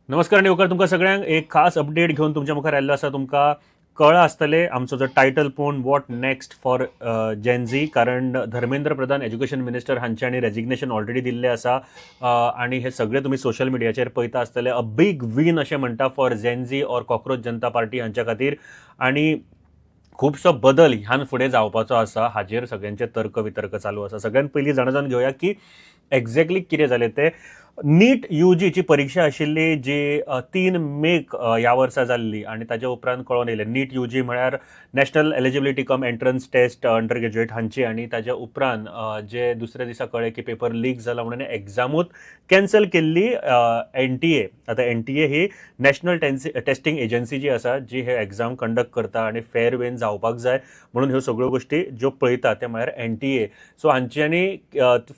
नमस्कार नेवकर, तुमकां सगळ्यांक एक खास अपडेट घेवन तुमच्या मुखार आयिल्लो आसा. तुमकां कळ्ळां आसतलें आमचो जो टायटल पळोवन, what next for Gen Z, कारण Dharmendra Pradhan education minister हांच्यांनी resignation already दिल्लें आसा आनी हे सगळे तुमी सोशल मिडियाचेर पळयता आसतले. अ बीग वीन अशें म्हणटा for Gen Z or cockroach Janata party हांच्या खातीर आनी खुबसो बदल ह्यान फुडें जावपाचो आसा. हाजेर सगळ्यांचे तर्क वितर्क चालू आसा. सगळ्यात पयलीं जाणा जावन घेवया की एक्झॅक्टली कितें जालें तें. नीट यूजीची परिक्षा आशिल्ली जी 3 मेक ह्या वर्सा जाल्ली आनी ताच्या उपरांत कळोन येयलें नीट यूजी म्हळ्यार national eligibility cum entrance test under graduate हांची, आनी ताच्या उपरांत जे दुसऱ्या दिसा कळ्ळें की पेपर लीक जाला म्हणून एग्जामूच कॅन्सल केल्ली एनटीए. आतां एनटीए ही नॅशनल टेस्टिंग एजन्सी जी आसा, जी हे एग्जाम कंडक्ट करता आनी फेर वेन जावपाक जाय म्हणून ह्यो सगळ्यो गोश्टी ज्यो पळयता ते म्हळ्यार एनटीए. सो हांच्यांनी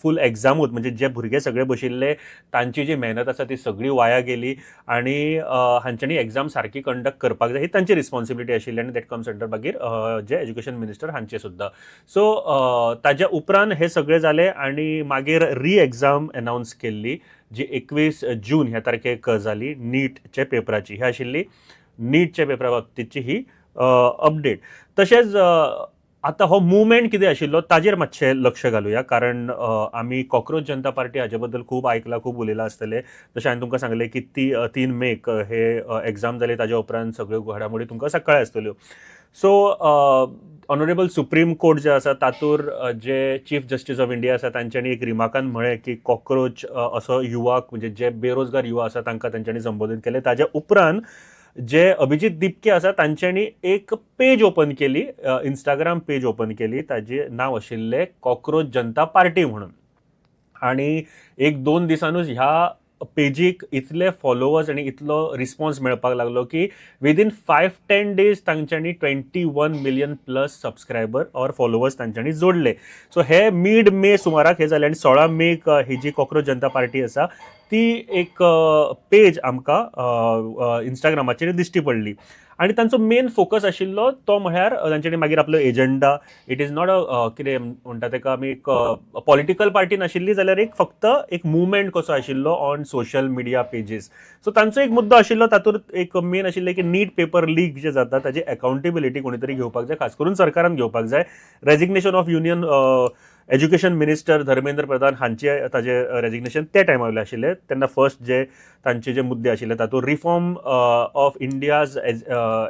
फूल एग्जामूच म्हणजे जे भुरगे सगळे बशिल्ले तांची जी मेहनत आसा ती सगळी वाया गेली आनी हांच्यांनी एग्जाम सारकी कंडक्ट करपाक जाय ही तांची रिस्पॉन्सिबिलिटी आशिल्ली आनी that comes under मागीर जे एज्युकेशन मिनिस्टर हांचे सुद्दां. सो ताज्या उपरांत हे सगळे जाले आनी मागीर री एग्जाम अनावन्स केल्ली जी 21 जून ह्या तारखेक जाली नीटच्या पेपराची. ही आशिल्ली नीटच्या पेपरा बाबतीची ही अपडेट. तशेंच आतां हो मुवमेंट कितें आशिल्लो ताजेर मातशें लक्ष घालुया, कारण आमी कॉक्रोच जनता पार्टी हाजे बद्दल खूब आयकलां, खूब उलयलां आसतलें. जशें हांवें तुमकां सांगलें की ती 3 मेक हे एग्जाम जाली ताज्या उपरांत सगळ्यो घडामोडी तुमकां सकाळी आसतल्यो. सो ऑनरेबल सुप्रीम कोर्ट जे आसा तातूर जे चीफ जस्टीस ऑफ इंडिया आसा तांच्यांनी एक रिमार्कान म्हळें की कॉक्रोच असो युवाक म्हणजे जे बेरोजगार युवा आसा तांकां तांच्यांनी संबोधीत केलें. ताज्या उपरांत जे अभिजीत दिपके आसा तांच्यांनी एक पेज ओपन केली, इंस्टाग्राम पेज ओपन केली, ताजें नांव आशिल्लें कॉक्रोच जनता पार्टी म्हणून. आनी 1-2 दिसानूच ह्या पेजीक इतले फॉलोवर्स आनी इतलो रिस्पॉन्स मेळपाक लागलो की विदीन 5-10 डेज तांच्यांनी 21 million plus subscriber or followers तांच्यांनी जोडले. सो हे मीड मे सुमाराक हे जाले आनी 16 मेक ही जी कॉक्रोच जनता पार्टी आसा ती एक पेज आमकां इंस्टाग्रामाचेर दिश्टी पडली आनी तांचो मेन फोकस आशिल्लो तो म्हळ्यार तांच्यांनी मागीर आपलो agenda, it is not a कितें म्हणटा तेका आमी एक पॉलिटिकल पार्टी नाशिल्ली जाल्यार एक फक्त एक मुवमेंट कसो आशिल्लो on social media pages. So तांचो एक मुद्दो आशिल्लो तातूंत एक मेन आशिल्लें की नीट पेपर लीक जे जाता ताजी अकाउंटेबिलिटी कोणी तरी घेवपाक जाय, खास करून सरकारान घेवपाक जाय. Resignation of union education minister Dharmendra Pradhan हांचे ताजे रेजिग्नेशन त्या टायमा वयलें आशिल्लें. तेन्ना फर्स्ट जे तांचे जे मुद्दे आशिल्ले तातूंत reform of India's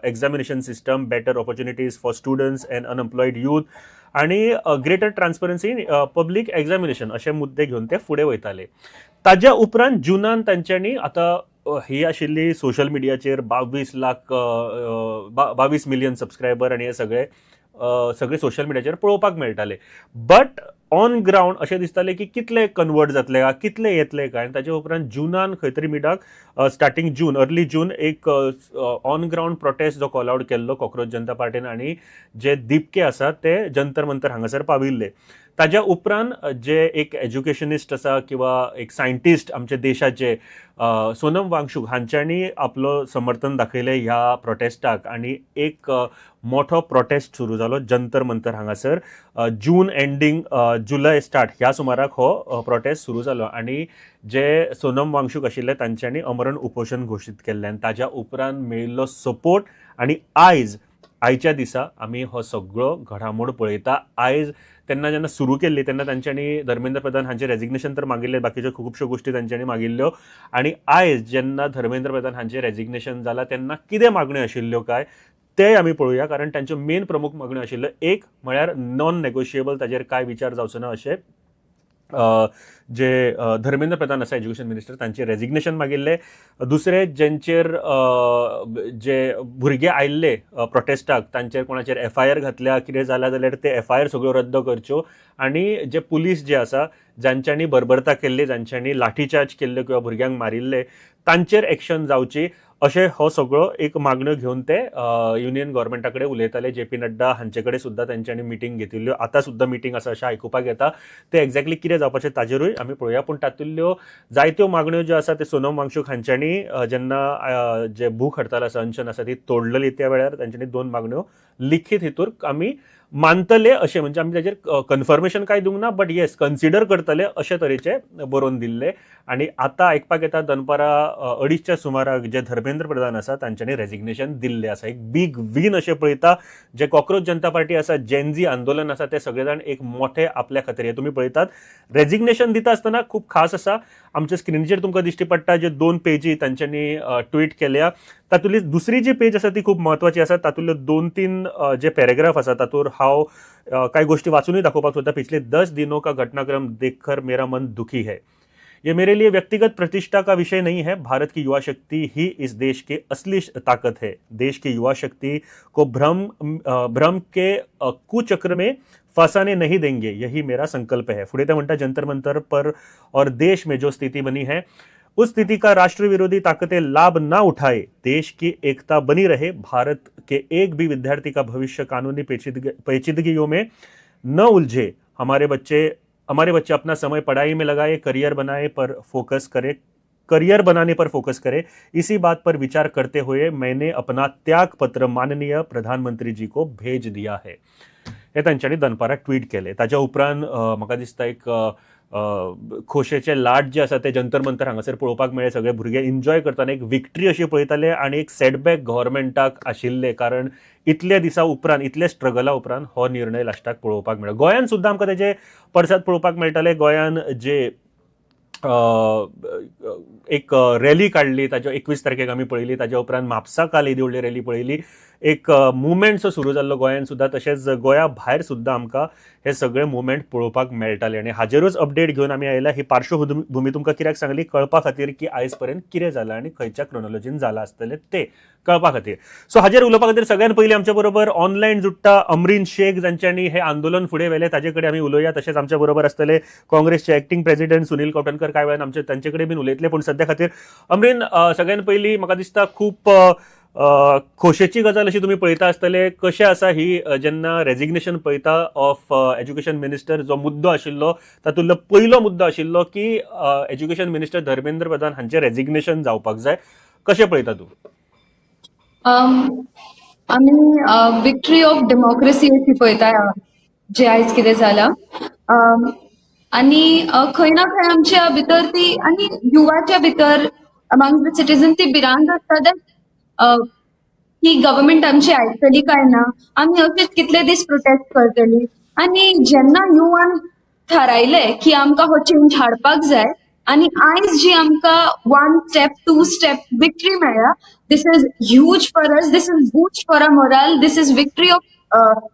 examination system, better opportunities for students and unemployed youth आनी greater transparency in public examination अशे मुद्दे घेवन ते फुडें वयताले. ताज्या उपरांत जुनान तांच्यांनी आतां ही आशिल्ली सोशल मिडियाचेर 22 लाख 22 मिलियन सबस्क्रायबर आनी हे सगळे सगळे सोशल मिडियाचेर पळोवपाक मेळटाले. बट ऑन ग्रावंड अशें दिसतालें की कितले कन्वर्ट जातले काय, कितले येतले काय. आनी ताजे उपरांत जुनान खंय तरी मिडाक स्टार्टींग जून, अर्ली जून एक ऑन ग्रावंड प्रोटेस्ट जो कॉल आवट केल्लो कॉक्रोच जनता पार्टीन आनी जे दिपके आसा ते जंतर मंतर हांगासर पाविल्ले. ताज्या उपरांत जे एक एज्युकेशनिस्ट आसा किंवा एक सायंटिस्ट आमच्या देशाचे सोनम वांगशूक हांच्यांनी आपलो समर्थन दाखयलें ह्या प्रोटेस्टाक आनी एक मोठो प्रोटेस्ट सुरू जालो जंतर मंतर हांगासर. जून एंडींग जुलय स्टार्ट ह्या सुमाराक हो प्रोटेस्ट सुरू जालो आनी जे सोनम वांगशूक आशिल्ले तांच्यांनी अमरण उपोशण घोशीत केल्लें आनी ताज्या उपरांत मेळिल्लो सपोर्ट आनी आयज आयच्या दिसा आमी हो सगळो घडामोड पळयता. आयज तेन्ना जेन्ना सुरू केल्ली तेन्ना तांच्यांनी धर्मेंद्र प्रधान हांचें रेजिग्नेशन तर मागिल्लें, बाकीच्यो खुबश्यो गोश्टी तांच्यांनी मागिल्ल्यो आनी आयज जेन्ना धर्मेंद्र प्रधान हांचें रेजिग्नेशन जालां तेन्ना कितें मागण्यो आशिल्ल्यो काय ते आमी पळोवया, कारण तांच्यो मेन प्रमुख मागण्यो आशिल्ल्यो एक म्हळ्यार नॉन नेगोशिएबल, ताजेर कांय विचार जावचो ना अशें जे धर्मेंद्र प्रधान आसा एज्युकेशन मिनिस्टर तांचें रेजिग्नेशन मागिल्लें. दुसरें जेंचेर जे भुरगे आयिल्ले प्रोटेस्टाक तांचेर कोणाचेर एफआयआर घातल्या कितें जालां जाल्यार ते एफआयआर सगळ्यो रद्द करच्यो आनी जे पुलीस जे आसा जांच्यांनी बर्बरता केल्ली, जांच्यांनी लाठीचार्ज केल्ले किंवा भुरग्यांक मारिल्ले तांचेर एक्शन जावची अशें हो सगळो एक मागण्यो घेवन ते युनियन गव्हर्मेंटा कडेन उलयताले. जे पी नड्डा हांचे कडेन सुद्दां तांच्यांनी मिटींग घेतिल्ल्यो, आतां सुद्दां मिटींग आसा अशें आयकुपाक येता. ते एक्झॅक्टली कितें जावपाचें ताजेरूय आमी पळोवया. पूण तातूंतल्यो जायत्यो मागण्यो ज्यो आसा ते सोनम वांगशूक हांच्यांनी जेन्ना जे भूक हडताल आसा, अनशन आसा ती तोडलेली त्या वेळार तांच्यांनी 2 मागण्यो लिखीत हितूर आमी मानतले अशें, म्हणजे आमी ताजेर कन्फर्मेशन काय दिवंक ना, बट येस, कन्सिडर करतले अशे तरेचे बरोवन दिल्ले. आनी आतां आयकपाक येता दनपारां 2:30च्या सुमाराक जे धर्मेंद्र प्रधान आसा तांच्यांनी रेजिग्नेशन दिल्लें आसा. एक बीग वीन अशें पळयता, जे कॉक्रोच जनता पार्टी आसा, जेनझी आंदोलन आसा, ते सगळे जाण एक मोठे आपल्या खातीर हे तुमी पळयतात. रेजिग्नेशन दिता आसतना खूब खास आसा, आमच्या स्क्रिनीचेर तुमकां दिश्टी पडटा जे दोन पेजी तांच्यांनी ट्वीट केल्या, तातूंतली दुसरी जी पेज आसा ती खूब म्हत्वाची आसा. तातूंतले 2-3 जे पॅरेग्राफ आसा तातूंत हांव कांय गोष्टी वाचूनय दाखोवपाक सोदता. पिछले 10 दिनों का घटनाक्रम देखकर मेरा मन दुखी है. ये मेरे लिए व्यक्तिगत प्रतिष्ठा का विषय नहीं है. भारत की युवा शक्ति ही इस देश की असली ताकत है. देश की युवा शक्ति को भ्रम भ्रम के कुचक्र में फंसाने नहीं देंगे, यही मेरा संकल्प है. फुडें ते म्हणटा, जंतर मंतर पर और देश में जो स्थिति बनी है उस स्थिति का राष्ट्र विरोधी ताकतें लाभ ना उठाए, देश की एकता बनी रहे, भारत के एक भी विद्यार्थी का भविष्य कानूनी पेचीदगियों में न उलझे, हमारे बच्चे अपना समय पढ़ाई में लगाए, करियर बनाने पर फोकस करे. इसी बात पर विचार करते हुए मैंने अपना त्याग पत्र माननीय प्रधानमंत्री जी को भेज दिया है. हे तांच्यांनी दनपारां ट्वीट केले. ताच्या उपरांत म्हाका दिसता एक खोशेचे लाट जे आसा ते जंतर मंतर हांगासर पळोवपाक मेळ्ळे. सगळे भुरगे एन्जॉय करतना एक विक्ट्री अशी पळयताले आनी एक सेटबॅक गव्हर्मेंटाक आशिल्ले, कारण इतल्या दिसा उपरांत, इतल्या स्ट्रगला उपरांत हो निर्णय लास्टाक पळोवपाक मेळ्ळो. गोंयान सुद्दां आमकां तेजे पडसाद पळोवपाक मेळटाले. गोंयान जे एक रॅली काडली ताच्या 21 तारखेक आमी पळयली. ताच्या उपरांत म्हापसा काल येदी व्हडली रॅली पळयली. एक मुवमेंट सो सुरू जाल्लो गोंयान सुद्दां, तशेंच गोंया भायर सुद्दां आमकां हे सगळे मुवमेंट पळोवपाक मेळटाले. आनी हाजेरूच अपडेट घेवन आमी आयल्या. ही पार्श्वभूमी तुमकां कित्याक सांगली, कळपा खातीर की आयज पर्यंत कितें जालां आनी खंयच्या क्रोनोलॉजीन जालां आसतलें ते कळपा खातीर. सो हाजेर उलोवपा खातीर सगळ्यात पयलीं आमच्या बरोबर ऑनलायन जुडटा अमरीन शेख, जांच्यांनी हे आंदोलन फुडें व्हेलें, ताजे कडेन आमी उलोवया. तशेंच आमच्या बरोबर आसतले काँग्रेसचे एक्टिंग प्रेसिडेंट सुनील कवठणकर. कांय वेळान आमचे तांचे कडेन बीन उलयतले, पूण सद्या खातीर अमरीन, सगळ्यात पयलीं म्हाका दिसता खूब खोशेची गजाल अशी तुमी पळयता आसतले, कशें आसा ही जेन्ना रेजिग्नेशन पळयता ऑफ एज्युकेशन मिनिस्टर, जो मुद्दो आशिल्लो तातूंतलो पयलो मुद्दो आशिल्लो की एज्युकेशन मिनिस्टर धर्मेंद्र प्रधान हांचें रेजिग्नेशन जावपाक जाय, कशें पळयता तूं? आमी विक्ट्री ऑफ डेमोक्रेसी अशी पळयता जे आयज कितें जाला आनी खंय ना खंय आमच्या भितर ती आनी युवाच्या भितर, अमंग the citizen ती भिरांत आसता that की गव्हर्मेंट आमची आयकतली काय ना, आमी अशेच कितले दीस प्रोटेस्ट करतली. आनी जेन्ना युवान थारायलें की आमकां हो चेंज हाडपाक जाय आनी आयज जी आमकां one step, two step victory मेळ्ळ्या, this is huge for us, this is boost for our morale, this is victory of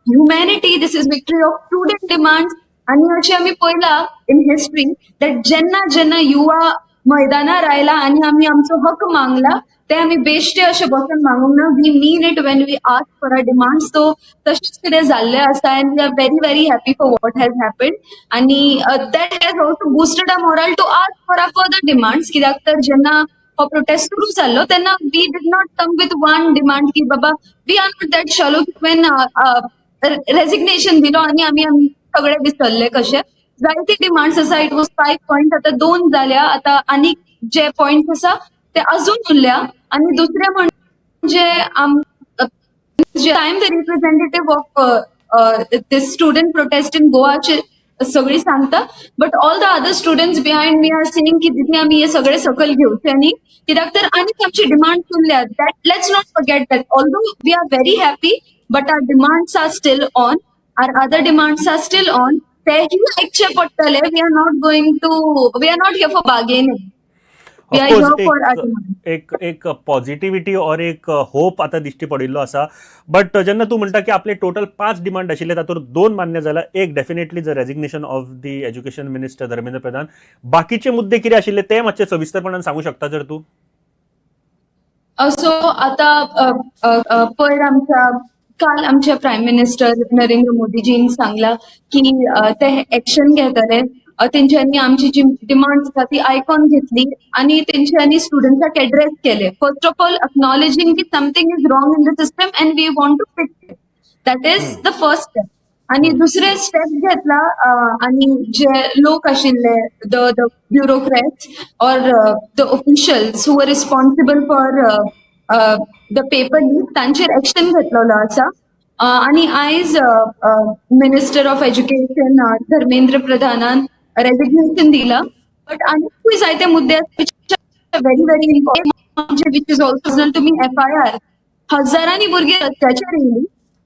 humanity, this is victory of student demands. आनी अशें आमी पळयलां इन हिस्ट्री that जेन्ना जेन्ना युवा मैदानार आयला आनी आमी आमचो हक मागला, ते आमी बेश्टे अशें बसून मागूंक ना, we mean it when we ask for our demand. So तशेंच कितें जाल्लें आसा and we are very, very happy for what has happened. आनी that has also boosted our morale to ask for our further demands, कित्याक तर जेन्ना हो protest सुरू जाल्लो तेन्ना we did not come with one demand की बाबा, we are not that shallow की तुवें रेजिग्नेशन दिलो आनी आमी सगळे विसरले कशे. जायते डिमांड्स आसा. It was five point, आतां दोन जाल्या, आतां आनीक जे पॉयंट्स आसा ते अजून उरल्या. आनी दुसरें म्हणजे I am the representative of this student protest in Goa सगळी सांगता, but all the other students behind me are saying की दिदी, आमी हे सगळे सकयल घेवचे न्ही, कित्याक तर आनीक आमची डिमांड उरल्या. That let's not forget that although we are very happy, but our demands are still on, our other demands are still on. तेही आयकचे पडटले. We are not here for bargaining, we are of course. Here for our demand. एक एक positivity और एक hope आता दिश्टी पडिल्लो आसा. But जेन्ना तूं म्हणटा की आपले टोटल पांच डिमांड आशिल्ले, तातूंत दोन मान्य जाला, एक definitely the resignation of the education minister Dharmendra Pradhan, बाकीचे मुद्दे कितें आशिल्ले ते मातशे सविस्तरपणान सांगू शकता जर तूं? सो आता अ, अ, अ, पयर आमच्या काल आमच्या प्रायम मिनिस्टर नरेंद्र मोदीजीन सांगला की ते एक्शन घेतले. तेंच्यांनी आमची जी डिमांड्स आसा ती आयकॉन घेतली आनी तेंच्यांनी स्टुडंट्साक एड्रेस केले. फर्स्ट ऑफ ऑल अक्नॉलेजिंग की something is wrong in the system and we want to fix it, that is the first step. आणि दुसरे स्टेप घेतला आणि जे लोक आशिल्ले, the bureaucrats or the officials who are responsible for the paper leak, तांचेर action घेतलेलो आसा. आणि आयज मिनिस्टर ऑफ एज्युकेशन धर्मेंद्र प्रधानान रेजिग्नेशन दिला, बट आनीकूय जायते मुद्दे which very very important, which is also तुमी एफआयआर. हजारांनी भुरगीं रस्त्याचेर येयली,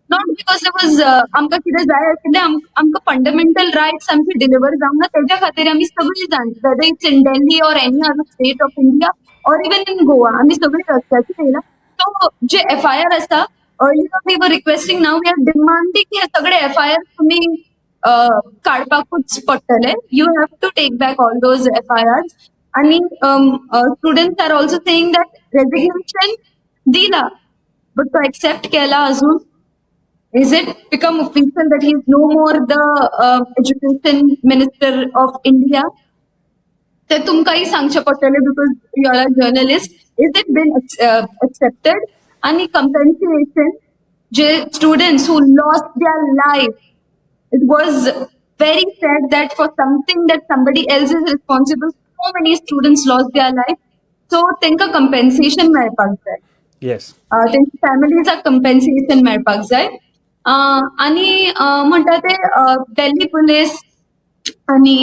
not because was आमकां कितें जाय आशिल्लें. आमकां फंडामेंटल रायट्स आमचे डिलिव्हर जावंक ना, तेज्या खातीर आमी सगळीं जाण, whether it's in Delhi or any other state of India or even in Goa, आमी सगळीं रस्त्याचेर येयला. सो जे एफआयआर आसा, earlier we were requesting, now we are demanding, हे सगळे एफआयआर तुमी काडपाकूच पडटले. You have to take back all those FIR. आणि students are also saying that resignation दिला, बट तो एक्सेप्ट केला अजून? Is it become official that he is no more the education minister of India? ते तुमकांय सांगचें पडटलें because you are a journalist. Is it been accepted? आणि compensation J students who lost their life, it was very sad that for something that somebody else is responsible, so many students lost their life. So तांकां compensation मेळपाक जाय. तेंच्या फॅमिलीजाक compensation मेळपाक जाय. आणि म्हणटा ते दिल्ली पुलीस आणि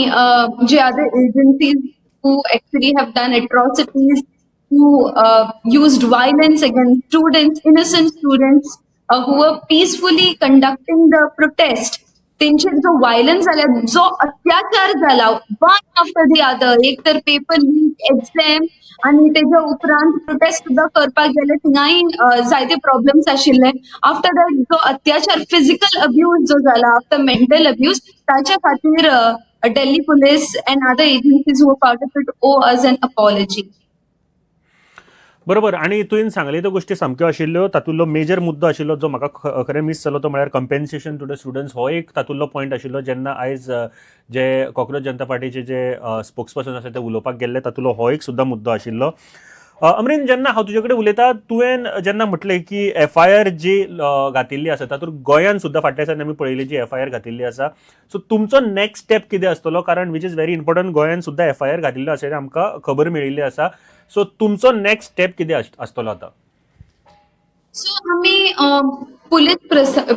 जे other agencies who actually have done atrocities, who used violence against students, innocent students who were peacefully conducting the protest. तेंचेर जो वायलन्स जाला, जो अत्याचार जाला, वन आफ्टर the other, एक तर पेपर लीक, एक्झाम आणि तेच्या उपरांत प्रोटेस्ट सुद्दां करपाक गेले, थिंगाय जायते प्रॉब्लेम्स आशिल्ले. आफ्टर that जो अत्याचार, फिजिकल अब्यूज जो जाला, आफ्टर मेंटल अब्यूज, ताच्या खातीर Delhi Police and other agencies who part of it owe us an apology. बरोबर, आणि तुवें सांगले त्यो गोश्टी सामक्यो आशिल्ल्यो. तातूंतलो मेजर मुद्दो आशिल्लो जो म्हाका खरें मीस जालो, तो म्हळ्यार कंपेन्सेशन टू the students. हो एक तातूंतलो पॉयंट आशिल्लो. जेन्ना आयज जे कॉक्रोच जनता पार्टीचे जे स्पोक्स पर्सन आसा ते उलोवपाक गेल्ले, तातूंतलो हो एक सुद्दां मुद्दो आशिल्लो. अमरीन, जेन्ना हांव तुजे कडेन उलयता, तुवें जेन्ना म्हटलें की एफआयआर जी घातिल्ली आसा, तातूंत गोंयान सुद्दां फाटल्या दिसांनी आमी पळयली जी एफआयआर घातिल्ली आसा, सो तुमचो नेक्स्ट स्टेप कितें आसतलो? कारण which is very important, गोंयान सुद्दां एफआयआर घातिल्लो आसा हें आमकां खबर मेळिल्ली आसा. सो तुमचो नेक्स्ट स्टेप कितें आसतलो आतां? सो आमी पुलीस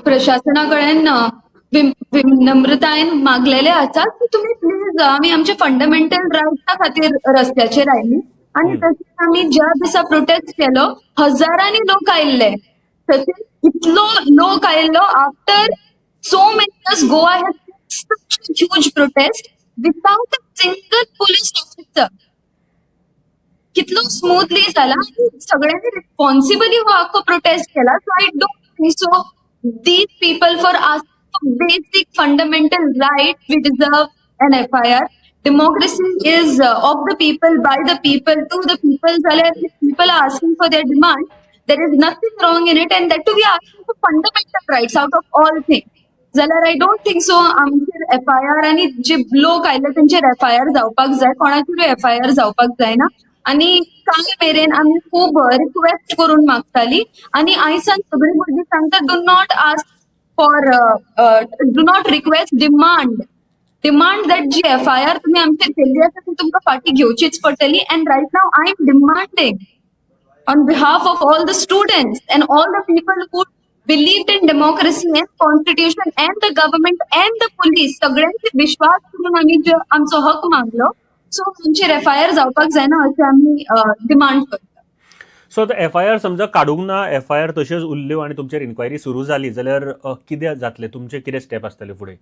प्रशासना कडेन विनम्रतायेन मागलेले आसा की तुमी प्लीज, आमी आमचे फंडामेंटल रायट्सा खातीर रस्त्याचेर आयली आणि तशेंच आमी ज्या दिसा प्रोटेस्ट केलो, हजारांनी लोक आयिल्ले. तशेंच इतलो लोक आयिल्लो, after so many years Goa has such a huge protest without a single police officer. कितलो स्मूथली जाला आणि सगळ्यांनी रिस्पॉन्सिबली हो आख्खो प्रोटेस्ट केला. So I don't think so these people, for us basic fundamental right, we deserve an FIR. Democracy is of the people, by the people, to the people. जाल्यार if people are asking for their demand, there is nothing wrong in it, and that too we are asking for fundamental rights out of all things. जाल्यार I don't think so आमचेर FIR आनी जे लोक आयले तेंचेर FIR जावपाक जाय. कोणाचेरूय FIR जावपाक जायना. आणि काल मेरेन आमी खूब रिक्वेस्ट करून मागताली आणि आयसान सगळीं भुरगीं सांगता, do not ask for, do not request, demand, demand that G F I R तुम्ही आमचेर केल्ली आसा ती तुमकां फाटीं घेवचीच पडटली. And right now I am demanding on behalf of all the students and all the people who believed in democracy and constitution and the government and the police. सगळ्यांचे विश्वास करून आमी जे आमचो हक मागलो, सो आमचेर एफआयआर जावपाक जायना अशें आमी डिमांड करता. सो आतां एफआयआर समजा काडूंक ना, एफआयआर तश्योच उरल्यो आनी तुमचेर इन्क्वायरी सुरू जाली जाल्यार कितें जातलें? तुमचे कितें स्टेप आसतले फुडें?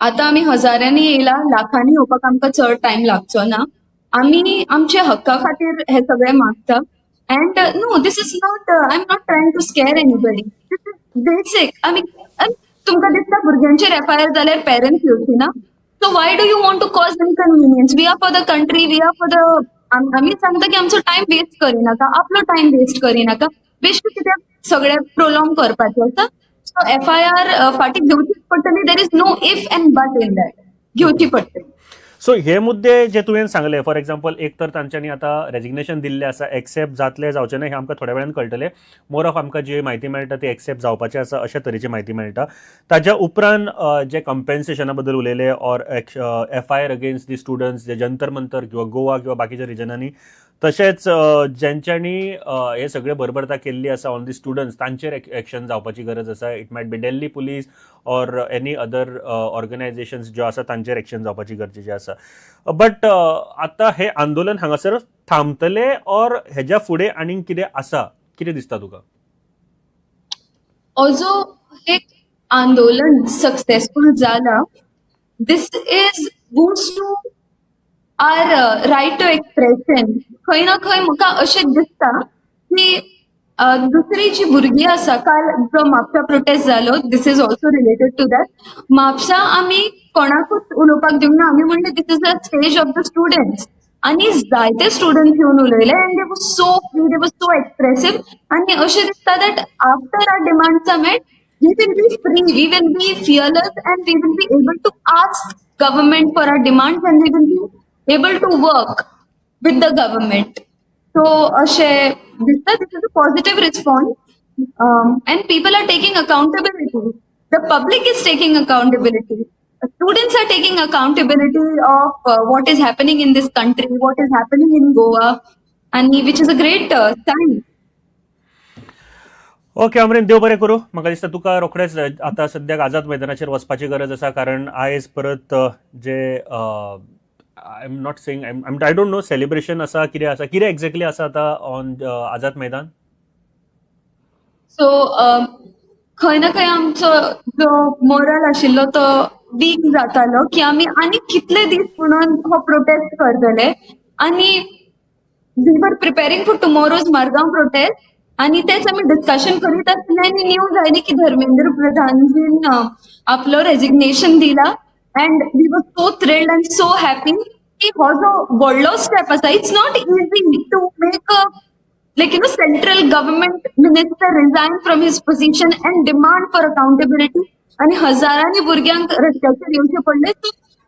आता आमी हजारांनी येयला, लाखांनी येवपाक आमकां चड टायम लागचो ना. आमी आमच्या हक्का खातीर हे सगळें मागता. And no, this is not, I am not trying to scare anybody. This is basic. आमी तुमकां दिसता भुरग्यांचेर एफआयआर जाल्यार पेरंट्स येवची ना? So why do you want to cause inconvenience? We are for the country, we are for the, आमी सांगता की आमचो टायम वेस्ट करिनाका, आपलो टायम वेस्ट करिनाका. बेश्टे कित्याक सगळें प्रोलॉंग करपाचें आसा? सो एफआयआर फाटीं घेवचीच पडटली. There is no if and but in that. घेवची पडटली. सो हे मुद्दे जे तुवें सांगले, फॉर एक्झाम्पल, एक तर तांच्यांनी आतां रेजिग्नेशन दिल्लें आसा. एक्सेप्ट जातलें, जावचें ना, हें आमकां थोड्या वेळान कळटलें. मोर ऑफ आमकां जी म्हायती मेळटा ती एक्सेप्ट जावपाचें आसा अशा तरेची म्हायती मेळटा. ताच्या उपरांत जे कंपेन्सेशना बद्दल उलयले or FIR against the students जे जंतर मंतर किंवा गोवा किंवा बाकीच्या रिजनांनी तशेंच ज्यांच्यांनी हे सगळे बर्बरता केल्ली आसा ऑन the students तांचेर एक्शन जावपाची गरज आसा. It might be Delhi police or any other organizations ज्यो आसा तांचेर एक्शन जावपाची गरजेची आसा. बट आतां हे आंदोलन हांगासर थांबतले ऑर हेज्या फुडें आनीक कितें आसा, कितें दिसता तुका? ऑल्सो एक आंदोलन सक्सेसफुल जाला, this is boost to our right to expression. खंय ना खंय म्हाका अशें दिसता की दुसरी जी भुरगीं आसा, काल जो म्हापसा प्रोटेस्ट जालो, this is also related to that. Mapusa आमी कोणाकूच उलोवपाक दिवंक ना. आमी म्हणलें, this is a stage of the students आनी जायते स्टुडंट्स येवन उलयले and they was so free, they was so expressive आनी अशें दिसता that after our demands are met, we will be free, we will be fearless and we will be able to ask government for our demands and we will be able to work with the government. So, अशें दिसता, this is a positive response and people are taking accountability. The public is taking accountability. Students are taking accountability of what is happening in this country, what is happening in Goa, and which is a great sign. Okay Amreen, देव बरें करूं. म्हाका दिसता तुका रोखडेच आतां सद्याक आझाद मैदानाचेर वचपाची गरज आसा, कारण आयज परत जे I am not saying, I don't know, celebration आसा, कितें आसा, कितें एक्झॅक्टली आसा आतां ऑन आझाद मैदान? सो खंय ना खंय आमचो जो मोरल आशिल्लो तो वीक जातालो की आमी आनी कितले दीस म्हणून हो प्रोटेस्ट करतले आनी we were preparing for tomorrow's Margao protest आनी तेच आमी डिस्कशन करीत आसले आनी न्यूज आयली की धर्मेंद्र प्रधानजीन आपलो रेजिग्नेशन दिला and we were so thrilled and so happy की हो जो व्हडलो स्टेप आसा, it's not easy to make a like central government minister resign from his position and demand for accountability आणि हजारांनी भुरग्यांक रस्त्याचेर येवचे पडले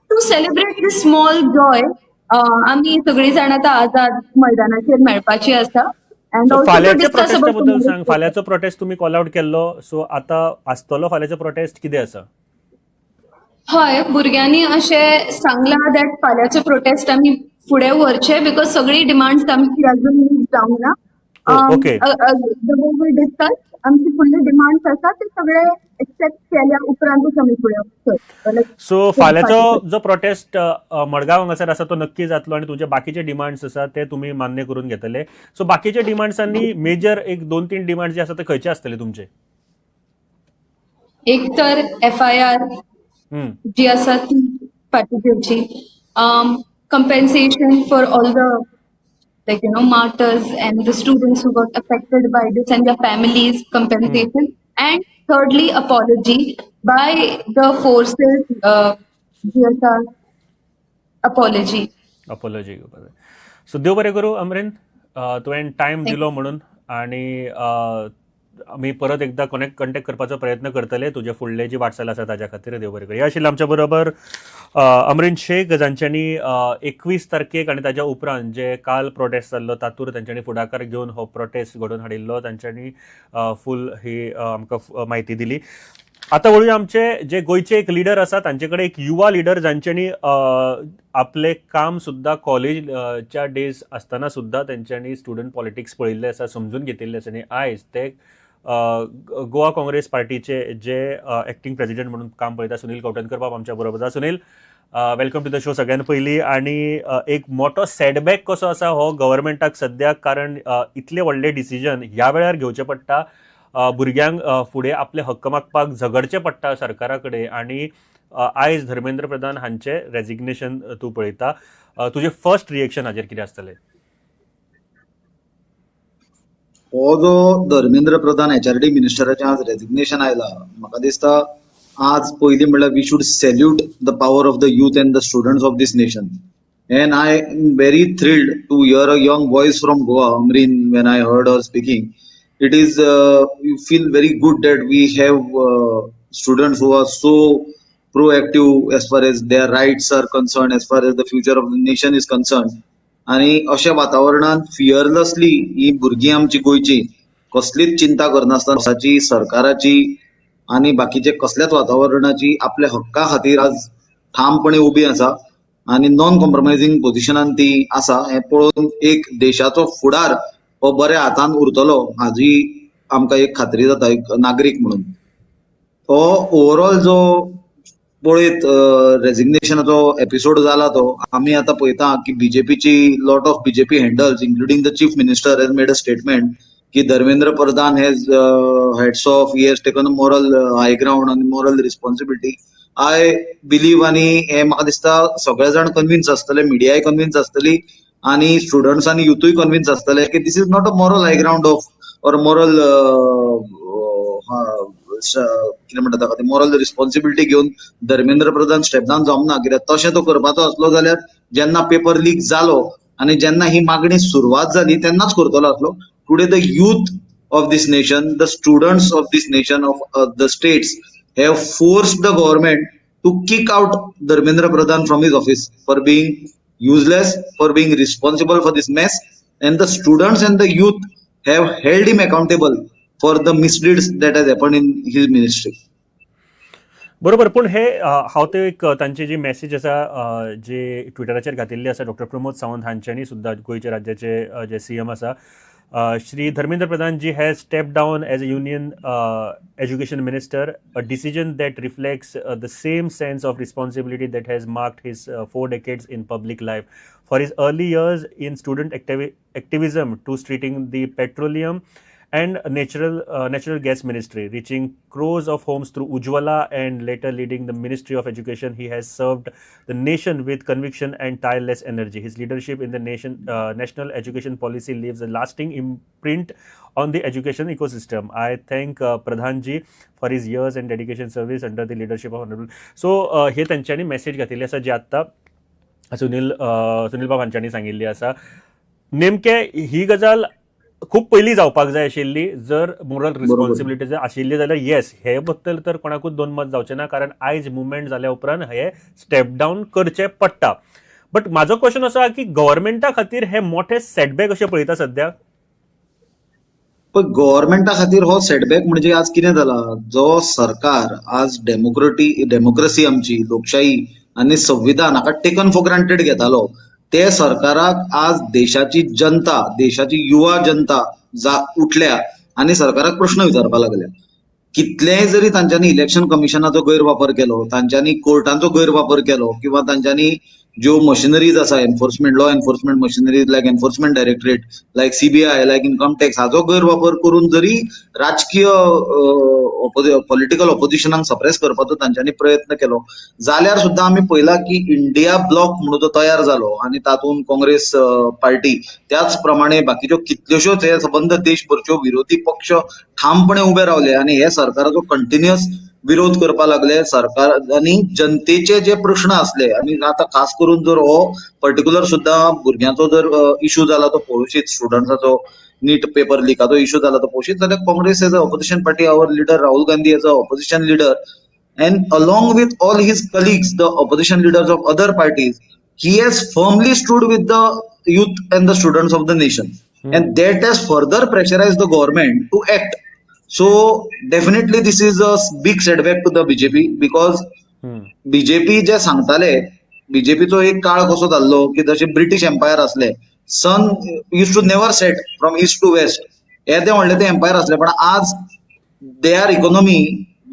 to celebrate this small joy. आमी सगळी जाण आतां आझाद मैदानाचेर मेळपाची आसा अँड फाल्यांच्या प्रोटेस्टा बद्दल सांग. फाल्यांचो प्रोटेस्ट तुमी कॉल आउट केल्लो, सो आतां आसतलो फाल्यांचो प्रोटेस्ट, कितें आसा? हय, भुरग्यांनी अशें सांगलां that फाल्यांचो प्रोटेस्ट आमी फुडें व्हरचे because सगळी डिमांड्स आमची अजून जावंक ना. डिस्कस आमची फुडली डिमांड्स आसा ते सगळे एक्सेप्ट केल्या उपरांतूच आमी फुडें. सो फाल्यांचो जो प्रोटेस्ट मडगांव हांगासर आसा तो नक्की जातलो आनी तुमचे बाकीचे डिमांड्स आसा ते तुमी मान्य करून घेतले. सो बाकीच्या डिमांड्सांनी मेजर एक दोन तीन डिमांड जे आसा ते खंयचे आसतले तुमचे? एक तर एफआयआर जी आसा ती फाटी घेवची, compensation for all the like martyrs and the students who got affected by this and their families, compensation, and thirdly, apology by the forces, GSR apology. Apology घेवपाक जाय. सो देव बरें करूं अमरीन, तुवें टायम दिलो म्हणून आनी आमी परत एकदा कनेक्ट कॉन्टेक्ट करपाचो प्रयत्न करतले तुजे फुडले जी वाटचाल आसा ताज्या खातीर. देव बरें करूं. हे आशिल्ले आमच्या बरोबर अमरीन शेख, जांच्यांनी 21 तारखेक आनी ताज्या उपरांत जे काल प्रोटेस्ट जाल्लो तातूंत तांच्यांनी फुडाकार घेवन हो प्रोटेस्ट घडोवन हाडिल्लो. तांच्यांनी फूल ही आमकां म्हायती दिली. आतां वळुया आमचे जे गोंयचे एक लिडर आसा तांचे कडेन, एक युवा लिडर जांच्यांनी आपलें काम सुद्दां कॉलेजच्या डेज आसतना सुद्दां तेंच्यांनी स्टुडंट पॉलिटिक्स पळयल्लें आसा, समजून घेतिल्लें आसा आनी आयज ते गोवा काँग्रेस पार्टीचे जे एक्टींग प्रेसिडेंट म्हणून काम पळयता, सुनील कवठणकर बाब आमच्या बरोबर आसा. Sunil, welcome to the show सगळ्यान पयलीं. आनी एक मोठो सेटबॅक कसो आसा हो गव्हर्मेंटाक सद्याक, कारण इतले व्हडले डिसिजन ह्या वेळार घेवचे पडटा, भुरग्यांक फुडें आपले हक्क मागपाक झगडचें पडटा सरकारा कडेन आनी आयज धर्मेंद्र प्रधान हांचे रेजिग्नेशन तूं पळयता, तुजें फर्स्ट रिएक्शन हाजेर कितें आसतलें? हो जो धर्मेंद्र प्रधान एचआरडी मिनिस्टराचें आज रेजिग्नेशन आयला, म्हाका दिसता आज पयलीं म्हणल्यार we should salute the power of the youth and the students of this nation. And I am very thrilled to hear a young voice from Goa, Amreen. When I heard her speaking, it is you feel very good that we have students who are so proactive as far as their rights are concerned, as far as the future of the nation is concerned. आनी अशा वातावरणांत fearlessly ही भुरगीं आमची गोंयची कसलीच चिंता करनासतना सरकाराची आनी बाकीचे कसल्याच वातावरणाची आपल्या हक्का खातीर आज ठामपणे उबी आसा. आनी नॉन कॉम्प्रोमायझींग पोझिशनान ती आसा हें पळोवन एक देशाचो फुडार हो बऱ्या हातान उरतलो हाजी आमकां एक खात्री जाता एक नागरीक म्हणून. हो ओवरऑल जो पळयत रेजिग्नेशनाचो एपिसोड जाला तो आमी आतां पळयता की बीजेपीची lot of BJP handles, including the chief minister, has made a statement की Dharmendra Pradhan has, hats off, he has taken a moral high ground आनी moral responsibility. I believe आनी हें म्हाका दिसता सगळे जाण कन्विन्स आसतले, मिडियाय कन्विन्स आसतली आनी स्टुडंट्स आनी युथूय कन्विन्स आसतले की this is not a moral high ground of or moral, कितें म्हणटा ताका ते, मॉरल रिस्पॉन्सिबिलिटी घेवन धर्मेंद्र प्रधान स्टेप डावन जावंक ना. कित्याक तशें तो करपाचो आसलो जाल्यार जेन्ना पेपर लीक जालो आनी जेन्ना ही मागणी सुरवात जाली तेन्नाच करतलो आसलो. Today the youth of this nation, the students of this nation, of the states have forced the government to kick out Dharmendra Pradhan from his office for being useless, for being responsible for this mess, and the students and the youth have held him accountable for the misdeeds that has happened in his ministry. बरोबर, पूण हे हांव ते एक तांची जी message आसा जे ट्विटराचेर घातिल्ली आसा डॉक्टर प्रमोद सावंत हांच्यांनी सुद्दां, गोंयच्या राज्याचे जे सीएम आसा, Shri Dharmendra Pradhan ji has stepped down as a Union Education Minister, a decision that reflects the same sense of responsibility that has marked his 4 decades in public life. For his early years in student activism to steering the Petroleum and Natural Gas Ministry, reaching crores of homes through Ujjwala and later leading the Ministry of Education, he has served the nation with conviction and tireless energy. His leadership in the national education policy leaves a lasting imprint on the education ecosystem. I thank Pradhanji for his years and dedication service under the leadership of Honorable. So हे तांच्यांनी message घातिल्ली आसा जी आत्तां सुनील बाब हांच्यांनी सांगिल्ली आसा. नेमके ही गजाल खूब पयलीं जावपाक जाय आशिल्ली. जर मोरल रिस्पॉन्सिबिलिटी जर आशिल्ली जाल्यार येस, हे बद्दल तर कोणाकूच दोन मत जावचें ना, कारण आयज मुवमेंट जाल्या उपरांत हे स्टेप डावन करचें पडटा. बट म्हाजो क्वेश्चन असो आहा की गव्हर्मेंटा खातीर हे मोठे सेटबॅक अशें पळयता सद्या? पण गव्हर्मेंटा खातीर हो सेटबॅक म्हणजे आज कितें जाला, जो सरकार आज डेमोक्रेसी, आमची लोकशाही आनी संविधान हाका टेकन फॉर ग्रांटेड घेतालो, ते सरकाराक आज देशाची जनता, देशाची युवा जनता जा उठल्या आनी सरकाराक प्रश्न विचारपाक लागल्या. कितलेय जरी तांच्यांनी इलेक्शन कमिशनाचो गैरवापर केलो, तांच्यांनी कोर्टांचो गैरवापर केलो किंवा तांच्यांनी ज्यो मशिनरीज आसा, enforcement, law enforcement machineries like Enforcement Directorate, like CBI, like income tax, हाचो गैरवापर करून जरी राजकीय पॉलिटिकल ऑपोजिशनाक सप्रेस करपाचो तांच्यांनी प्रयत्न केलो जाल्यार सुद्दां आमी पळयला की इंडिया ब्लॉक म्हणून जो तयार जालो आनी तातूंत काँग्रेस पार्टी, त्याच प्रमाणे बाकीच्यो कितल्योश्योच हे सबंद देशभरच्यो विरोधी पक्ष ठामपणे उबे रावले आनी हे सरकाराचो कंटिन्युअस विरोध करपाक लागले. सरकार आनी जनतेचे जे प्रश्न आसले आनी आतां खास करून जर हो पर्टिक्युलर सुद्दां भुरग्यांचो जर इशू जाला तो पळोवशीत, स्टुडंट्साचो नीट पेपर लिकाचो इशू जाला तो पळोवशीत जाल्यार Congress as a opposition party, our leader Rahul Gandhi as a opposition leader and along with all his colleagues, the opposition leaders of other parties, he has firmly stood with the youth and the students of the nation. And that has further pressurized the government to act. So definitely this is a big setback to the BJP because BJP जे सांगताले, बीजेपीचो एक काळ कसो जाल्लो की जशे British empire असले, sun used to never set from east to west, हे ते म्हणले ते एम्पायर असले. पण आज their economy,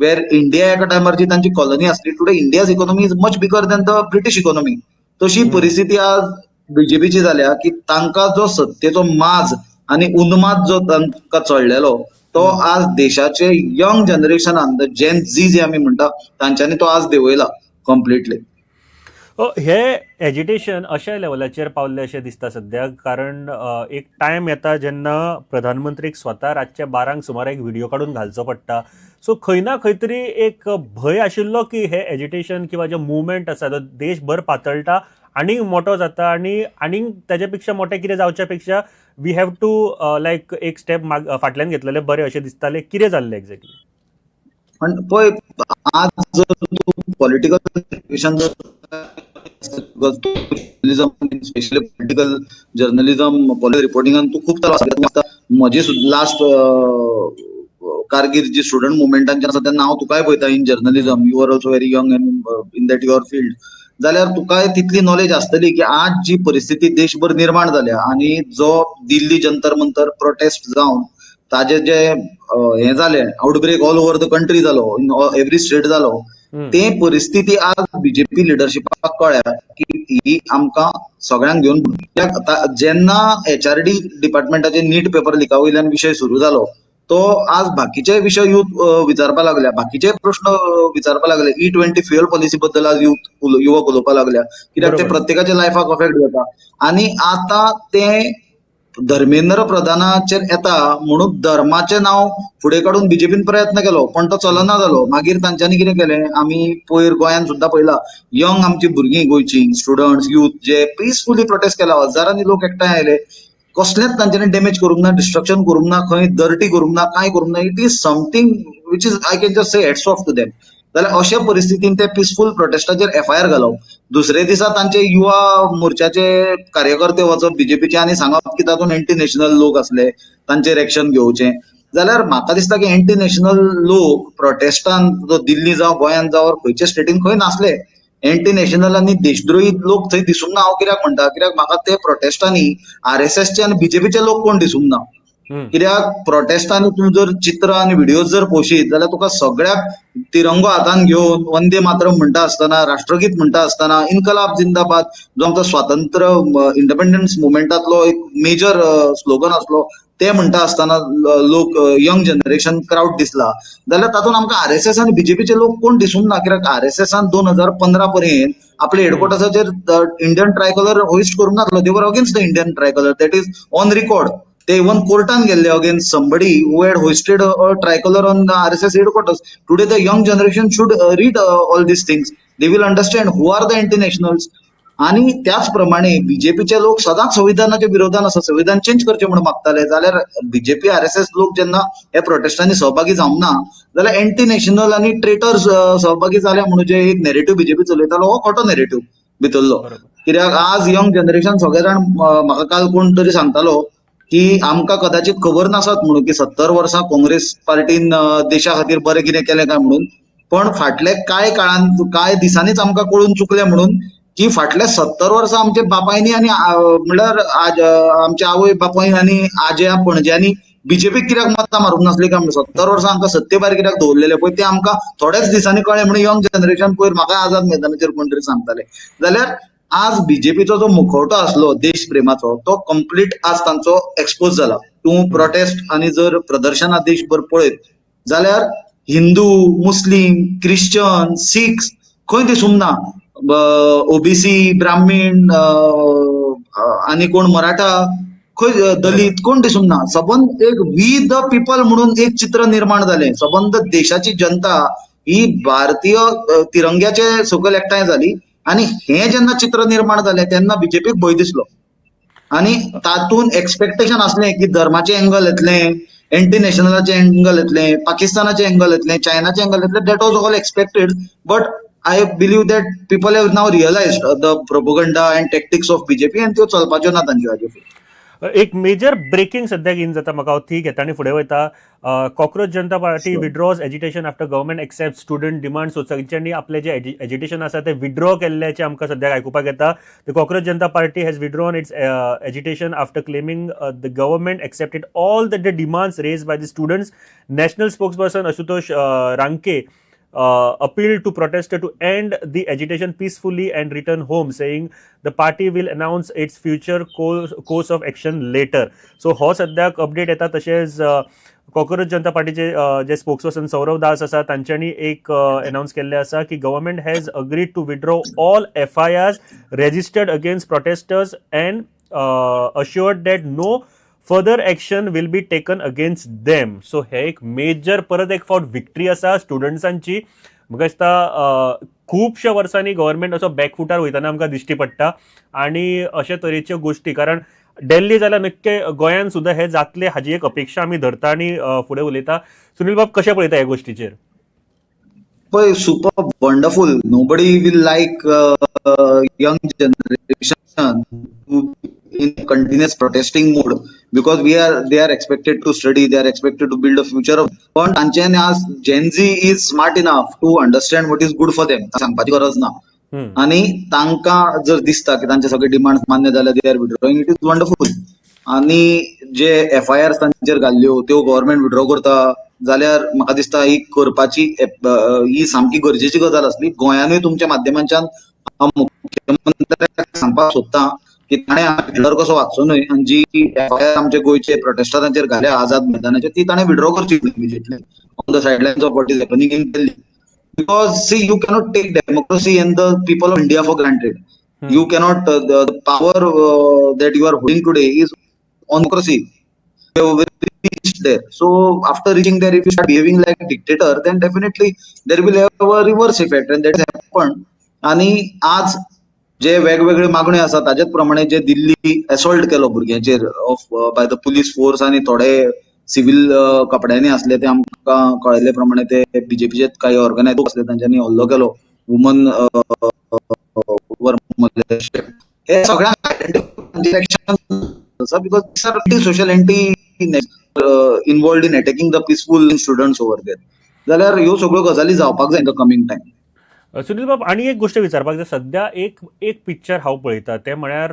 where India एका टायमार जी तांची कॉलनी असली, today India's economy is much bigger than the British economy. तशी परिस्थिती आज बीजेपीची जाल्या की तांकां जो सत्तेचो माज आनी उन्माद जो तांकां चडलेलो तो आज देशाचे यंग जनरेशनान, the जेन झी जे आमी म्हणटा, तांच्यांनी तो आज देंवयला कंप्लिटली. हे एजिटेशन अशा लेवलाचेर पावल्ले अशें दिसता सद्याक, कारण एक टायम येता जेन्ना प्रधानमंत्रीक स्वता रातच्या 12क सुमार एक व्हिडिओ काडून घालचो पडटा. सो खंय ना खंय तरी एक भंय आशिल्लो की हे एजिटेशन किंवा जे मुवमेंट आसा तो देशभर पातळटा आनीक मोठो जाता आनी आनीक ताच्या पेक्षा मोठें कितें जावच्या पेक्षा we have to लायक एक स्टेप फाटल्यान घेतलेले बरें अशें दिसतालें. कितें जाल्लें एक्झॅक्टली? पण पळय, आज जर तूं पॉलिटिकल सिच्युएशन जर, journalism, specially political journalism, political रिपोर्टिंगान तूं खूब त्रास. म्हजी लास्ट कारकीर्द जी स्टुडंट मुवमेंटांची आसा तेन्ना हांव तुकाय पळयता. In journalism you are also very young and in that your field. जाल्यार तुकाय तितली नॉलेज आसतली की आज जी परिस्थिती देशभर निर्माण जाल्या आनी जो दिल्ली जंतर मंतर प्रोटेस्ट जावन ताजे जे हें जालें, outbreak all over the country जालो, इन एवरी स्टेट जालो, ते परिस्थिती आज बीजेपी लिडरशिपाक कळ्ळ्या की ही आमकां सगळ्यांक घेवन. जेन्ना एचआरडी डिपार्टमेंटाचे नीट पेपर लिका वयल्यान विशय सुरू जालो, तो आज बाकीचे विशय युथ विचारपा लागल्या, बाकीचे प्रश्न विचारपा लागले. ई 20 फ्युएल पॉलिसी बद्दल आज युथ, युवक उलोवपा लागल्या, कित्याक ते प्रत्येकाच्या लायफाक अफेक्ट जाता. आनी आतां ते धर्मेंद्र प्रधानाचेर येता म्हणून धर्माचें नांव फुडें काडून बीजेपीन प्रयत्न केलो, पण तो चलना जालो. मागीर तांच्यांनी कितें केलें, आमी पयर गोंयांत सुद्दां पळयला, यंग आमची भुरगीं, गोंयची स्टुडंट्स, युथ जे पिसफुली प्रोटेस्ट केला, हजारांनी लोक एकठांय आयले, कसलेंच तांच्यांनी डॅमेज करूंक ना, डिस्ट्रक्शन करूंक ना, खंय डर्टी करूंक ना, कांय करूंक ना. It is something which is, I can just say, hats off to them. जाल्यार अशा परिस्थितीन ते पिसफूल प्रोटेस्टाचेर एफआयआर घालप, दुसरे दिसा तांचे युवा मोर्चाचे कार्यकर्ते वचप बीजेपीचे आनी सांगप की तातूंत एंटी नॅशनल लोक आसले, तांचेर एक्शन घेवचें, जाल्यार म्हाका दिसता की एंटी नॅशनल लोक प्रोटेस्टान जो दिल्ली जावं, गोंयांत जावं, खंयच्या स्टेटीन खंय नासले. एंटी नॅशनल आनी देशद्रोही लोक थंय दिसूंक ना. हांव कित्याक म्हणटा, कित्याक म्हाका ते प्रोटेस्टांनी आरएसएसचे आनी बीजेपीचे लोक कोण दिसूंक ना. कित्याक प्रोटेस्टांनी तूं जर चित्र आनी व्हिडिओ जर पोशीत जाल्यार तुका सगळ्याक तिरंगो हातान घेवन वंदे मातरम म्हणटा आसतना, राष्ट्रगीत म्हणटा आसतना, इन्कलाब जिंदाबाद जो आमचो स्वातंत्र्य इंडिपेंडन्स मुवमेंटांतलो एक मेजर स्लोगन आसलो, ते म्हणटा आसतना लोक, यंग जनरेशन क्रावड दिसला. जाल्यार तातूंत आमकां आरएसएस आनी बीजेपीचे लोक कोण दिसूंक ना, कित्याक आरएसएसान 2015 पर्यंत आपले हेडक्वॉर्टर्साचेर इंडियन ट्रायकलर होइस्ट करूंक नासलो. They were against the Indian tricolour, that is on record. ते इवन कोर्टान गेल्ले against somebody who had hoisted a tricolour on the RSS headquarters. Today the young generation should read all these things. They will understand who are the anti nationals. आणि त्याच प्रमाणे बीजेपीचे लोक सदांच संविधानाच्या विरोधान आसा, संविधान चेंज करचें म्हणून मागताले. जाल्यार बीजेपी, आरएसएस लोक जेन्ना ह्या प्रोटेस्टांनी सहभागी जावंक ना, जाल्यार एंटी नॅशनल आनी ट्रेटर्स सहभागी जाले म्हणून जे एक नेरेटिव्ह बीजेपी चलयतालो, हो खोटो नेरेटिव्ह भितरलो. कित्याक आज यंग जनरेशन सगळे जाण, म्हाका काल कोण तरी सांगतालो की आमकां कदाचित खबर नासत म्हणून की 70 वर्सां काँग्रेस पार्टीन देशा खातीर बरें कितें केलें काय म्हणून, पण फाटले कांय काळान, कांय दिसांनीच आमकां कळून चुकलें म्हणून की फाटल्या 70 वर्सां आमच्या बापायनी आनी म्हणल्यार आज आमच्या आवय बापायन आनी आज्या पणज्यांनी बीजेपीक कित्याक मतां मारूंक नासली काय म्हणून, 70 वर्सां आमकां सत्ते भायर कित्याक दवरलेले पळय, ते आमकां थोड्याच दिसांनी कळ्ळें म्हणून यंग जनरेशन पयर म्हाका आझाद मैदानाचेर कोण तरी सांगताले. जाल्यार आज बीजेपीचो जो मुखवटो आसलो देश प्रेमाचो, तो कंप्लीट आज तांचो एक्सपोज जाला. तूं प्रोटेस्ट आनी जर प्रदर्शनां देशभर पळयत जाल्यार हिंदू, मुस्लीम, क्रिश्चन, सिख्स खंय दिसूंक ना. ओबीसी, ब्राह्मीण आनी कोण मराठा खंय, दलित कोण दिसूंक ना. सबंद एक we the people म्हणून एक चित्र निर्माण जालें. सबंद देशाची जनता ही भारतीय तिरंग्याचे सकयल एकठांय जाली आनी हें जेन्ना चित्र निर्माण जालें तेन्ना बीजेपीक भंय दिसलो आनी तातूंत एक्सपेक्टेशन आसलें की धर्माचें एंगल येतलें, एंटी नॅशनलाचें एंगल येतलें, पाकिस्तानाचें एंगल येतलें, चायनाचें एंगल येतलें. That was all expected, but I believe that people have now realised the propaganda and tactics of BJP आनी त्यो चलपाच्यो ना तांच्यो हाजे फुडें. एक मेजर ब्रेकिंग सद्याक इन जाता म्हाका, हांव ती घेता आनी फुडें वयता. Cockroach Janata Party withdraws agitation after government accept student demand. So तांच्यांनी आपले जे एजिटेशन आसा ते विड्रॉ केल्ल्याचें आमकां सद्याक आयकुपाक येता. The Cockroach Janata Party has withdrawn its agitation after claiming the government accepted all the demands raised by the students. National spokesperson Ashutosh Ranke appealed to protesters to end the agitation peacefully and return home, saying the party will announce its future course of action later. So हो सद्याक update येता. तशेंच cockroach जनता पार्टीचे जे spokesperson Sourav दास आसा, तांच्यांनी एक announce केल्लें आसा की government has agreed to withdraw all FIRs registered against protesters and assured that no further action will be taken against them. So हे एक मेजर परत एक फावट विक्ट्री आसा स्टुडंट्सांची. म्हाका दिसता खुबश्या वर्सांनी गव्हर्मेंट असो बॅकफुटार वयतना आमकां दिश्टी पडटा आनी अशे तरेच्यो गोश्टी, कारण दिल्ली जाल्यार नक्की गोंयान सुद्दां हे जातले हाजी एक अपेक्षा आमी धरता आनी फुडें उलयता. सुनील बाब, कशें पळयता ह्या गोश्टीचेर? पळय, super, wonderful. Nobody will like young generation to in continuous protesting mode because we are they are expected to study, they are expected to build a future of. पण तांच्यानी आज Gen Z is smart enough to understand what is good for them. सांगपाची गरज ना. आणि तांकां जर दिसता की तांचे सगळे डिमांड्स मान्य जाल्या, they are withdrawing, it is wonderful. आणि जे एफआयआर तांचेर घाल्ल्यो त्यो गव्हर्मेंट विड्रॉ करता जाल्यार म्हाका दिसता ही करपाची ही सामकी गरजेची गजाल आसली. गोंयानूय तुमच्या माध्यमांच्यान हांव मुख्यमंत्र्याक सांगपाक सोदता की ताणें हिटलर कसो वागचो न्हय आनी जी एफआयआर आमचे गोंयचे प्रोटेस्टरांचेर घाल्या आझाद मैदानाचेर ती ताणें विड्रॉ करची immediately on the sidelines of what is happening in Delhi. Because see, you cannot take democracy and the people of India for granted. You cannot, the power that you are holding today is on democracy. You have reached there. So after reaching there, if you start behaving like a dictator, then definitely there will have a reverse effect, and that has happened. आणि आज जे वेगवेगळे मागण्यो आसा ताजेच प्रमाणे जे दिल्ली assault केलो भुरग्यांचेर of by the police force आनी थोडे सिव्हिल कपड्यांनी असले, ते आमकां कळिल्ले प्रमाणे ते बीजेपीचे काही ऑर्गनायझर असले, तांच्यांनी हल्लो केलो वुमन वर. हे सगळ्यांक एक्शन आसा because are social anti involved in attacking the peaceful students over there. जाल्यार ह्यो सगळ्यो गजाली जावपाक जाय in the coming time. Sunil बाब, आनी एक गोश्ट विचारपाक जाय. सध्या एक एक पिक्चर हांव पळयता, तें म्हळ्यार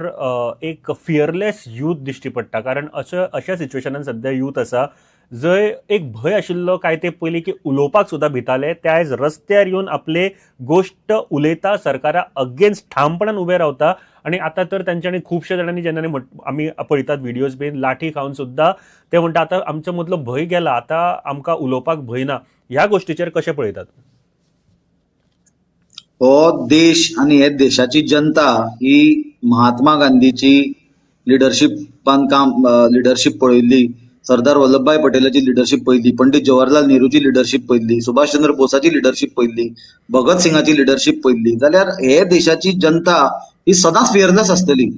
एक फियरलेस यूथ दिश्टी पडटा, कारण अशा सिच्युएशनान सध्या यूथ आसा जंय एक भंय आशिल्लो काय ते पयलीं की उलोवपाक सुद्दां भिताले, ते आयज रस्त्यार येवन आपले गोश्ट उलयता, सरकारा अगेन्स्ट ठामपणान उबे रावता. आनी आतां तर तांच्यांनी खुबशे जाणांनी जेन्ना आमी पळयतात व्हिडियोज बीन, लाठी खावन सुद्दां ते म्हणटा, आतां आमच्या मदलो भंय गेला, आतां आमकां उलोवपाक भंय ना. ह्या गोश्टीचेर कशें पळयतात? हो देश आणि हे देशाची जनता ही महात्मा गांधीची लिडरशिपान काम लिडरशीप पळयल्ली, सरदार वल्लभभाई पटेलाची लिडरशीप पळयली, पंडित जवाहरलाल नेहरूची लिडरशीप पळयल्ली, सुभाषचंद्र बोसाची लिडरशीप पळयल्ली, भगत सिंगाची लिडरशीप पळयल्ली, जाल्यार हे देशाची जनता ही सदांच फियरलेस आसतली.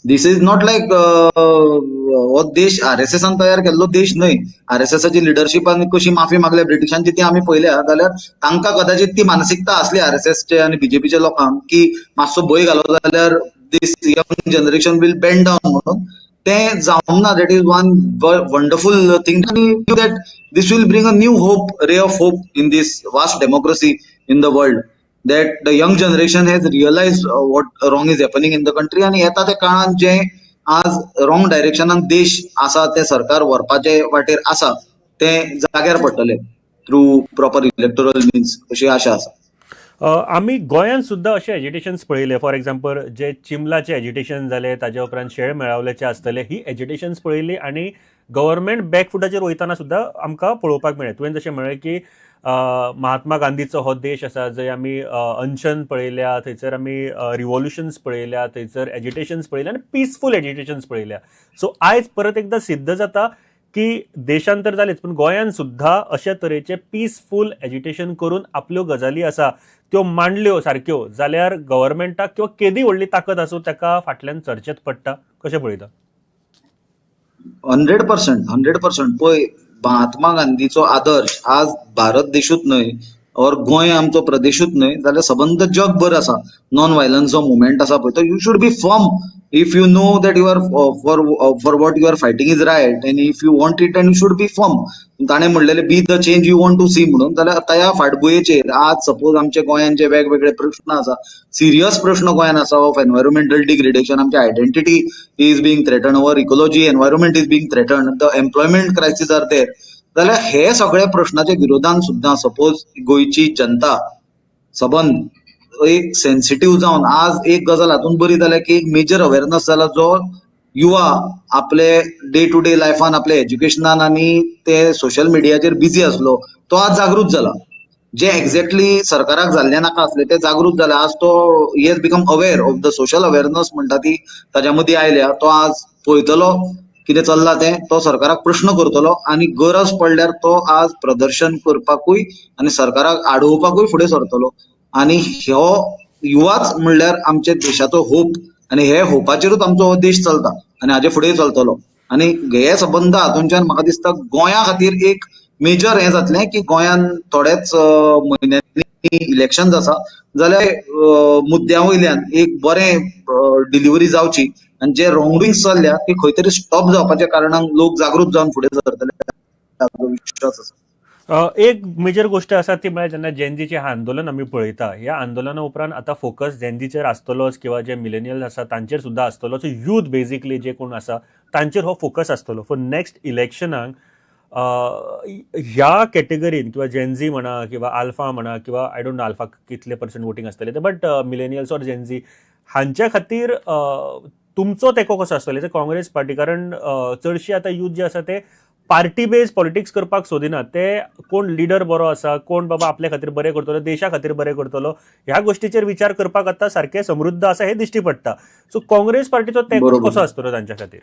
This is not लायक हो देश आरएसएसान तयार केल्लो देश न्हय. आरएसएसाची लिडरशिपान कशी माफी मागल्या ब्रिटिशांची ती आमी पळयल्या, जाल्यार तांकां कदाचित ती मानसिकता आसली आरएसएसचे आनी बीजेपीच्या लोकांक की मातसो भंय घालो जाल्यार this young generation will bend down म्हणून. तें जावंक ना. That is one wonderful thing that this will bring a new hope, ray of hope in this vast democracy in the world, that the young generation has realized what wrong is happening in the country. आणि येता त्या काळान जे आज wrong डायरेक्शनान देश आसा, ते सरकार व्हरपाचे वाटेर आसा, ते जाग्यार पडटले थ्रू प्रॉपर इलेक्टोरल मिन्स, अशी आशा आसा. आमी गोंयांत सुद्दां अशे एजिटेशन्स पळयले. फॉर एग्जाम्पल, जे चिमलाचे एजिटेशन जाले, ताजे उपरांत शेळ मेळावल्याचे आसतले, ही एजिटेशन्स पळयली आनी गव्हर्मेंट बॅकफुटाचेर वयतना सुद्दां आमकां पळोवपाक मेळ्ळें. तुवें जशें म्हळें की महात्मा गांधीचो हो देश आसा जंय आमी अनशन पळयल्या, थंयसर आमी रिवॉल्युशन्स पळयल्या, थंयसर एजिटेशन्स पळयल्या आनी पिसफूल एजिटेशन्स पळयल्या. सो आयज परत एकदां सिद्ध जाता की देशांत तर जालेच, पूण गोंयांत सुद्दां अशे तरेचे पिसफूल एजिटेशन करून आपल्यो गजाली आसा त्यो मांडल्यो सारक्यो जाल्यार गव्हर्मेंटाक किंवा केदी व्हडली ताकद आसूं, ताका फाटल्यान चर्चेत पडटा. कशें पळयता? 100%, 100%. पळय, महात्मा गांधीचो आदर्श आज भारत देशूच न्हय और गोंय आमचो प्रदेशूच न्हय जाल्यार सबंद जगभर आसा. नॉन व्हायलन्स जो मुवमेंट आसा पळय, तो you should be firm if you know that you are for what you are fighting is right and if you want it, and you should be firm. ताणें म्हणलेलें, "Be the change you want to see" म्हणून. जाल्यार त्या फाटभुंयेचेर आज suppose आमच्या गोंयांत जे वेगवेगळे प्रश्न आसा, सिरियस प्रश्न गोंयांत आसा ऑफ एनवायरमेंटल डिग्रेडेशन, आमची identity is being threatened, our ecology, environment is being threatened, the employment crisis are there, जाल्यार हे सगळ्या प्रश्नाच्या विरोधान सुद्दां सपोज गोंयची जनता सबंद एक सेन्सिटीव जावन आज एक गजाल हातून बरी जाल्या की एक मेजर अवेरनस जाला. जो युवा आपले डे टू डे लायफान, आपल्या एज्युकेशनान आनी ते सोशल मिडियाचेर बिजी आसलो, तो आज जागृत जाला. जे एक्झॅक्टली सरकाराक जाल्लें नाका आसलें, ते जागृत जाले. आज तो he has become aware of the social awareness म्हणटा ती ताच्या मदीं आयल्या. तो आज पळयतलो कितें चल्लां तें, तो सरकाराक प्रश्न करतलो आनी गरज पडल्यार तो आज प्रदर्शन करपाकूय आनी सरकाराक आडोवपाकूय फुडें सरतलो. आनी हो युवाच म्हणल्यार आमच्या देशाचो होप आनी हे होपाचेरूच आमचो हो देश चलता आनी हाजे फुडें चलतलो. आनी हे संबंद हातूंच्यान म्हाका दिसता गोंया खातीर एक मेजर हें जातलें की गोंयान थोड्याच म्हयन्यांनी इलेक्शन आसा, जाल्यार मुद्द्या वयल्यान एक बरें डिलिव्हरी जावची आनी जे रॉंग डुईंग चल्ल्या ती खंय तरी स्टॉप जावपाच्या कारणान लोक जागृत जावन फुडें सरतले हाचो विश्वास आसा. एक मेजर गोश्ट आसा ती म्हळ्यार जेन्ना जेनजीचें आंदोलन आमी पळयता, ह्या आंदोलना उपरांत आतां फोकस जेनजीचेर आसतलोच किंवा जे मिलेनियल्स आसा तांचेर सुद्दां आसतलो. सो यूथ बेजिकली जे कोण आसा तांचेर हो फोकस आसतलो. फॉर नेक्स्ट इलेक्शनाक ह्या कॅटेगरीन किंवा जेनझी म्हणा किंवा आल्फा म्हणा किंवा I don't know alpha कितले पर्संट वोटींग आसतले ते, बट मिलेनियल्स ऑर जेनझी हांच्या खातीर तुमचो तेंको कसो आसतलो एज अ काँग्रेस पार्टी? कारण चडशी आतां यूथ जे आसा ते पार्टी बेज पॉलिटिक्स करपाक सोदिना, ते कोण लिडर बरो आसा, कोण बाबा आपल्या खातीर बरें करतलो, देशा खातीर बरें करतलो ह्या गोश्टीचेर विचार करपाक आतां सारकें समृद्ध आसा हें दिश्टी पडटा. सो काँग्रेस पार्टीचो तेंको कसो आसतलो तांच्या खातीर?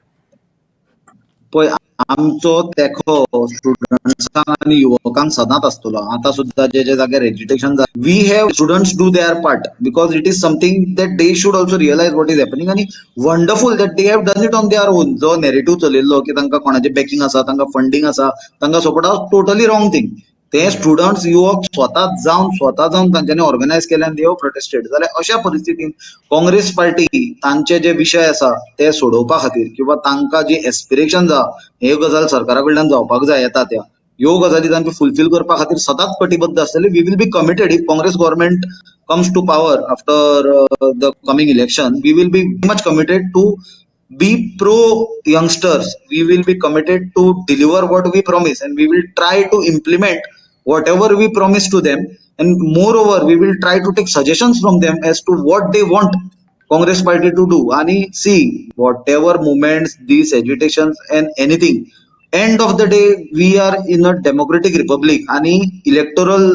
पळय, आमचो तेंको स्टुडंट्सांक आनी युवकांक सदांच आसतलो. आतां सुद्दां जे जे जाग्यार एजिटेशन जाता, we have students do their part because it is something that they should also realize what is happening आनी wonderful that they have done it on their own. जो नॅरेटिव्ह चलयल्लो की तांकां कोणाचें बॅकिंग आसा, तांकां फंडींग आसा, तांकां सपोर्ट आसा, टोटली रॉंग थींग. ते स्टुडंट्स युवक स्वता जावन तांच्यांनी ऑर्गनायज केले आनी they have protested. जाल्यार अशा परिस्थितीन काँग्रेस पार्टी तांचे जे विशय आसा ते सोडोवपा खातीर किंवा तांकां जी एस्पिरेशन आसा, हे गजाल सरकारा कडल्यान जावपाक जाय येता त्या ह्यो गजाली तांकां फुलफील करपा खातीर सदांच कटिबद्ध आसतले. We will be committed. If Congress government comes to power after the coming election, we will be much committed to be pro youngsters. We will be committed to deliver what we promise and we will try to implement whatever we promise to them, and moreover we will try to take suggestions from them as to what they want Congress Party to do. And see, whatever movements, these agitations and anything, end of the day we are in a democratic republic आणि electoral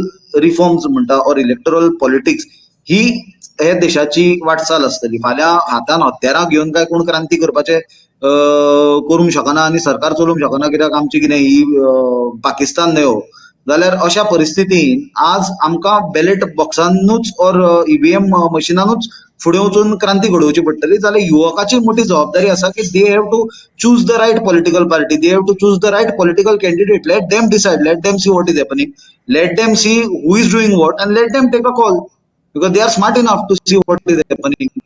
reforms म्हणटा or electoral politics ही हे देशाची वाटचाल आसतली. फाल्यां हातान हत्यारां घेवन काय कोण क्रांती करपाचे करूंक शकना आनी सरकार चलोवंक शकना, कित्याक आमची कितें ही पाकिस्तान न्हय हो. जाल्यार अशा परिस्थितीन आज आमकां बॅलेट बॉक्सानूच ऑर ईव्हीएम मशिनानूच फुडें वचून क्रांती घडोवची पडटली. जाल्यार युवकाची मोठी जबाबदारी आसा की they have to choose the right political party, they have to choose the right political candidate. Let them decide, let them see what is happening, let them see who is doing what and let them take a call, because they are smart enough to see what is happening.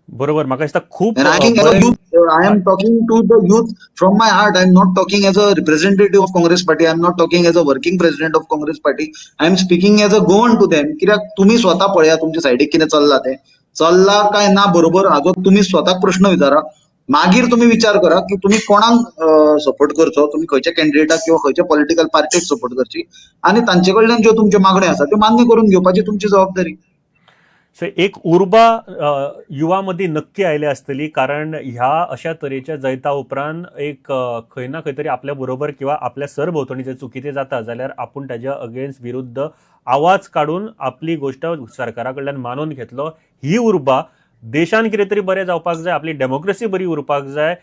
बरोबर, म्हाका दिसता खूब And I think as a youth, I am talking to the youth from my heart. I am not talking as a representative of Congress Party. I am not talking as a working president of Congress Party. I am speaking as a Goan to them. कित्याक तुम्ही स्वता पळया तुमच्या सायडीक कितें चल्ला तें, चल्ला काय ना बरोबर हाजो तुम्ही स्वताक प्रश्न विचारा. मागीर तुम्ही विचार करा की तुम्ही कोणाक सपोर्ट करचो, तुम्ही खंयच्या कॅन्डिडेटाक किंवा खंयच्या पॉलिटिकल पार्टीक सपोर्ट करची आनी तांचे कडल्यान ज्यो तुमच्यो मागण्यो आसा त्यो मान्य करून घेवपाची तुमची जबाबदारी. सो एक उर्बा युवा मदीं नक्की आयल्या आसतली, कारण ह्या अशा तरेच्या जैता उपरांत एक खंय ना खंय तरी आपल्या बरोबर किंवा आपल्या सरभोंवतणी जर चुकीचें जाता जाल्यार आपूण ताज्या अगेन्स्ट विरुद्ध आवाज काडून आपली गोश्ट सरकारा कडल्यान मानून घेतलो. ही उर्बा देशान कितें तरी बरें जावपाक जाय, आपली डेमोक्रेसी बरी उरपाक जाय,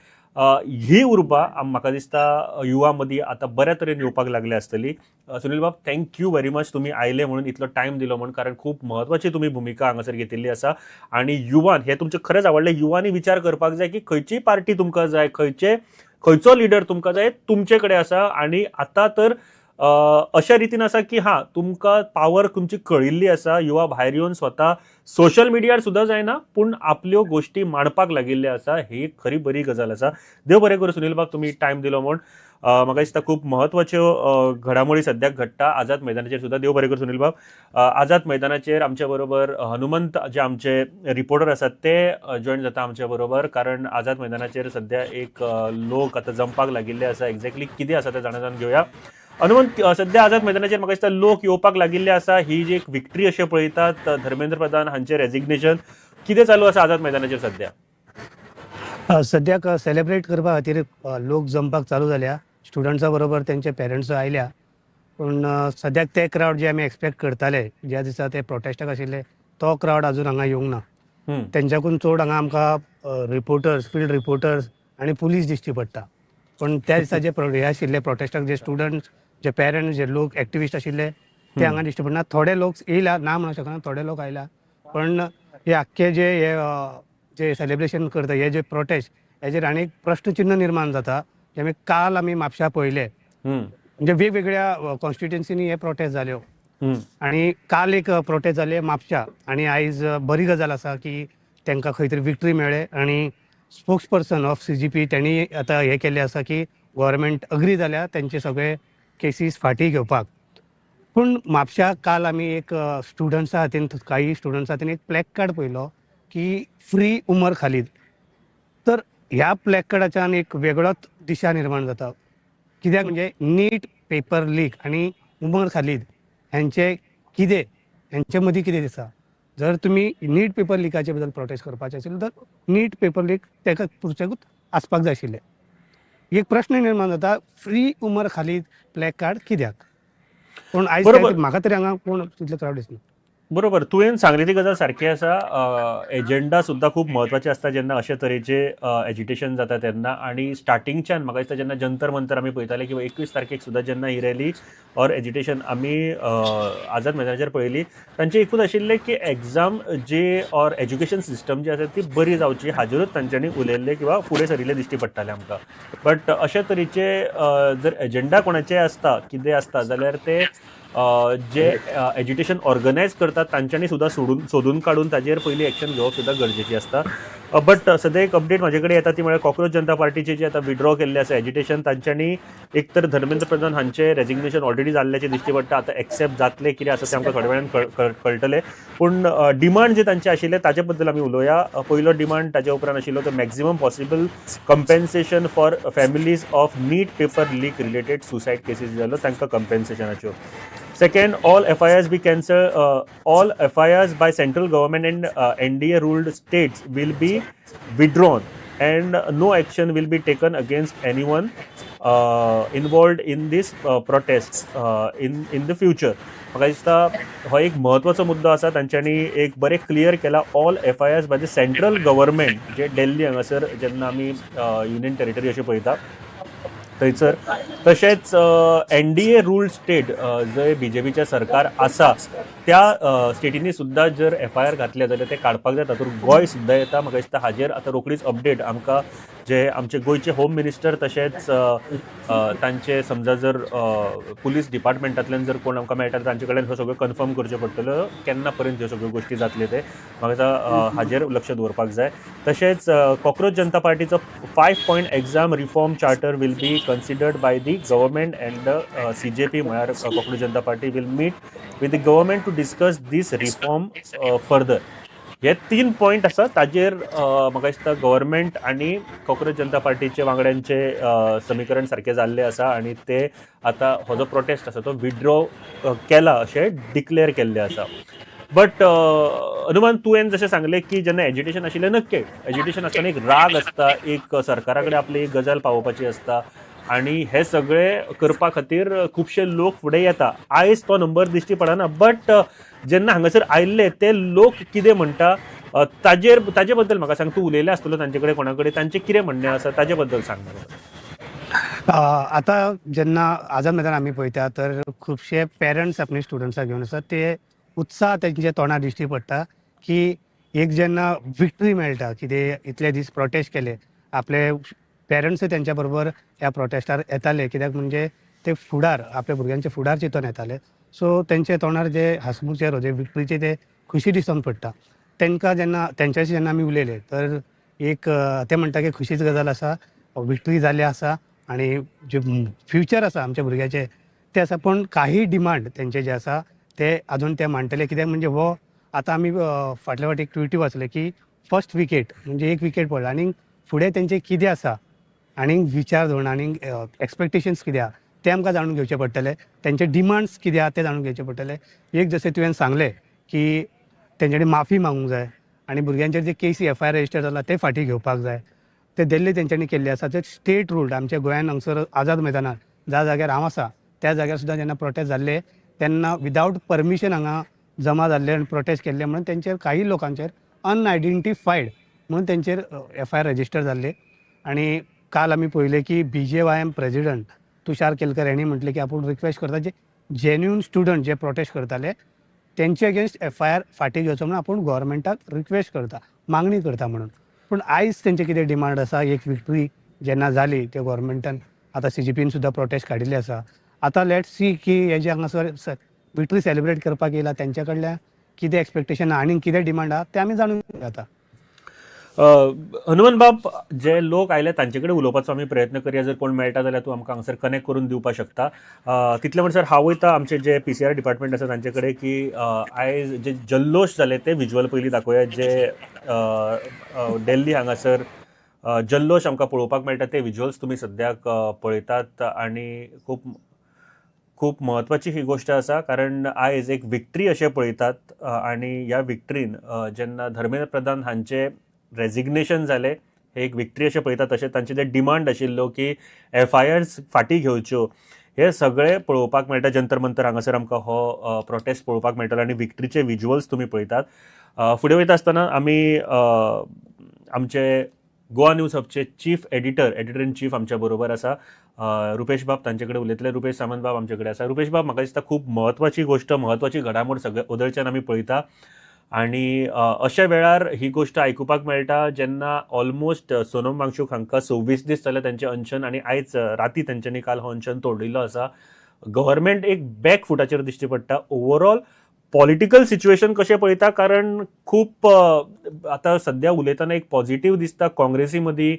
ही उर्बा म्हाका दिसता युवा मदीं आतां बऱ्या तरेन येवपाक लागल्या आसतली. सुनील बाब, thank you very much तुमी आयले म्हणून, इतलो टायम दिलो म्हणून, कारण खूब म्हत्वाची तुमी भुमिका हांगासर घेतिल्ली आसा. आनी युवान हें तुमचें खरेंच आवडलें, युवांनी विचार करपाक जाय की खंयची पार्टी तुमकां जाय, खंयचो लिडर तुमकां जाय, तुमचे कडेन आसा. आनी आतां तर अशा रितीन आसा की हां, तुमकां पावर तुमची कळिल्ली आसा. युवा भायर येवन स्वता सोशल मिडियार सुद्दां जायना पूण आपल्यो गोश्टी मांडपाक लागिल्ल्यो आसा, ही खरी बरी गजाल आसा. देव बरें करूं सुनील बाब, तुमी टायम दिलो म्हूण. म्हाका दिसता खूब म्हत्वाच्यो घडामोडी सद्याक घडटा आझाद मैदानाचेर सुद्दां. देव बरें करूं सुनील बाब. आझाद मैदानाचेर आमच्या बरोबर हनुमंत जे आमचे रिपोर्टर आसात ते जॉयन जाता आमच्या बरोबर, कारण आझाद मैदानाचेर सद्या एक लोक आतां जमपाक लागिल्ले आसा. एक्झॅक्टली कितें आसा तें जाणा जावन घेवया. हनुमंत, सद्या आझाद मैदानाचेर म्हाका दिसता लोक येवपाक लागिल्ले आसा. ही जी एक विक्ट्री अशें पळयतात, धर्मेंद्र प्रधान हांचे रेजिग्नेशन, कितें चालू आसा आझाद मैदानाचेर सद्या? सद्याक सेलिब्रेट करपा खातीर लोक जमपाक चालू जाल्या. स्टुडंट्सा बरोबर तेंचे पेरंट्स आयल्या, पूण सद्याक ते क्रावड जे आमी एक्सपेक्ट करताले ज्या दिसा ते प्रोटेस्टाक आशिल्ले तो क्रावड अजून हांगा येवंक ना. तेंच्याकून चड हांगा आमकां रिपोर्टर्स, फिल्ड रिपोर्टर्स आनी पुलीस दिश्टी पडटा. पूण त्या दिसा जे हे आशिल्ले प्रोटेस्टाक, जे स्टुडंट्स, जे पेरंट्स, जे लोक एक्टिविस्ट आशिल्ले ते हांगा दिश्टी पडना. थोडे लोक येयला, ना म्हणूंक शकना, थोडे लोक आयला, पण हे आख्खे जे हे जे सेलिब्रेशन करता, हे जे प्रोटेस्ट, हेजेर आनी एक प्रश्नचिन्ह निर्माण जाता जे आमी काल आमी म्हापशा पळयले. म्हणजे वेगवेगळ्या कॉन्स्टिट्युएन्सीनी हे प्रोटेस्ट जाल्यो आनी काल एक प्रोटेस्ट जाले म्हापशा आनी आयज बरी गजाल आसा की तांकां खंय तरी विक्ट्री मेळ्ळे आनी स्पोक्स पर्सन ऑफ सीजीपी त्यांनी आतां हे केल्लें आसा की गव्हर्मेंट अग्री जाल्या तेंचे सगळे केसीस फाटीं घेवपाक. पूण म्हापश्या काल आमी एक स्टुडंट्सा हातीन, काही स्टुडंट्सा हातीन एक प्लॅक कार्ड पळयलो की फ्री उमर खालीद. तर ह्या प्लॅक कार्डाच्यान एक वेगळोच दिशा निर्माण जाता. कित्याक म्हणजे नीट पेपर लीक आनी उमर खालीद हेंचे कितें, हेंचे मदीं कितें दिसा? जर तुमी नीट पेपर लिकाचे बद्दल प्रोटेस्ट करपाचे आशिल्ले तर नीट पेपर लीक ताका पुरच्याकूच आसपाक जाय आशिल्लें. एक प्रश्न निर्माण जाता, फ्री उमर खालीद प्लॅक कार्ड कित्याक? पूण आयज म्हाका तरी हांगा कोण तितले क्रावड दिसना. बरोबर, तुवें सांगली ती गजाल सारकी आसा. एजेंडा सुद्दां खूब म्हत्वाची आसता जेन्ना अशे तरेचे एजिटेशन जाता तेन्ना. आनी स्टार्टिंगच्यान म्हाका दिसता जेन्ना जंतर मंतर आमी पळयताले किंवा 21 तारखेक सुद्दां जेन्ना ही रॅली ऑर एजिटेशन आमी आझाद मैदानाचेर पळयली, तांचें एकूच आशिल्लें की exam J or education system जी आसा ती बरी जावची, हाजेरूच तांच्यांनी उलयल्लें किंवा फुडें सरिल्लें दिश्टी पडटालें आमकां. बट अशे तरेचे जर एजेंडा कोणाचे आसता कितें आसता जाल्यार ते जे एज्युकेशन ऑर्गनायज करतात तांच्यांनी सुद्दां सोदून काडून ताजेर पयलीं एक्शन घेवप सुद्दां गरजेची आसता. बट सद्या एक अपडेट म्हाजे कडेन येता ती म्हळ्यार कॉक्रोच जनता पार्टीचे जे आतां विड्रॉ केल्ले आसा एजिटेशन, तांच्यांनी एक तर धर्मेंद्र प्रधान हांचे रेजिग्नेशन ऑलरेडी जाल्ल्याचें दिश्टी पडटा. आतां एक्सेप्ट जातलें कितें आसा तें आमकां थोड्या वेळान कळटलें. पूण डिमांड जे तांचे आशिल्ले ताजे बद्दल आमी उलोवया. पयलो डिमांड ताजे उपरांत आशिल्लो तो maximum possible compensation for families of NEET paper leak related suicide cases जाल्यो तांकां कंपेन्सेशनाच्यो. Second, all FIRs be cancelled. All FIRs by central government and NDA ruled states will be withdrawn, and no action will be taken against anyone involved in this protest in the future. म्हाका दिसता हो एक म्हत्वाचो मुद्दो आसा. तांच्यांनी एक बरें क्लियर केला, all FIRs by the central government जे दिल्ली हांगासर जेन्ना आमी युनियन टेरिटरी अशें पळयता थंयसर, तशेंच NDA ruled state जंय बीजेपीचें सरकार आसा त्या स्टेटींनी सुद्दां जर FIR घातले जाल्यार ते काडपाक जाय. तातूंत गोंय सुद्दां येता. म्हाका दिसता हाजेर आतां रोखडीच अपडेट आमकां जे आमचे गोंयचे होम मिनिस्टर तशेंच तांचे समजा जर पुलीस डिपार्टमेंटांतल्यान जर कोण आमकां मेळटा तांचे कडेन ह्यो सगळ्यो कन्फर्म करच्यो पडटल्यो केन्ना पर्यंत ह्यो सगळ्यो गोश्टी जातल्यो ते. म्हाका दिसता हाजेर लक्ष दवरपाक जाय. तशेंच cockroach Janata पार्टीचो 5 point exam reform charter will be considered by the government and the CJP म्हळ्यार Cockroach Janata Party will meet with the government to discuss this reform further. हे 3 पॉयंट आसा ताजेर म्हाका दिसता गव्हर्मेंट आनी कॉक्रोच जनता पार्टीचे वांगड्यांचे समीकरण सारकें जाल्लें आसा आनी ते आतां हो जो प्रोटेस्ट आसा तो विड्रॉ केला अशें डिक्लेअर केल्लें आसा. बट हनुमान, तुवें जशें सांगलें की जेन्ना एजिटेशन आशिल्लें, नक्की एजिटेशन आसतना एक राग आसता, एक सरकारा कडेन आपली एक गजाल पावोवपाची आसता आनी हे सगळे करपा खातीर खुबशे लोक फुडें येता. आयज तो नंबर दिश्टी पडना, बट जेन्ना हांगासर आयिल्ले ते लोक कितें म्हणटा ताजेर ताजे बद्दल म्हाका सांग. तूं उलयलें आसतलो तांचे कडेन, कोणा कडेन, तांचें कितें म्हणणें आसा ताजे बद्दल सांग म्हाका. आतां जेन्ना आझाद मैदान आमी पळयता तर खुबशे पेरंट्स आपले स्टुडंट्साक घेवन आसा, ते उत्साह तेंच्या तोंडार दिश्टी पडटा की एक जेन्ना विक्ट्री मेळटा की ते इतले दीस प्रोटेस्ट केले, आपले पेरंट्सूय तेंच्या बरोबर ह्या प्रोटेस्टार येताले, कित्याक म्हणजे ते फुडार आपल्या भुरग्यांचे फुडार चिंतून येताले. सो तेंच्या तोंडार जे हांसमुख चेहरो, जे विक्ट्रीचे ते खुशी दिसून पडटा. तेंकां जेन्ना तेंच्याशी जेन्ना आमी उलयले तर एक ते म्हणटा की खुशीच गजाल आसा, विक्ट्री जाल्ली आसा आनी जे फ्युचर आसा आमच्या भुरग्याचे ते आसा. पूण काही डिमांड तेंचे जे आसा ते अजून ते मांडटले, कित्याक म्हणजे हो आतां आमी फाटल्या फावटी एक ट्विटी वाचले की फर्स्ट विकेट म्हणजे एक विकेट पडला आनी फुडें तेंचे कितें आसा आनी विचार धोरण आनी एक्सपेक्टेशन्स कितें आहा ते आमकां जाणून घेवचे पडटले, तेंचे डिमांड्स कितें आहा ते जाणून घेवचे पडटले. एक जशें तुवें सांगलें की तेंच्यांनी माफी मागूंक जाय आनी भुरग्यांचेर जे केसी FIR register जाला ते फाटीं घेवपाक जाय. ते दिल्ली तेंच्यांनी केल्ले आसा. ते स्टेट रूल्ड आमच्या गोंयान हांगसर आझाद मैदानार ज्या जाग्यार हांव आसा त्या जाग्यार सुद्दां जेन्ना प्रोटेस्ट जाल्ले तेन्ना विदावट परमिशन हांगा जमा जाल्ले आनी प्रोटेस्ट केल्ले म्हणून तेंचेर काही लोकांचेर अनआयडेंटिफायड म्हणून तेंचेर FIR register जाल्ले. आनी काल आमी पळयलें की BJYM president Tushar Kelkar यांनी म्हटलें की आपूण रिक्वेस्ट करता जे जेन्युन स्टुडंट जे प्रोटेस्ट करताले तेंचे अगेन्स्ट FIR फाटीं घेवचो म्हणून आपूण गव्हर्मेंटाक रिक्वेस्ट करता, मागणी करता म्हणून. पूण आयज तेंचे कितें डिमांड आसा, एक विक्ट्री जेन्ना जाली ते गव्हर्मेंटान आतां CJPन सुद्दां प्रोटेस्ट काडिल्ले आसा. आतां let see की हे जे हांगासर विक्ट्री सेलिब्रेट करपाक येयला तेंच्या कडल्यान कितें एक्सपेक्टेशन आनी कितें डिमांड आहा तें आमी जाणून घेवया आतां. हनुमंत बाब, जे लोक आयले तांचे कडेन उलोवपाचो आमी प्रयत्न करया. जर कोण मेळटा जाल्यार तूं आमकां हांगसर कनेक्ट करून दिवपाक शकता. तितले म्हणसर हांव वयता आमचे जे पीसीआर डिपार्टमेंट आसा तांचे कडेन की आयज जे जल्लोश जाले ते विज्युअल पयलीं दाखोवया. जे दिल्ली हांगासर जल्लोश आमकां पळोवपाक मेळटा ते विज्युअल्स तुमी सद्याक पळयतात आनी खूब खूब म्हत्वाची ही गोश्ट आसा, कारण आयज एक विक्ट्री अशें पळयतात आनी ह्या विक्ट्रीन जेन्ना धर्मेंद्र प्रधान हांचे रेजिग्नेशन जालें हे एक विक्ट्री अशें पळयतात. तशें तांचे जे डिमांड आशिल्लो की एफआयआर्स फाटीं घेवच्यो हे सगळें पळोवपाक मेळटा. जंतर मंतर हांगासर आमकां हो प्रोटेस्ट पळोवपाक मेळटलो आनी विक्ट्रीचे विज्युअल्स तुमी पळयतात. फुडें वयता आसतना आमी आमचे गोवा न्यूज हबचे chief editor, editor in chief आमच्या बरोबर आसा रुपेश बाब, तांचे कडेन उलयतले. रुपेश सामंत बाब आमचे कडेन आसा. रुपेश बाब, म्हाका दिसता खूब म्हत्वाची गोश्ट, म्हत्वाची घडामोड सगळे ओदळच्यान आमी पळयता आनी अशा वेळार ही गोश्ट आयकुपाक मेळटा जेन्ना ऑलमोस्ट सोनम वांगचूक हांकां 26 दीस जाले तांचें अनशन आनी आयज राती तांच्यांनी काल हो अनशन तोडिल्लो आसा. गव्हर्मेंट एक बॅक फुटाचेर दिश्टी पडटा. ओवरऑल पॉलिटिकल सिच्युएशन कशें पळयता, कारण खूब आतां सद्या उलयतना एक पॉझिटिव्ह दिसता. काँग्रेसी मदीं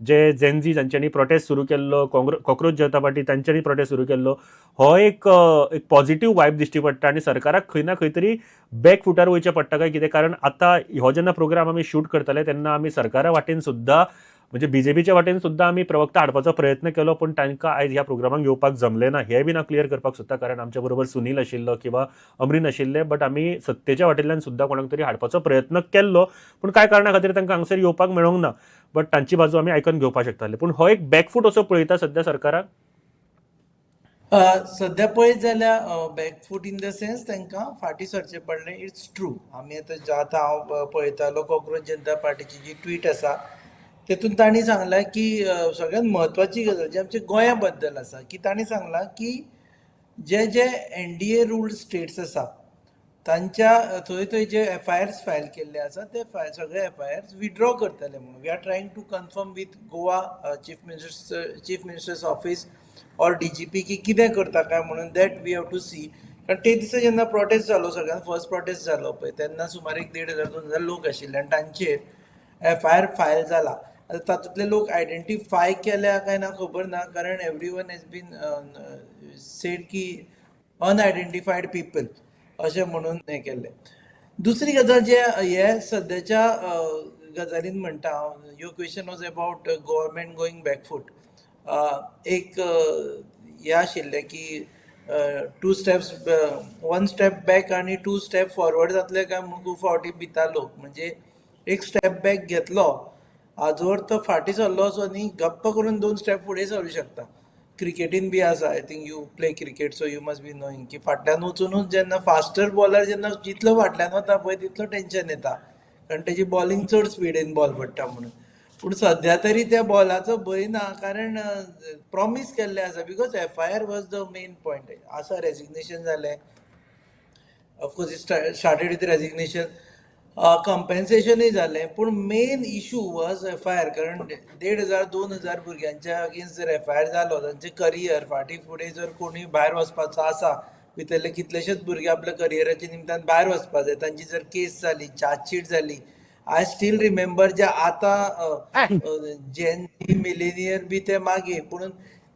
जे जेनझी जांच्यांनी प्रोटेस्ट सुरू केल्लो, कॉक्रोच जनता पार्टी तांच्यांनी प्रोटेस्ट सुरू केल्लो, हो एक एक पॉझिटिव्ह वायब दिश्टी पडटा आनी सरकाराक खंय ना खंय तरी बॅक फुटार वयचें पडटा काय कितें? कारण आतां हो जेन्ना प्रोग्राम आमी शूट करताले तेन्ना आमी सरकारा वाटेन सुद्दां, म्हणजे बीजेपीच्या वाटेन सुद्दां आमी प्रवक्ता हाडपाचो प्रयत्न केलो, पूण तांकां आयज ह्या प्रोग्रामाक येवपाक जमलें ना. हें बी ना क्लियर करपाक सोदता, कारण आमच्या बरोबर सुनील आशिल्लो किंवा अमरीन आशिल्ले, बट आमी सत्तेच्या वाटेंतल्यान सुद्दां कोणाक तरी हाडपाचो प्रयत्न केल्लो, पूण कांय कारणा खातीर तांकां हांगसर येवपाक मेळोंक ना. बट तांची बाजू आमी आयकून घेवपाक शकताले. पूण हो एक बॅकफूट असो पळयता सद्या सरकाराक. सद्या पळयत जाल्यार back foot in the sense तांकां फाटीं सरचें पडलें, it's true. आमी आतां आतां हांव पळयतालो कॉक्रोच जनता पार्टीची जी ट्वीट आसा तेतून तांणी सांगलां की सगळ्यात म्हत्वाची गजाल जी आमच्या गोंया बद्दल आसा की तांणी सांगलां की जे जे एनडीए रुल्ड स्टेट्स आसा तांच्या थंय थंय जे एफआयआर्स फायल केल्ले आसा ते सगळे एफआयआर्स विड्रॉ करतले म्हणून. We are trying to confirm with Goa chief minister's office or DGP की कितें करता काय म्हणून, that we have to see. कारण ते दिसा जेन्ना प्रोटेस्ट जालो, सगळ्यांत फर्स्ट प्रोटेस्ट जालो पळय तेन्ना सुमार एक 1500 2000 लोक आशिल्ले आनी तांचेर एफआयआर फायल जाला. आतां तातूंतले लोक आयडेंटिफाय केल्या काय ना खबर ना, कारण every one has been said की अनआयडेंटिफायड पिपल अशें म्हणून हें केल्लें. दुसरी गजाल जे हे सद्याच्या गजालीन म्हणटा हांव, your question was about government going back foot. एक हें आशिल्लें की 2 स्टेप्स, 1 स्टेप बॅक आनी 2 स्टेप फॉरवर्ड जातले काय म्हणून खूब फावटी भिता लोक. म्हणजे एक स्टेप बॅक घेतलो आजवर तो फाटीं सरलो असो न्ही, गप्प करून 2 स्टेप फुडें सरूं शकता. क्रिकेटीन बी आसा, I think you play cricket so you must be knowing की फाटल्यान वचुनूच जेन्ना फास्टर बॉलर जेन्ना जितलो फाटल्यान वता पळय तितलो टेंशन येता, कारण तेजी बॉलिंग चड स्पिडीन बॉल पडटा म्हणून. पूण सद्या तरी त्या बॉलाचो भंय ना, कारण प्रॉमीस केल्लें आसा, because FIR was the main point. आसा रेजिग्नेशन जालें, of course it started with resignation, कंपेन्सेशनूय जालें, पूण मेन इशू वॉज एफआयआर. कारण 1500 2000 भुरग्यांच्या अगेन्स्ट जर एफआयआर जालो, तांचें करियर फाटीं फुडें जर कोणूय भायर वचपाचो आसा, भितरले कितलेशेच भुरगे आपल्या करियराच्या निमतान भायर वचपा जाय, तांची जर केस जाली, चार्जशीट जाली. I still remember जे आतां जेन झी मिलेनियर बी ते मागीर, पूण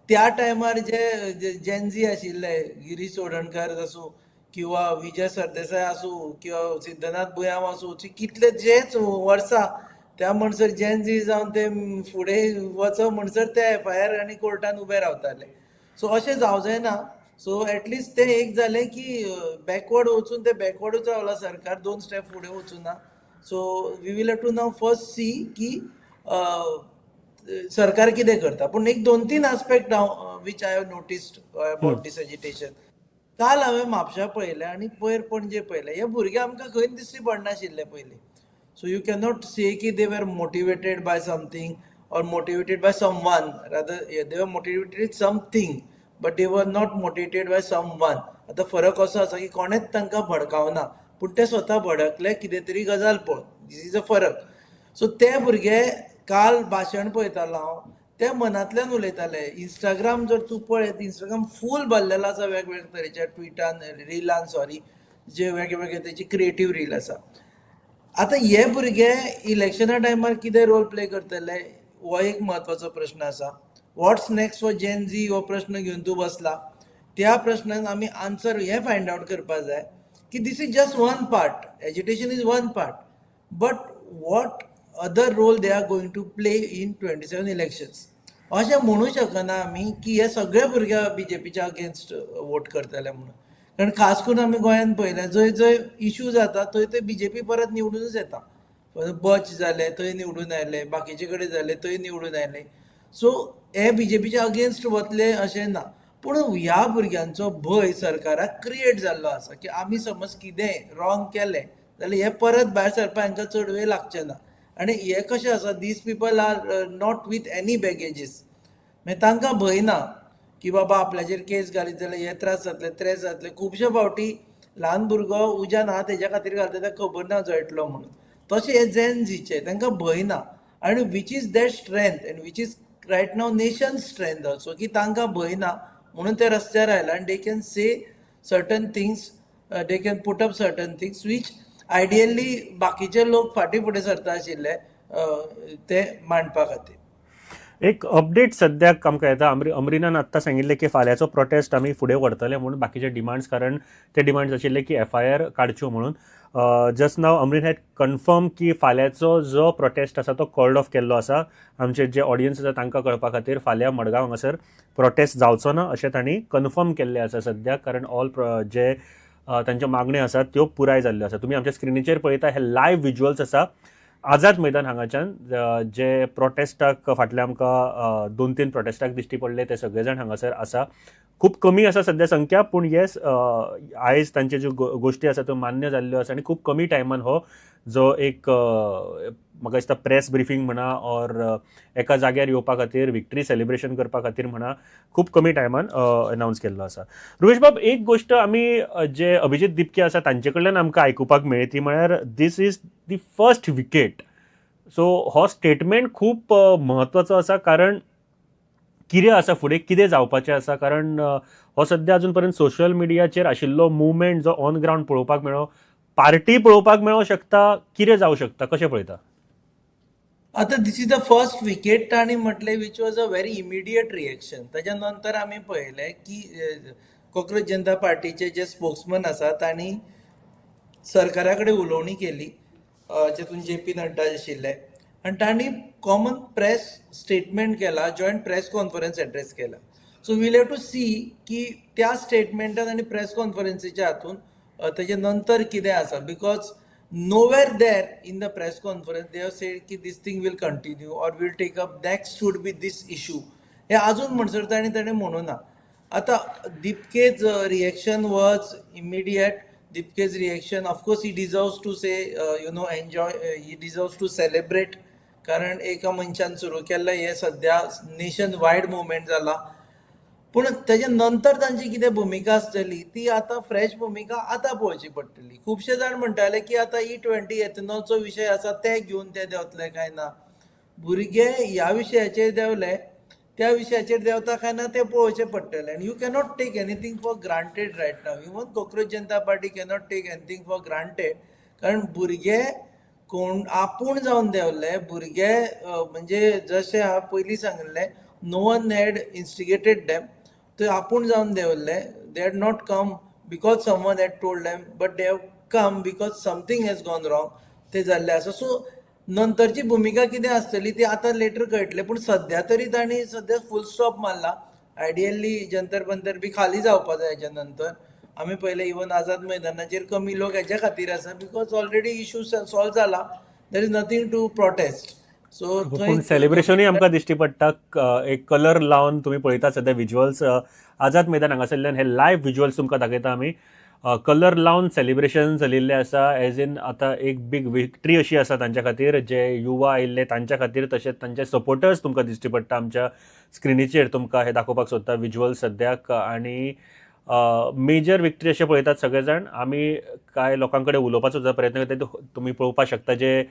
त्या टायमार जे जेनझी आशिल्ले, गिरीश चोडणकर आसूं किंवा विजय सरदेसाय आसूं किंवा सिद्धनाथ बुयांव आसूं, कितलेशेच वर्सां त्या म्हणसर जेनझी जावन ते फुडें वचो म्हणसर ते एफआयआर आनी कोर्टान उबे रावताले. सो अशें जावं जायना. सो एटलिस्ट तें एक जालें की बॅकवर्ड वचून ते बॅकवर्डूच रावलां सरकार, 2 स्टेप फुडें वचूना. So we will have to now first see की सरकार कितें करता. पूण एक 2-3 आस्पेक्ट हांव which I have noticed about this agitation. काल हांवें म्हापशा पळयलें आनी पयर पणजे पळयलें, हे भुरगे आमकां खंयच दिश्टी पडनाशिल्ले पयलीं. सो you cannot से की they were motivated by something or motivated by someone, rather they were motivated something but they were not motivated by someone. आतां फरक असो आसा की कोणेच तांकां भडकावना, पूण ते स्वता भडकले कितें तरी गजाल पळोवन, these is a फरक. सो ते भुरगे काल भाशण पळयतालो हांव, ते मनांतल्यान उलयताले. इंस्टाग्राम जर तूं पळयत, इंस्टाग्राम फूल भरलेलो आसा वेगवेगळ्या तरेच्या ट्विटान, रिलान, सॉरी, जे वेगळे वेगळे तेची क्रिएटीव रील आसा. आतां हे भुरगे इलेक्शना टायमार कितें रोल प्ले करतले हो एक म्हत्वाचो प्रश्न आसा. What's next for Gen Z हो प्रश्न घेवन तूं बसला. त्या प्रश्नाक आमी आन्सर हें फायंड आवट करपाक जाय की this is just one part, agitation is one part, but what other role they are going to play in 27 elections. अशें म्हणू शकना आमी की हे सगळे भुरगे बीजेपीच्या अगेन्स्ट वोट करतले म्हणून, कारण खास करून आमी गोंयांत पळयलें जंय जंय इशू जाता थंय थंय बीजेपी परत निवडूनच येता. बच जाले थंय निवडून आयले, बाकीचे कडेन जाले थंय निवडून आयले. सो हे बीजेपीच्या अगेन्स्ट वतले अशें ना, पूण ह्या भुरग्यांचो भंय सरकाराक क्रिएट जाल्लो आसा की आमी समज कितेंय रॉंग केलें जाल्यार हे परत भायर सरपाक हांकां चड वेळ लागचे ना. आनी हे कशें आसा, these people are not with any baggages, मागीर तांकां भंय ना की बाबा आपल्याचेर केस घालीत जाल्यार हे त्रास जातले त्रेस जातले. खुबशे फावटी ल्हान भुरगो उज्यान हात हेज्या खातीर घालता ताका खबर ना जळटलो म्हणून. तशें हे जेन झीचे तांकां भंय ना, आनी which is that strength and which is right now nation strength also, की तांकां भंय ना म्हणून ते रस्त्यार आयले आनी they can say certain things, they can put up certain things which ideally बाकीचे लोक फाटीं फुडें सरता आशिल्ले ते मांडपा खातीर. एक अपडेट सद्याक आमकां येता, अमरीनान आत्तां सांगिल्लें की फाल्यांचो प्रोटेस्ट आमी फुडें व्हरतले म्हणून बाकीचे डिमांड्स, कारण ते डिमांड्स आशिल्ले की एफआयआर काडच्यो म्हणून. Just now Amreen had confirm की फाल्यांचो जो प्रोटेस्ट आसा तो कॉल्ड ऑफ केल्लो आसा. आमचे जे ऑडियन्स आसा तांकां कळपा खातीर फाल्यां मडगांव हांगासर प्रोटेस्ट जावचो ना अशें तांणी कन्फर्म केल्लें आसा सद्याक, कारण ऑल जे तांच्यो मागण्यो आसात त्यो पुराय जाल्ल्यो आसा. तुमी आमच्या स्क्रिनीचेर पळयता हे लायव्ह विज्युअल्स आसा आझाद मैदान हांगाच्यान, जे प्रोटेस्टाक फाटल्या आमकां 2-3 प्रोटेस्टाक दिश्टी पडले ते सगळे जाण हांगासर आसा. खूब कमी आसा सद्या संख्या, पूण येस आयज तांच्यो ज्यो गोश्टी आसा त्यो मान्य जाल्ल्यो आसा आनी खूब कमी टायमान हो जो एक म्हाका दिसता प्रेस ब्रिफींग म्हणा ऑर एका जाग्यार येवपा खातीर विक्ट्री सेलिब्रेशन करपा खातीर म्हणा खूब कमी टायमान अनावन्स केल्लो आसा. रुपेश बाब, एक गोश्ट आमी जे अभिजीत दिपके आसा तांचे कडल्यान आमकां आयकुपाक मेळ्ळी ती म्हळ्यार this is the first wicket. So हो स्टेटमेंट खूब म्हत्वाचो आसा, कारण कितें आसा फुडें कितें जावपाचें आसा, कारण हो सद्या अजून पर्यंत सोशल मिडियाचेर आशिल्लो मुवमेंट जो ऑन ग्रावंड पळोवपाक मेळ्ळो, पार्टी पळोवपाक मेळोंक शकता, कितें जावं शकता, कशें पळयता? आतां this is the first wicket तांणी म्हटलें which was a very immediate reaction. ताच्या नंतर आमी पळयलें की कॉक्रोच जनता पार्टीचे जे स्पोक्समन आसा तांणी सरकारा कडेन उलोवणी केली, जितून जे पी नड्डा आशिल्ले, आनी तांणी कॉमन प्रेस स्टेटमेंट केला, जॉयंट प्रेस कॉन्फरन्स एड्रेस केला. So we'll have to see की त्या स्टेटमेंटान आनी प्रेस कॉन्फरन्सीच्या हातून तेजे नंतर कितें आसा, because nowhere there in the press conference they have said की this thing will continue or will take up next should be this issue, हे अजून म्हणसर ताणें ताणें म्हणूं ना. आतां Dipke's reaction was immediate. Dipke's reaction, of course he deserves to say you know enjoy, he deserves to celebrate, कारण एका मनशान सुरू केल्लें हें सद्या नेशन वायड मुवमेंट जाला. पूण तेजे नंतर तांची कितें भुमिका आसतली ती आतां फ्रेश भुमिका आतां पळोवची पडटली. खुबशे जाण म्हणटाले की आतां E20 एथेनॉलचो विशय आसा ते घेवन ते देंवतले काय ना, भुरगे ह्या विशयाचेर देंवले त्या विशयाचेर देंवता काय ना तें पळोवचें पडटलें. आनी you cannot take anything for granted right now, even Cockroach Janata Party cannot take anything for granted, कारण भुरगे कोण आपूण जावन देंवले, भुरगे म्हणजे जशें हांवें पयलीं सांगिल्लें no one had instigated them, ते आपूण जावन देंवल्ले. They had not come because someone had told them, but they have come because something has gone wrong, ते जाल्ले आसा. सो नंतरची भुमिका कितें आसतली ती आतां लेटर कळटलें, पूण सद्या तरी तांणी सद्या फूल स्टॉप मारला. आयडियली जंतर बंतर बी खाली जावपा जाय हेच्या नंतर. आमी पळयलें इवन आझाद मैदानाचेर कमी लोक हेच्या खातीर आसा because already issue solve जाला, there is nothing to protest. So पूण सेलिब्रेशनूय आमकां दिश्टी पडटा, एक कलर लावन तुमी पळयता सद्या विज्युअल्स आझाद मैदान हांगासरल्यान हे लायव्ह विज्युअल्स तुमकां दाखयता आमी. कलर लावन सेलिब्रेशन चलिल्लें आसा, एज इन आतां एक बीग विक्ट्री अशी आसा तांच्या खातीर, जे युवा आयिल्ले तांच्या खातीर, तशेंच तांचे सपोर्टर्स तुमकां दिश्टी पडटा आमच्या स्क्रिनीचेर. तुमकां हे दाखोवपाक सोदता विज्युअल्स सद्याक. आनी मेजर विक्ट्री अशें पळयतात सगळे जाण. आमी कांय लोकां कडेन उलोवपाचो सुद्दां प्रयत्न करता, तुमी पळोवपाक शकता जे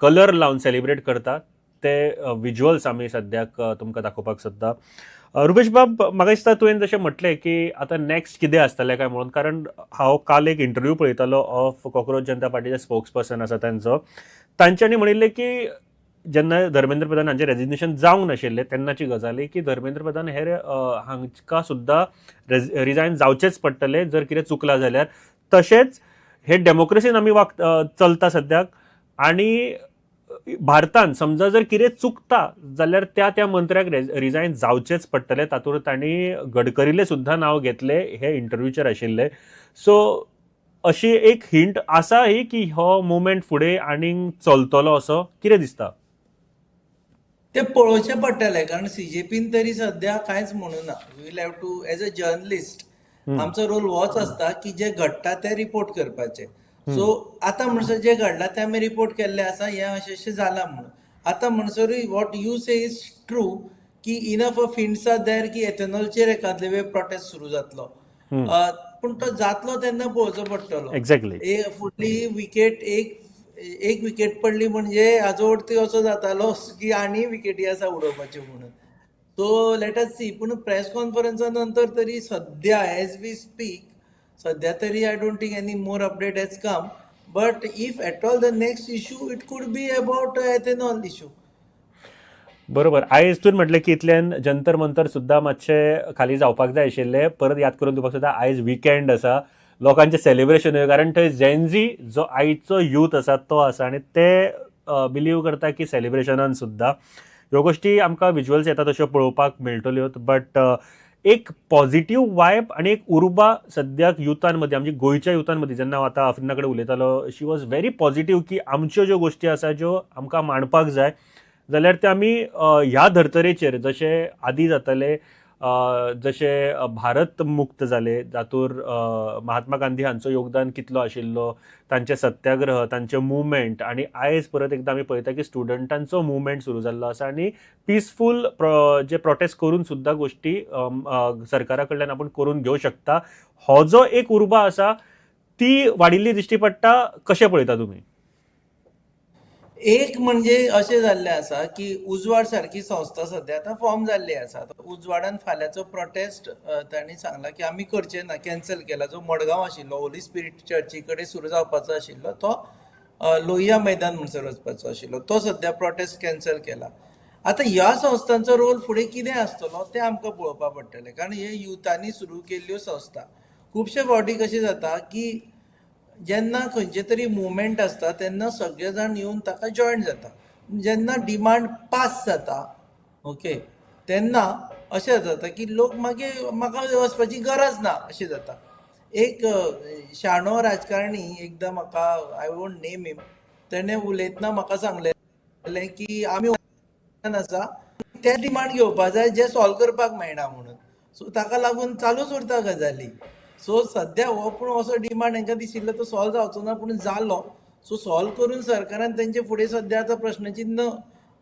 कलर लावन सेलिब्रेट करतात ते विज्युअल्स आमी सद्याक तुमकां दाखोवपाक सोदता. रुपेश बाब, म्हाका दिसता तुवें जशें म्हटलें की आतां नॅक्स्ट कितें आसतलें काय म्हणून, कारण हांव काल एक इंटरव्यू पळयतालो ऑफ कॉक्रोच जनता पार्टीचे स्पोक्स पर्सन आसा तांचो, तांच्यांनी म्हणिल्लें की जेन्ना धर्मेंद्र प्रधान हांचें रेजिग्नेशन जावंक नाशिल्लें तेन्नाची गजाली की धर्मेंद्र प्रधान हे हांकां सुद्दां रिजायन जावचेंच पडटलें जर कितें चुकलां जाल्यार. तशेंच हे डेमोक्रेसीन आमी चलता सद्याक आनी भारतान समजा जर कितें चुकता जाल्यार त्या त्या मंत्र्याक रिजायन जावचेंच पडटलें. तातूंत तांणी गडकरीलें सुद्दां नांव घेतलें हे इंटरव्यूचेर आशिल्लें. सो अशी एक हिंट आसा ही की हो मुवमेंट फुडें आनीक चलतलो असो कितें दिसता? ते पळोवचें पडटलें, कारण सीजेपीन तरी सद्या कांयच म्हणू ना. We will have to as a journalist आमचो रोल होच आसता की जे घडटा ते रिपोर्ट करपाचे. सो आतां म्हणसर जे घडलां तें आमी रिपोर्ट केल्लें आसा, हें अशें अशें जालां म्हणून. आतां म्हणसरूय what you say is true की enough of hints are there की एथेनॉलचेर एकादले वेळ प्रोटेस्ट सुरू जातलो, पूण तो जातलो तेन्ना पळोवचो पडटलो. एक्झॅक्टली. फुडली विकेट एक विकेट पडली म्हणजे हाजो अर्थ असो जातालो की आनी विकेटी आसा उडोवपाच्यो म्हणून. So let us see. पूण प्रेस कॉन्फरन्सा नंतर तरी सद्या एज we speak सद्या तरी I don't think any more update has come, but if at all the next issue it could be about ethanol issue. बरोबर. आयज तुवें म्हटलें की इतल्यान जंतर मंतर सुद्दां मातशें खाली जावपाक जाय आशिल्लें. परत याद करून दिवपाक सुद्दां आयज विकेंड आसा, लोकांचें सेलिब्रेशन, कारण थंय जेनझी जो आयचो यूथ आसा तो आसा आनी ते बिलीव करता की सेलिब्रेशनान सुद्दां ह्यो गोश्टी आमकां विज्युअल्स येता तश्यो पळोवपाक मेळटल्यो. बट एक पॉझिटिव्ह वायब आनी एक उर्बा सद्याक युथांमदीं, आमच्या गोंयच्या युथांमदीं, जेन्ना हांव आतां आफ्रिना कडेन उलयतालो, शी वॉज व्हेरी पॉझिटिव्ह की आमच्यो ज्यो गोश्टी आसा ज्यो आमकां मांडपाक जाय जाल्यार ते आमी ह्या धर्तरेचेर जशें आदी जाताले, जशें भारत मुक्त जाले जातूर महात्मा गांधी हांचो योगदान कितलो आशिल्लो, तांचे सत्याग्रह, तांचे मुवमेंट, आनी आयज परत एकदां आमी पळयता की स्टुडंटांचो मुवमेंट सुरू जाल्लो आसा आनी पिसफूल जे प्रोटेस्ट करून सुद्दां गोश्टी सरकारा कडल्यान आपूण करून घेवं शकता. हो जो एक उर्बा आसा ती वाडिल्ली दिश्टी पडटा. कशें पळयता तुमी? एक म्हणजे अशें जाल्लें आसा की उजवाड सारकी संस्था सद्या आतां फॉर्म जाल्ली आसा. उजवाडान फाल्यांचो प्रोटेस्ट तांणी सांगला की आमी करचे ना, कॅन्सल केला. जो मडगांव आशिल्लो होली स्पिरीट चर्ची कडेन सुरू जावपाचो आशिल्लो तो लोहिया मैदान म्हणसर वचपाचो आशिल्लो, तो सद्या प्रोटेस्ट कॅन्सल केला. आतां ह्या संस्थांचो रोल फुडें कितें आसतलो तें आमकां पळोवपाक पडटलें, कारण हे युथांनी सुरू केल्ल्यो संस्था. खुबशे फावटी कशें जाता की जेन्ना खंयचे तरी मुवमेंट आसता तेन्ना सगळे जाण येवन ताका जॉयन जाता. जेन्ना डिमांड पास जाता ओके तेन्ना अशें जाता की लोक मागीर म्हाका वचपाची गरज ना अशें जाता. एक शाणो राजकारणी एकदां म्हाका, I won't name him, तेणें उलयतना म्हाका सांगलें की आमी आसा ते डिमांड घेवपा जाय जे सॉल्व करपाक मेळना म्हणून. सो ताका लागून चालूच उरता गजाली. सो सद्या हो पूण असो डिमांड हांकां दिशिल्लो तो सॉल्व जावचो ना, पूण जालो. सो सॉल्व करून सरकारान तेंचे फुडें सद्या आतां प्रश्नचिन्न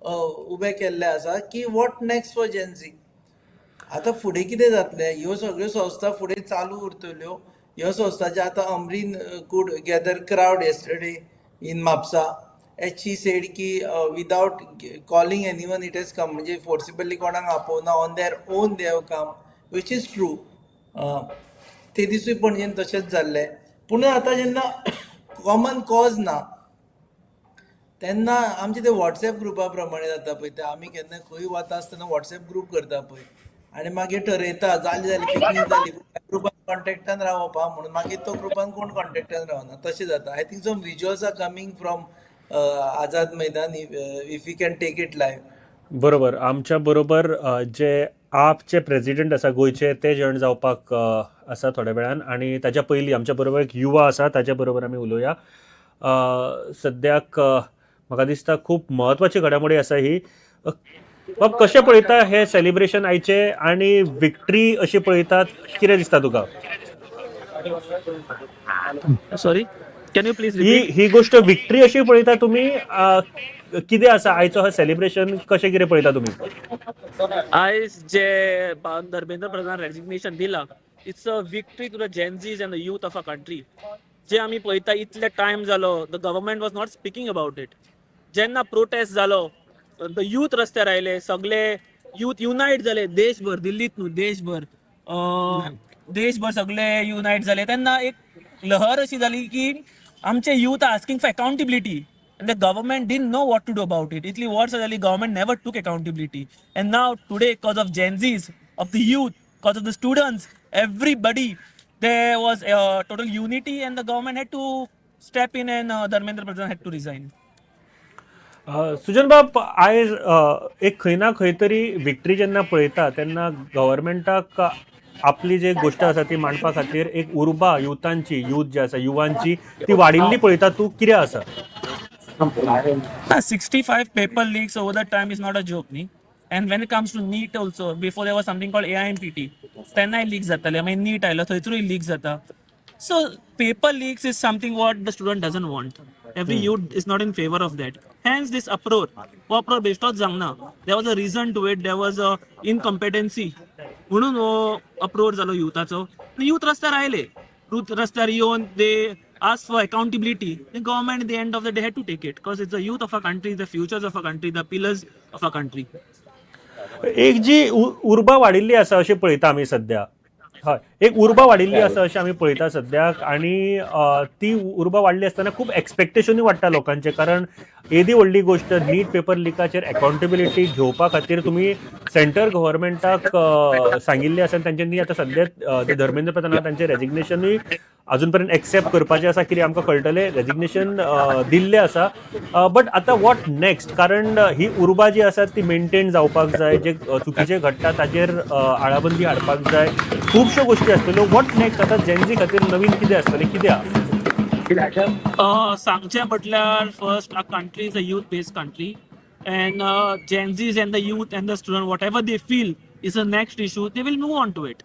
उबें केल्लें आसा की what next for Gen Z. आतां फुडें कितें जातलें? ह्यो सगळ्यो संस्था फुडें चालू उरतल्यो. ह्यो संस्था ज्यो आतां Amreen could gather crowd yesterday in Mapusa, as she said की without calling anyone it has come, म्हणजे फोर्सिबली कोणाक आपोवना, on their own they have come, which is true. ते दिसूय पणजेन तशेंच जाल्लें. पूण आतां जेन्ना कॉमन कॉज ना तेन्ना आमचे ते वॉट्सएप ग्रुपा प्रमाणे जाता पळय, ते आमी केन्ना खंय वता आसतना वॉट्सएप ग्रूप करता पळय आनी मागीर ठरयता जाली जाली पिकनीक जाली ग्रुपान कॉन्टेक्टान रावप हा म्हणून, मागीर तो ग्रुपान कोण कॉन्टेक्टान रावना तशें जाता. I think some visuals are coming from Azad Maidan, if you can take it live. बरोबर. आमच्या बरोबर जे आपचे प्रेजिडेंट आसा गोंयचे ते जॉयन जावपाक आसा थोड्या वेळान, आनी ताच्या पयलीं आमच्या बरोबर एक युवा आसा ताच्या बरोबर आमी उलोवया. सद्याक म्हाका दिसता खूब म्हत्वाची घडामोडी आसा ही. बाब, कशें पळयता हें सेलिब्रेशन आयचें आनी विक्ट्री अशी पळयतात, कितें दिसता तुका? Sorry, can you please he repeat? ही गोष्ट विक्ट्री अशी पळयता तुमी, कितें आसा आयचो हो सेलिब्रेशन कशें कितें पळयता तुमी? आयज जे धर्मेंद्र प्रधान रेजिग्नेशन दिला, it's a victory to the Gen Zs and the youth of a country. जे आमी पळयता इतले टायम जालो the government was not speaking about it. जेन्ना प्रोटेस्ट जालो the youth रस्त्यार आयले, सगळे यूथ युनायट जाले देशभर, दिल्लीत न्हू, देशभर, देशभर सगळे युनायट जाले तेन्ना एक लहर अशी जाली की आमचे youth asking for accountability and the government didn't know what to do about it. इतली वर्सां जाली, government never took accountability, and now today, cause of Gen Zs, of the youth, cause of the students, everybody, there was total unity and the government had to step in and Dharmendra Pradhan had to resign. Sujan बाब, आयज एक खंय ना खंय तरी victory जेन्ना पळयता तेन्ना गव्हर्मेंटाक आपली जी गोश्ट आसा ती मांडपा खातीर एक उर्बा युथांची, यूथ जे आसा, युवांची ती वाडिल्ली पळयता तूं, कितें आसा? 65 paper leaks over the time is not a joke न्ही. And when it comes to NEET also, before there was something called AIMPT, तेन्नाय लीक जाताले, मागीर नीट आयलो, थंयसरूय लीक जाता. So paper leaks is something what the student doesn't want. Every youth is not in favor of that. Hence this uproar. हो uproar बेश्टोच जावंक ना. There was a reason to it. There was a incompetency. म्हणून हो uproar जालो युथाचो. Youth रस्त्यार आयले. Youth रस्त्यार येवन they ask for accountability. The government at the end of the day had to take it because it's the youth of a country, the futures of a country, the pillars of a country. एक जी उर्बा वाडिल्ली आसा अशें पळयता आमी सद्या. हय, एक उर्बा वाडिल्ली आसा अशें आमी पळयता सद्याक आनी ती उर्बा वाडली आसतना खूब एक्सपेक्टेशनूय वाडटा लोकांचे, कारण येदी व्हडली गोश्ट नीट पेपर लिकाचेर अकाउंटेबिलिटी घेवपा खातीर तुमी सेंटर गव्हर्मेंटाक सांगिल्लें आसा आनी तांच्यांनी आतां सद्या ते धर्मेंद्र प्रधान तांचें रेजिग्नेशनूय अजून पर्यंत एक्सेप्ट करपाचें आसा, कितें आमकां कळटलें, रेजिग्नेशन दिल्लें आसा. बट आतां what next, कारण ही उर्बा जी आसा ती मेनटेन जावपाक जाय, जे चुकीचें घडटा ताचेर आळाबंदी हाडपाक जाय, खुबश्यो गोश्टी आसतल्यो. What next आतां जेनझी खातीर नवीन कितें आसतलें, कितें आहा? सांगचें म्हटल्यार first, our country is a youth based country and Gen Zs and the youth and the student, whatever they feel is the next issue, they will move on to it.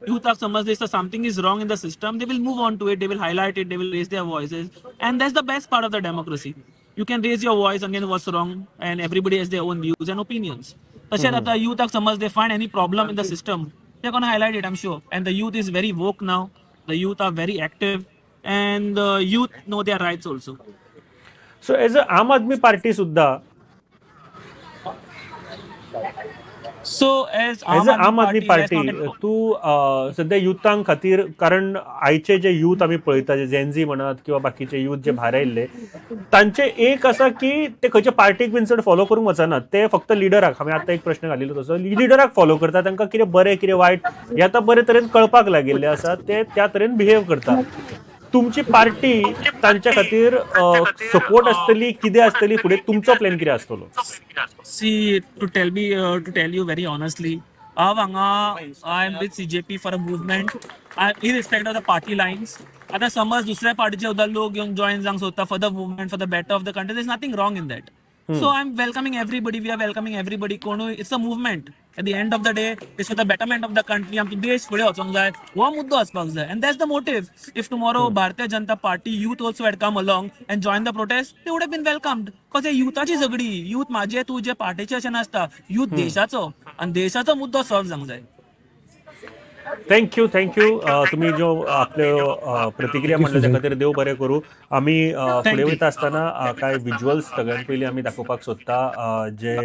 Youth समज दिसता something is wrong in the system, they will move on to it, they will highlight it, they will raise their voices, and that's the best part of the democracy. You can raise your voice against what's wrong and everybody has their own views and opinions. तशेंच आतां युथाक समज they find any problem in the system, they're gonna highlight it, I'm sure. And the youth is very woke now. The youth are very active and the youth know their rights also. So as a Aam Aadmi party सुद्धा So as as a Aam Aadmi that's party not an तूं सद्या युथांक खातीर, कारण आयचे जे youth आमी पळयता, जे Gen Z म्हणात किंवा बाकीचे यूथ जे भायर आयिल्ले, तांचे एक आसा की ते खंयच्या पार्टीक बीन चड फॉलो करूंक वचनात, ते फक्त लिडराक, हांवें आतां एक प्रश्न घालिल्लो तसो, लिडराक फॉलो करता, तांकां कितें बरें कितें वायट हें आतां बरे तरेन कळपाक लागिल्लें आसा, ते त्या तरेन बिहेव करता. तुमची पार्टी तांच्या खातीर सपोर्ट आसतली, कितें आसतली, फुडें तुमचो प्लॅन कितें आसतलो? See, to tell you very honestly, हांव हांगा I am with CJP for a movement, irrespective of the party lines. आतां समज दुसऱ्या पार्टीचे सुद्दां लोक येवन जॉयन जावंक सोदता for the movement, for the better of the country, there is nothing wrong in that. So I am welcoming everybody, we are welcoming everybody. कोणूय, it's a movement. At the end of the day, it's for the betterment of the country. आमचो देश फुडें वचोंक जाय, हो मुद्दो आसपाक जाय, and that's the motive. If tomorrow Bharatiya Janata Party youth also had come along and join the protest, they would have been welcomed, cause हे युथाची झगडी, यूथ म्हाजे तुजे पार्टीचे अशें नासता, यूथ देशाचो आनी देशाचो मुद्दो सॉल्व जावंक जाय. Thank you, thank you. तुमी ज्यो आपल्यो प्रतिक्रिया मांडल्यो त्या खातीर देव बरें करूं. आमी फुडें वयता आसतना कांय विज्युअल्स सगळ्यात पयलीं आमी दाखोवपाक सोदता, जे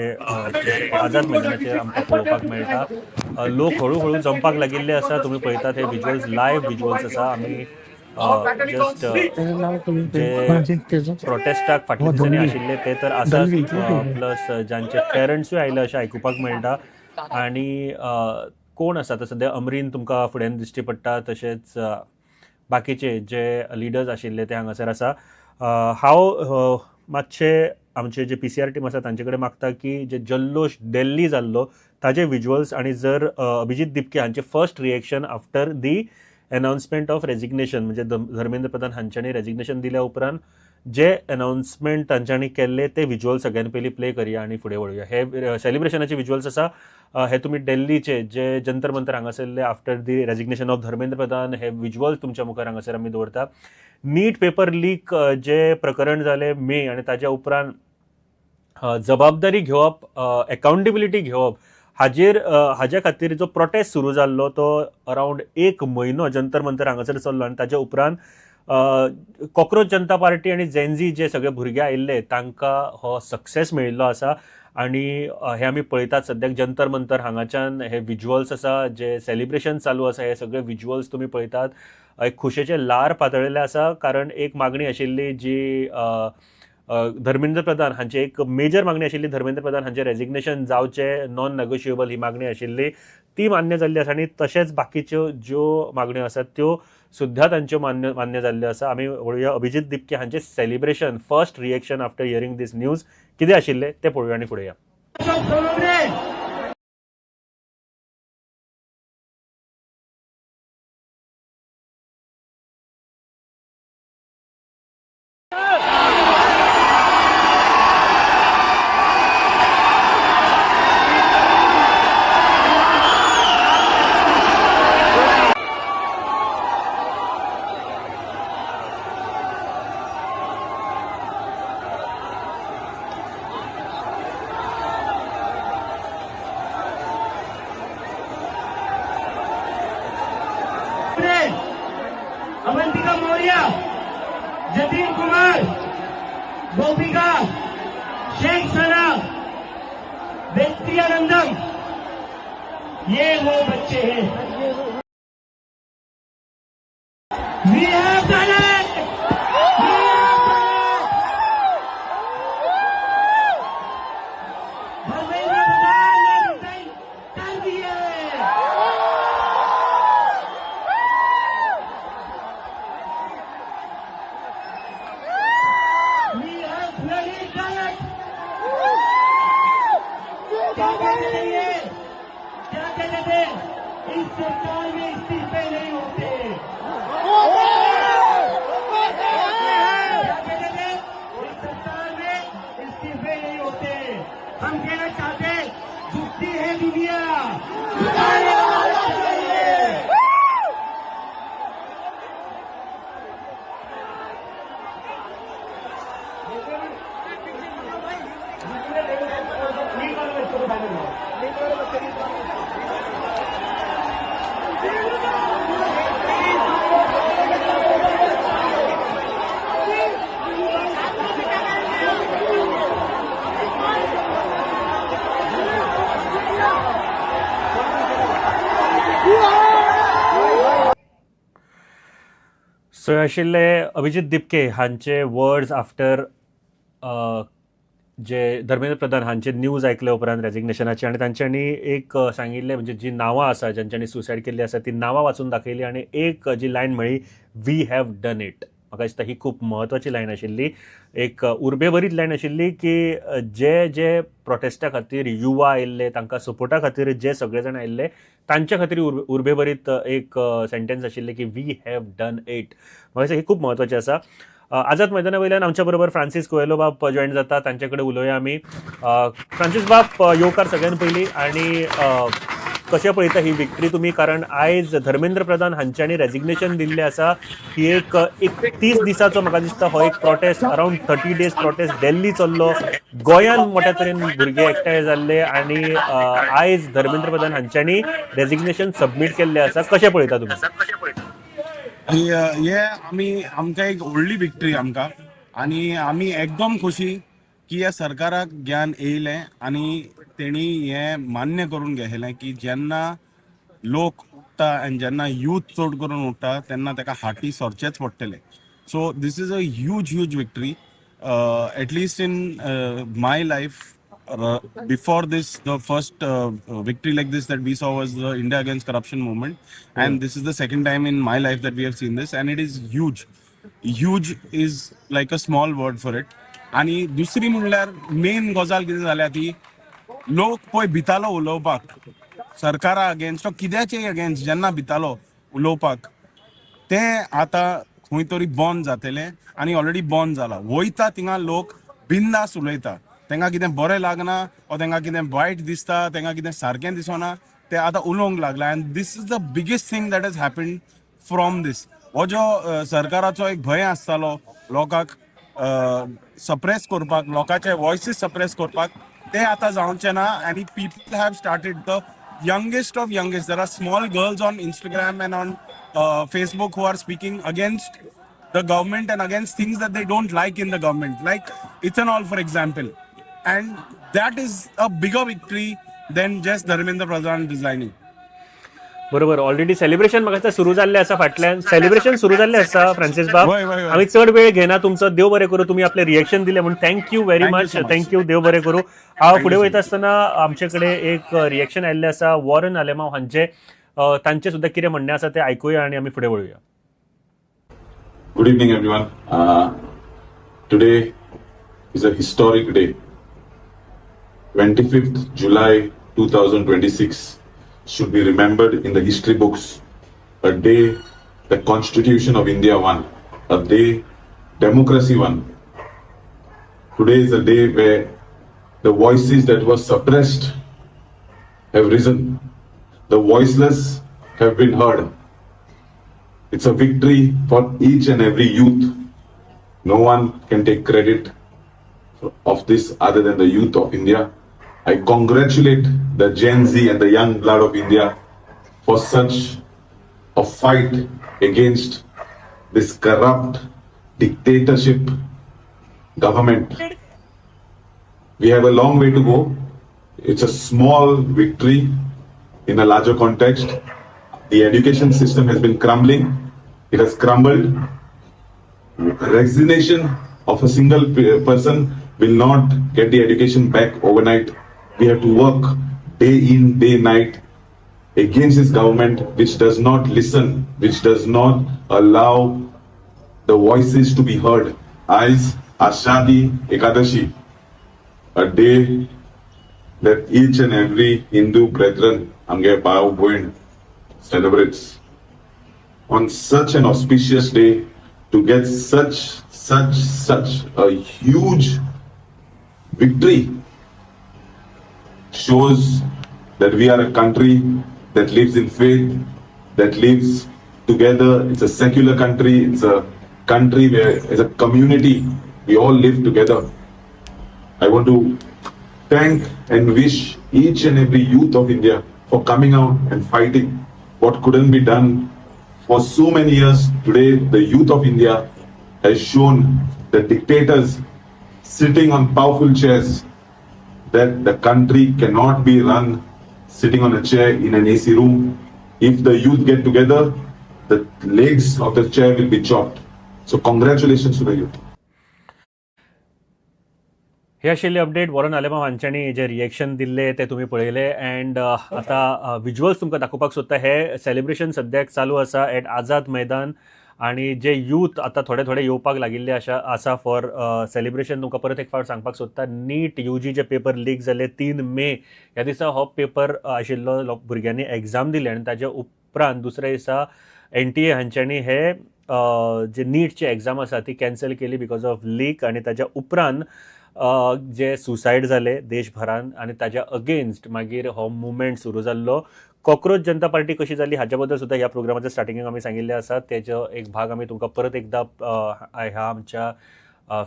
आझाद मैदानाचेर आमकां पळोवपाक मेळटा. लोक हळू हळू जमपाक लागिल्ले आसा, तुमी पळयतात हे विज्युअल्स, लायव्ह विज्युअल्स आसा. आमी जस्ट जे प्रोटेस्टाक फाटल्या दिसांनी आशिल्ले ते तर आसाच, प्लस जांचे पेरंट्सूय आयले अशें आयकुपाक मेळटा. आनी कोण आसा तर सद्या अमरीन तुमकां फुड्यान दिश्टी पडटा, तशेंच बाकीचे जे लिडर्स आशिल्ले ते हांगासर आसा. हांव मातशे आमचे जे PCR team आसा तांचे कडेन मागता की जे जल्लोश दिल्ली जाल्लो ताजे विज्युअल्स आनी जर अभिजीत दिपके हांचे first reaction after the announcement of resignation, म्हणजे धर्मेंद्र प्रधान हांच्यांनी रेजिग्नेशन दिल्या उपरांत जे अनाउन्समेंट तांच्यांनी केल्ले ते विज्युअल सगळ्यान पयलीं प्ले करया आनी फुडें वळुया. हे सेलिब्रेशनाचे विज्युअल्स आसा, हे तुमी दिल्लीचे जे जंतर मंतर हांगासरले after the resignation of Dharmendra Pradhan हे विज्युअल्स तुमच्या मुखार हांगासर आमी दवरता. नीट पेपर लीक जे प्रकरण जालें मे आनी ताज्या उपरांत जबाबदारी घेवप, अकाउंटेबिलिटी घेवप हाजेर हाज्या खातीर जो प्रोटेस्ट सुरू जाल्लो तो अरावंड 1 म्हयनो जंतर मंतर हांगासर चल्लो आनी ताज्या उपरांत कॉक्रोच जनता पार्टी आनी जेनझी जे सगळे भुरगे आयिल्ले तांकां हो सक्सेस मेळिल्लो आसा. आनी हे आमी पळयतात सद्याक जंतर मंतर हांगाच्यान हे विज्युअल्स आसा, जे सेलिब्रेशन चालू आसा, हे सगळे विज्युअल्स तुमी पळयतात. एक खुशेचे ल्हार पातळिल्लें आसा, कारण एक मागणी आशिल्ली जी धर्मेंद्र प्रधान हांची एक मेजर मागणी आशिल्ली, धर्मेंद्र प्रधान हांचें रेजिग्नेशन जावचें, नॉन नेगोशिएबल ही मागणी आशिल्ली, ती मान्य जाल्ली आसा. आनी तशेंच बाकीच्यो ज्यो मागण्यो आसात त्यो सुद्दां तांच्यो मान्य जाल्ल्यो आसा. आमी पळोवया अभिजीत दिपके हांचें celebration, first reaction after hearing this news कितें आशिल्लें तें पळोवया आनी फुडें या. अवंतिका मौर्य, जतिन कुमार, गोपिका, शेख सना, वेत्रियानंदम, ये वो बच्चे हैं. We have done it! We have done it! Dharmendra Pradhan ने रिजाइन कर दिए. We have bloody done it! क्या कहते थे ये? क्या कहते थे? इस सरकार में इस्तीफे नहीं होते. क्या कहते थे? इस सरकार में इस्तीफे नहीं होते. हम कहना चाहते हैं, झुकती है दुनिया, झुकाने वाला चाहिए. सो आशिल्ले अभिजीत दिपके हांचे वर्ड्स आफ्टर जे धर्मेंद्र प्रधान हांचे न्यूज आयकले उपरांत रेजिग्नेशनाचे. आनी तांच्यांनी एक सांगिल्लें, म्हणजे जी नांवां आसा ज्यांच्यांनी सुसायड केल्ली आसा ती नांवां वाचून दाखयली आनी एक जी लायन मेळ्ळी, we have done it. म्हाका दिसता ही खूब म्हत्वाची लायन आशिल्ली, एक उर्बेभरीत लायन आशिल्ली की जे जे प्रोटेस्टा खातीर युवा आयिल्ले, तांकां सपोर्टा खातीर जे सगळे जाण आयिल्ले तांच्या खातीर उर्बेभरीत एक सेंटेन्स आशिल्लें की we have done it. म्हाका दिसता ही खूब म्हत्वाची आसा. आझाद मैदाना वयल्यान आमच्या बरोबर फ्रांसीस कोएलो बाब जॉयन जाता, तांचे कडेन उलोवया आमी. फ्रांसीस बाब, येवकार सगळ्यान पयलीं. आनी कशें पळयता ही विक्ट्री तुमी, कारण आयज धर्मेंद्र प्रधान हांच्यांनी रेजिग्नेशन दिल्लें आसा. ही एक 31 दिसाचो म्हाका दिसता हो एक protest, around 30 days protest Delhi चल्लो, गोंयांत मोठ्या तरेन भुरगे एकठांय जाल्ले आनी आयज धर्मेंद्र प्रधान हांच्यांनी रेजिग्नेशन सबमीट केल्लें आसा. कशें पळयता तुमी? हे आमी आमकां एक व्हडली विक्ट्री आमकां, आनी आमी एकदम खोशी की ह्या सरकाराक ज्ञान येयलें आनी तेणी हें मान्य करून घेतलें की जेन्ना लोक उठ्ठा आनी जेन्ना यूथ चड करून उठ्ठा तेन्ना ताका हाटी सरचेच पडटले. So this is a huge huge victory. At least in my life before this, the first victory like this that we saw was the India Against Corruption movement, and this is the second time in my life that we have seen this, and it is huge. Huge is like a small word for it. आणि दुसरी म्हणल्यार main गजाल कितें जाल्या ती लोक पळय भितालो उलोवपाक सरकारा अगेन्स्ट, कित्याचेय अगेन्स्ट जेन्ना भितालो उलोवपाक तें आतां खंय तरी बंद जातलें आनी ऑलरेडी बंद जाला. वयता थिंगा लोक बिंदास उलयता, तांकां कितें बरें लागना वो तांकां कितें वायट दिसता, तांकां कितें सारकें दिसना, ते आतां उलोवंक लागला. And this is the biggest thing that has happened from this. हो जो सरकाराचो एक भंय आसतालो लोकांक सप्रेस करपाक, लोकांचे वॉयसीस सप्रेस करपाक, ते आतां जावचें ना. आनी people have started, the youngest of youngest, there are small girls on Instagram and on Facebook who are speaking against the government and against things that they don't like in the government, like ethanol, for example. And That is a bigger victory than just Dharmendra Pradhan resigning. बरोबर, already celebration म्हाका सुरू जाल्लें आसा, फाटल्यान celebration सुरू जाल्लें आसा. Francis बाब, वय, वय, वय. आमी चड वेळ घेना तुमचो. देव बरें करूं, तुमी आपलें रिएक्शन दिलें म्हणून thank you very Thank you much. so much. Thank you, देव बरें करूं. हांव फुडें you so वयता आसतना आमचे कडेन एक रिएक्शन आयिल्लें आसा वॉरन आलेमाव हांचे. तांचें सुद्दां कितें म्हणणें आसा तें आयकुया आनी आमी फुडें वळुया. Good evening, everyone. Today is a historic day. 25th July 2026 should be remembered in the history books. A day the Constitution of India won, a day democracy won. Today is a day where the voices that were suppressed have risen, the voiceless have been heard. It's a victory for each and every youth. No one can take credit of this other than the youth of India. I congratulate the Gen Z and the young blood of India for such a fight against this corrupt dictatorship government. We have a long way to go. It's a small victory in a larger context. The education system has been crumbling. It has crumbled. Resignation of a single person will not get the education back overnight. We have to work day in, day night against this government, which does not listen, which does not allow the voices to be heard. आयज Ashadi Ekadashi, a day that each and every Hindu brethren, आमगे भाव भयण, celebrates. On such an auspicious day, to get such, such, such a huge victory shows that we are a country that lives in faith, that lives together. It's a secular country. It's a country where, as a community, we all live together. I want to thank and wish each and every youth of India for coming out and fighting what couldn't be done for so many years. Today, the youth of India has shown the dictators sitting on powerful chairs that the country cannot be run sitting on a chair in an AC room. If the youth get together, the legs of the chair will be chopped. So congratulations to the youth. हे आशिल्ले update. Warren Alemao हांच्यांनी जे reaction दिल्ले ते तुमी पळयले and आतां visuals तुमकां दाखोवपाक सोदता. हे सेलिब्रेशन सद्याक चालू आसा एट आझाद मैदान आनी जे यूथ आतां थोडे थोडे येवपाक लागिल्ले आसा आसा फॉर सेलिब्रेशन. तुमकां परत एक फावट सांगपाक सोदता, नीट यूजी जे पेपर लीक जाले, 3 मे ह्या दिसा हो पेपर आशिल्लो. लोक भुरग्यांनी एग्जाम दिले आनी ताच्या उपरांत दुसऱ्या दिसा एनटीए हांच्यांनी हे जे नीटची एग्जाम आसा ती कॅन्सल केली because of leak. आनी ताच्या उपरांत जे सुसायड जाले देशभरान आनी ताच्या अगेन्स्ट मागीर हो मुवमेंट सुरू जाल्लो. कॉक्रोच जनता पार्टी कशी जाली हाच्या बद्दल सुद्दां ह्या प्रोग्रामाच्या स्टार्टिंगेक आमी सांगिल्लें आसा. तेजो एक भाग आमी तुमकां परत एकदां ह्या आमच्या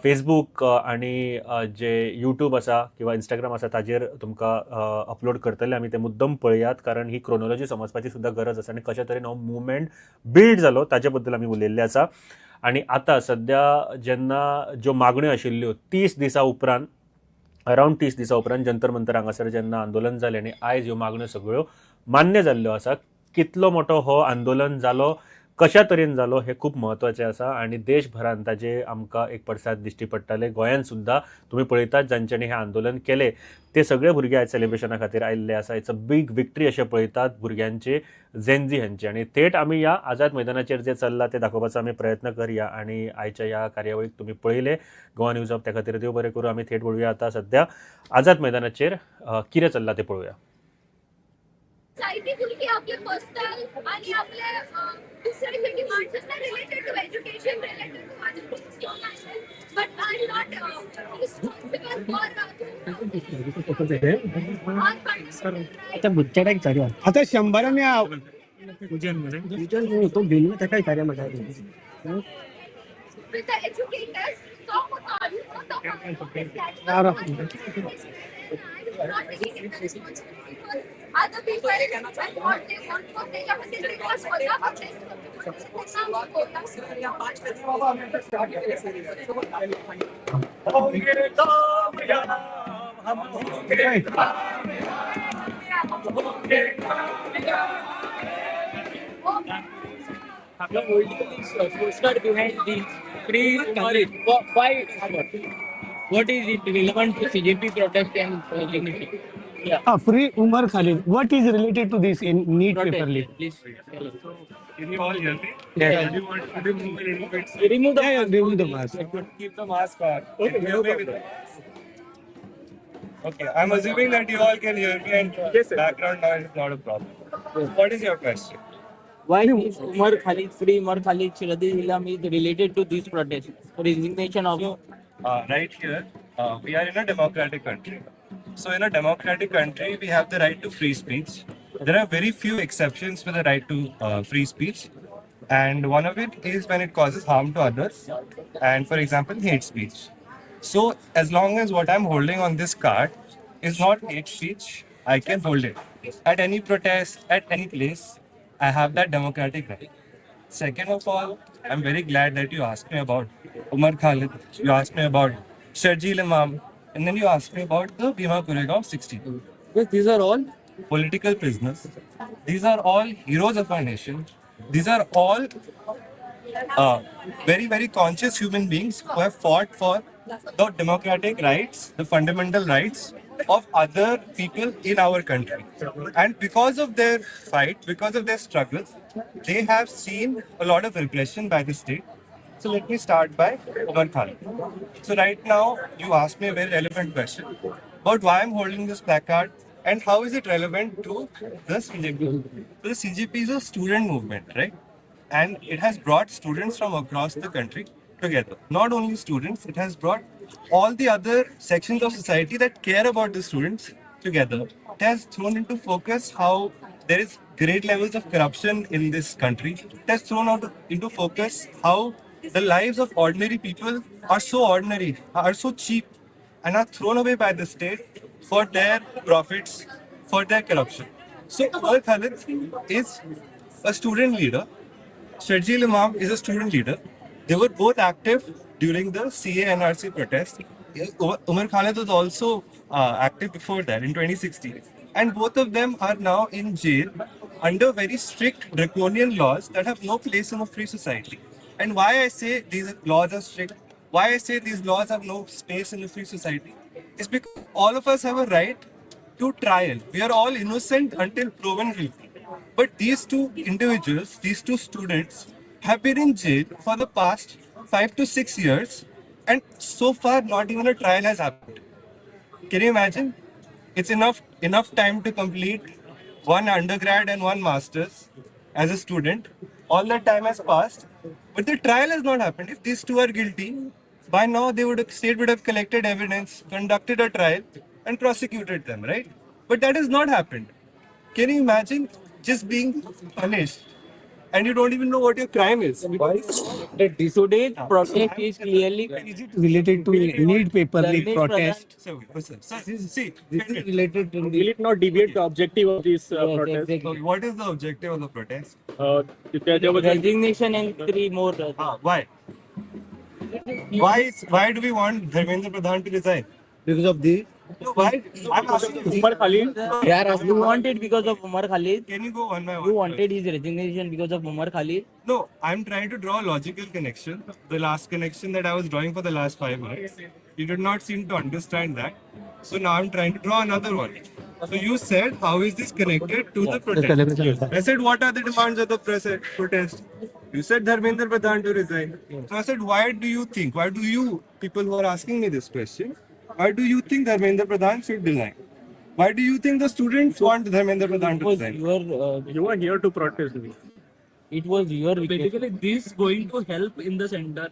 फेसबूक आनी जे युट्यूब आसा किंवा इंस्टाग्राम आसा ताजेर तुमकां अपलोड करतले आमी. ते मुद्दम पळयात, कारण ही क्रोनोलॉजी समजपाची सुद्दां गरज आसा आनी कशा तरेन हो मुवमेंट बिल्ड जालो ताचे बद्दल आमी उलयल्ले आसा. आनी आतां सद्या जेन्ना ज्यो मागण्यो आशिल्ल्यो, 30 दिसां उपरांत, अरावंड 30 दिसां उपरांत जंतर मंतर हांगासर जेन्ना आंदोलन जालें आनी आयज ह्यो मागण्यो सगळ्यो मान्य जाल्ल्यो आसा. कितलो मोठो हो आंदोलन जालो, कशा तरेन जालो हें खूब म्हत्वाचें आसा आनी देशभरान ताजे आमकां एक पडसाद दिश्टी पडटाले. गोंयान सुद्दां तुमी पळयतात, जांच्यांनी हें आंदोलन केलें ते सगळे भुरगे आयज सेलिब्रेशना खातीर आयिल्ले आसा. It's a big victory अशें पळयतात भुरग्यांचे, जेनझी हांचे. आनी थेट आमी ह्या आझाद मैदानाचेर जें चल्लां तें दाखोवपाचो आमी प्रयत्न करया. आनी आयच्या ह्या कार्यावळीक तुमी पळयलें गोवा न्यूज हब, त्या खातीर देव बरें करूं. आमी थेट वळुया आतां सद्या आझाद मैदानाचेर कितें चल्लां तें पळोवया. जायती भुरगीं आपले पर्सनल आणि आपले दुसरे जे डिमांड्स आसता related to education, related to other things घेवन आयले, but I am not responsible for आता बुच्चाडाक विचारूया. आता शंबरांनी तो घेवन ताका विचारूया म्हाका. with the educators, तो तो I'm not taking the responsibility for other people and what they want for त्याच्यामध्ये ते स्वतः protest करतात. त्यांना बोलतात. होंगे कामयाब. हम होंगे होंगे। The holding this poster behind the free Umar, why? What is it relevant to CJP protest and resignation? Yeah. Free Umar Khalid. What is related to this in NEET Protest, paper leak? Please tell us. Can you all hear me? Yeah. Do you want to move a little bit? Remove the Yeah, mask. Remove the mask. Keep the mask on. Okay, no problem. Okay, I'm assuming that you all can hear me and Yes, sir. Background noise is not a problem. What is your question? Why is Umar Khalid, free Umar Khalid, Sharjeel Imam is related to this protest? Resignation of So, right here, we are in a democratic country. So, in a democratic country, we have the right to free speech. There are very few exceptions to the right to free speech, and one of it is when it causes harm to others, and for example, hate speech. So, as long as what I'm holding on this card is not hate speech, I can hold it at any protest, at any place. I have that democratic right. Second of all, I'm very glad that you asked me about Umar Khalid, you asked me about Sharjeel Imam, and then you asked me about the Bhima Koregaon 16. Yes, these are all political prisoners. These are all heroes of our nation. These are all very, very conscious human beings who have fought for the democratic rights, the fundamental rights of other people in our country. And because of their fight, because of their struggles, they have seen a lot of repression by the state. So let me start by Umar Khalid. So right now, you asked me a very relevant question about why I'm holding this placard and how is it relevant to the CJP. So the CJP is a student movement, right? And it has brought students from across the country together. Not only students, it has brought all the other sections of society that care about the students together. It has thrown into focus how there is great levels of corruption in this country. It has thrown out into focus how the lives of ordinary people are so ordinary, are so cheap, and are thrown away by the state for their profits, for their corruption. So Umar Khalid is a student leader. Sharjeel Imam is a student leader. They were both active during the CA-NRC protest. Umar Khalid was also active before that in 2016. And both of them are now in jail under very strict draconian laws that have no place in a free society. And why I say these laws are strict, why I say these laws have no space in a free society, is because all of us have a right to trial. We are all innocent until proven guilty. But these two individuals, these two students, have been in jail for the past 5 to 6 years, and so far not even a trial has happened. Can you imagine? It's enough time to complete one undergrad and one master's as a student. All that time has passed, but the trial has not happened. If these two are guilty, by now they would have, state would have collected evidence, conducted a trial, and prosecuted them, right? But that has not happened. Can you imagine just being punished and you don't even know what your crime is? Today's protest is clearly Is it related to NEET paper leak protest? So, sir, see, this is related to Will it not deviate the objective of this protest? Exactly. What is the objective of the protest? There was a Resignation and three more. Why? Why do we want Dharmendra Pradhan to resign? Because of the No, why? I'm asking you. Umar Khalid. Yeah, you wanted because of Umar Khalid. Can you go one by one? You wanted his resignation because of Umar Khalid. No, I'm trying to draw a logical connection. The last connection that I was drawing for the last 5 minutes. You did not seem to understand that. So now I'm trying to draw another one. So you said, how is this connected to the protest? I said, what are the demands of the protest? You said Dharmendra Pradhan to resign. So I said, why do you think, why do you, people who are asking me this question, why do you think Dharmendra Pradhan should resign? Why do you think the students want Dharmendra Pradhan to resign? You are here to protest me. It was your request. Basically, this going to help in the center.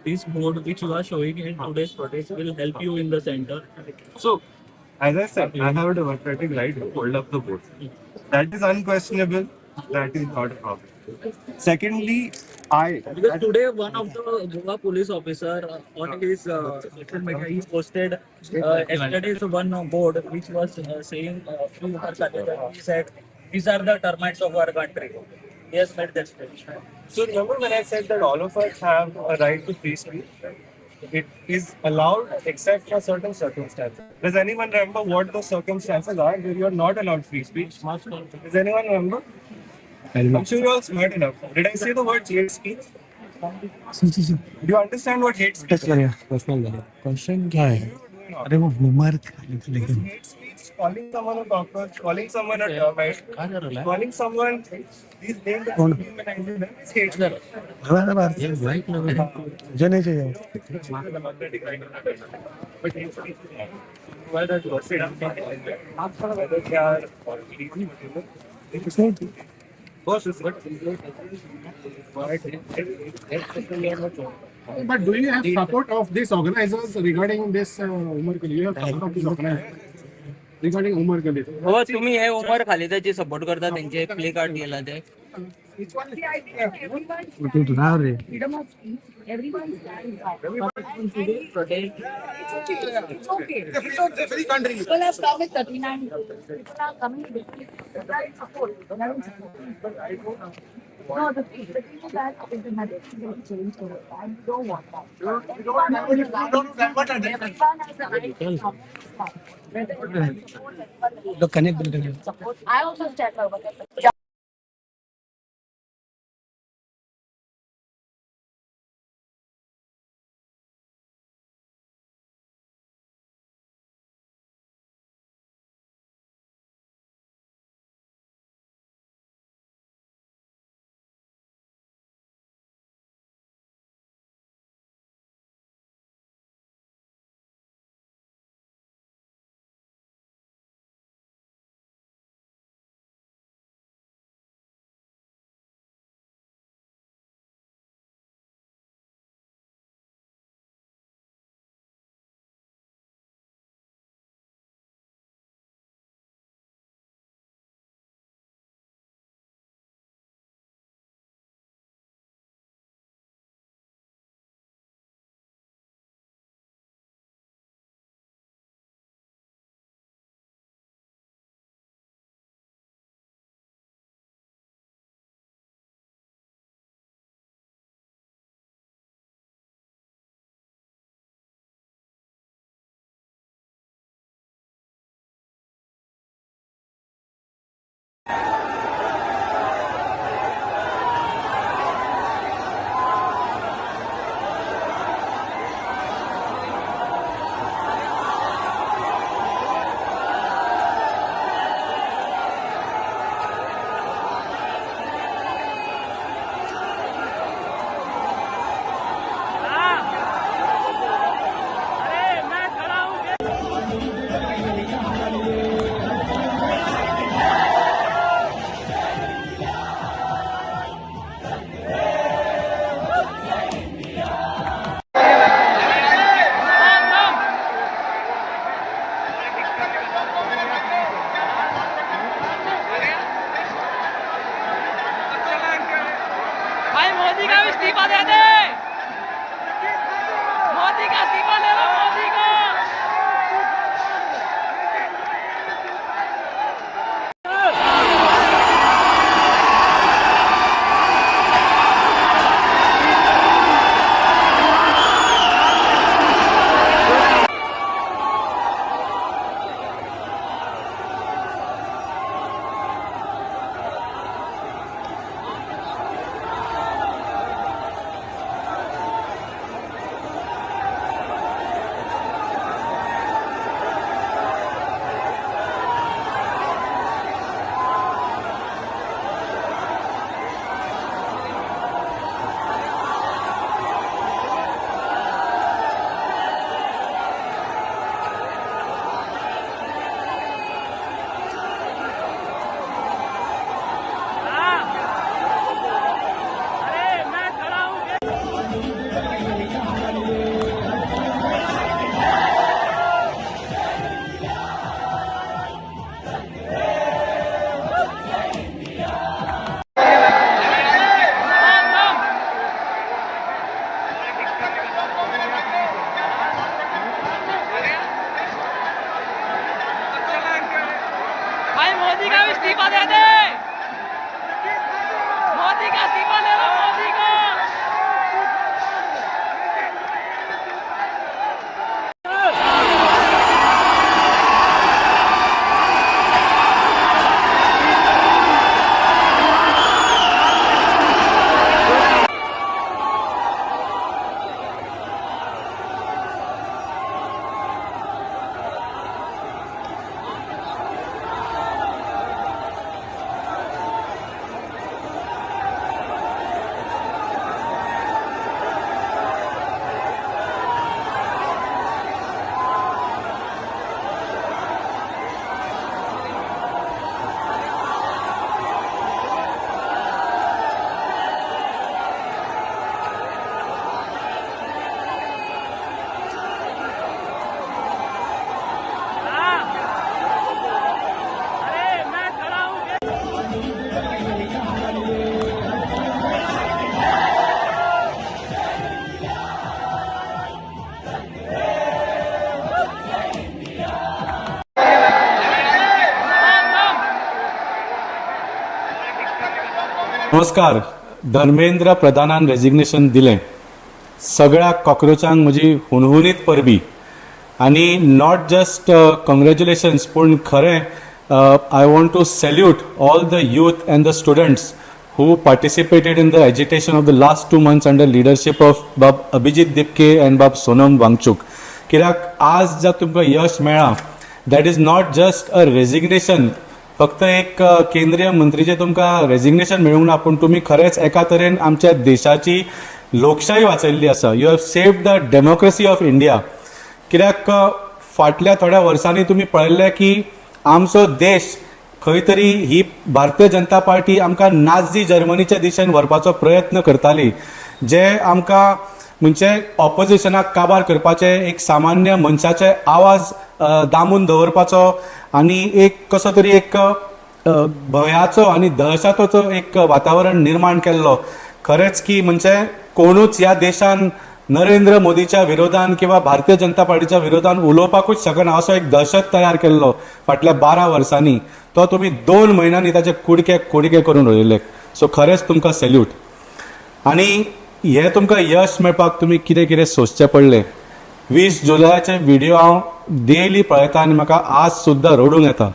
This board which you are showing in today's protest will help you in the center. So, as I said, I have a democratic right to hold up the board. That is unquestionable. That is not a problem. Secondly, because today one of the Goa police officer on his social media he posted yesterday's one board which was saying he said these are the termites of our country. He has made that statement. So remember when I said that all of us have a right to free speech? It is allowed except for certain circumstances. Does anyone remember what those circumstances are where you are not allowed free speech? Does anyone remember? I'm sure you're all smart enough. Did I say the word hate speech? Do you understand what hate speech is? Question क्या है? अरे वो Umar Because hate speech, calling someone a cockroach, calling someone a termite, calling someone these names that dehumanizing them is hate speech. मुझे नहीं चाहिए. Democratic right. But hate speech is not. Whether whether they are or whatever. But do you have support of these organizers regarding this Umar Khalid? You have support of these organizers regarding Umar Khalid? हो, तुम्ही हे Umar खालिदाची support करता, त्यांचे play card केला ते. Freedom of speech, everyone stands by. It's okay. It's okay. It's a free country. People have come with 39. People are coming with people are in support. They are in support. No, the thing is that the will change over time. We don't want that. Everyone has the right. Everyone has the right to come. Whether you support, log connect support. I also stand by what भाई मोदी का भी इस्तीफा दे दे, मोदी का इस्तीफा ले लो, मोदी का. भाई मोदी का भी इस्तीफा दे दे, मोदी का इस्तीफा ले लो, मोदी का. नमस्कार. धर्मेंद्र प्रधानान रेजिग्नेशन दिलें. सगळ्या कॉक्रोचांक म्हजी हुनहुनीत परबी आनी not just congratulations, पूण खरें I want to salute all the youth and the students who participated in the agitation of the last 2 months under leadership of Bab Abhijit Dipke and Bab Sonam Wangchuk. कित्याक आज जर तुमकां यश मेळ्ळां, that is not just a resignation. फक्त एक केंद्रीय मंत्रीचें तुमकां resignation मेळूंक ना, पूण तुमी खरेंच एका तरेन आमच्या देशाची लोकशाही वाचयल्ली आसा. You have saved the democracy of India. कित्याक फाटल्या थोड्या वर्सांनी तुमी पळयल्लें की आमचो देश खंय तरी ही भारतीय जनता पार्टी आमकां नाझी जर्मनीच्या दिशेन व्हरपाचो प्रयत्न करताली, जे आमकां म्हणजे ऑपोजिशनाक काबार करपाचे, एक सामान्य मनशाचे आवाज दामून दवरपाचो आनी एक कसो तरी एक भंयाचो आनी दहशताचो एक वातावरण निर्माण केल्लो. खरेंच की म्हणजे कोणूच ह्या देशान नरेंद्र मोदीच्या विरोधान किंवा भारतीय जनता पार्टीच्या विरोधान उलोवपाकूच शकना असो एक दहशत तयार केल्लो फाटल्या 12 वर्सांनी. तो तुमी 2 म्हयन्यांनी ताचे कुडके कुडके करून उडयले. सो खरेंच तुमकां सॅल्यूट. आनी हे तुमकां यश मेळपाक तुमी कितें कितें सोंसचें पडलें. 20 जुलयाचे व्हिडिओ हांव डेली पळयता आनी म्हाका आज सुद्दां रडूंक येता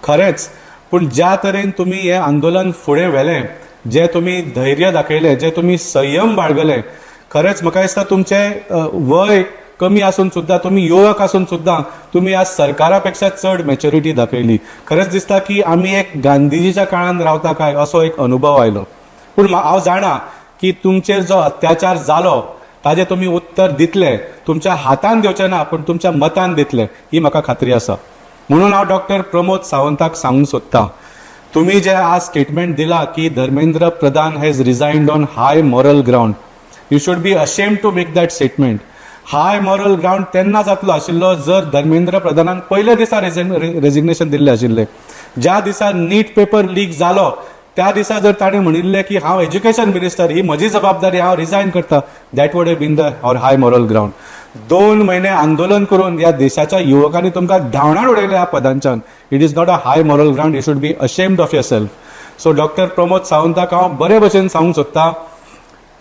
खरेंच. पूण ज्या तरेन तुमी हें आंदोलन फुडें व्हेलें, जे तुमी धैर्य दाखयलें, जे तुमी संयम बाळगले, खरेंच म्हाका दिसता तुमचें वय कमी आसून सुद्दां, तुमी युवक आसून सुद्दां तुमी आज सरकारा पेक्षा चड मॅच्युरिटी दाखयली. खरेंच दिसता की आमी एक गांधीजीच्या काळान रावता काय असो एक अनुभव आयलो. पूण हांव जाणा की तुमचेर जो अत्याचार जालो ताजें तुमी उत्तर दितले. तुमच्या हातान दिवचें ना, पूण तुमच्या मतान दितले ही म्हाका खात्री आसा. म्हणून हांव डॉक्टर प्रमोद सावंताक सांगूंक सोदतां, तुमी जे आज स्टेटमेंट दिला की Dharmendra Pradhan has resigned on high moral ground, you should be ashamed to make that statement. High moral ground तेन्ना जातलो आशिल्लो जर धर्मेंद्र प्रधानान पयल्या दिसा रेजिग्नेशन दिल्लें आशिल्लें. ज्या दिसा नीट पेपर लीक जालो त्या दिसा जर ताणें म्हणिल्लें की हांव एज्युकेशन मिनिस्टर, ही म्हजी जबाबदारी, हांव रिजायन करता, that would have been the or high moral ground. 2 म्हयने आंदोलन करून ह्या देशाच्या युवकांनी तुमकां धांवडावन उडयले ह्या पदांच्यान. It is not a high moral ground. You should be ashamed of yourself. So doctor Pramod सावंताक हांव बरे भशेन सांगूंक सोदता,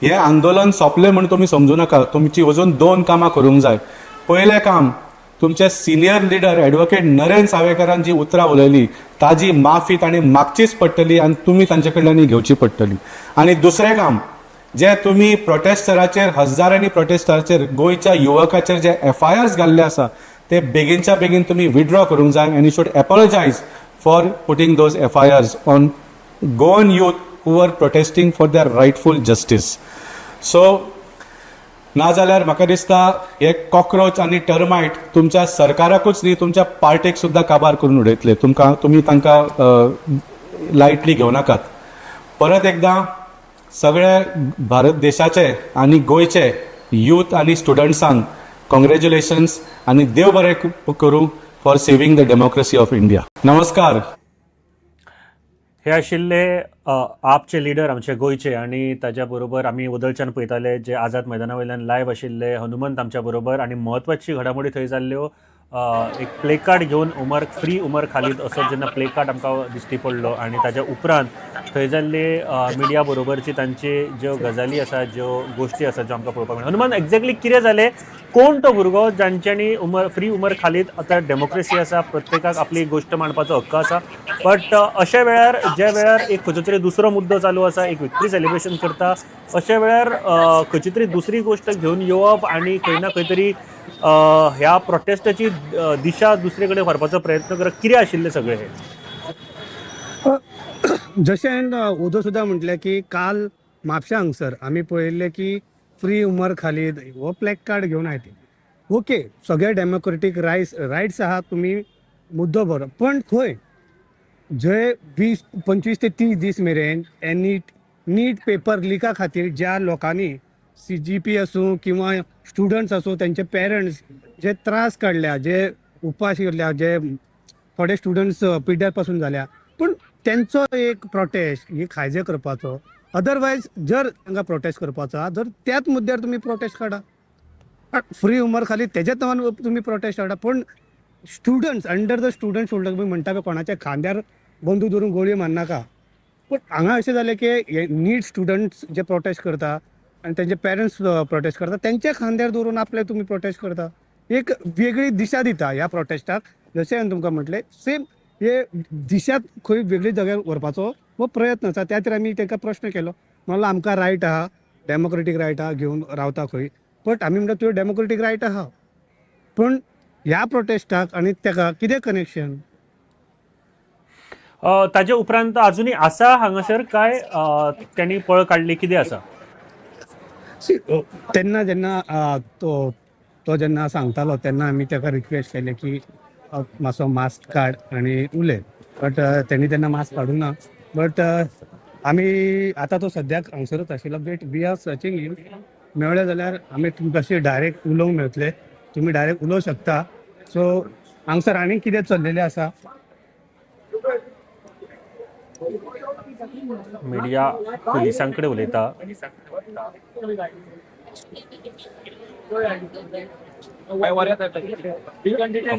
हें आंदोलन सोंपलें म्हूण तुमी समजू नाका. तुमची अजून दोन कामां करूंक जाय. पयलें काम, तुमचे सिनियर लिडर एडवोकेट नरेन सावेकरान जी उतरां उलयली ताजी माफी तांणी मागचीच पडटली आनी तुमी तांचे कडल्यान ही घेवची पडटली. आनी दुसरें काम, जे तुमी प्रोटेस्टराचेर, हजारांनी प्रोटेस्टराचेर, गोंयच्या युवकाचेर जे एफआयआर्स घाल्ले आसा ते बेगीनच्या बेगीन तुमी विड्रॉ करूंक जाय आनी should apologise for putting those FIRs on Goan youth who are protesting for their rightful justice. So नाजाल्यार म्हाका दिसता हे कॉक्रोच आनी टर्मायट तुमच्या सरकाराकूच न्ही, तुमच्या पार्टेक सुद्दां काबार करून उडयतले. तुमकां तुमी तांकां लायटली घेवं नाकात. परत एकदां सगळे भारत देशाचे आनी गोंयचे यूथ आनी स्टुडंट्सांक कॉंग्रेच्युलेशन्स आनी देव बरें करूं for saving the democracy of India. नमस्कार. हे आशिल्ले आपचे लिडर आमचे गोंयचे आनी ताच्या बरोबर आमी वदळच्यान पळयताले जे आझाद मैदाना वयल्यान लायव्ह आशिल्ले हनुमंत आमच्या बरोबर. आनी म्हत्वाची घडामोडी थंय जाल्ल्यो, एक प्ले कार्ड घेवन उमर फ्री उमर खालीद असो जेन्ना प्ले कार्ड आमकां दिश्टी पडलो आनी ताच्या उपरांत थंय जाल्ले मिडिया बरोबरची तांची ज्यो गजाली आसा, ज्यो गोश्टी आसा ज्यो आमकां पळोवपाक मेळ्ळ्यो. हनुमान, एक्झॅक्टली कितें जालें? कोण तो भुरगो जांच्यांनी उमर फ्री उमर खालीद? आतां डेमोक्रेसी आसा, प्रत्येकाक आपली गोश्ट मांडपाचो हक्क आसा, बट अशा वेळार, ज्या वेळार एक खंयचो तरी दुसरो मुद्दो चालू आसा, एक विक्ट्री सेलिब्रेशन करता, अशा वेळार खंयची तरी दुसरी गोश्ट घेवन येवप आनी खंय ना खंय तरी ह्या प्रोटेस्टाची दिशा दुसरे कडेन व्हरपाचो प्रयत्न करप, कितें आशिल्लें सगळें हें? जशें उदो सुद्दां म्हटलें की काल म्हापशा हांगसर आमी पळयल्लें की फ्री उमर खालीद हो प्लॅक कार्ड घेवन आयले. ओके, सगळे डेमोक्रेटीक रायट्स आहा, तुमी मुद्दो बरो, पण खंय जे 20, 25 ते 30 दीस मेरेन नीट नीट पेपर लिका खातीर ज्या लोकांनी, सीजेपी आसूं किंवा स्टुडंट्स आसूं, तेंचे पेरंट्स जे त्रास काडल्या, जे उपास उरल्या, जे थोडे स्टुडंट्स पिड्ड्यार पासून जाल्या, पूण तेंचो एक प्रोटेस्ट ही खायजे करपाचो. अदरवायज जर तांकां प्रोटेस्ट करपाचो आहा जर त्याच मुद्द्यार तुमी प्रोटेस्ट काडा, फ्री उमर खाली तेज्याच नांवान तुमी प्रोटेस्ट काडा. पूण students under the student shoulder, तुमी म्हणटा पळय, कोणाच्या खांद्यार बंदूक धरून गोळी मारनाका. पूण हांगा अशें जालें की नीट स्टुडंट्स जे प्रोटेस्ट करता आनी तेंचे पेरंट्स प्रोटेस्ट करता तेंच्या खांद्यार दवरून आपले तुमी प्रोटेस्ट करता. एक वेगळी दिशा दिता ह्या प्रोटेस्टाक. जशें हांवें तुमकां म्हटलें सेम हे दिशा खंय वेगळी जाग्यार व्हरपाचो हो प्रयत्न आसा. त्या खातीर आमी तांकां प्रश्न केलो, म्हणलो आमकां रायट आहा, डेमोक्रेटीक रायट आहा घेवन रावता खंय, बट आमी म्हणटा तुवें डेमोक्रेटीक रायट आहा, पूण ह्या प्रोटेस्टाक आनी ताका कितें कनेक्शन? ताजे उपरांत अजुनूय आसा हांगासर काय तेणी पळ काडली, कितें आसा? तेन्ना जेन्ना तो तो जेन्ना सांगतालो तेन्ना आमी ताका रिक्वेस्ट केलें की मातसो मास्क काड आनी उलय, बट तेणी तेन्ना मास्क काडूंक ना. बट आमी आतां तो सद्याक हांगसरूच आशिल्लो, but we are searching him. मेळ्ळे जाल्यार आमी तुमकां डायरेक्ट उलोवंक मेळटले, तुमी डायरेक्ट उलोवंक शकता. सो हांगसर आनी कितें चल्लेलें आसा? मिडिया पुलिसां कडेन उलयता.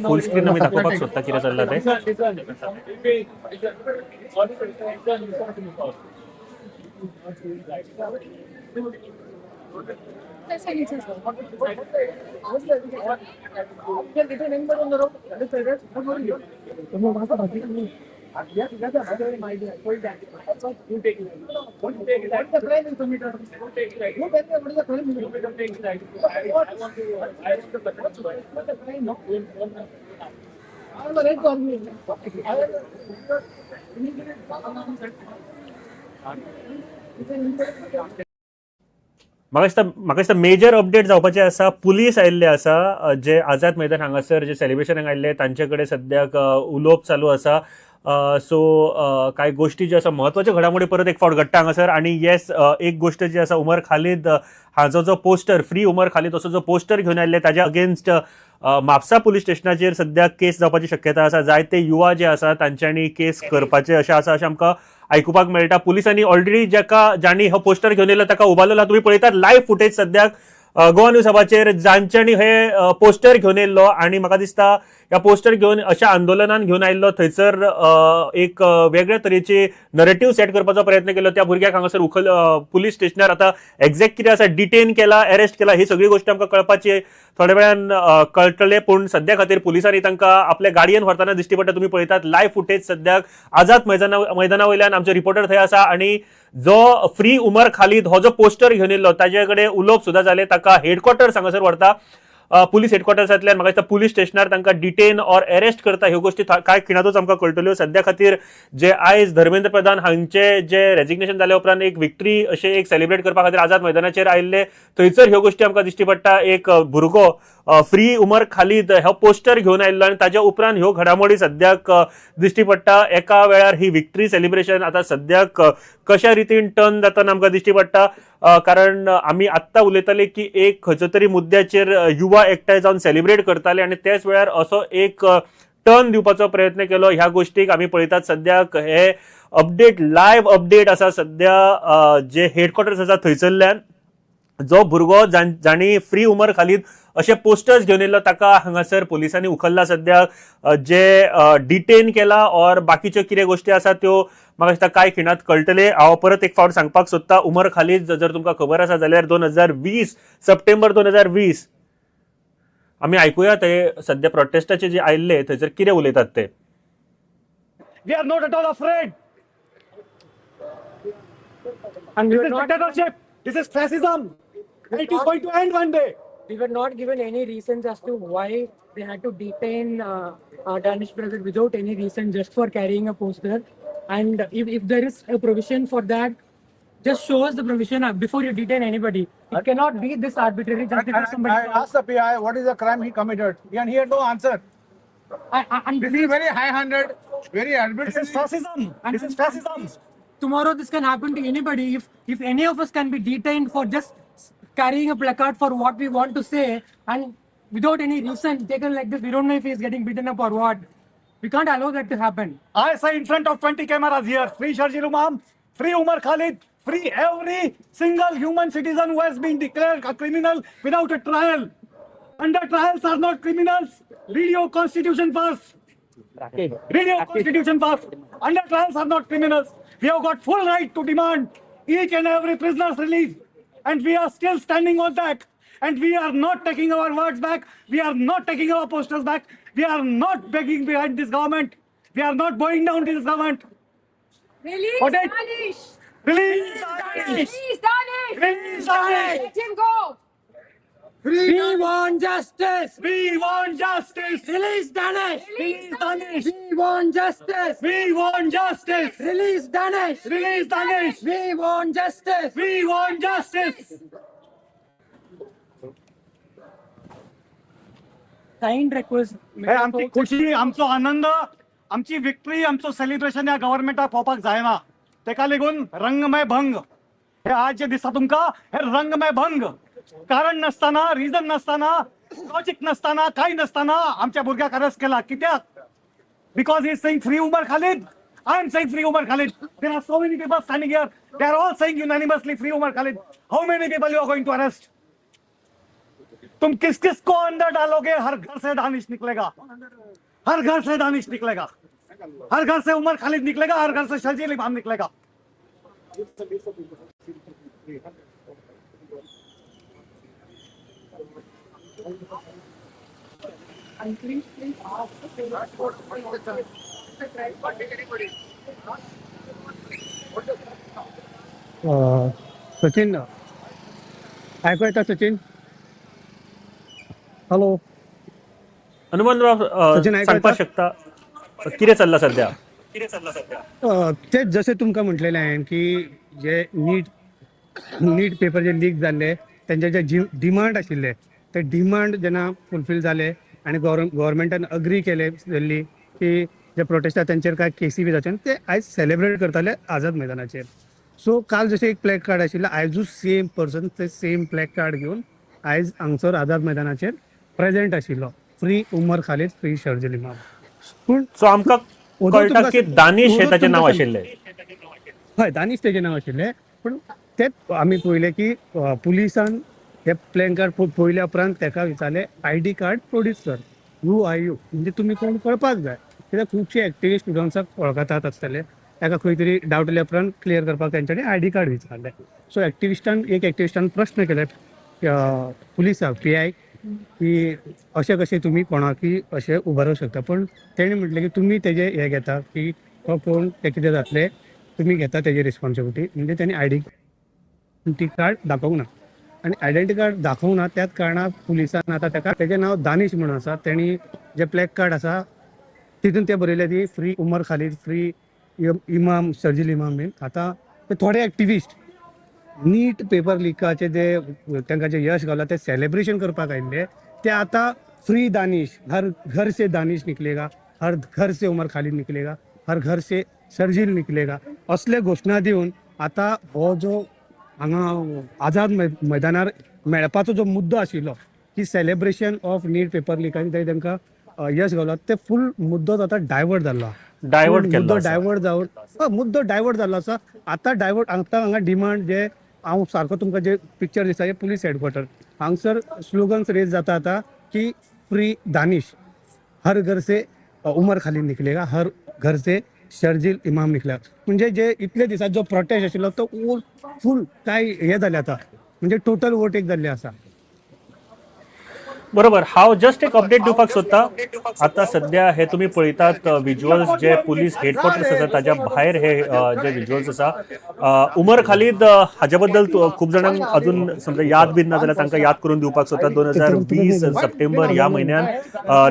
फूल स्क्रीन आमी दाखोवपाक सोदता कितें चल्लां तें. म्हाका दिसता मेजर अपडेट जावपाचे आसा. पुलीस आयिल्ले आसा, जे आझाद मैदान हांगासर जे सेलिब्रेशनाक आयिल्ले तांचे कडेन सद्याक उलोवप चालू आसा. सो कांय गोश्टी ज्यो आसा म्हत्वाच्यो घडामोडी परत एक फावट घडटा हांगासर. आनी येस, एक गोश्ट जी आसा, उमर खालीद हाचो जो पोस्टर, फ्री उमर खालीद असो जो पोस्टर घेवन आयिल्ले ताज्या अगेन्स्ट म्हापसा पुलीस स्टेशनाचेर सद्याक केस जावपाची शक्यता आसा. जायते युवा जे आसा तांच्यांनी केस करपाचे अशें आसा अशें आमकां आयकुपाक मेळटा. पुलिसांनी ऑलरेडी जाका जांणी हो पोस्टर घेवन येयलो ताका उबारलेलो. तुमी पळयतात लायव्ह फुटेज सद्याक गोवा न्यूज हबाचेर, जांच्यांनी हे पोस्टर घेवन येयल्लो आनी म्हाका दिसता ह्या पोस्टर घेवन अशा आंदोलनान घेवन आयिल्लो थंयसर एक वेगळे तरेची नरेटीव सेट करपाचो प्रयत्न केलो. त्या भुरग्याक हांगासर उखल पुलीस स्टेशनार आतां एक्झॅक्ट कितें आसा, डिटेन केला, अरेस्ट केला, ही सगळी गोश्ट आमकां कळपाची थोड्या वेळान कळटले. पूण सद्या खातीर पुलिसांनी तांकां आपल्या गाडयेन व्हरतना दिश्टी पडटा. तुमी पळयतात लायव्ह फुटेज सद्याक आझाद मैदाना वयल्यान आमचे रिपोर्टर थंय आसा आनी जो फ्री उमर खालीद हो जो पोस्टर घेवन येयल्लो ताजे कडेन उलोवप सुद्दां जालें. ताका हेडक्वॉर्टर्स हांगासर व्हरता, पुलीस हेडक्वॉर्टर्सांतल्यान म्हाका दिसता पुलीस स्टेशनार तांकां डिटेन ऑर अरेस्ट करता. ह्यो गोश्टी कांय खिणांतूच आमकां कळटल्यो. सद्या खातीर जे आयज धर्मेंद्र प्रधान हांचे जे रेजिग्नेशन जाल्या उपरांत एक विक्ट्री अशें एक सेलिब्रेट करपा खातीर आझाद मैदानाचेर आयिल्ले थंयसर ह्यो गोश्टी आमकां दिश्टी पडटा. एक भुरगो फ्री उमर खालीद हो पोस्टर घेवन आयिल्लो आनी ताज्या उपरांत ह्यो घडामोडी सद्याक दिश्टी पडटा. एका वेळार ही विक्ट्री सेलिब्रेशन आतां सद्याक कशा रितीन टर्न जातना आमकां दिश्टी पडटा. कारण आमी आत्तां उलयताले की एक खंयचो तरी मुद्द्याचेर युवा एकठांय जावन सेलिब्रेट करताले आनी त्याच वेळार असो एक टर्न दिवपाचो प्रयत्न केलो. ह्या गोश्टीक आमी पळयतात सद्याक हे अपडेट, लायव्ह अपडेट आसा सद्या जे हेडक्वॉर्टर्स आसा थंयसरल्यान जो भुरगो जांणी फ्री उमर खालीद अशे पोस्टर्स घेवन येयल्लो ताका हांगासर पुलिसांनी उखल्ला. सद्याक जे डिटेन केला ऑर बाकीच्यो कितें गोश्टी आसा त्यो म्हाका दिसता कांय खिणांत कळटले. हांव परत एक फावट सांगपाक सोदता, उमर खालीद जर तुमकां खबर आसा जाल्यार 2020 सप्टेंबर 2020 आमी आयकुया ते सद्या प्रोटेस्टाचे जे आयिल्ले थंयसर कितें उलयतात ते. We are not at all afraid. And this is dictatorship. This is fascism. It is going to end one day. We were not given any reasons as to why they had to detain Danish brother without any reason, just for carrying a poster. And if there is a provision for that, just show us the provision before you detain anybody. It cannot be this arbitrary. Just because somebody. I asked the PI what is the crime he committed, and he had no answer. And this is very high-handed, very arbitrary. This is fascism. This is fascism. Tomorrow this can happen to anybody. If any of us can be detained for just carrying a placard for what we want to say, and without any reason taken like this, we don't know if he is getting beaten up or what. We can't allow that to happen. I say in front of 20 cameras here, free Sharjeel Imam, free Umar Khalid, free every single human citizen who has been declared a criminal without a trial. Under trials are not criminals. Read your constitution first. Read your constitution first. Under trials are not criminals. We have got full right to demand each and every prisoner's release. And we are still standing on that. And we are not taking our words back. We are not taking our posters back. We are not begging behind this government. We are not bowing down to this government. Release What it- Danish! Release Danish! Release Danish! Release Danish! Let him go! We want justice! We want justice! Release Danish! Release Danish! We want justice! We want justice! Release Danish! Release Danish! We want justice! We want justice! Kind request. हे आमची खुशी, आमचो आनंद, आमची victory, आमचो celebration ह्या गव्हर्मेंटाक पळोवपाक जायना. तेका लागून रंगमय भंग हे आज जे दिसता तुमकां, हे रंगमय भंग. कारण नासतना, रिजन नासतना, लॉजीक नासतना, कांय नासतना आमच्या भुरग्याक अरेस्ट केला. कित्याक? Because he is saying free Umar Khalid. I am saying free Umar Khalid. There are so many people standing here. They are all saying unanimously free Umar Khalid. How many people you are going to arrest? तुम किस किस को अंदर डालोगे? हर घर से दानिश निकलेगा, हर घर से दानिश निकलेगा, हर घर से उमर खालिद निकलेगा, हर घर से शर्जील इमाम निकलेगा. And please, please ask the parents for Sachin, आयकू येता सचिन? हॅलो हनुमान बाब, सचिन, आयकू सांगपाक येता? शकता कितें चल्लां सध्या? तेच जशें तुमकां म्हटलेलें हांवें की जे नीट पेपर जे लीक जाल्ले, तेंचे जे डिमांड आशिल्ले ते डिमांड जेन्ना फुलफील जाले आनी गव्हर्मेंटान अग्री केले जाल्ली की जे प्रोटेस्ट आसा तेंचेर कांय केसी बी जावचे, ते आयज सेलिब्रेट करताले आझाद मैदानाचेर. सो काल जशें एक प्लॅक कार्ड आशिल्लें, आयजूच सेम पर्सन ते सेम प्लॅक कार्ड घेवन आयज हांगसर आझाद मैदानाचेर प्रेजेंट आशिल्लो, फ्री उमर खालीद, फ्री शर्जील इमाम. पूण सो आमकां ओदो कळटा तुमकां की दानिश हे ओदो ताचें नांव तुमकां आशिल्लें. हय, दानिश तेजें नांव आशिल्लें. पूण तेच आमी पळयलें की पुलिसान हे प्लॅन कार्ड पळयल्या उपरांत तेका विचारलें, आयडी कार्ड प्रोड्यूस कर, हू are you, म्हणजे तुमी कोण कळपाक जाय. कित्याक खुबशे एक्टिविस्ट स्टुडंट्साक वळखतात आसतले, ताका खंय तरी डावट आयल्या उपरांत क्लियर करपाक तेंच्यांनी आयडी कार्ड विचारलें. सो एक्टिविस्टान, एक एक्टिविस्टान प्रश्न केले पुलिसाक, पी I, की अशें कशें तुमी कोणाकय अशें उबारूंक शकता. पूण तेणें म्हटलें की तुमी तेजें हें घेता की तो कोण, तें कितें जातलें तुमी घेता तेजी रिस्पॉन्सिबिलिटी. म्हणजे तेणी आयडेंटिटी कार्ड दाखोवंक ना, आनी आयडेंटिटी कार्ड दाखोवंक ना त्याच कारणान पुलिसान आतां तेका, तेजें नांव दानिश म्हणून आसा, तेणी जें प्लॅक कार्ड आसा तितून तें बरयलें ती फ्री उमर खालीद, फ्री इमाम, शर्जील इमाम बीन. आतां ते थोडे एक्टिविस्ट नीट पेपर लिकाचे जे तांकां जे यश गावला ते सेलिब्रेशन करपाक आयिल्ले, ते आतां फ्री दानिश, हर घर से दानिश निकलेगा, हर घर से उमर खालीद निकलेगा, हर घर से शर्जील निकलेगा, असले घोशणा दिवन आतां हो जो हांगा आझाद मैदानार मेळपाचो जो मुद्दो आशिल्लो की सेलिब्रेशन ऑफ नीट पेपर लिकान ते तांकां यश गावला, ते फूल मुद्दोच आतां डायवर्ट जाल्लो. डायवर्ट केल्लो मुद्दो आसा. डायवर्ट जावन मुद्दो डायवर्ट जाल्लो आसा. आतां डायवर्ट, आतां हांगा डिमांड जे हांव सारको तुमकां जे पिक्चर दिसता हे पुलीस हेडक्वॉर्टर, हांगसर स्लोगन्स रेज जाता आतां की फ्री दानिश, हर घर से उमर खालीद निकलेगा, हर घर से शर्जील इमाम निकलेगा. म्हणजे जे इतले दिसां जो प्रोटेस्ट आशिल्लो तो फूल काय हे जालें आतां, म्हणजे टोटल ओवरटेक जाल्ले आसा. बरोबर. हांव जस्ट एक अपडेट दिवपाक सोदता. आतां सद्या हे तुमी पळयतात विज्युअल्स जे पुलीस हेडक्वॉर्टर्स आसा ताज्या भायर हे जे विज्युअल्स आसा. उमर खालीद हाज्या बद्दल खूब जाणांक अजून समजा याद बीन ना जाल्यार तांकां याद करून दिवपाक सोदता. 2020 सप्टेंबर ह्या म्हयन्यान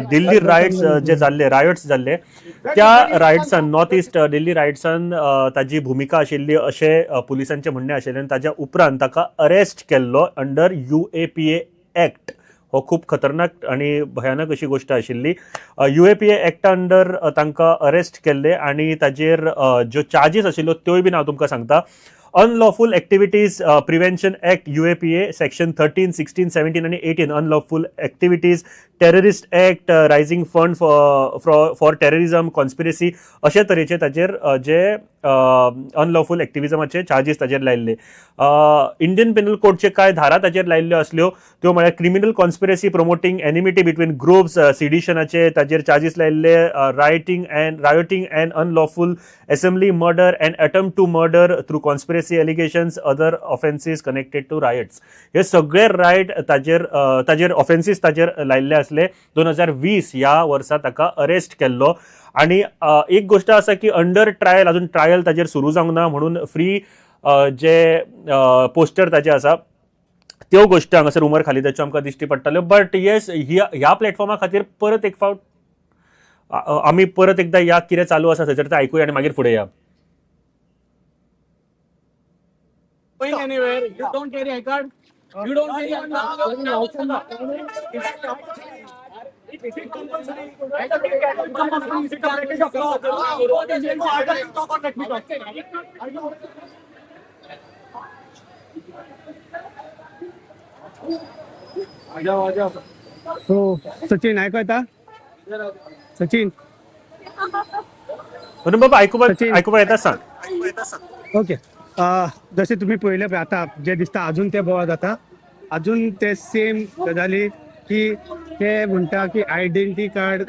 दिल्ली रायट्स जे जाल्ले, रायट्स जाल्ले, त्या रायट्सान, नॉर्थ इस्ट दिल्ली रायट्सान ताजी भुमिका आशिल्ली अशें पुलिसांचें म्हणणें आशिल्लें आनी ताज्या उपरांत ताका अरेस्ट केल्लो अंडर UAPA act. हो खूब खतरनाक आणि भयानक अशी गोष्ट आशिल्ली. UAPA एक्टा अंडर तांकां अरेस्ट केल्ले आनी ताजेर ज्यो चार्जीस आशिल्ल्यो त्योय बीन हांव तुमकां सांगता. Unlawful activities prevention act UAPA section 13, 16, 17 आनी 18, unlawful activities, terrorist act, raising fund for terrorism, conspiracy, अशे तरेचे ताजेर जे अनलॉफूल एक्टिविजमाचे चार्जीस ताजेर लायिल्ले. इंडियन पिनल कोडचे कांय धारा ताजेर लायिल्ल्यो आसल्यो, त्यो म्हळ्यार criminal conspiracy promoting enmity between groups, सिडिशनाचे ताजेर चार्जीस लायिल्ले, rioting and unlawful assembly, murder and attempt to murder through conspiracy allegations, other offences connected to riots. हे सगळे रायट ताजेर ताजेर ऑफेन्सीस ताजेर लायिल्ले आसले. 2020 ह्या वर्सा ताका अरेस्ट केल्लो. आनी एक गोश्ट आसा की अंडर ट्रायल, अजून ट्रायल ताजेर सुरू जावंक ना, म्हणून फ्री जे पोस्टर ताजे आसा त्यो गोश्टी हांगासर उमर खालिदाच्यो आमकां दिश्टी पडटाल्यो. बट येस, ह्या प्लॅटफॉर्मा खातीर परत एक फावट आमी परत एकदा ह्या कितें चालू आसा थंयसर तें आयकुया आनी मागीर फुडें या. Going anywhere. You don't carry I card. You don't carry I card. Is it compulsory? Compulsory? Is it a breakage of law? Either you talk or let me talk. So Sachin आयको येता? सचिन बाबा आयकुपाक येता सांग. Okay, जशें तुमी पळयलें पळय आतां जे दिसता अजून ते बोवाळ जाता, अजून ते सेम गजाली की ते म्हणटा की आयडेंटिटी कार्ड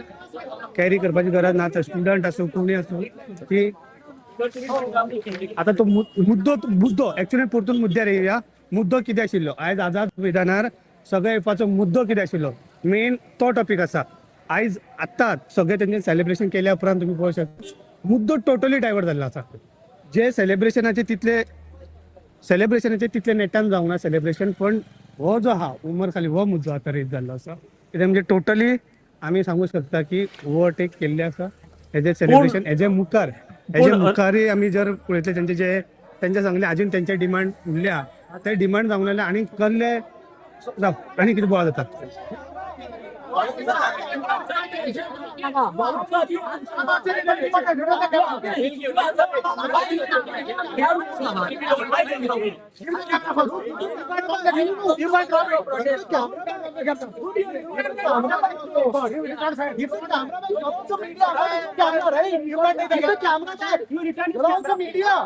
कॅरी करपाची गरज ना, तर स्टुडंट आसूं कोणी आसूं की आतां तो मुद्दो मुद्दो एक्चुअली परतून मुद्द्यार येवया. मुद्दो कितें आशिल्लो आयज आझाद मैदानार सगळे येवपाचो मुद्दो कितें आशिल्लो, मेन तो टॉपीक आसा. आयज आत्तां सगळे तेंचे सेलिब्रेशन केल्या उपरांत तुमी पळोवंक शकता मुद्दो टोटली डायवर्ट जाल्लो आसा. जे सेलिब्रेशनाचे तितले सेलिब्रेशनाचे तितले नेटान जावंक ना सेलिब्रेशन, पण हो जो आहा उमर खालीद हो मुद्दो आतां रेज जाल्लो आसा. कित्याक म्हणजे टोटली आमी सांगूंक शकता की ओवरटेक केल्ले आसा हेजे सेलिब्रेशन. हेजे मुखार हेजे मुखारय आमी जर पळयतले तेंचे जे तेंचे सांगले अजून तेंचे डिमांड उरल्या, ते डिमांड जावंक ना आनी कसले आनी कितें बोवाळ जाता.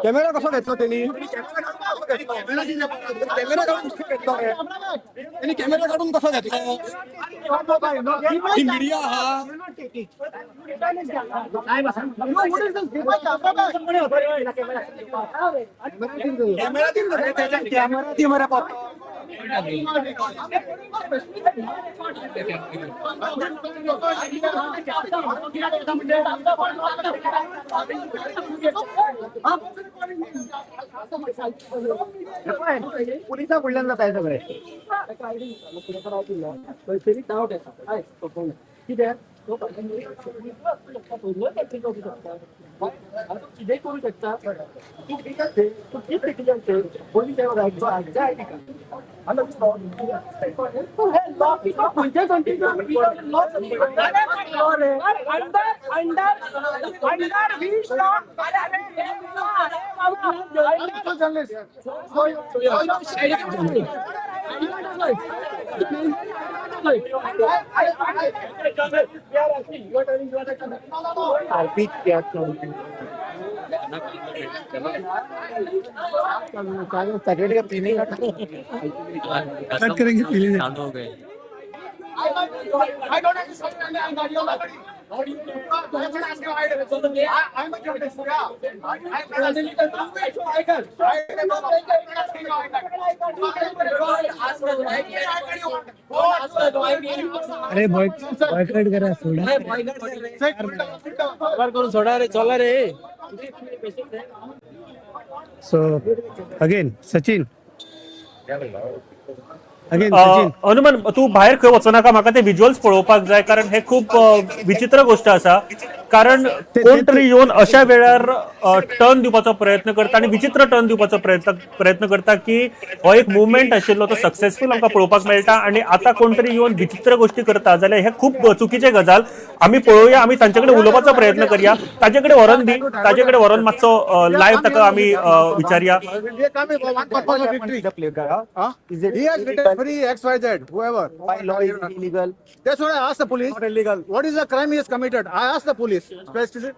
कॅमेरा कसो घेतलो तेणी? कॅमेरा काडून कसो घेतलो? तेणी कॅमेरा काडून कसो घेतलो? ही मिडिया आहा. कॅमेरा दी मरे पुलिसा फुडल्यान जाता सगळे. कित्याक कितें करूं शकता तूं, तूं कट करेंगे पीले चालू हो गए. I don't understand. अरे बॉयकॉट करा सोडा करून सोडा रे, चला रे. So again Sachin, again Sachin Hanuman तूं भायर खंय वचनाका, म्हाका ते विज्युअल्स पळोवपाक जाय, कारण हे खूब विचित्र गोश्ट आसा. कारण कोण तरी येवन अशा वेळार टर्न दिवपाचो प्रयत्न करता आनी विचित्र टर्न दिवपाचो प्रयत्न करता की हो एक मुवमेंट आशिल्लो तो सक्सेसफूल आमकां पळोवपाक मेळटा आनी आतां कोण तरी येवन विचित्र गोश्टी करता जाल्यार हे खूब चुकीचे गजाल. आमी पळोवया, आमी तांचे कडेन उलोवपाचो प्रयत्न करया. ताजे कडेन व्हरोन दी, ताजे कडेन व्हरोन मातसो लायव्ह ताका आमी विचारया. Free XYZ, whoever. By law is illegal. That's what I asked the police. Not illegal. What is the crime he has committed? I asked the police.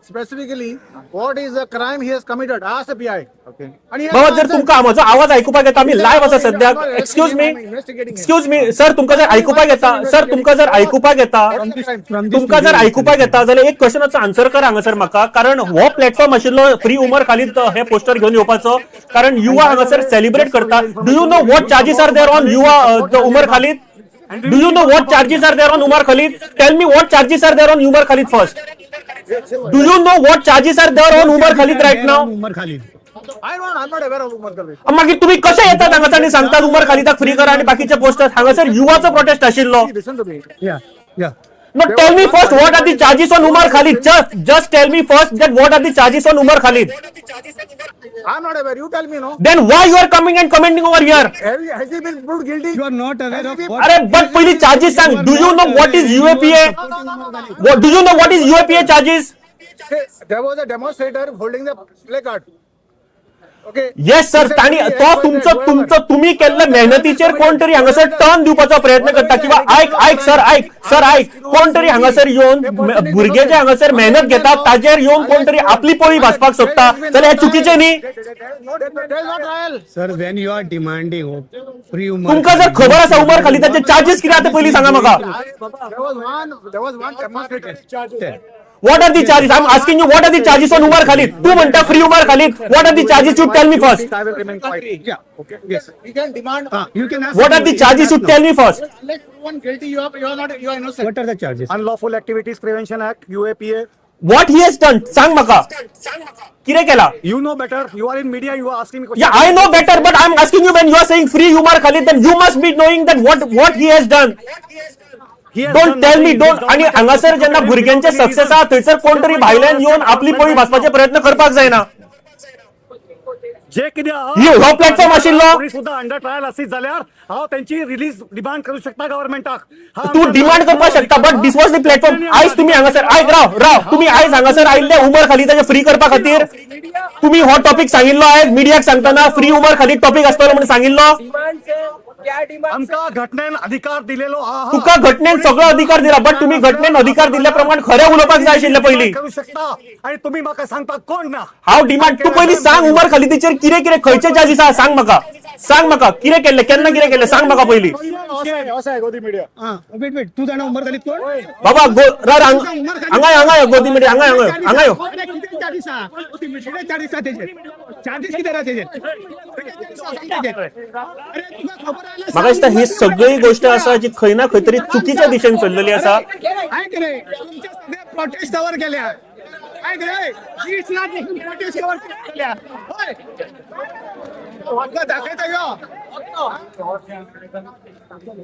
Specifically, what is the crime he has committed? Ask the PI. Okay. बाबा जर तुमकां म्हजो आवाज आयकुपाक येता, आमी live आसा सद्याक. Excuse me, excuse me sir, तुमकां जर आयकुपाक येता सर, तुमकां जर आयकुपाक येता, तुमकां जर आयकुपाक येता जाल्यार एक क्वेश्चनाचो आन्सर कर हांगासर म्हाका. कारण हो प्लॅटफॉर्म आशिल्लो फ्री उमर खालीद हे पोस्टर घेवन येवपाचो, कारण युवा हांगासर सेलिब्रेट करता. Do you know what charges are there on Yuva Umar Khalid? Do you know what charges are there on Umar Khalid? Tell me what charges are there on Umar Khalid first. Do you know what charges are there on Umar Khalid right now? Umar Khalid. I'm not aware of Umar Khalid. मागीर तुम्ही कशे येतात हांगासर आनी सांगतात Umar खालिदाक free करा आणि बाकीचे पोस्टर? हांगासर युवाचो प्रोटेस्ट आशिल्लो. Listen to me. Yeah, yeah. No, tell me first what are the charges on Umar Khalid? Just tell me first that what are the charges on Umar Khalid? I'm not aware. You tell me, no. Then why you are coming and commenting over here? Has he been proved guilty? You are not aware of what. Arey, but पहली charges सांग. Do you know what is UAPA? What do you know what is UAPA charges? There was a demonstrator holding the placard. Yes sir, ताणी तो तुमचो तुमचो तुम्ही केल्ले मेहनतीचेर कोण तरी हांगासर टर्न दिवपाचो प्रयत्न करता. किंवा आयक आयक सर, आयक सर, आयक, कोण तरी हांगासर येवन भुरगे जे हांगासर मेहनत घेतात ताजेर येवन कोण तरी आपली पोळी भाजपाक सोदता जाल्यार हें चुकीचें न्ही. Sir, when you are demanding free Umar, तुमकां जर खबर आसा उमर खालिदाचे चार्जीस कितें आसा पयलीं सांगा म्हाका. What are the charges? I'm asking you, what are the charges on Umar Khalid? तू म्हणता free Umar Khalid. What are the charges? You tell me first. I will remain quiet. Yeah, okay. Yes. You can demand. You can ask. What are the charges? You tell me first. Unless proven guilty, you are not, you are innocent. What are the charges? Unlawful Activities Prevention Act, UAPA. What he has done? सांग म्हाका. कितें केला? You know better. You are in media. You are asking me questions. Yeah, I know better, but I'm asking you, when you are saying free Umar Khalid, then you must be knowing that what he has done. Don't tell me, don't. आणि हांगासर जेन्ना भुरग्यांचे success आहा थंयसर कोण तरी भायल्यान येवन आपली पोळी भाजपाचे प्रयत्न करपाक जायना. जे कितें हो प्लॅटफॉर्म आशिल्लो सुद्धा अंडर ट्रायल आसीत जाल्यार हांव तेंची रिलीज डिमांड करूं शकता गव्हर्मेंटाक. तूं डिमांड करपाक शकता, but this was the platform. आयज तुमी हांगासर आयक, राव राव, तुमी आयज हांगासर आयिल्ले उमर खालिदाचे फ्री करपा खातीर. तुमी हो टॉपीक सांगिल्लो आयज मिडियाक सांगतना फ्री उमर खालीद टॉपीक आसतलो म्हणून सांगिल्लो. आमकां घटनेन अधिकार दिलेलो आहा. तुका घटनेन सगळो अधिकार दिला, बट तुम्ही घटनेन अधिकार दिल्ल्या प्रमाण खरें उलोवपाक जाय आशिल्लें पयलीं. करूं शकता आनी तुमी म्हाका सांगता कोण ना. हांव डिमांड, तूं पयलीं सांग उमर खालिदाचेर कितें कितें खंयचे चार्जीस आहा सांग म्हाका. सांग म्हाका कितें केल्लें, केन्ना कितें केल्लें सांग म्हाका पयलीं. वेट वेट, तूं जाणा उमर खालीद कोण? बाबा हांगा हांगा यो, गोदी मिडिया हांगा हांगा हांगा यो. कितें चार्जीस आहा? कितें चार्जीस आहा तेजेर? चार्जीस कितें आहा तेजेर? अरे तुका खबर आहा? म्हाका दिसता ही सगळी गोष्ट आसा जी खंय ना खंय तरी चुकीच्या दिशेन चल्लेली आसा. आयक रे, तुमचे सगळे प्रोटेस्ट कवर केल्या. आयक रे, 20 लाख प्रोटेस्ट कवर केल्या. हय, तुका दाखयता यो.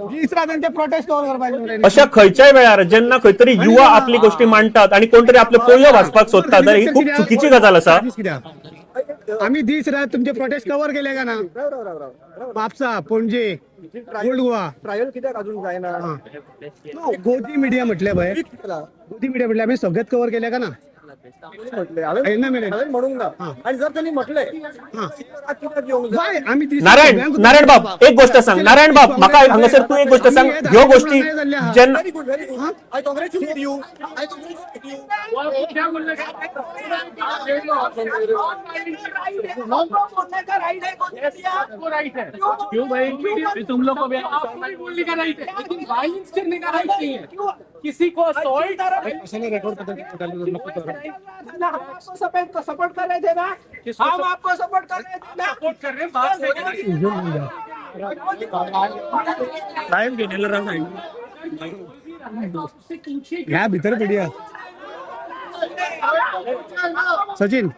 20 लाख तांचे प्रोटेस्ट कवर करपाचे. अशा खंयच्याय वेळार जेन्ना खंय तरी युवा आपली गोष्टी मांडटात आणि कोण तरी आपल्यो पोळयो भाजपाक सोदता जाल्यार ही खूब चुकीची गजाल आसा. आम्ही दीस रात तुमचे प्रोटेस्ट कवर केले का ना? म्हापसा, पणजे, ओल्ड गोवा. ट्रायल कित्याक अजून जायना? गोदी मिडिया म्हटले पळय, गोदी मिडिया म्हटले आम्ही सगळेच कवर केले का ना? म्हटले म्हणूंक ना. आणि जर त्यांनी म्हटले नारायण, नारायण बाब एक गोष्ट सांग. नारायण बाब म्हाका हांगासर तूं एक गोष्ट सांग, ह्यो गोष्टी जेन्ना very good, very good. I congratulate you. I congratulate you. क्यों भाई, तुम लोग को भी बोलने का राइट है, लेकिन वायलेंस करने का राइट नहीं है किसी को. असॉल्ट आपको सपोर्ट कर रहे थे ना, हम आपको सपोर्ट कर रहे थे ना, सपोर्ट कर रहे हैं बात से. टाइम घेतलेला ह्या भितर पडया. सचिन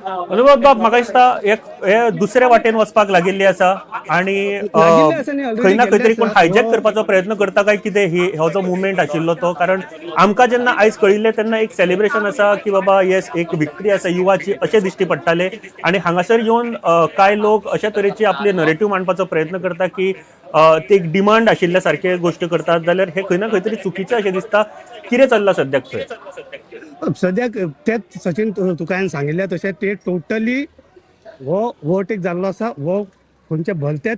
अनुभव बाब म्हाका दिसता एक हे दुसरे वाटेन वचपाक लागिल्ली आसा आणि खंय ना खंय तरी कोण हायजॅक करपाचो प्रयत्न करता काय कितें ही हो जो मुवमेंट आशिल्लो तो. कारण आमकां जेन्ना आयज कळिल्लें तेन्ना एक सेलिब्रेशन आसा की बाबा येस एक विक्ट्री आसा युवाची अशें दिश्टी पडटालें. आनी हांगासर येवन कांय लोक अशा तरेची आपली नरेटीव मांडपाचो प्रयत्न करता की ते एक डिमांड आशिल्ल्या सारखे गोश्टी करतात, जाल्यार हे खंय ना खंय तरी चुकीचें अशें दिसता. कितें चल्लां सद्याक थंय? सद्याक तेच सचिन तुका हांवें सांगिल्लें तशें ते टोटली हो ओवरटेक जाल्लो आसा. हो खंयच्या भलत्याच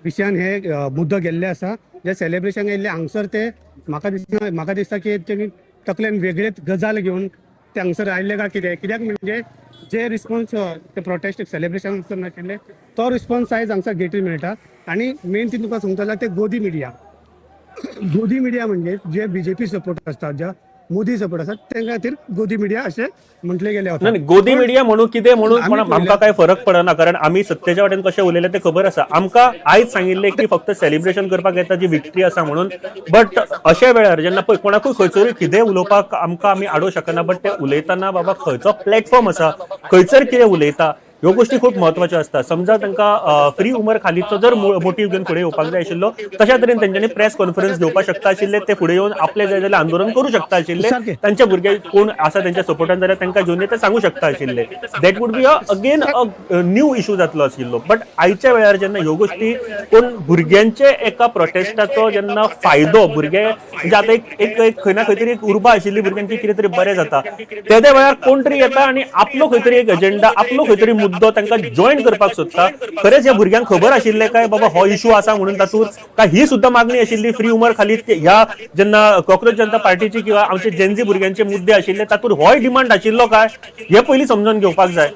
विशयान हे मुद्दो गेल्ले आसा. जे सेलिब्रेशन येयल्ले हांगसर ते म्हाका दिसता की तेणी तकलेन वेगळेच गजाल घेवन ते हांगसर आयिल्ले काय कितें, कित्याक म्हणजे जे रिस्पॉन्स ते प्रोटेस्ट सेलिब्रेशन नाशिल्ले तो रिस्पॉन्स आयज हांगसर गेटीर मेळटा. आनी मेन ती तुका सांगता जाल्यार ते गोदी मिडिया, गोदी मिडिया म्हणजे जे बीजेपी सपोर्ट आसता, ज्या मोदी सपोर्ट आसा तांच्या खातीर गोदी मिडिया अशें म्हटलें गेलें वता. नाही, गोदी मिडिया म्हणून कितें म्हणून पण आमकां काय फरक पडना, कारण आमी सत्तेच्या वाटेन कशें उलयलें तें खबर आसा. आमकां आयज सांगिल्लें की फक्त सेलिब्रेशन करपाक येता जी विक्ट्री आसा म्हणून, बट अशा वेळार जेन्ना पळय कोणाकूय खंयसरूय कितेंय उलोवपाक आमकां आमी आडोवंक शकना, बट ते उलयतना बाबा खंयचो प्लॅटफॉर्म आसा, खंयसर कितें उलयता, ह्यो गोष्टी खूप म्हत्वाच्यो आसता. समजा तांकां फ्री उमर खालीदचो जर मोटीव घेवन फुडें येवपाक जाय आशिल्लो, तशा तरेन तेंच्यांनी प्रेस कॉन्फरन्स घेवपाक शकता आशिल्ले, ते फुडें येवन आपले जाय जाल्यार आंदोलन करूं शकता आशिल्ले, तांचे भुरगे कोण आसा तेंच्या सपोर्टान जाल्यार तांकां घेवन ते सांगू शकता आशिल्ले. That would be a again a new issue जातलो आशिल्लो. बट आयच्या वेळार जेन्ना ह्यो गोष्टी कोण भुरग्यांचे एका प्रोटेस्टाचो जेन्ना फायदो भुरगे म्हणजे आतां एक एक खंय ना खंय तरी एक उर्बा आशिल्ली भुरग्यांची कितें तरी बरें जाता, तेद्या वेळार कोण तरी येता आनी आपलो खंय तरी एक एजेंडा, आपलो खंय तरी मुद्दो तांकां जॉईन करपाक सोदता. खरेंच ह्या भुरग्यांक खबर आशिल्लें काय बाबा हो इशू आसा म्हणून तातूंत, काय ही सुद्दां मागणी आशिल्ली फ्री उमर खालीद ह्या जेन्ना कॉकरोच जनता पार्टीची किंवा आमचे जेनझी भुरग्यांचे मुद्दे आशिल्ले तातूंत होय डिमांड आशिल्लो काय, हे पयलीं समजून घेवपाक जाय.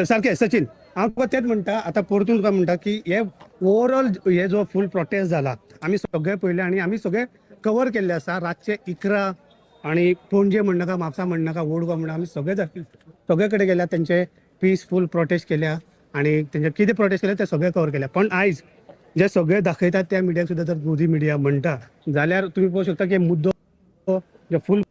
सारकें सचिन, हांव तुका तेंच म्हणटा, आतां परतून तुका म्हणटा की हे ओवरऑल हे जो फूल प्रोटेस्ट जाला आमी सगळे पळयले आनी आमी सगळे कवर केल्ले आसा. रातचे 11 आनी पणजे म्हणनाका, म्हापसा म्हणनाका, ओल्ड गोवा म्हणनाका, आमी सगळे सगळे कडेन गेल्या, तेंचे पिसफूल प्रोटेस्ट केल्या आनी तेंचे कितें प्रोटेस्ट केले ते सगळे कवर केल्या. पण आयज जे सगळे दाखयतात त्या मिडियाक सुद्दां जर गोदी मिडिया म्हणटा जाल्यार तुमी पळोवंक शकता की मुद्दो जे फूल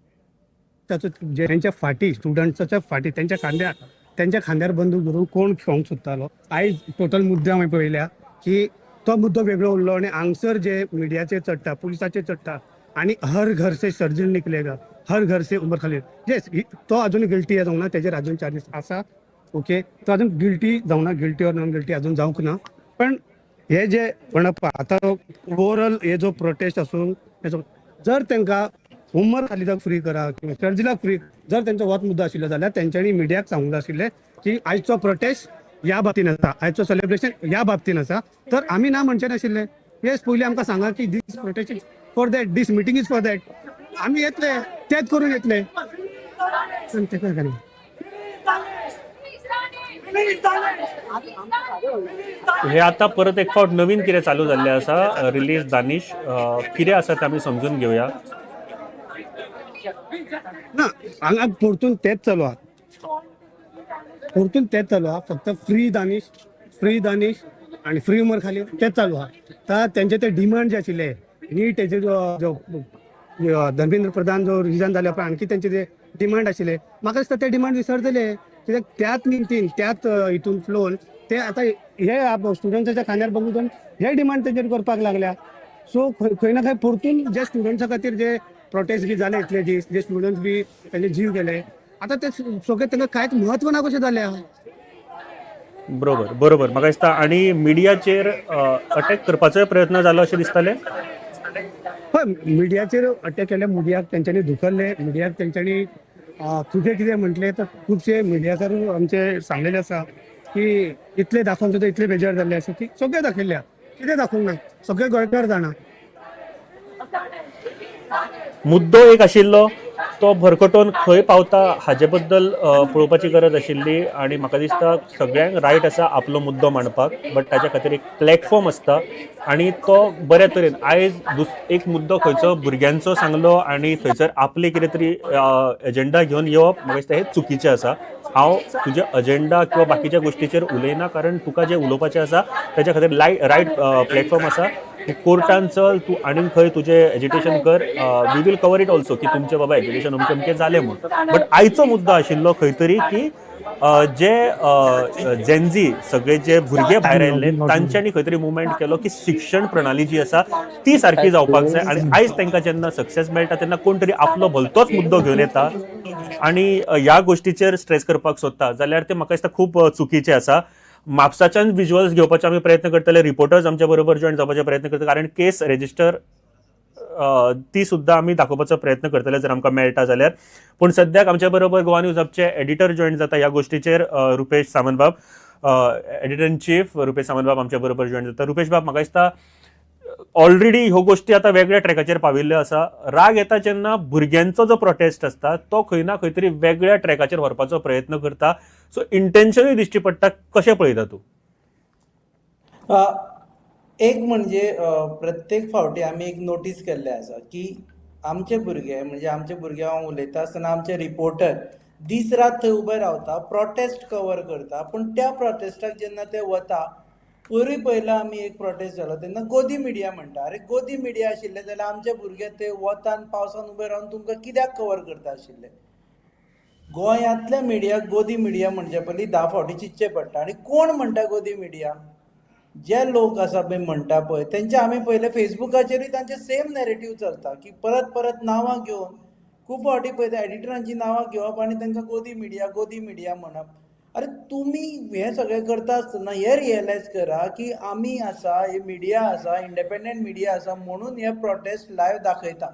ताचो तेंच्या फाटी, स्टुडंट्साच्या फाटी, तेंच्या खांद्यार बंदूक धरून कोण खेळोंक सोदतालो. आयज टोटल मुद्दे हांवें पळयल्या की तो मुद्दो वेगळो उरलो आनी हांगसर जे मिडियाचेर चडटा, पुलिसाचेर चडटा आनी हर घर से शर्जील निकलेगा, हर घर से उमर खालीद, येस तो अजून गिल्टी जावंक ना, तेजेर अजून चार्जीस आसा, ओके, तो अजून गिल्टी जावंक ना, गिल्टी ऑर नॉन गिल्टी अजून जावंक ना. पण हे जे म्हणप आतां ओवरऑल हे जो प्रोटेस्ट आसूं जर तांकां उमर खालिदाक फ्री करा किंवा शर्जिलाक फ्री, जर तेंचो होच मुद्दो आशिल्लो जाल्यार तेंच्यांनी मिडियाक सांगूंक जाय आशिल्लें की आयचो प्रोटेस्ट ह्या बाबतीन आसा, आयचो सेलिब्रेशन ह्या बाबतीन आसा, तर आमी ना म्हणचे नाशिल्ले. येस, पयलीं आमकां सांगा की this protest is for that, this meeting is for that, आमी येतले तेच करून येतले. हे आता परत एक फावट नवीन कितें चालू जाल्लें आसा, रिलीज दानिश कितें आसा तें आमी समजून घेवया. ना हांगा परतून तेच चालू आहा, परतून तेच चालू आहा, फक्त फ्री दानिश, फ्री दानिश आनी फ्री उमर खालीद तेच चालू आहा. तर तेंचे ते डिमांड जे आशिल्ले नीट तेजे जो धर्मेंद्र प्रधान जो रिजन जाले उपरांत आणखी तेंचे जे डिमांड आशिल्ले, म्हाका दिसता ते डिमांड विसरतले, कित्याक त्याच निमतीन त्याच हितून फ्लोन ते आतां हे स्टुडंट्साच्या खांद्यार बंदूक हे डिमांड तेंचेर करपाक लागल्या. सो खंय ना खंय परतून जे स्टुडंट्सा खातीर जे प्रोटेस्ट बी जाले इतले दीस, जे स्टुडंट्स बी तेंचे जीव गेले, आतां ते सगळे तांकां कांयच म्हत्व ना कशें जालें. बरोबर बरोबर, म्हाका दिसता आनी मिडियाचेर अटॅक करपाचोय प्रयत्न जालो अशें दिसतालें. हय, मिडियाचेर अटॅक केले, मिडियाक तेंच्यांनी धुकल्ले, मिडियाक तेंच्यांनी कितें कितें म्हटलें. तर खुबशे मिडियाकार आमचे सांगलेले आसा की इतले दाखोवन सुद्दां इतले बेजार जाल्ले आसा की सगळें दाखयल्ले, कितें दाखोवंक ना, सगळे गोंयकार जाणा. मुद्दो एक आशिल्लो तो भरकटोवन खंय पावता हाजे बद्दल पळोवपाची गरज आशिल्ली आनी म्हाका दिसता सगळ्यांक रायट आसा आपलो मुद्दो मांडपाक, बट ताच्या खातीर एक प्लॅटफॉर्म आसता आनी तो बऱ्या तरेन आयज एक मुद्दो खंयचो भुरग्यांचो सांगलो आनी थंयसर आपले कितें तरी एजेंडा घेवन येवप म्हाका दिसता हें चुकीचें आसा. हांव तुजे अजेंडा किंवा बाकीच्या गोष्टीचेर उलयना, कारण तुका जें उलोवपाचें आसा ताच्या खातीर रायट प्लॅटफॉर्म आसा. तूं कोर्टान चल, तूं आनीक खंय तुजें एजिटेशन कर, we will cover it also की तुमचें बाबा एजिटेशन अमकें अमकें जालें म्हूण. बट आयचो मुद्दो आशिल्लो खंय तरी की जे जेनझी सगळे जे भुरगे भायर आयिल्ले तांच्यांनी खंय तरी मुवमेंट केलो की शिक्षण प्रणाली जी आसा ती सारकी जावपाक जाय आनी आयज तांकां जेन्ना सक्सेस मेळटा तेन्ना कोण तरी आपलो भलतोच मुद्दो घेवन येता आनी ह्या गोष्टीचेर स्ट्रेस करपाक सोदता जाल्यार ते म्हाका दिसता खूब चुकीचें आसा. म्हापसाच्यान विज्युअल्स घेवपाचो आमी प्रयत्न करतले, रिपोर्टर्स आमच्या बरोबर जॉईन जावपाचे प्रयत्न करतले, कारण केस रेजिस्टर ती सुद्दां आमी दाखोवपाचो प्रयत्न करतले जर आमकां मेळटा जाल्यार. पूण सद्याक आमच्या बरोबर गोवा न्यूज हबचे एडिटर जॉईन जाता ह्या गोष्टीचेर, रुपेश सामंतबाब, एडिटर इन चीफ रुपेश सामंतबाब आमच्या बरोबर जॉईन जाता. रुपेश बाब, म्हाका दिसता ऑलरेडी ह्यो गोश्टी आतां वेगळ्या ट्रॅकाचेर पाविल्ल्यो आसा. राग येता जेन्ना भुरग्यांचो जो प्रोटेस्ट आसता तो खंय ना खंय तरी वेगळ्या ट्रॅकाचेर व्हरपाचो प्रयत्न करता. सो इंटेन्शनूय दिश्टी पडटा. कशें पळयता तूं? एक म्हणजे प्रत्येक फावटी आमी एक नोटीस केल्लें आसा की आमचे भुरगे, म्हणजे आमचे भुरगे हांव उलयता आसतना आमचे रिपोर्टर दीस रात थंय उबे रावता, प्रोटेस्ट कवर करता, पूण त्या प्रोटेस्टाक जेन्ना ते वता, पयरूय पयला आमी एक प्रोटेस्ट जालो तेन्ना गोदी मिडिया म्हणटा. अरे गोदी मिडिया आशिल्ले जाल्यार आमचे भुरगे ते वतान पावसान उबे रावन तुमकां कित्याक कवर करता आशिल्ले? गोंयांतल्या मिडियाक गोदी मिडिया म्हणचे पयलीं 10 फावटी चिंतचें पडटा. आनी कोण म्हणटा गोदी मिडिया? जे लोक आसा पळय म्हणटा पळय तेंचे आमी पयले फेसबुकाचेरूय तांचे सेम नॅरेटीव चलता की परत परत नांवां घेवन खूब फावटी पळयता एडिटरांची नांवां घेवप आनी तांकां गोदी मिडिया गोदी मिडिया म्हणप. अरे तुमी हें सगळें करता आसतना हें रियलायज करा की आमी आसा, ही मिडिया आसा, इंडिपेंडंट मिडिया आसा म्हणून हे प्रोटेस्ट लायव्ह दाखयता.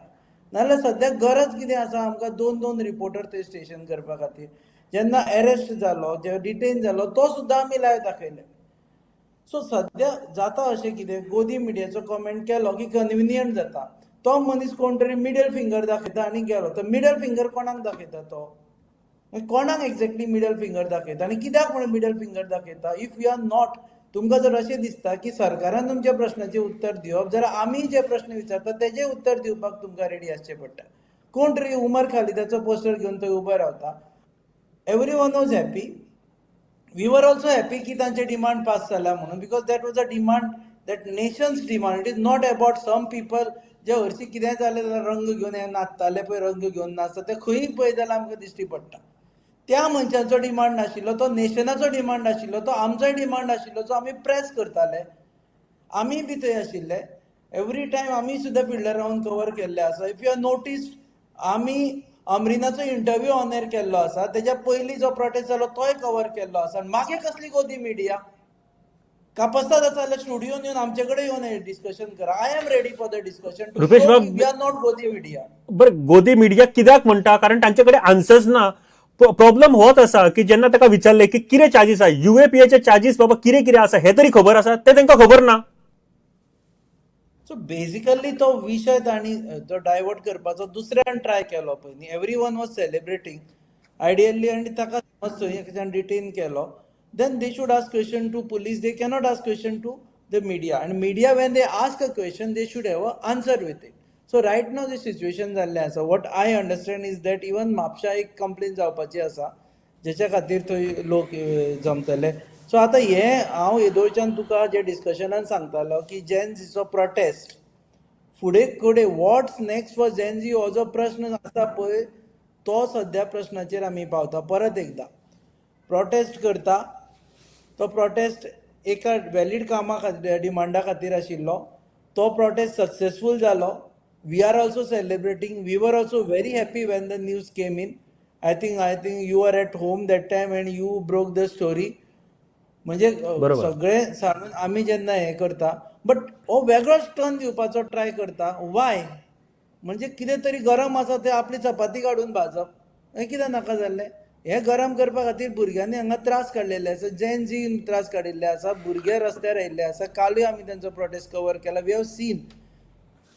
नाजाल्यार सद्याक गरज कितें आसा आमकां 2-2 रिपोर्टर थंय स्टेशन करपा खातीर? जेन्ना एरेस्ट जालो, जेन्ना डिटेन जालो तो सुद्दां आमी लायव्ह दाखयले. सो सद्या जाता अशें कितें गोदी मिडियाचो कॉमेंट केलो की कन्विनियंट जाता. तो मनीस कोण तरी मिडल फिंगर दाखयता आनी गेलो. तर मिडल फिंगर कोणाक दाखयता तो? कोणाक एक्झॅक्टली मिडल फिंगर दाखयता आनी कित्याक म्हणून मिडल फिंगर दाखयता? If you are not, तुमकां जर अशें दिसता की सरकारान तुमच्या प्रश्नाचें उत्तर दिवप, जाल्यार आमी जे प्रश्न विचारता तेजें उत्तर दिवपाक तुमकां रेडी आसचें पडटा. कोण तरी उमर खालिदाचो पोस्टर घेवन थंय उबो रावता. Every one was happy, we were also happy की तांचे डिमांड पास जाल्या म्हणून, because that was a demand, that nation's demand. It is not about some people जे हरशीं कितेंय जालें जाल्यार रंग घेवन हे नाचताले पळय, रंग घेवन नाचता ते खंय पळय जाल्यार आमकां दिश्टी पडटा. त्या मनशांचो डिमांड नाशिल्लो, तो नेशनाचो डिमांड आशिल्लो, तो आमचोय डिमांड आशिल्लो जो आमी प्रेस करताले. आमी बी थंय आशिल्ले एवरी टायम, आमी सुद्दां फिल्डार रावन कवर केल्ले आसा. If you have notice, आमी अमरीनाचो इंटरव्यू ऑन एअर केल्लो आसा, तेज्या पयलीं जो प्रोटेस्ट जालो तोय कवर केल्लो आसा. मागीर कसली गोदी मिडिया? कापस्ताद आसा जाल्यार स्टुडियोन येवन आमचे कडेन येवन डिस्कशन करा. I am ready for the discussion. Rupesh Babu, we are not godi media. बरं, गोदी मिडिया कित्याक म्हणटा? कारण तांचे कडेन आन्सर्स ना. प्रॉब्लम होच आसा की जेन्ना ताका विचारलें की कितें चार्जीस आसा, युएपीएचे चार्जीस बाबा कितें कितें आसा हें तरी खबर आसा, तें तांकां खबर ना. सो बेजिकली तो विशय तांणी तो डायवर्ट करपाचो दुसऱ्यान ट्राय केलो पळय न्ही. Every one was celebrating ideally आनी ताका समज थंय एकच्यान डिटेन केलो, then they should ask question to police. They cannot ask question to the media. And media when they ask a question they should have a answer with it. So right now J situation जाल्लें आसा, what I understand is that even म्हापशा एक complain जावपाची आसा जेच्या खातीर थंय लोक जमतले. So आतां हें हांव येदोळच्यान तुका जे डिस्कशनान सांगतालो की जेन झीचो प्रोटेस्ट फुडें कडेन what's next for gen Z हो जो प्रश्न आसा पळय तो सद्या प्रश्नाचेर आमी पावता. परत एकदां प्रोटेस्ट करता, तो प्रोटेस्ट एका वॅलीड कामा खातीर, डिमांडा खातीर आशिल्लो, तो प्रोटेस्ट सक्सेसफूल जालो. We are also celebrating. We were also very happy when the news came in. I think you were at home that time and you broke the story. म्हणजे सगळे सांगून आमी जेन्ना हें करता, बट हो वेगळोच टर्न दिवपाचो ट्राय करता. वाय? म्हणजे कितें तरी गरम आसा तें आपली चपाती काडून भाजप, हें कितें नाका जाल्लें. हें गरम करपा खातीर भुरग्यांनी हांगा त्रास काडलेले आसा, जेन झीन त्रास काडिल्ले आसा, भुरगे रस्त्यार आयिल्ले आसा. कालूय आमी तेंचो प्रोटेस्ट कवर केला. We have seen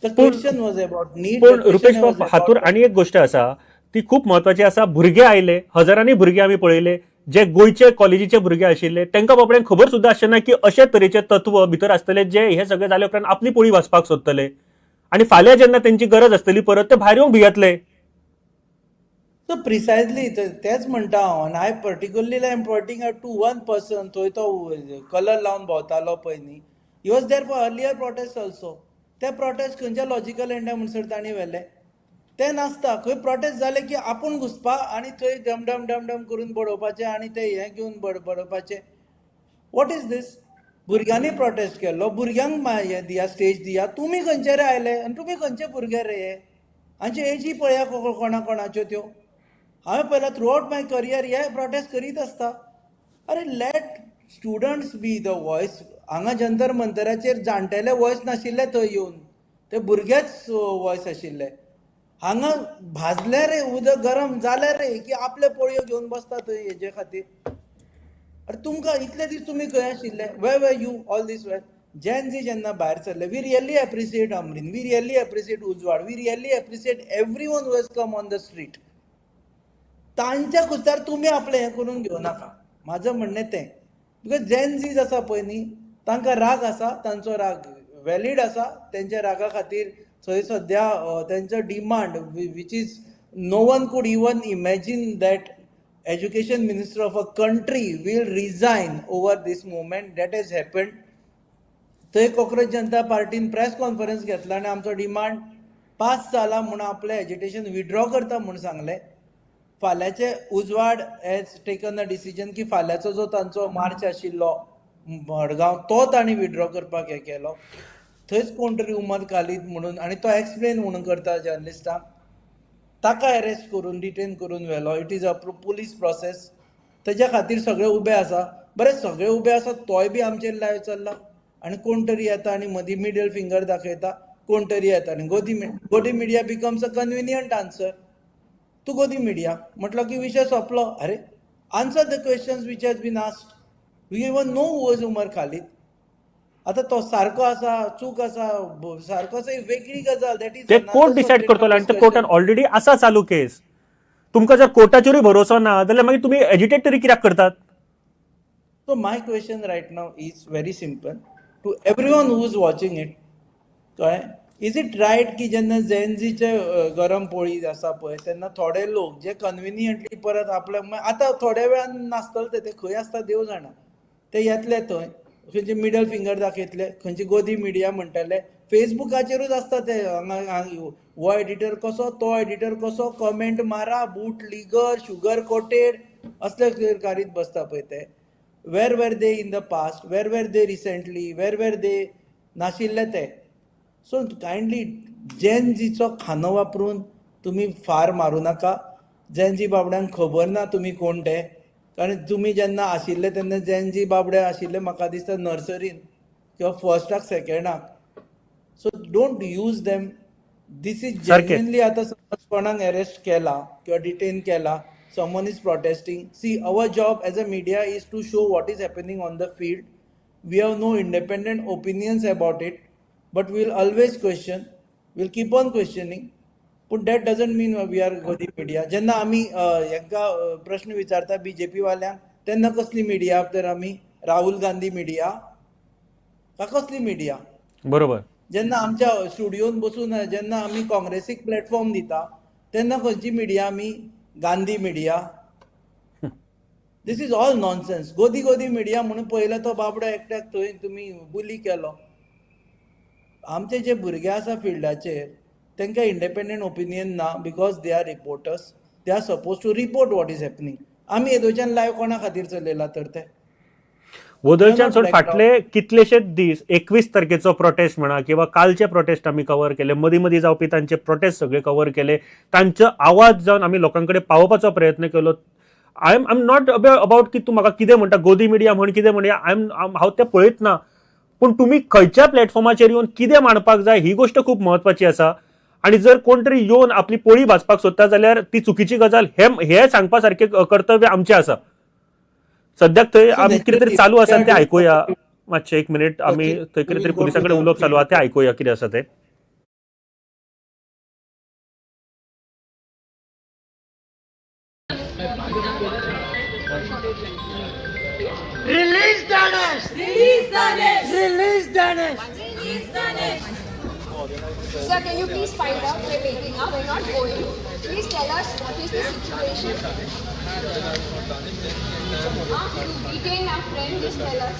the question was about NEET. पूण रुपेश बाब, हातूर आनी एक गोश्ट आसा ती खूब म्हत्वाची आसा. भुरगे आयले, हजारांनी भुरगे आमी पळयले जे गोंयचे कॉलेजीचे भुरगे आशिल्ले, तांकां बाबड्यांक खबर सुद्दां आसचें ना की अशे तरेचे तत्व भितर आसतले जे हे सगळे जाले उपरांत आपली पोळी वाचपाक सोदतले आनी फाल्यां जेन्ना तेंची गरज आसतली परत ते भायर येवंक भियेतले. सो प्रिसायजली तेच म्हणटा हांव. आनी I particularly I am pointing out to one person, थंय तो कलर लावन भोंवतालो पळय न्ही, he was there for earlier protest also. ते प्रोटेस्ट खंयच्या लॉजिकल एंडा म्हणसर तांणी व्हेले ते नासता. खंय प्रोटेस्ट जाले की आपूण घुसपा आनी थंय डमडम डमडम करून बडोवपाचें आनी ते हें घेवन बडोवपाचें. What is this? भुरग्यांनी प्रोटेस्ट केल्लो, भुरग्यांक हें दिया, स्टेज दिया. तुमी खंयचे रे आयले आनी तुमी खंयचे भुरगे रे हे? हांचे एजी पळया कोणा कोणाच्यो त्यो. हांवें पळयला थ्रू आवट माय करियर हे प्रोटेस्ट करीत आसता. अरे let students be the voice. हांगा जंतर मंतराचेर जाणटेले वॉयस नाशिल्ले थंय येवन, ते भुरगेच वॉयस आशिल्ले. हांगा भाजले रे, उदक गरम जालें रे की आपले पोळयो घेवन बसता थंय हेजे खातीर. अरे तुमकां इतले दीस तुमी खंय आशिल्ले? Where were you all this well? Gen Z जेन्ना भायर सरले, we really appreciate Amreen, we really appreciate Ujwad, we really appreciate everyone who has come on the street. तांच्या खुस्तार तुमी आपलें हें करून घेवं नाका, म्हाजें म्हणणें तें. Because जेन झीज आसा पळय न्ही, तांकां राग आसा, तांचो राग वॅलीड आसा. तेंच्या रागा खातीर थंय सद्या तेंचो demand which is no one could even imagine that education minister of a country will resign over this movement that has happened. थंय कॉक्रोच जनता पार्टीन प्रेस कॉन्फरन्स घेतला आनी आमचो डिमांड पास जाला म्हूण आपलें एजिटेशन विड्रॉ करता म्हूण सांगलें. फाल्यांचे Ujwad has taken a decision की फाल्यांचो जो तांचो मार्च आशिल्लो मडगांव तो तांणी विड्रॉ करपाक हें केलो. थंयच कोण तरी उमर खालीद म्हणून आनी तो एक्सप्लेन म्हणून करता जर्नलिस्टांक, ताका अरेस्ट करून डिटेन करून व्हेलो. It is a police process. तेज्या खातीर सगळे उबे आसा. बरें, सगळे उबे आसा तोय बी आमचेर लायव चल्ला आनी कोण तरी येता आनी मदीं मिडल फिंगर दाखयता, कोण तरी येता आनी गोदी media becomes a convenient answer. तूं गोदी मिडिया म्हटलो की विशय सोंपलो. अरे, answer the questions which has been asked. We even know who is Umar Khalid. आतां तो सारको आसा, चूक आसा, सारको आसा ही वेगळी गजाल. That is ते कोर्ट डिसायड करतलो आनी ते कोर्टान ऑलरेडी आसा चालू केस. तुमकां जर कोर्टाचेरूय भरोसो ना जाल्यार मागीर तुमी एजिटेट तरी कित्याक करतात? So my question right now is very simple to everyone who is watching it. कळ्ळें? Is it right की जेन्ना जेनझीचे गरम पोळी आसा पळय तेन्ना थोडे लोक जे कन्विनियंटली परत आपल्या आतां थोड्या वेळान नासतले ते खंय आसता देव जाणा, ते येतले थंय खंयचे मिडल फिंगर दाखयतले, खंयची गोदी मिडिया म्हणटले, फेसबुकाचेरूच आसता ते. हांगा हो एडिटर कसो, तो एडिटर कसो, कमेंट मारा, बूट लिगर, शुगर कोटेड असले कारीत बसता पळय ते. Where were they in the past, where were they recently, where were they नाशिल्ले ते. सो कायंडली जेन झीचो खांदो वापरून तुमी फार मारूं नाका. जेन झी बाबड्यांक खबर ना तुमी कोण ते, कारण तुमी जेन्ना आशिल्ले तेन्ना जेन झी बाबडे आशिल्ले म्हाका दिसता नर्सरीन किंवा फर्स्टाक सेकेंडाक. So don't use them. This is genuinely आतां समज कोणाक अरेस्ट केला किंवा डिटेन केला, someone is protesting. See, our job as a media is to show what is happening on the field. We have no independent opinions about it, but we will always question, we will keep on questioning. पूण that doesn't mean we are godi media. जेन्ना आमी हेंकां प्रश्न विचारता BJP वाल्यांक तेन्ना कसली media तर आमी राहुल गांधी मिडिया का कसली मिडिया? बरोबर. जेन्ना आमच्या स्टुडियोन बसून जेन्ना आमी काँग्रेसीक प्लॅटफॉर्म दिता तेन्ना खंयची मिडिया आमी? Gandhi media. This is all nonsense. गोदी गोदी मिडिया म्हणून पयलो तो बाबडो एकट्याक थंय तुमी बुली केलो. आमचे जे भुरगे आसा फिल्डाचेर तांकां इंडिपेंडंट ओपिनियन ना, because they are reporters, they are suppose to report what is happening. आमी येदोच्यान लायव कोणा खातीर चलयला तर ते वदळच्यान सोड फाटले कितलेशेच दीस 21 तारखेचो प्रोटेस्ट म्हणा किंवा कालचे प्रोटेस्ट आमी कवर केले, मदीं मदीं जावपी तांचे प्रोटेस्ट सगळे कवर केले, तांचो आवाज जावन आमी लोकां कडेन पावोवपाचो प्रयत्न केलो. I am not about की तूं म्हाका कितें म्हणटा, गोदी मिडिया म्हण कितें म्हणया, I am हांव तें पळयत ना, पूण तुमी खंयच्या प्लॅटफॉर्माचेर येवन कितें मांडपाक जाय ही गोश्ट खूब म्हत्वाची आसा. आनी जर कोण तरी येवन आपली पोळी भाजपाक सोदता जाल्यार ती चुकीची गजाल हे सांगपा सारकें कर्तव्य आमचें आसा. सद्याक थंय आमी कितें तरी चालू आसा तें आयकुया मातशें, एक मिनीट, आमी थंय कितें तरी पुलिसां कडेन उलोवप चालू आसा तें आयकुया कितें आसा तें. Release Danish! Release Danish! Release Danish! Release Danish! Sir, can you please find out? We're waiting now. We're not going. Please tell us what is the situation. You detained our friend. Just tell us.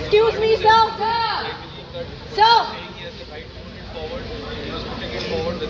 Excuse me, sir. Sir.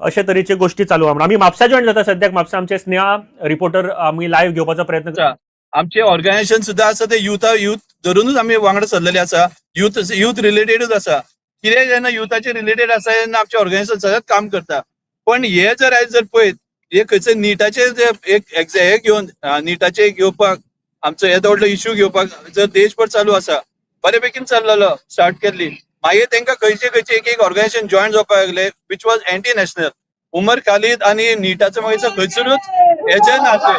अशे तरेचे गोष्टी चालू आहा. म्हणून आमी Mapusa join जाता सद्याक. म्हापसा आमचे स्नेहा रिपोर्टर आमी लायव्ह घेवपाचो प्रयत्न करता. आमचे ऑर्गनायझेशन सुद्धा आसा ते युथा युथ धरूनच आमी वांगडा सरलेले आसा. युथ युथ रिलेटेडूच आसा. कितें जेन्ना युथाचे रिलेटेड आसा तेन्ना आमचे ऑर्गनायझेशन सदांच काम करता. पण हे जर आयज जर पळयत, हे खंयसर निटाचे जे एक हे घेवन, निटाचे घेवपाक आमचो येदो व्हडलो इश्यू घेवपाक जर देशभर चालू आसा, बरे पैकीन चल्लेलो, स्टार्ट केल्ली. मागीर तांकां खंयचे खंयचे एक एक ऑर्गनायझेशन जॉईन जावपाक लागले, which was anti national. Umar Khalid आनी निटाचो मागीर खंयसरूच हेजे नासले.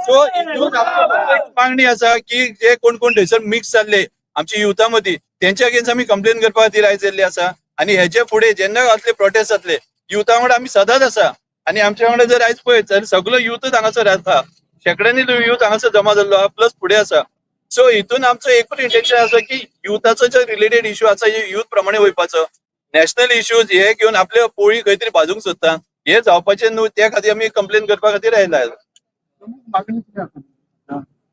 सो हितून आमकां मागणी आसा की जे कोण कोण थंयसर मिक्स जाल्ले आमच्या युथा मदीं, तेंच्या अगेन्स्ट आमी कंप्लेन करपा खातीर आयज येल्ले आसा. आनी हेजे फुडें जेन्ना असले प्रोटेस्ट जातले, युथा वांगडा आमी सदांच आसा. आनी आमच्या वांगडा जर आयज पळयत जाल्यार सगलो युथच हांगासर आसा, शेंकड्यांनी युथ हांगासर जमा जाल्लो आहा, प्लस फुडें आसा. सो हितून आमचो एकूच इंटेन्शन आसा की युथाचो जो रिलेटेड इश्यू आसा, युथ प्रमाणे वयपाचो. नॅशनल इश्यूज हे घेवन आपले पोळी खंय तरी भाजूंक सोदता, हे जावपाचें न्हू. त्या खातीर आमी कंप्लेन करपा खातीर आयला.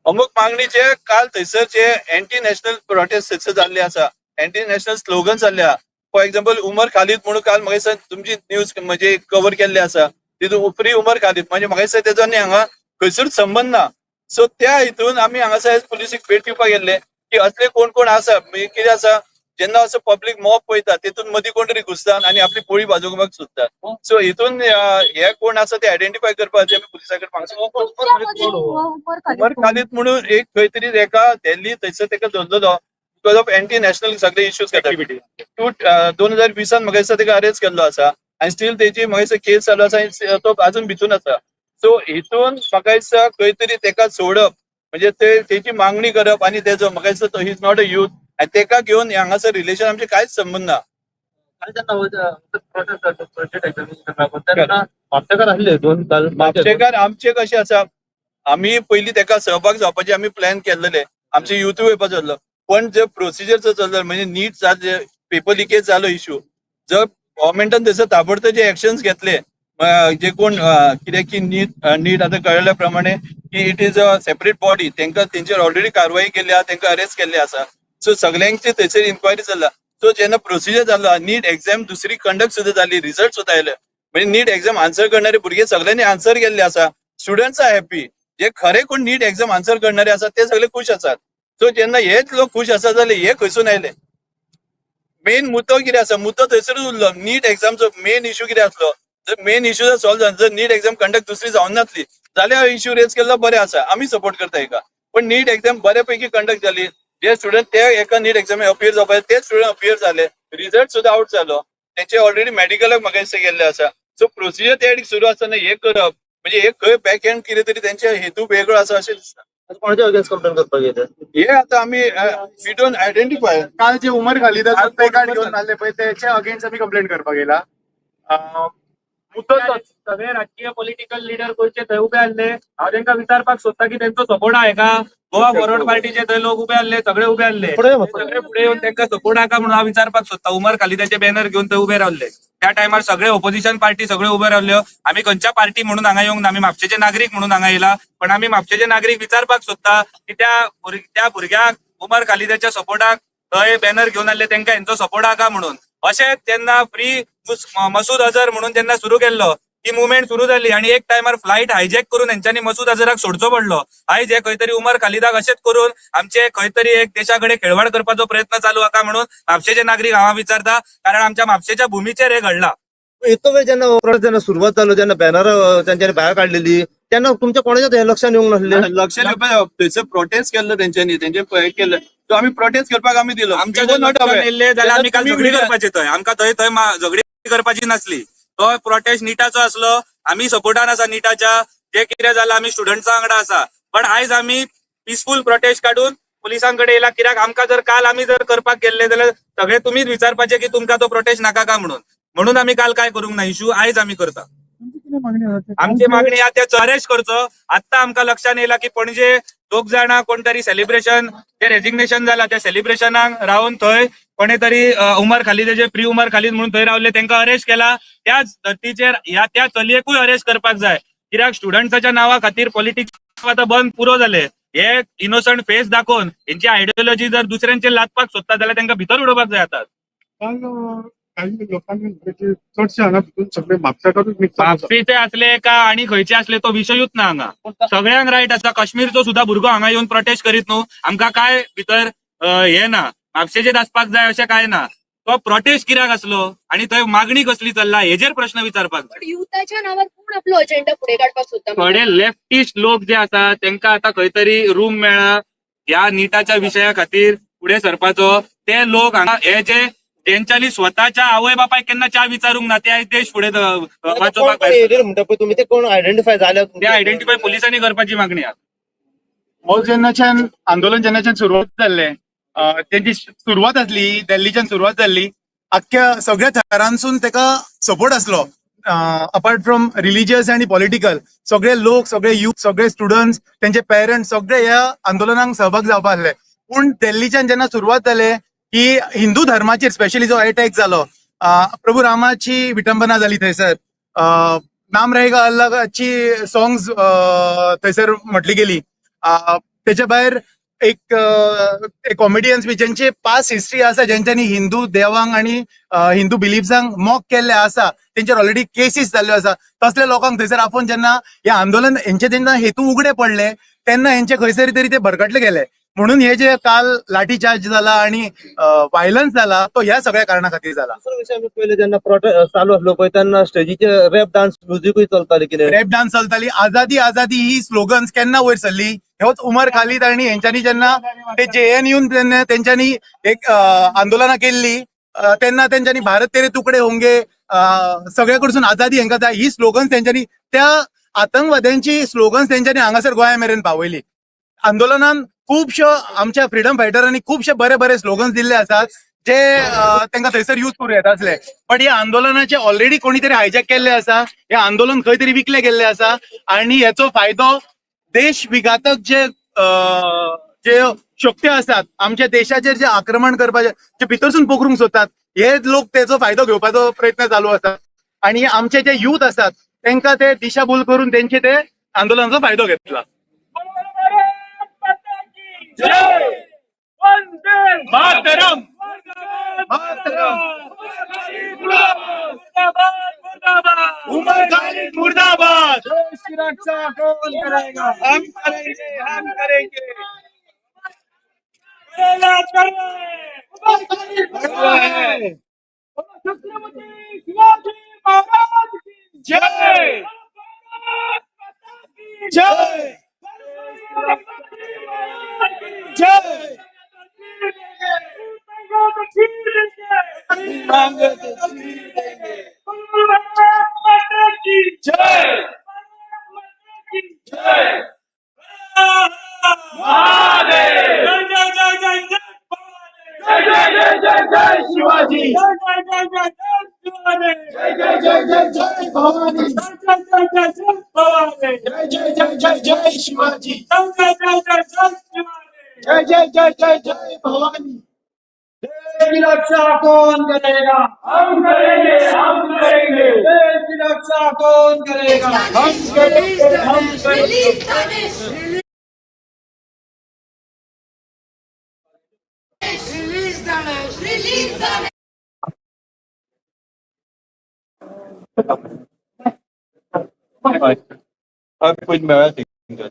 अमूक मागणी जे काल थंयसर जे एंटी नॅशनल प्रोटेस्ट थंयसर जाल्ले आसा, एंटी नॅशनल स्लोगन जाल्ले आहा. फॉर एक्झाम्पल उमर खालीद म्हणून काल म्हाका दिसता तुमची न्यूज म्हणजे कवर केल्ले आसा, तितून फ्री उमर खालीद म्हणजे म्हाका दिसता तेजो आनी हांगा खंयसर संबंद ना. सो त्या हितून आमी हांगासर पुलिसीक भेट दिवपाक गेल्ले की असले कोण कोण आसा. म्हणजे कितें आसा, जेन्ना असो पब्लीक मॉब पळयता तितून मदीं कोण तरी घुसता आनी आपली पोळी भाजोवपाक सोदता. सो हितून हे कोण आसा ते आयडेंटिफाय करपाक खातीर आमी पुलिसा कडेन मागता. उमर खालीद म्हणून एक खंय तरी एका दिल्ली थंयसर तेका धरलेलो because of anti national सगळे इश्यूज 2020 म्हाका दिसता तेका अरेस्ट केल्लो आसा आनी स्टील तेजी म्हाका दिसता केस चालू आसा आनी तो अजून भितून आसा. सो हितून म्हाका दिसता खंय तरी तेका सोडप म्हणजे ते तेजी मागणी करप आनी तेजो म्हाका दिसता तो is not a youth आनी तेका घेवन हांगासर रिलेशन आमचे कांयच संबंद ना. म्हापशेकार आमचे कशें आसा, आमी पयलीं तेका सहभाग जावपाचे आमी प्लॅन केल्लेले, आमचे युथूय वयपाचो आसलो. पण जे प्रोसिजर जो चल्लो म्हणजे नीट जाले, पेपर लिकेज जालो इश्यू, जर गव्हर्मेंटान थंयसर ताबडतोब जे एक्शन्स घेतले, जे कोण कित्याक की नीट नीट आतां कळ्ळ्या प्रमाणे की it is a separate body, तांकां तेंचेर ऑलरेडी कारवाई केल्ली आहा, तांकां अरेस्ट केल्ले आसा. सो सगळ्यांची थंयसर इन्क्वायरी चल्ला. सो जेन्ना प्रोसिजर जालो, नीट एक्झाम दुसरी कंडक्ट सुद्दां जाली, रिजल्ट सुद्दां आयले, म्हणजे नीट एक्झाम आन्सर करणारे भुरगे सगळ्यांनी आन्सर केल्ले आसा. स्टुडंट्स आर हॅपी, जे खरे कोण नीट एक्झाम आन्सर करणारे आसा ते सगळे खुश आसात. सो जेन्ना हेच लोक खुश आसा जाल्यार हे खंयसून आयले? मेन मुद्दो कितें आसा, मुद्दो थंयसरूच उरलो. नीट एक्झामचो मेन इश्यू कितें आसलो, जर मेन इश्यू जर सॉल्व जावन जर नीट एक्झाम कंडक्ट दुसरी जावन नासली जाल्यार इश्यू रेज केल्लो बरें आसा, आमी सपोर्ट करता हेका. पण नीट एक्झाम बऱ्या पैकी कंडक्ट जाली, जे स्टुडंट ते एका नीट एक्झामी अपियर जावपाक ते स्टुडंट अपियर जाले, रिजल्ट सुद्दां आवट जालो, तेंचे ऑलरेडी मेडिकलाक म्हाका दिसता गेल्ले आसा. सो प्रोसिजर त्या सुरू आसतना हे करप म्हणजे हे खंय बॅक एंड कितें तरी तेंचे हेतू वेगळो आसा अशें दिसता. कोणाच्या अगेन्स्ट कंप्लेन करपाक येते हे आतां आमी we don't identify. काल जे उमर खालिदाचो प्लेकार्ड घेवन आसले पळय तेच्या अगेन्स्ट आमी कंप्लेन करपाक येयला. मुद्दो तोच, सगळे राजकीय पॉलिटिकल लिडर गोंयचे थंय उबे आहले. हांव तेंकां विचारपाक सोदता की तेंचो सपोर्ट आहा हेका? गोवा फॉरवर्ड पार्टीचे थंय लोक उबे आहले, सगळे उबे आहले, सगळे फुडें येवन तेंकां सपोर्ट आहा म्हणून हांव विचारपाक सोदता. उमर खालिदाचे बॅनर घेवन थंय उबे रावले त्या टायमार सगळे ओपोजिशन पार्टी सगळे उबे रावल्यो. आमी खंयच्या पार्टी म्हणून हांगा येवंक ना, आमी म्हापशेचे नागरीक म्हणून हांगा येयला. पण आमी म्हापशेचे नागरीक विचारपाक सोदता की त्या भुरग्याक उमर खालिदाच्या सपोर्टाक थंय बॅनर घेवन आसले तेंकां हेंचो सपोर्ट आहा म्हणून. अशें तेन्ना फ्री मसूद अजहर म्हणून जेन्ना सुरू केल्लो ती मुवमेंट सुरू जाली आनी एक टायमार फ्लायट हायजॅक करून हेंच्यांनी मसूद अजहराक सोडचो पडलो. आयज हे खंय तरी उमर खालिदाक अशेंच करून आमचे खंय तरी एक देशा कडेन खेळवाड करपाचो प्रयत्न चालू आसा म्हणून म्हापशेचे नागरीक हांव विचारता, कारण आमच्या म्हापशेच्या भुमीचेर हे घडला. इतलो वेळ जेन्ना प्रोटेस्ट जेन्ना सुरवात जालो, जेन्ना बॅनर तेंच्यांनी भायर काडलेली तेन्ना तुमच्या कोणाच्याच हें लक्षात येवंक नासलें? लक्षात येवपाक थंयसर प्रोटेस्ट केल्लो तेंच्यांनी, तेंचे हे केल्ले, सो आमी प्रोटेस्ट करपाक आमी दिलो. आमच्या येयल्ले जाल्यार आमी काल झगडी करपाची थंय, आमकां थंय थंय झगडी करपाची नासली. तो प्रोटेस्ट निटाचो आसलो, आमी सपोर्टान आसा निटाच्या. जे कितें जालां आमी स्टुडंट्सा वांगडा आसा. पण आयज आमी पिसफूल प्रोटेस्ट काडून पुलिसां कडेन येयला, कित्याक आमकां जर काल आमी जर करपाक गेल्ले जाल्यार सगळे तुमीच विचारपाचे की तुमकां तो प्रोटेस्ट नाका काय म्हणून. म्हणून आमी काल काय करूंक ना इशू, आयज आमी करता. आमची मागणी आहा ते अरेस्ट करचो. आत्तां आमकां लक्षात येयला की पणजे दोग जाणां कोण तरी सेलिब्रेशन जे रेजिग्नेशन जाला त्या सेलिब्रेशनाक रावन थंय कोणे तरी उमर खालिदाचे फ्री उमर खालीद म्हणून थंय रावले, तेंकां अरेस्ट केला. त्याच धर्तीचेर ह्या त्या चलयेकूय अरेस्ट करपाक जाय, कित्याक स्टुडंट्साच्या नांवा खातीर पॉलिटिक्स आतां बंद पुरो जाले. हे इनोसंट फेस दाखोवन हेंची आयडियोलॉजी जर दुसऱ्यांचेर लादपाक सोदता जाल्यार तेंकां भितर उडोवपाक जाय आतां. काही लोकांनी म्हणजे चडशे हांगा भितून सगळे म्हापशाकारूच मिक्स म्हापशेचे असले का आणि खंयचे असले तो विशयूच ना. हांगा सगळ्यांक रायट आसा. काश्मीरचो सुद्धा भुरगो हांगा येवन प्रोटेस्ट करीत न्हू. आमकां काय भितर हे ना, म्हापशेचेच आसपाक जाय अशें काय ना. तो प्रोटेस्ट कित्याक आसलो आणि थंय मागणी कसली चल्ला हेजेर प्रश्न विचारपाक जाय. पण युथाच्या नावार कोण आपलो अजेंडा फुडें काडपाक सोदता? थोडे लेफ्टिस्ट लोक जे आसा तेंका आता खंय तरी रूम मेळ्ळा ह्या निटाच्या विशया खातीर फुडें सरपाचो. ते लोक हांगा हे जे तेंच्यांनी स्वतःच्या आवय बापायक केन्ना च्या विचारूंक ना ते आयज देश फुडें वाचोवपाक कोण भायर एरियल म्हणटा पळय तुमी, ते कोण आयडेंटिफाय जाल्या? ते आयडेंटिफाय पोलिसांनी करपाची मागणी आसा. हो जेन्नाच्यान आंदोलन जेन्नाच्यान सुरवात जाल्लें, तेंची सुरवात आसली दिल्लीच्यान सुरवात जाल्ली, आख्ख्या सगळ्या थरांसून तेका सपोर्ट आसलो. अपार्ट फ्रॉम रिलिजियस आनी पॉलिटिकल, सगळे लोक, सगळे युथ, सगळे स्टुडंट्स, तेंचे पेरंट्स सगळे ह्या आंदोलनाक सहभाग जावपा आसले. पूण दिल्लीच्यान जेन्ना सुरवात जाले की हिंदू धर्माचेर स्पेशली जो अटॅक जालो, प्रभू रामाची विटंबना जाली थंयसर, नाम रहेगा अल्लाहची सॉंग्स थंयसर म्हटली गेली, तेच्या भायर एक कॉमेडियन्स बी ज्यांचे पास्ट हिस्ट्री आसा, ज्यांच्यानी हिंदू देवांक आनी हिंदू बिलिफ्सांक मॉक केल्ले आसा, तेंचेर ऑलरेडी केसीस जाल्ल्यो आसा, तसल्या लोकांक थंयसर आपोवन जेन्ना हे आंदोलन हेंचे जेन्ना हेतू उगडे पडले तेन्ना हेंचे खंयसर तरी ते भरकटले गेले. म्हणून हे जे काल लाठी चार्ज जाला आणि व्हायलन्स जाला तो ह्या सगळ्या कारणा खातीर जाला. दुसरो विशय आमी पयले जेन्ना प्रोटेस्ट चालू आसलो पळय तेन्ना स्टेजीचेर रॅप डान्स म्युजिकूय चलताले. कितें रॅप डान्स चलताली, आझादी आझादी ही स्लोगन्स केन्ना वयर सरली होच उमर खालीद आनी हेंच्यांनी जेन्ना ते जेएनयून तेन्ना तेंच्यांनी एक आंदोलनां केल्ली तेन्ना तेंच्यांनी भारत तेरे तुकडे होंगे, सगळे कडसून आझादी हेंकां जाय ही स्लोगन्स तेंच्यांनी त्या आतंकवाद्यांची स्लोगन्स तेंच्यांनी हांगासर गोंया मेरेन पावयली. आंदोलनान खुबश्यो आमच्या फ्रिडम फायटरांनी खुबशे बरे बरे स्लोगन्स दिल्ले आसात जे तांकां थंयसर यूज करूं येता आसले. बट हे आंदोलनाचे ऑलरेडी कोणी तरी हायजॅक केल्ले आसा, हे आंदोलन खंय तरी विकले गेल्ले आसा आणि हेचो फायदो देश विघातक जे जे शक्ती आसात आमच्या देशाचेर जे आक्रमण करपाचे जे भितरसून पोखरूंक सोदतात हे लोक तेचो फायदो घेवपाचो प्रयत्न चालू आसा. आणि आमचे जे युथ आसात तांकां ते दिशाभूल करून तेंचे ते आंदोलनाचो फायदो घेतला. मातरम उमर खालिद मुर्दाबाद. देश की रक्षा कौन करेगा? हम करेंगे, हम करेंगे. छत्रपति शिवाजी महाराज की जय जय जय. जय जय जय जय जय जय जय जय जय शिवाजी, जय जय जय जय जय शिवाजी, जय जय जय जय जय भवानी, जय जय जय जय जय भवानी, जय जय जय जय जय शिवाजी, जय जय जय जय जय शिवाजी, जय जय जय जय जय भवानी. देश की रक्षा कौन करेगा? हम करेंगे, हम करेंगे. देश की रक्षा कौन करेगा? हम करेंगे, हम करेंगे. Release Danesh! Release Danesh! हय पयलीं मेळ्ळा तेंकां.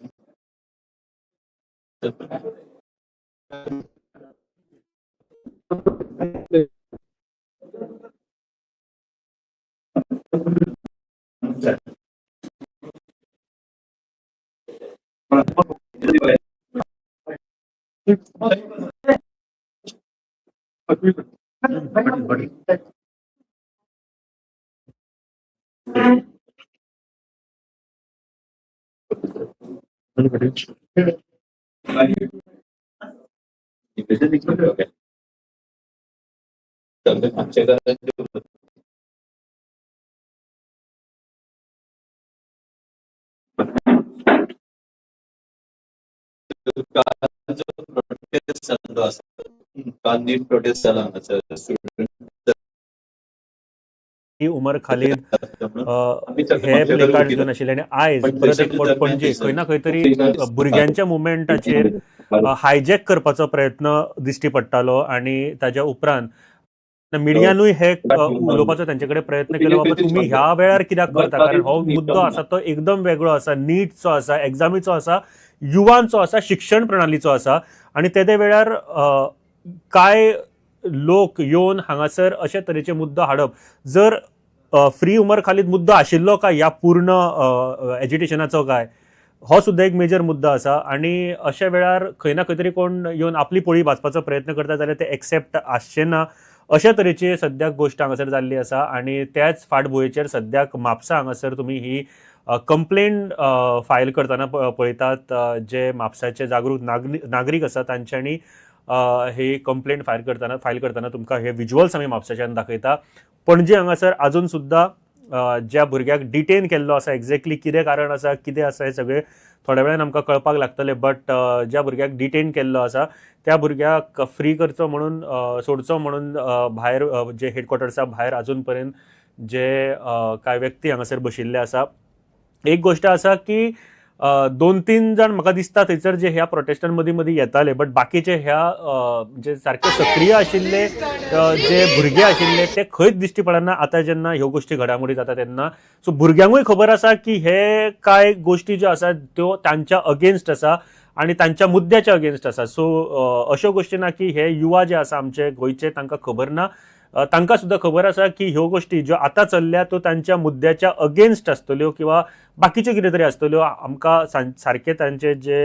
प्रोटेस्ट जाल्लो आसा, काल नीट प्रोटेस्ट जाला हांगासर स्टुडंट ही उमर खालीद हे प्ले कार्ड घेवन आशिल्ले आनी आयज परत एक फावट पणजे खंय ना खंय तरी भुरग्यांच्या मुवमेंटाचेर हायजॅक करपाचो प्रयत्न दिश्टी पडटालो. आनी ताज्या उपरांत मिडियानूय हे उलोवपाचो तेंचे कडेन प्रयत्न केलो, बाबा तुमी ह्या वेळार कित्याक करता, कारण हो मुद्दो आसा तो एकदम वेगळो आसा, नीटचो आसा, एग्जामीचो आसा, युवांचो आसा, शिक्षण प्रणालीचो आसा. आनी तेदे वेळार कांय लोक येवन हांगासर अशे तरेचे मुद्दो हाडप, जर फ्री उमर खालीद मुद्दो आशिल्लो काय ह्या पूर्ण एजिटेशनाचो काय, हो सुद्दां एक मेजर मुद्दो आसा. आनी अशा वेळार खंय ना खंय तरी कोण येवन आपली पोळी भाजपाचो प्रयत्न करता जाल्यार ते एक्सेप्ट आसचें ना, अशा तरेची सद्याक गोश्ट हांगासर जाल्ली आसा. आनी त्याच फाटभुंयेचेर सद्याक म्हापसा हांगासर तुमी ही कंप्लेन फायल करतना पळयतात, जे म्हापसाचे जागरूक नागरीक आसा तांच्यांनी ही कंप्लेन फायल करतना तुमकां हे विज्युअल्स आमी म्हापसाच्यान दाखयता. पणजे हांगासर आजून सुद्दां ज्या भुरग्याक डिटेन केल्लो आसा एक्झॅक्टली कितें कारण आसा कितें आसा हें सगळें थोड्या वेळान आमकां कळपाक लागतलें, बट ज्या भुरग्याक डिटेन केल्लो आसा त्या भुरग्याक फ्री करचो म्हणून सोडचो म्हणून भायर जे हेडक्वॉर्टर्सा भायर आजून पर्यंत जे कांय व्यक्ती हांगासर बशिल्ले आसा. एक गोश्ट आसा की 2-3 जाण म्हाका दिसता थंयसर जे ह्या प्रोटेस्टां मदीं मदीं येताले, बट बाकीचे ह्या जे सारके सक्रीय आशिल्ले जे भुरगे आशिल्ले ते खंयच दिश्टी पडना आतां जेन्ना ह्यो गोश्टी घडामोडी जाता तेन्ना. सो भुरग्यांकूय खबर आसा की हे कांय गोश्टी ज्यो आसा त्यो तांच्या अगेन्स्ट आसा आनी तांच्या मुद्द्याच्या अगेन्स्ट आसा. सो अश्यो गोश्टी ना की हे युवा जे आसा आमचे गोंयचे तांकां खबर ना, तांकां सुद्दां खबर आसा की ह्यो गोश्टी ज्यो आतां चल्ल्या त्यो तांच्या मुद्द्याच्या अगेन्स्ट आसतल्यो किंवा बाकीच्यो कितें तरी आसतल्यो. आमकां सारकें तांचे जे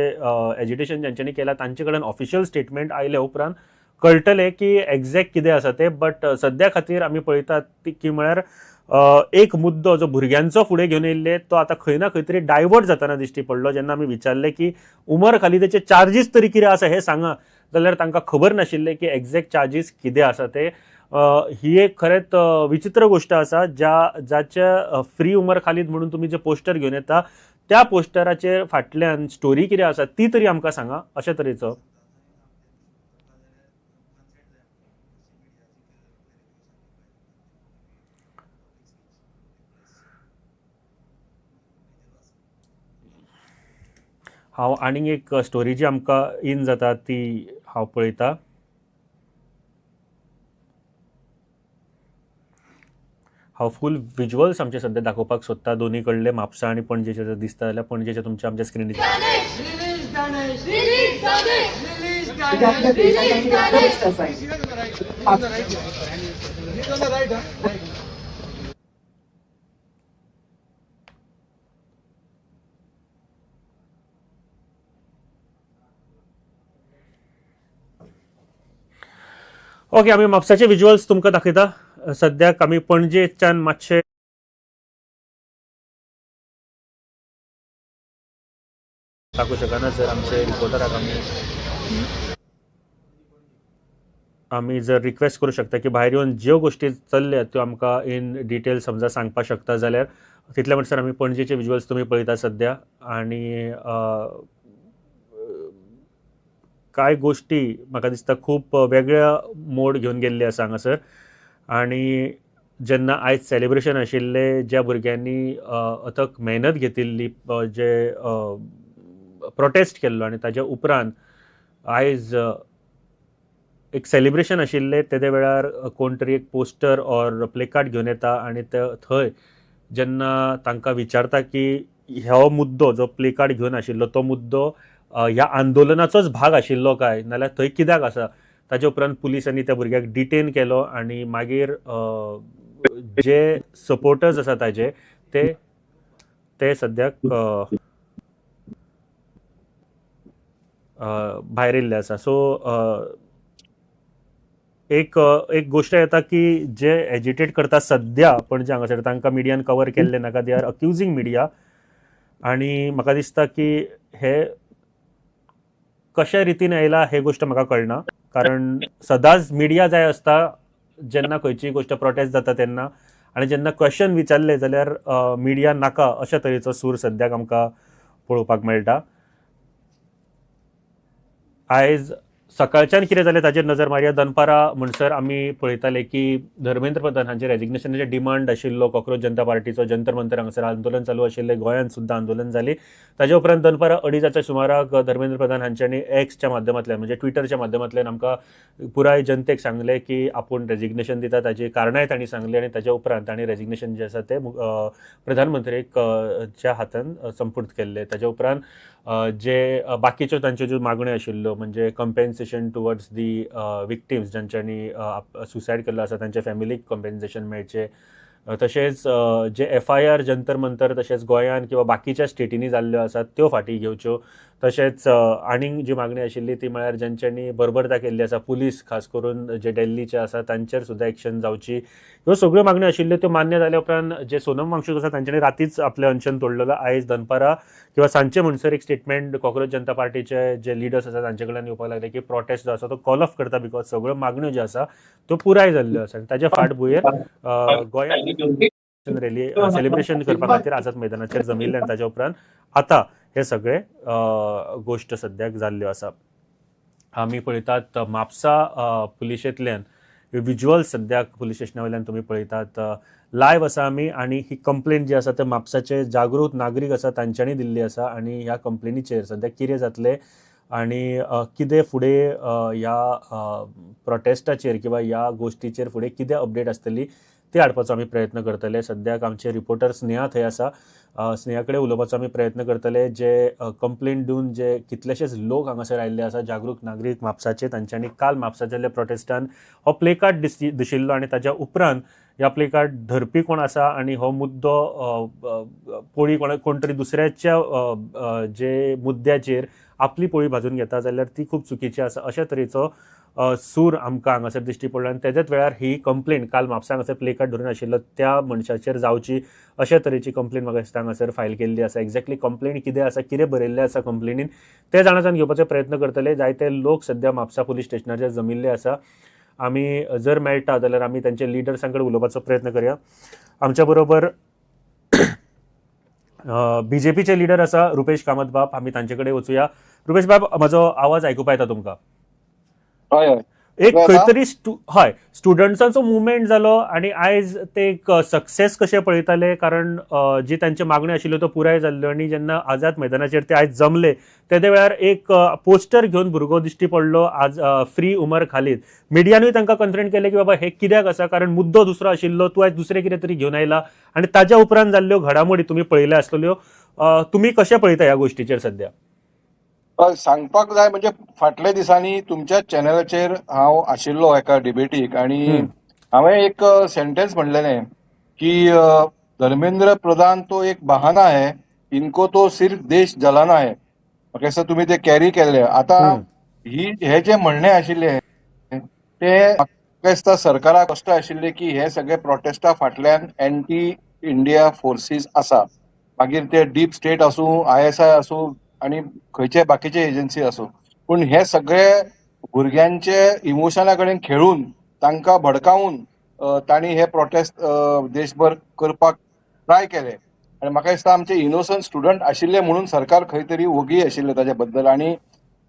एजिटेशन ज्यांच्यांनी केलां तांचे कडेन ऑफिशियल स्टेटमेंट आयल्या उपरांत कळटलें की एग्जॅक्ट कितें आसा तें. बट सद्या खातीर आमी पळयतात की म्हळ्यार एक मुद्दो जो भुरग्यांचो फुडें घेवन येयल्ले तो आतां खंय ना खंय तरी डायवर्ट जातना दिश्टी पडलो. जेन्ना आमी विचारलें की उमर खालिदाचे चार्जीस तरी कितें आसा हें सांगा, जाल्यार तांकां खबर नाशिल्लें की एग्जॅक्ट चार्जीस कितें आसा ते. ही एक खरेंच विचित्र गोश्ट आसा ज्याच्या फ्री उमर खालीद म्हणून तुमी जे पोस्टर घेवन येता त्या पोस्टराचेर फाटल्यान स्टोरी कितें आसा ती तरी आमकां सांगा अशे तरेचो. हांव आनीक एक स्टोरी जी आमकां इन जाता ती हांव पळयता. हांव फूल विज्युअल्स आमचे सद्या दाखोवपाक सोदता दोनी कडले, म्हापसा आनी पणजेचे जर दिसता जाल्यार पणजेचे तुमच्या आमच्या स्क्रिनीर. ओके, आमी म्हापसाचे विज्युअल्स तुमकां दाखयता. सद्याक आमी पणजेच्यान मातशे टाकू शकना जर आमचे रिपोर्टराक आमी जर रिक्वेस्ट करूं शकता की भायर येवन ज्यो गोश्टी चल्ल्या त्यो आमकां इन डिटेल समजा सांगपाक शकता जाल्यार तितले म्हणसर आमी पणजेचे विज्युअल्स तुमी पळयता सद्या. आनी कांय गोश्टी म्हाका दिसता खूब वेगळ्या मोड घेवन गेल्ले आसा हांगासर. आनी जेन्ना आयज सेलिब्रेशन आशिल्लें ज्या भुरग्यांनी अथक मेहनत घेतिल्ली जे प्रोटेस्ट केल्लो आनी ताज्या उपरांत आयज एक सेलिब्रेशन आशिल्लें तेदे वेळार कोण तरी एक पोस्टर ऑर प्लेकार्ड घेवन येता आनी ते थंय जेन्ना तांकां विचारता की हो मुद्दो जो प्लेकार्ड घेवन आशिल्लो तो मुद्दो ह्या आंदोलनाचोच भाग आशिल्लो काय नाल्यार थंय कित्याक आसा, ताजे उपरांत पुलिसांनी त्या भुरग्याक डिटेन केलो आनी मागीर जे सपोर्टर्स आसा ताजे ते ते सद्याक भायर येयल्ले आसा. सो एक एक गोश्ट येता की जे एजिटेट करता सद्या पणजे हांगासर तांकां मिडियान कवर केल्लें नाका, they are accusing media. आनी म्हाका दिसता की हे कशा रितीन आयला हे गोश्ट म्हाका कळना, कारण सदांच मिडिया जाय आसता जेन्ना खंयची गोश्ट प्रोटेस्ट जाता तेन्ना, आनी जेन्ना क्वेश्चन विचारले जाल्यार मिडिया नाका अशा तरेचो सूर सद्याक आमकां पळोवपाक मेळटा. आयज सकाळच्यान कितें जालें ताचेर नजर मारया. दनपारा म्हणसर आमी पळयताले की धर्मेंद्र प्रधान हांचे रेजिग्नेशनाचे डिमांड आशिल्लो कॉक्रोच जनता पार्टीचो. जंतर मंतर हांगासर आंदोलन चालू आशिल्लें, गोंयांत सुद्दां आंदोलन जाली. ताजे उपरांत दनपारा 2:30 सुमाराक धर्मेंद्र प्रधान हांच्यांनी एक्सच्या माध्यमांतल्यान म्हणजे ट्विटरच्या माध्यमांतल्यान आमकां पुराय जनतेक सांगलें की आपूण रेजिग्नेशन दिता. ताची कारणांय तांणी सांगली आनी ताच्या उपरांत तांणी रेजिग्नेशन जें आसा तें प्रधानमंत्रीच्या हातान संपूर्त केल्लें. ताच्या उपरांत जे बाकीच्यो तांच्यो ज्यो मागण्यो आशिल्ल्यो म्हणजे कम्पेन्सेशन टुवर्ड्स दी विक्टिम्स ज्यांच्यांनी सुसायड केल्लो आसा तांच्या फॅमिलीक कम्पेन्सेशन मेळचें, तशेंच जे एफआयआर जंतर मंतर तशेंच गोंयान किंवा बाकीच्या स्टेटींनी जाल्ल्यो आसात त्यो फाटीं घेवच्यो, तशेंच आनीक जी मागणी आशिल्ली ती म्हळ्यार ज्यांच्यांनी बर्बरता केल्ली आसा पुलीस खास करून जे दिल्लीचे आसा तांचेर सुद्दां एक्शन जावची. ह्यो सगळ्यो मागण्यो आशिल्ल्यो त्यो मान्य जाल्या उपरांत जे सोनम वांगचूक आसा तांच्यांनी रातीच आपलें अनशन तोडलेलो. आयज दनपारा किंवा सांजचे म्हणसर एक स्टेटमेंट कॉक्रोच जनता पार्टीचे जे लिडर्स आसा तांचे कडल्यान येवपाक लागले की प्रोटेस्ट जो आसा तो कॉल ऑफ करता because सगळ्यो मागण्यो ज्यो आसा त्यो पुराय जाल्ल्यो आसा. आनी ताच्या फाटभुंयेर गोंयांत रॅली सेलिब्रेशन करपा खातीर आझाद मैदानाचेर जमिल्ले आनी ताच्या उपरांत आतां हे सगळे गोश्ट सद्याक जाल्ल्यो आसा. आमी पळयतात म्हापसा पुलिशेंतल्यान विज्युअल्स सद्याक पुलीस स्टेशना वयल्यान तुमी पळयतात. लायव्ह आसा आमी आनी ही कंप्लेन जी आसा ते म्हापसाचे जागृत नागरीक आसा तांच्यांनी दिल्ली आसा आनी ह्या कंप्लेनीचेर सद्याक कितें जातलें आनी कितें फुडें ह्या प्रोटेस्टाचेर किंवा ह्या गोश्टीचेर फुडें कितें अपडेट आसतली ते हाडपाचो आमी प्रयत्न करतले. सद्याक आमचे रिपोर्टर स्नेहा थंय आसा, स्नेहा कडेन उलोवपाचो आमी प्रयत्न करतले. जे कंप्लेन दिवन जे कितलेशेच लोक हांगासर आयिल्ले आसा जागरूक नागरीक म्हापसाचे, तांच्यांनी काल म्हापसा जाल्ल्या प्रोटेस्टान हो प्ले कार्ड दिशिल्लो आनी ताच्या उपरांत ह्या प्ले कार्ड धरपी कोण आसा आनी हो मुद्दो पोळी कोण तरी दुसऱ्याच्या जे मुद्द्याचेर आपली पोळी भाजून घेता जाल्यार ती खूब चुकीची आसा अशा तरेचो सूर आमकां हांगासर दिश्टी पडलो. आनी तेज्याच वेळार ही कंप्लेन काल म्हापसा हांगासर प्ले कार्ड धरून आशिल्लो त्या मनशाचेर जावची अशा तरेची कंप्लेन म्हाका दिसता हांगासर फायल केल्ली आसा. एक्झॅक्टली कंप्लेन कितें आसा, कितें बरयल्लें आसा कंप्लेनीन तें जाणा जावन घेवपाचो प्रयत्न करतले. जायते लोक सद्या म्हापसा पुलीस स्टेशनाचेर जमिल्ले आसा. आमी जर मेळटा जाल्यार आमी तांचे लिडर्सां कडेन उलोवपाचो प्रयत्न करया. आमच्या बरोबर बीजेपीचे लिडर आसा रुपेश कामत बाब, आमी तांचे कडेन वचुया. रुपेश बाब, म्हजो आवाज आयकुपा येता तुमकां? हय हय. एक खंय तरी हय स्टुडंट्सांचो मुवमेंट जालो आनी आयज ते एक सक्सेस कशें पळयताले, कारण जी तांच्यो मागण्यो आशिल्ल्यो त्यो पुराय जाल्ल्यो आनी जेन्ना आझाद मैदानाचेर ते आयज जमले तेदे वेळार एक पोस्टर घेवन भुरगो दिश्टी पडलो आज फ्री उमर खालीद. मिडियानूय तांकां कन्फ्रंट केलें की बाबा हे कित्याक आसा, कारण मुद्दो दुसरो आशिल्लो, तूं आयज दुसरें कितें तरी घेवन आयला. आनी ताज्या उपरांत जाल्ल्यो घडामोडी तुमी पळयल्या आसतल्यो, तुमी कशें पळयता ह्या गोश्टीचेर सद्या? सांगपाक जाय म्हणजे फाटल्या दिसांनी तुमच्या चॅनलाचेर हांव आशिल्लो एका डिबेटीक आनी हांवें एक सेंटेन्स म्हणलेलें की धर्मेंद्र प्रधान तो एक बहाना है, इनको तो सिर्फ देश जलाना है. म्हाका दिसता तुमी ते कॅरी केल्ले. आतां ही हे जे म्हणणें आशिल्लें ते म्हाका दिसता सरकाराक कश्ट आशिल्ले की हे सगळे प्रोटेस्टा फाटल्यान एंटी इंडिया फोर्सीस आसा, मागीर ते डीप स्टेट आसूं, ISI आसूं आनी खंयचे बाकीचे एजन्सी आसूं, पूण हे सगळे भुरग्यांचे इमोशना कडेन खेळून तांकां भडकावून तांणी हे प्रोटेस्ट देशभर करपाक ट्राय केले. आनी म्हाका दिसता आमचे इनोसंट स्टुडंट आशिल्ले म्हणून सरकार खंय तरी ओगी आशिल्लें ताजे बद्दल. आनी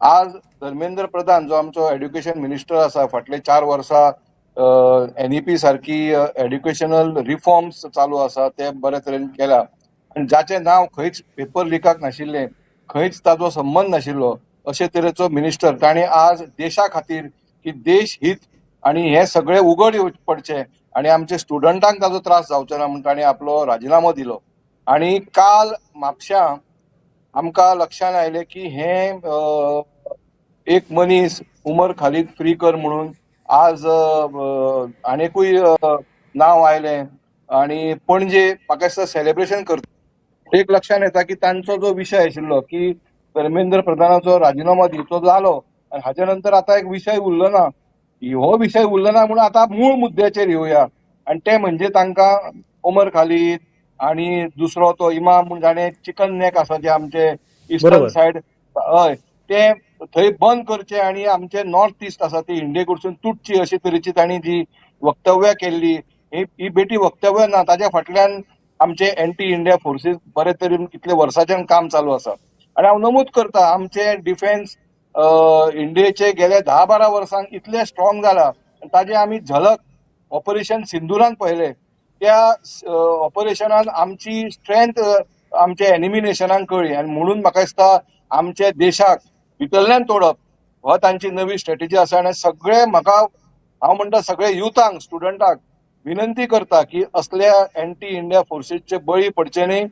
आज धर्मेंद्र प्रधान जो आमचो एड्युकेशन मिनिस्टर आसा, फाटले 4 वर्सां NEP सारकी एड्युकेशनल रिफॉर्म्स चालू आसा ते बरे तरेन केल्या आनी जाचें नांव खंयच पेपर लिकाक नाशिल्लें, खंयच ताजो संबंद नाशिल्लो अशे तरेचो मिनिस्टर ताणें आज देशा खातीर की देश हित आनी हे सगळे उगड पडचे आनी आमचे स्टुडंटांक ताजो त्रास जावचो ना म्हूण ताणें आपलो राजिनामो दिलो. आनी काल म्हापश्यां आमकां लक्षांत आयलें की हें एक मनीस उमर खालीद फ्री कर म्हणून आज आनीकूय नांव आयलें आनी पणजे म्हाका दिसता सेलिब्रेशन करता. एक लक्षांत येता की तांचो जो विशय आशिल्लो की धर्मेंद्र प्रधानाचो राजिनामो दिवचो जालो आनी हाजे नंतर आतां एक विशय उरलो ना, हो विशय उरलो ना म्हणून आतां मूळ मुद्द्याचेर येवया आनी ते म्हणजे तांकां उमर खालीद आनी दुसरो तो इमाम म्हूण जाणें चिकन नेक आसा जे आमचे इस्टर्न सायड हय ते थंय बंद करचे आनी आमचे नॉर्थ इस्ट आसा ती इंडिये कडसून तुटची अशे तरेची तांणी जी वक्तव्यां केल्ली ही बेटी वक्तव्यां ना, ताज्या फाटल्यान आमचे एंटी इंडिया फोर्सीस बरे तरेन कितले वर्सांच्यान काम चालू आसा. आनी हांव नमूद करता आमचे डिफेन्स इंडियेचे गेल्या 10-12 वर्सांक इतले स्ट्रॉंग जाला ताजे आमी झलक ऑपरेशन सिंदुरान पळयले. त्या ऑपरेशनान आमची स्ट्रेंथ आमच्या एनिमी नेशनाक कळ्ळी आनी म्हणून म्हाका दिसता आमच्या देशाक भितरल्यान तोडप हो तांची नवी स्ट्रेटेजी आसा. आनी सगळे म्हाका हांव म्हणटा सगळे युथांक स्टुडंटाक विनंती करता की असल्या एंटी इंडिया फोर्सीसचे बळी पडचे न्ही.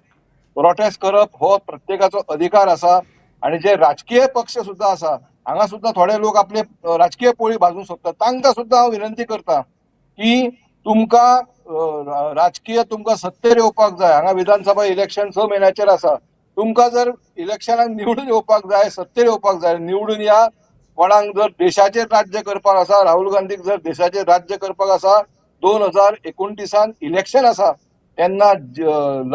प्रोटेस्ट करप हो प्रत्येकाचो अधिकार आसा आनी जे राजकीय पक्ष सुद्दां आसा हांगा सुद्दां थोडे लोक आपले राजकीय पोळी भाजूंक सोदतात तांकां सुद्दां हांव विनंती करता की तुमकां राजकीय तुमकां सत्तेर येवपाक जाय. हांगा विधानसभा इलेक्शन 6 म्हयन्याचेर आसा. तुमकां जर इलेक्शनाक निवडून येवपाक जाय, सत्तेर येवपाक जाय, निवडून या. कोणाक जर देशाचेर राज्य करपाक आसा, राहुल गांधीक जर देशाचेर राज्य करपाक आसा, 2029 इलेक्शन आसा तेन्ना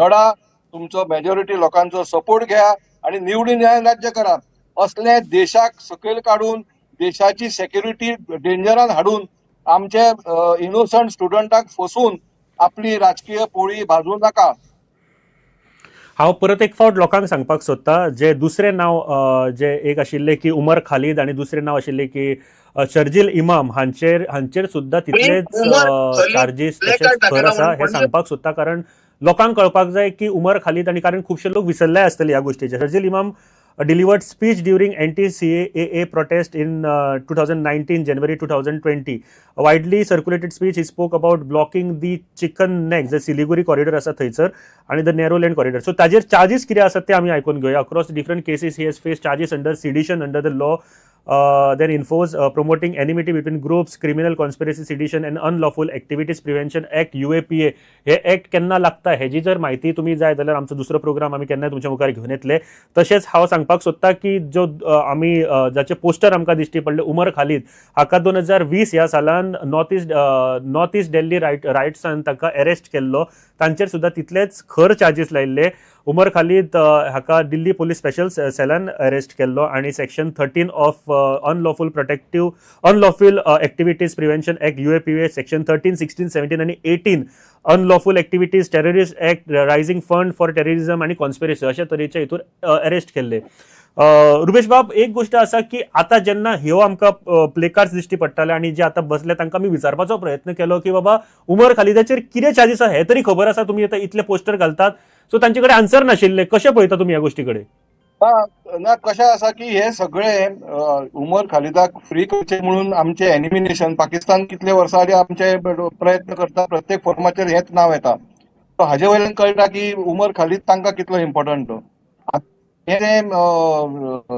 लढा, तुमचो मेजॉरिटी लोकांचो सपोर्ट घ्या आणि निवडून या, राज्य करा. असले देशाक सकयल काडून देशाची सेक्युरिटी डेंजरान हाडून आमचे इनोसंट स्टुडंटाक फसून आपली राजकीय पोळी भाजूं नाका. हांव परत एक फावट लोकांक सांगपाक सोदता, जे दुसरें नांव जे एक आशिल्लें की उमर खालीद आनी दुसरें नांव आशिल्लें की शर्जील इमाम हांचेर सुद्दां तितलेच चार्जीस तशेंच खर आसा हें सांगपाक सोदता, कारण लोकांक कळपाक जाय की उमर खालीद आनी कारण खुबशे लोक विसरले आसतले ह्या गोश्टीचे. Sharjeel Imam delivered speech during anti-CAA protest in 2019, January 2020. A widely circulated speech, he spoke about blocking the chicken neck, the Siliguri corridor asa thaysar and the narrow lane corridor. So ताजेर charges कितें आसात ते आमी आयकून घेवया. Across different cases he has faced charges under sedition under the law, then enforce promoting enmity between groups, criminal conspiracy, sedition and unlawful activities prevention act UAPA. हे act केन्ना लागता हेजी जर म्हायती तुमी जाय जाल्यार आमचो दुसरो प्रोग्राम आमी केन्नाय तुमच्या मुखार घेवन येतले. तशेंच हांव सांगपाक सोदता की जो आमी जाचे पोस्टर आमकां दिश्टी पडले उमर खालीद हाका 2020 ह्या सालान नॉर्थ ईस्ट दिल्ली रायट्सान ताका अरेस्ट केल्लो. तांचेर सुद्दां तितलेच खर चार्जीस लायिल्ले. उमर खालीद हाका दिल्ली पोलीस स्पेशल सेलान अरेस्ट केल्लो आनी section 13 of unlawful unlawful activities prevention act UAPA section 13, 16, 17 आनी 18 unlawful activities terrorist act raising fund for terrorism आनी कॉन्स्पिरसी अशा तरेचे हितूर अरेस्ट केल्ले. रुपेश बाब, एक गोश्ट आसा की आतां जेन्ना ह्यो आमकां प्लेकार्ड्स दिश्टी पडटाले आनी जे आतां बसले तांकां आमी विचारपाचो प्रयत्न केलो की बाबा उमर खालिदाचेर कितें चार्जीस आसा हें तरी खबर आसा, तुमी आतां इतले पोस्टर घालतात, सो तांचे कडेन आन्सर नाशिल्ले. कशें पळयता तुमी ह्या गोश्टी कडेन? ना, कशें आसा की हे सगळे उमर खालिदाक फ्री करचे म्हणून आमचे एनिमी नेशन पाकिस्तान कितले वर्सां आदी आमचे प्रयत्न करता, प्रत्येक फोरमाचेर हेच नांव येता. सो हाजे वयल्यान कळटा की उमर खालीद तांकां कितलो इम्पोर्टंट. हे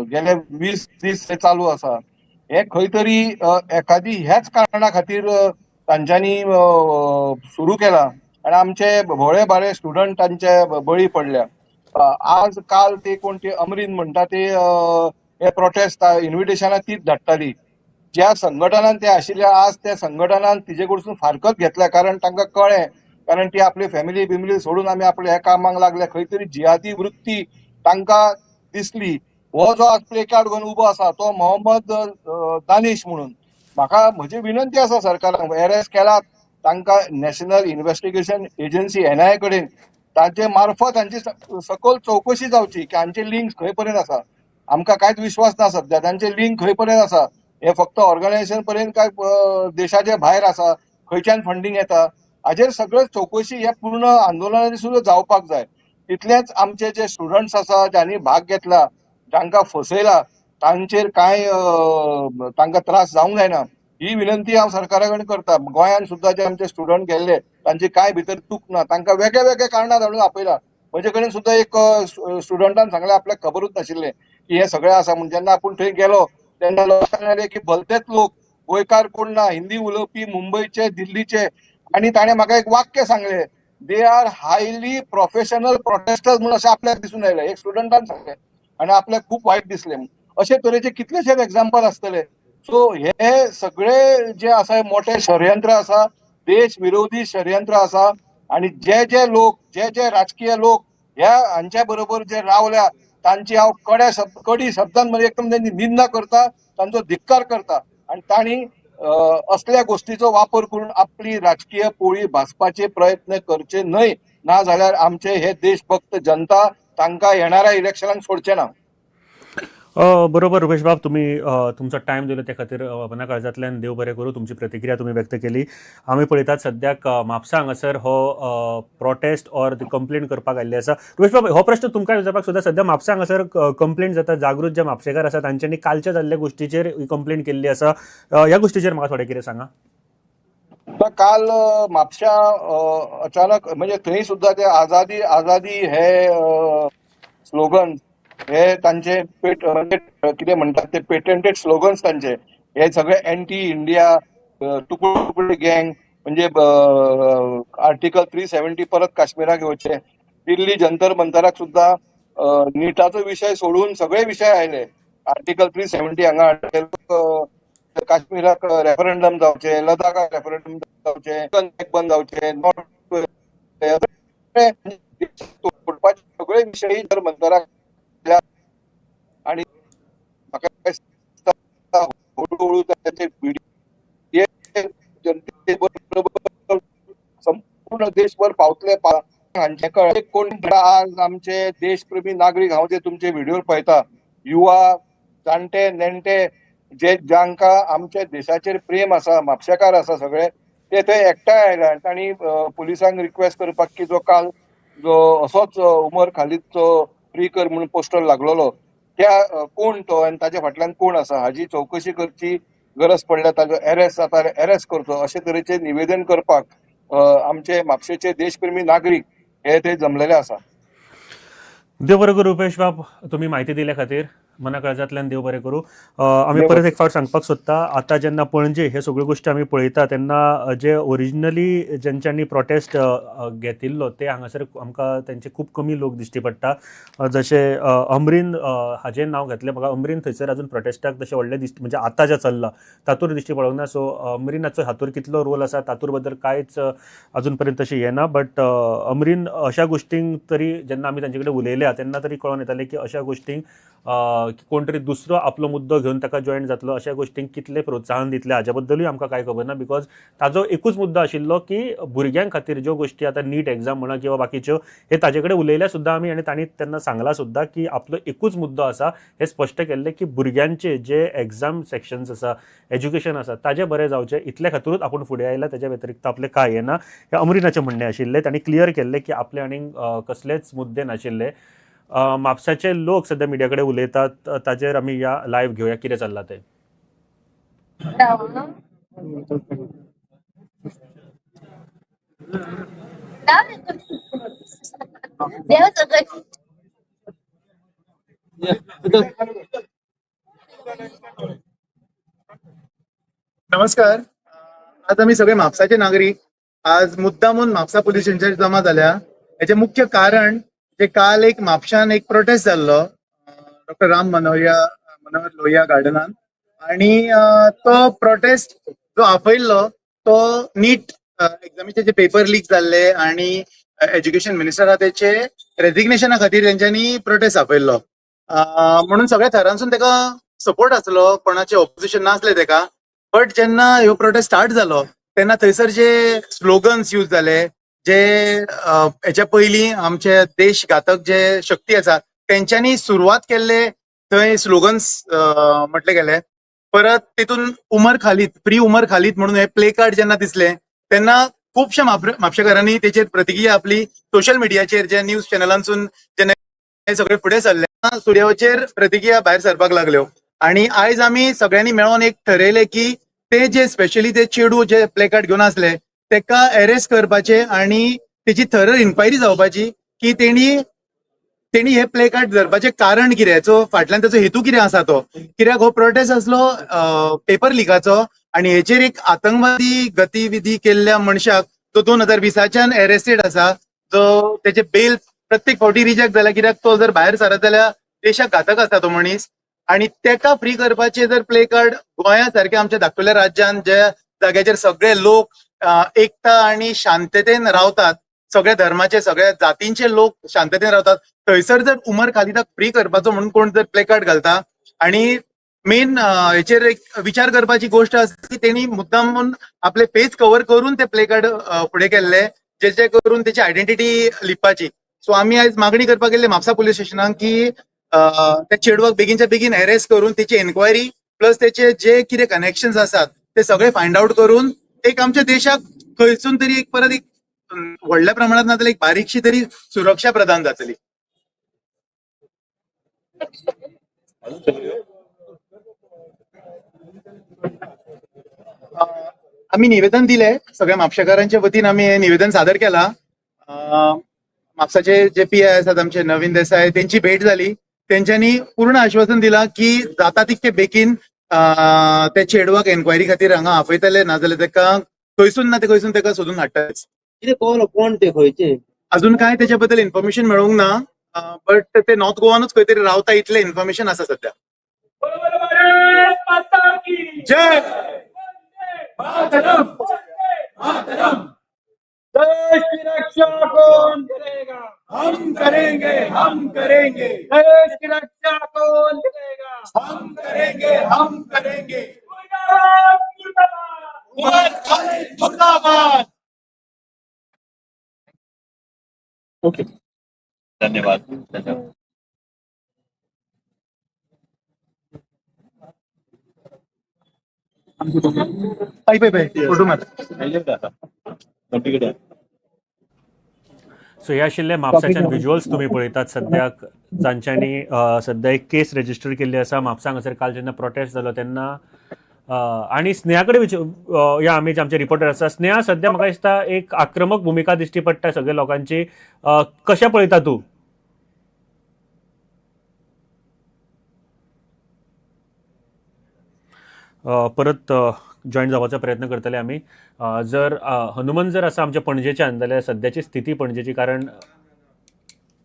गेले 20 दीस चालू आसा, हे खंय तरी एखादी ह्याच कारणा खातीर तांच्यांनी सुरू केला आनी आमचे भोळे भाळे स्टुडंट तांचे बळी पडल्या. आज काल ते कोण ते अमरीन म्हणटा ते हे प्रोटेस्ट इन्विटेशनां तीच धाडटाली. ज्या संघटनान ते आशिल्ले आज त्या संघटनान तिजे कडसून फारकत घेतल्या, कारण तांकां कळ्ळें, कारण ती आपली फॅमिली बिमिली सोडून आमी आपल्या ह्या कामाक लागल्या. खंय तरी जिहादी वृत्ती तांकां दिसली. हो जो आज प्ले कार्ड घेवन उबो आसा तो मोहम्मद दानिश म्हणून, म्हाका म्हजी विनंती आसा सरकाराक, अरेस्ट केला तांकां नॅशनल इन्व्हेस्टिगेशन एजन्सी एनआयए कडेन तांचे मार्फत हांची सकल चवकशी जावची की हांचे लिंक खंय पर्यंत आसा. आमकां कांयच विश्वास ना सद्या तांचे लिंक खंय पर्यंत आसा, हे फक्त ऑर्गनायझेशन पर्यंत काय देशाचे भायर आसा, खंयच्यान फंडींग येता, हाजेर सगळे चवकशी हे पूर्ण आंदोलनाची सुद्दां जावपाक जाय. तितलेंच आमचे जे स्टुडंट्स आसा ज्यांनी भाग घेतला, जांकां फसयला, तांचेर कांय तांकां त्रास जावंक जायना ही विनंती हांव सरकारा कडेन करता. गोंयांत सुद्दां जे आमचे स्टुडंट गेल्ले तांची कांय भितर चूक ना, तांकां वेगळे वेगळे कारणां धाडून आपयला. म्हजे कडेन सुद्दां एक स्टुडंटान सांगलें आपल्याक खबरूच नाशिल्लें की हें सगळें आसा म्हूण. जेन्ना आपूण थंय गेलो तेन्ना लक्षांत आयलें की भलतेच लोक, गोंयकार कोण ना, हिंदी उलोवपी मुंबयचे, दिल्लीचे. आनी ताणें म्हाका एक वाक्य सांगलें, they are highly professional protesters म्हणून अशें आपल्याक दिसून आयलें. एक स्टुडंटान सांगलें आनी आपल्याक खूब वायट दिसलें. अशे तरेचे कितलेशेच एग्जाम्पल आसतले. सो हे सगळे जे आसा हे मोठे षडयंत्र आसा, देश विरोधी षडयंत्र आसा. आनी जे जे लोक, जे जे राजकीय लोक ह्या हांच्या बरोबर जे रावल्या तांची हांव कडी शब्दान म्हणजे एकदम तांची निंदा करता, तांचो धिक्कार करता. आनी तांणी असल्या गोष्टीचो वापर करून आपली राजकीय पोळी भाजपाचे प्रयत्न करचे न्हय, ना जाल्यार आमचे हे देशभक्त जनता तांकां येणाऱ्या इलेक्शनाक सोडचे ना. बरोबर रुपेश बाब, तुमी तुमचो टायम दिलो ते खातीर मना काळजांतल्यान देव बरें करूं. तुमची प्रतिक्रिया तुमी व्यक्त केली. आमी पळयतात सद्याक म्हापसा हांगासर हो प्रोटेस्ट ऑर कंप्लेन करपाक आयिल्ले आसा. रुपेश बाब, हो प्रश्न तुमकां विचारपाक सोदता. सद्या म्हापसा हांगासर कंप्लेन जाता, जागृत जे म्हापशेकार आसा तांच्यांनी कालच्या जाल्ल्या गोश्टीचेर कंप्लेन केल्ली आसा, ह्या गोश्टीचेर म्हाका थोडें कितें सांगा. काल म्हापशा अचानक म्हणजे थंय सुद्दां ते आझादी आझादी हे स्लोगन हे तांचे म्हणजे कितें म्हणटात ते पेटंटेड स्लोगन्स तांचे, हे सगळे एंटी इंडिया तुकडे तुकडे गँग, म्हणजे आर्टिकल 370 परत काश्मीराक येवचे, दिल्ली जंतर मंतराक सुद्दां निटाचो विशय सोडून सगळे विशय आयले. आर्टिकल 370 हांगा काश्मीराक रेफरंडम जावचे, लडाखाक रेफरंडम जावचे, बंद जावचे, नॉर्थ तोडपाचे सगळे विशय जर मंतराक. आणि म्हाका हळूहळू ताचे जनते संपूर्ण देशभर पावतले हांचे कळ्ळें. कोण आज आमचे देशप्रेमी नागरीक, हांव जे तुमचे व्हिडिओ पळयता, युवा, जाणटे, नेणटे, जे जांकां आमच्या देशाचेर प्रेम आसा, म्हापशेकार आसा सगळे, ते थंय एकठांय आयले आनी तांणी पुलिसांक रिक्वेस्ट करपाक की जो काल जो असोच उमर खालीदचो फ्री कर म्हणून पोस्टर लागलेलो, त्या कोण तो आनी ताच्या फाटल्यान कोण आसा हाजी चवकशी करची गरज पडल्या, ताजो एरेस्ट जाता एरेस्ट करचो, अशे तरेचे निवेदन करपाक आमचे म्हापशेचे देशप्रेमी नागरीक हे थंय जमलेले आसा. देव बरें करूं रुपेश बाब, तुमी म्हायती दिल्या खातीर मना काळजांतल्यान देव बरें करूं. आमी परत एक फावट सांगपाक सोदता, आतां जेन्ना पणजे हे सगळ्यो गोश्टी आमी पळयता तेन्ना जे ओरिजिनली जेंच्यांनी प्रोटेस्ट घेतिल्लो ते हांगासर आमकां तेंचे खूब कमी लोक दिश्टी पडटा. जशे अमरीन हाजें नांव घेतलें म्हाका, अमरीन थंयसर अजून प्रोटेस्टाक तशें व्हडलें दिश्टी म्हणजे आतां जें चल्लां तातूंत दिश्टी पडोंक ना. सो अमरीनाचो हातूर कितलो रोल आसा तातूर बद्दल कांयच अजून पर्यंत तशें येना, बट अमरीन अशा गोश्टींक तरी जेन्ना आमी तांचे कडेन उलयल्या तेन्ना तरी कळोन येतालें की अशा गोश्टींक कोण तरी दुसरो आपलो मुद्दो घेवन ताका जॉयन जातलो, अशा गोश्टींक कितलें प्रोत्साहन दितलें हाज्या बद्दलूय आमकां कांय खबर ना. Because ताजो एकूच मुद्दो आशिल्लो की भुरग्यां खातीर ज्यो गोश्टी आतां नीट एग्जाम म्हणा किंवा बाकीच्यो, हे ताजे कडेन उलयल्या सुद्दां आमी आनी तांणी तेन्ना सांगलां सुद्दां की आपलो एकूच मुद्दो आसा, हें स्पश्ट केल्लें की भुरग्यांचे जे एग्जाम सेक्शन्स आसा, एज्युकेशन आसा ताजें बरें जावचें इतले खातीरूच आपूण फुडें आयला, ताज्या व्यतिरिक्त आपलें कांय येना हें अमरीनाचें म्हणणें आशिल्लें. तांणी क्लियर केल्लें की आपले आनीक कसलेच मुद्दे नाशिल्ले. म्हापशाचे लोक सद्या मिडिया कडेन उलयतात, ताजेर आमी या लायव्ह घेवया कितें चल्लां तें. नमस्कार, आज आमी सगळे म्हापसाचे नागरीक आज मुद्दामून म्हापसा पुलीस स्टेशनाचेर जमा जाल्या. हेचें मुख्य कारण जे काल एक म्हापशान एक प्रोटेस्ट जाल्लो डॉक्टर राम मनोहर लोहिया गार्डनान, आणि तो प्रोटेस्ट जो आपयल्लो तो नीट एग्जामीचे जे पेपर लीक जाल्ले आणि एज्युकेशन मिनिस्टरा तेचे रेजिग्नेशना खातीर तेंच्यांनी प्रोटेस्ट आपयल्लो. म्हणून सगळ्या थरांसून तेका सपोर्ट आसलो, कोणाचे ऑपोजिशन नासले तेका. बट जेन्ना ह्यो प्रोटेस्ट स्टार्ट जालो तेन्ना थंयसर जे स्लोगन्स यूज जाले, जे हेच्या पयलीं आमचे देश घातक जे शक्ती आसा तेंच्यांनी सुरवात केल्ले थंय स्लोगन्स म्हटले गेले. परत तितून उमर खालीद, फ्री उमर खालीद म्हणून हे प्ले कार्ड जेन्ना दिसले तेन्ना खुबशे म्हापशेकारांनी तेचेर प्रतिक्रिया आपली सोशल मिडियाचेर, जे न्यूज चॅनलांसून जेन्ना सगळे फुडें सरले स्टुडियोचेर प्रतिक्रिया भायर सरपाक लागल्यो. आणि आयज आमी सगळ्यांनी मेळोन एक ठरयलें की ते जे स्पेशली ते चेडू जे प्ले कार्ड घेवन आसले तेका अरेस्ट करपाचे आणि तेची थरर इन्क्वायरी जावपाची की तेणी तेणी हे प्ले कार्ड धरपाचें कारण कितें, सो फाटल्यान तेचो हेतू कितें आसा तो. कित्याक हो प्रोटेस्ट आसलो पेपर लिकाचो आनी हेचेर एक आतंकवादी गतिविधी केल्ल्या मनशाक तो 2020च्यान अरेस्टेड आसा, जो तेचे बेल प्रत्येक फावटी रिजेक्ट जाला कित्याक तो जर भायर सरत जाल्यार देशाक घातक आसा तो मनीस. आनी तेका फ्री करपाचे जर प्ले कार्ड गोंया सारक्या आमच्या धाकटुल्या राज्यान ज्या जाग्याचेर सगळे लोक एकता आनी शांततेन रावतात, सगळ्या धर्माचे सगळ्या जातींचे लोक शांततेन रावतात, थंयसर जर उमर खालिदाक फ्री करपाचो म्हणून कोण जर प्ले कार्ड घालता. आनी मेन हेचेर एक विचार करपाची गोश्ट आसा की तेणी मुद्दाम म्हणून आपले फेस कवर करून ते प्ले कार्ड फुडें केल्ले, जेचे करून तेची आयडेंटिटी लिपपाची. सो आमी आयज मागणी करपाक गेल्ले म्हापसा पुलीस स्टेशनाक की त्या चेडवाक बेगीनच्या बेगीन अरेस्ट करून तेची एन्क्वायरी प्लस तेचे जे कितें कनेक्शन्स आसात ते सगळे फायंड आउट करून एक आमच्या देशाक खंयसून तरी एक परत एक व्हडल्या प्रमाणात ना जाल्यार एक बारीकशी तरी सुरक्षा प्रदान जातली. आमी निवेदन दिले सगळ्या म्हापशेकारांच्या वतीन, आमी हे निवेदन सादर केला. म्हापसाचे जे पी I आसात आमचे नवीन देसाय, तेंची भेट जाली. तेंच्यांनी पूर्ण आश्वासन दिला की जाता तितके बेगीन त्या चेडवाक एन्क्वायरी खातीर हांगा आपयतले, नाजाल्यार तेका खंयसून ना ते खंयसून तेका सोदून हाडटलेच. कितें कळ्ळो कोण ते खंयचे? अजून काय तेच्या बद्दल इन्फॉर्मेशन मेळोंक ना, बट ते नॉर्थ गोवानूच खंय तरी रावता इतलें इन्फॉर्मेशन आसा सध्या. जय देश की रक्षा कौन करेगा? हम करेंगे, हम करेंगे. देश की रक्षा कौन करेगा? हम करेंगे, हम करेंगे. उमर खालिद मुर्दाबाद. ओके, धन्यवाद धन्यवाद. पळय पळय पळय फोटो मार. सो हे आशिल्ले म्हापसाच्यान विज्युअल्स तुमी पळयतात सद्याक, जांच्यांनी सद्या एक केस रेजिस्टर केल्ली आसा म्हापसा हांगासर. काल जेन्ना प्रोटेस्ट जालो तेन्ना आनी स्नेहा कडेन या आमी जे आमचे रिपोर्टर आसा. स्नेहा, सद्या म्हाका दिसता एक आक्रमक भुमिका दिश्टी पडटा सगळ्या लोकांची, कशें पळयता तूं? परत जॉईन जावपाचो प्रयत्न करतले आमी. जर हनुमंत जर आसा आमच्या पणजेच्यान जाल्यार सद्याची स्थिती पणजेची, कारण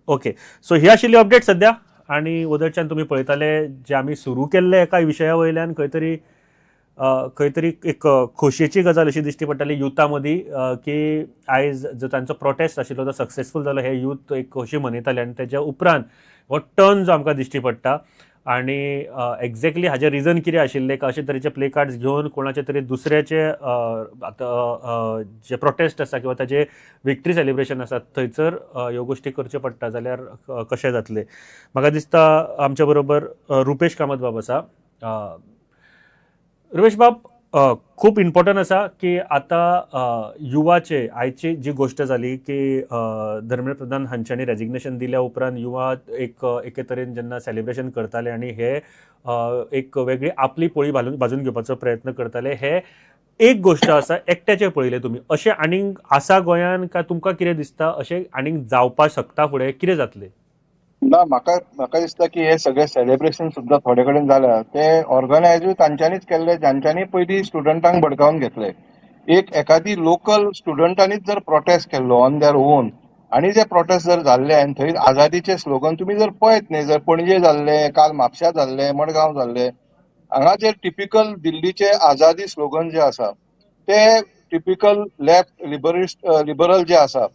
ओके. सो ही आशिल्ली अपडेट सद्या. आनी वदळच्यान तुमी पळयताले जे आमी सुरू केल्ले एका विशया वयल्यान खंय तरी खंय तरी एक खोशयेची गजाल अशी दिश्टी पडटाली युथा मदीं की आयज जो तांचो प्रोटेस्ट आशिल्लो तो सक्सेसफूल जालो, हे यूथ एक खोशी मनयताले. आनी तेज्या उपरांत हो टर्न जो आमकां दिश्टी पडटा आनी एक्झॅक्टली हाजें रिजन कितें आशिल्लें, का अशे तरेचे प्ले कार्ड्स घेवन कोणाचे तरी दुसऱ्याचे आतां जे प्रोटेस्ट आसा किंवा ताजे विक्ट्री सेलिब्रेशन आसा थंयसर ह्यो गोश्टी करच्यो पडटा जाल्यार कशें जातलें. म्हाका दिसता आमच्या बरोबर रुपेश कामत बाब आसा. रुपेश बाब, खूब इम्पॉर्टंट आसा की आतां युवाचे आयची जी गोश्ट जाली की धर्मेंद्र प्रधान हांच्यांनी रेजिग्नेशन दिल्या उपरांत युवा एक एके तरेन जेन्ना सेलिब्रेशन करताले आनी हे एक वेगळी आपली पोळी भाजून घेवपाचो प्रयत्न करताले, हे एक गोश्ट आसा. एकट्याचें पळयलें तुमी, अशें आनीक आसा गोंयान काय तुमकां कितें दिसता अशें आनीक जावपाक शकता फुडें, कितें जातलें? ना, म्हाका म्हाका दिसता की हे सगळे सेलिब्रेशन सुद्दां थोडे कडेन जाल्या ते ऑर्गनायजूय तांच्यांनीच केल्ले ज्यांच्यांनी पयलीं स्टुडंटांक भडकावन घेतले. एक एकादी लोकल स्टुडंटांनीच जर प्रोटेस्ट केल्लो ऑन their own आनी जे प्रोटेस्ट जर जाल्ले आनी थंय आझादीचे स्लोगन तुमी जर पळयत न्ही, जर पणजे जाल्ले, काल म्हापश्या जाल्ले, मडगांव जाल्ले, हांगा जे टिपिकल दिल्लीचे आझादी स्लोगन जे आसा ते टिपिकल लेफ्ट लिबरिस्ट लिबरल जे आसा,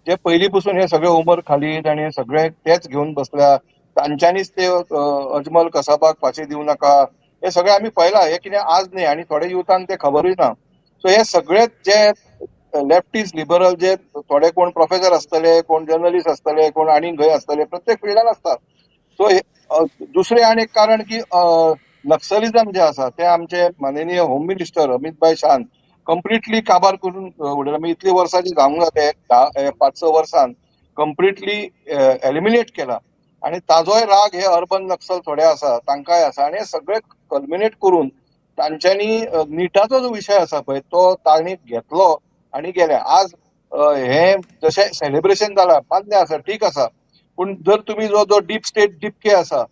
जे पयलीं पसून हे सगळे उमर खालीद आनी सगळे तेच घेवन बसल्या, तांच्यांनीच ते अजमल कसाबाक फांशी दिवं नाका, हे सगळे आमी पळयलां. हे कितें आज न्ही आनी थोडे युथांक ते खबरूय ना. सो हे सगळे जे लेफ्टिस्ट लिबरल जे थोडे कोण प्रोफेसर आसतले, कोण जर्नलिस्ट आसतले, कोण आनीक खंय आसतले, प्रत्येक फिल्डान आसता. सो दुसरें आनी एक कारण की नक्सलिझम जे आसा ते आमचे माननीय होम मिनिस्टर अमित भाई शान कंप्लिटली काबार करून उडयला. म्हणजे इतली वर्सां जी जावंक जाता 5-6 वर्सान कंप्लिटली एलिमिनेट केला आनी ताजोय राग हे अर्बन नक्सल थोडे आसा तांकांय आसा आनी हे सगळे कल्मिनेट करून तांच्यांनी निटाचो जो विशय आसा पळय तो तांणी घेतलो आनी गेले. आज हे जशें सेलिब्रेशन जाला मान्य आसा, ठीक आसा, पूण जर तुमी जो जो डीप स्टेट डिपके आसा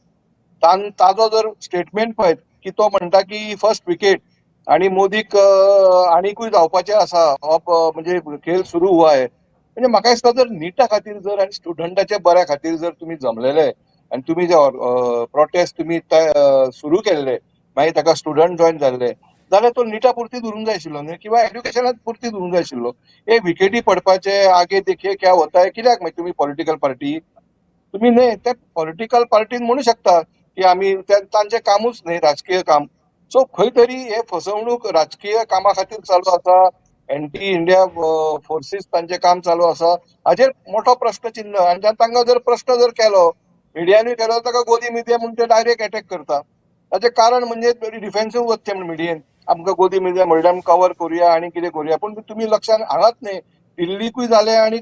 ताजो जर स्टेटमेंट पळयत की तो म्हणटा की फर्स्ट विकेट आणि मोदीक आनीकूय जावपाचें आसा, म्हणजे खेळ सुरू हुआ है. म्हणजे म्हाका दिसता जर निटा खातीर जर आनी स्टुडंटाच्या बऱ्या खातीर जर तुमी जमलेले आनी तुमी जे प्रोटेस्ट तुमी सुरू केल्ले, मागीर ताका स्टुडंट जॉयन जाल्ले जाल्यार तो निटा पुरती धरून जाय आशिल्लो न्ही, किंवा एड्युकेशनात पुरती धरून जाय आशिल्लो. हे विकेटी पडपाचे आगे देखिए क्या होता है कित्याक मागीर तुमी पॉलिटिकल पार्टी तुमी न्ही, ते पॉलिटिकल पार्टीन म्हणू शकता की आमी तांचें कामूच न्ही राजकीय काम. सो खंय तरी हे फसवणूक राजकीय कामा खातीर चालू आसा, एंटी इंडिया फोर्सीस तांचें काम चालू आसा, हाजेर मोठो प्रश्न चिन्ह. आनी तांकां जर प्रश्न जर केलो मिडियानूय केलो ताका गोदी मिडिया म्हूण ते डायरेक्ट एटॅक करता. ताचें कारण म्हणजे डिफेन्सीव वचचें म्हूण मिडियेन आमकां गोदी मिडिया म्हणल्यार आमी कवर करुया आनी कितें करुया. पूण तुमी लक्षान हांगाच न्ही, दिल्लीकूय जालें आनी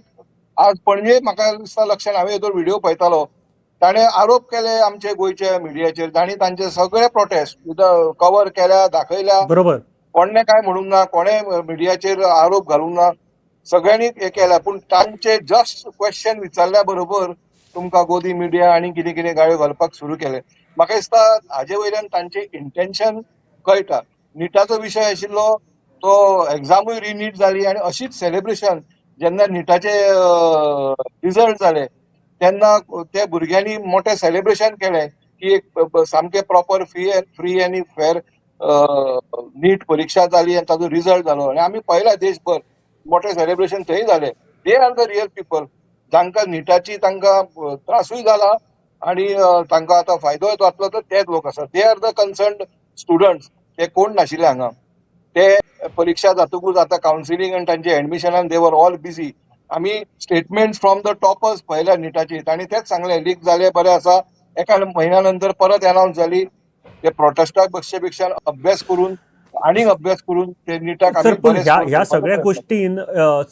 आज पणजे म्हाका दिसता लक्षान, हांवें येदोळ व्हिडिओ पळयतालो, ताणें आरोप केले आमचे गोंयच्या मिडियाचेर, तांणी तांचे सगळे प्रोटेस्ट कवर केल्या, दाखयल्या, बरोबर, कोणें काय म्हणूंक ना, कोणें मिडियाचेर आरोप घालूंक ना, सगळ्यांनी हे केल्या. पूण तांचे जस्ट क्वेश्चन विचारल्या बरोबर तुमकां गोदी मिडिया आनी कितें कितें गाळ्यो घालपाक सुरू केले. म्हाका दिसता हाजे वयल्यान तांचे इंटेन्शन कळटा. निटाचो विशय आशिल्लो तो एग्जामूय रिनीट जाली आनी अशीच सेलिब्रेशन जेन्ना निटाचे रिजल्ट जाले तेन्ना त्या भुरग्यांनी मोठें सेलिब्रेशन केलें की एक सामकें प्रॉपर फ्री आनी फेर नीट परिक्षा जाली आनी ताजो रिजल्ट जालो. आनी आमी पळयला देशभर मोठें सेलिब्रेशन थंय जालें. They are the real people जांकां निटाची तांकां त्रासूय जाला आनी तांकां आतां फायदोय जातलो तर तेच लोक आसात. They are the concerned students, ते कोण नाशिल्ले हांगा. ते परिक्षा जातकूच आतां कावन्सिलींग आनी तांचे एडमिशनान दे वर ऑल बिजी. आमी स्टेटमेंट फ्रॉम the toppers पळयल्या निटाची, तांणी तेच सांगलें लीक जालें बरें आसा, एका म्हयन्या नंतर परत अनावन्स जाली. ते प्रोटेस्टाक बसचे पेक्षा अभ्यास करून आनीक अभ्यास करून ते निटाक. सर पूण ह्या सगळ्या गोष्टीन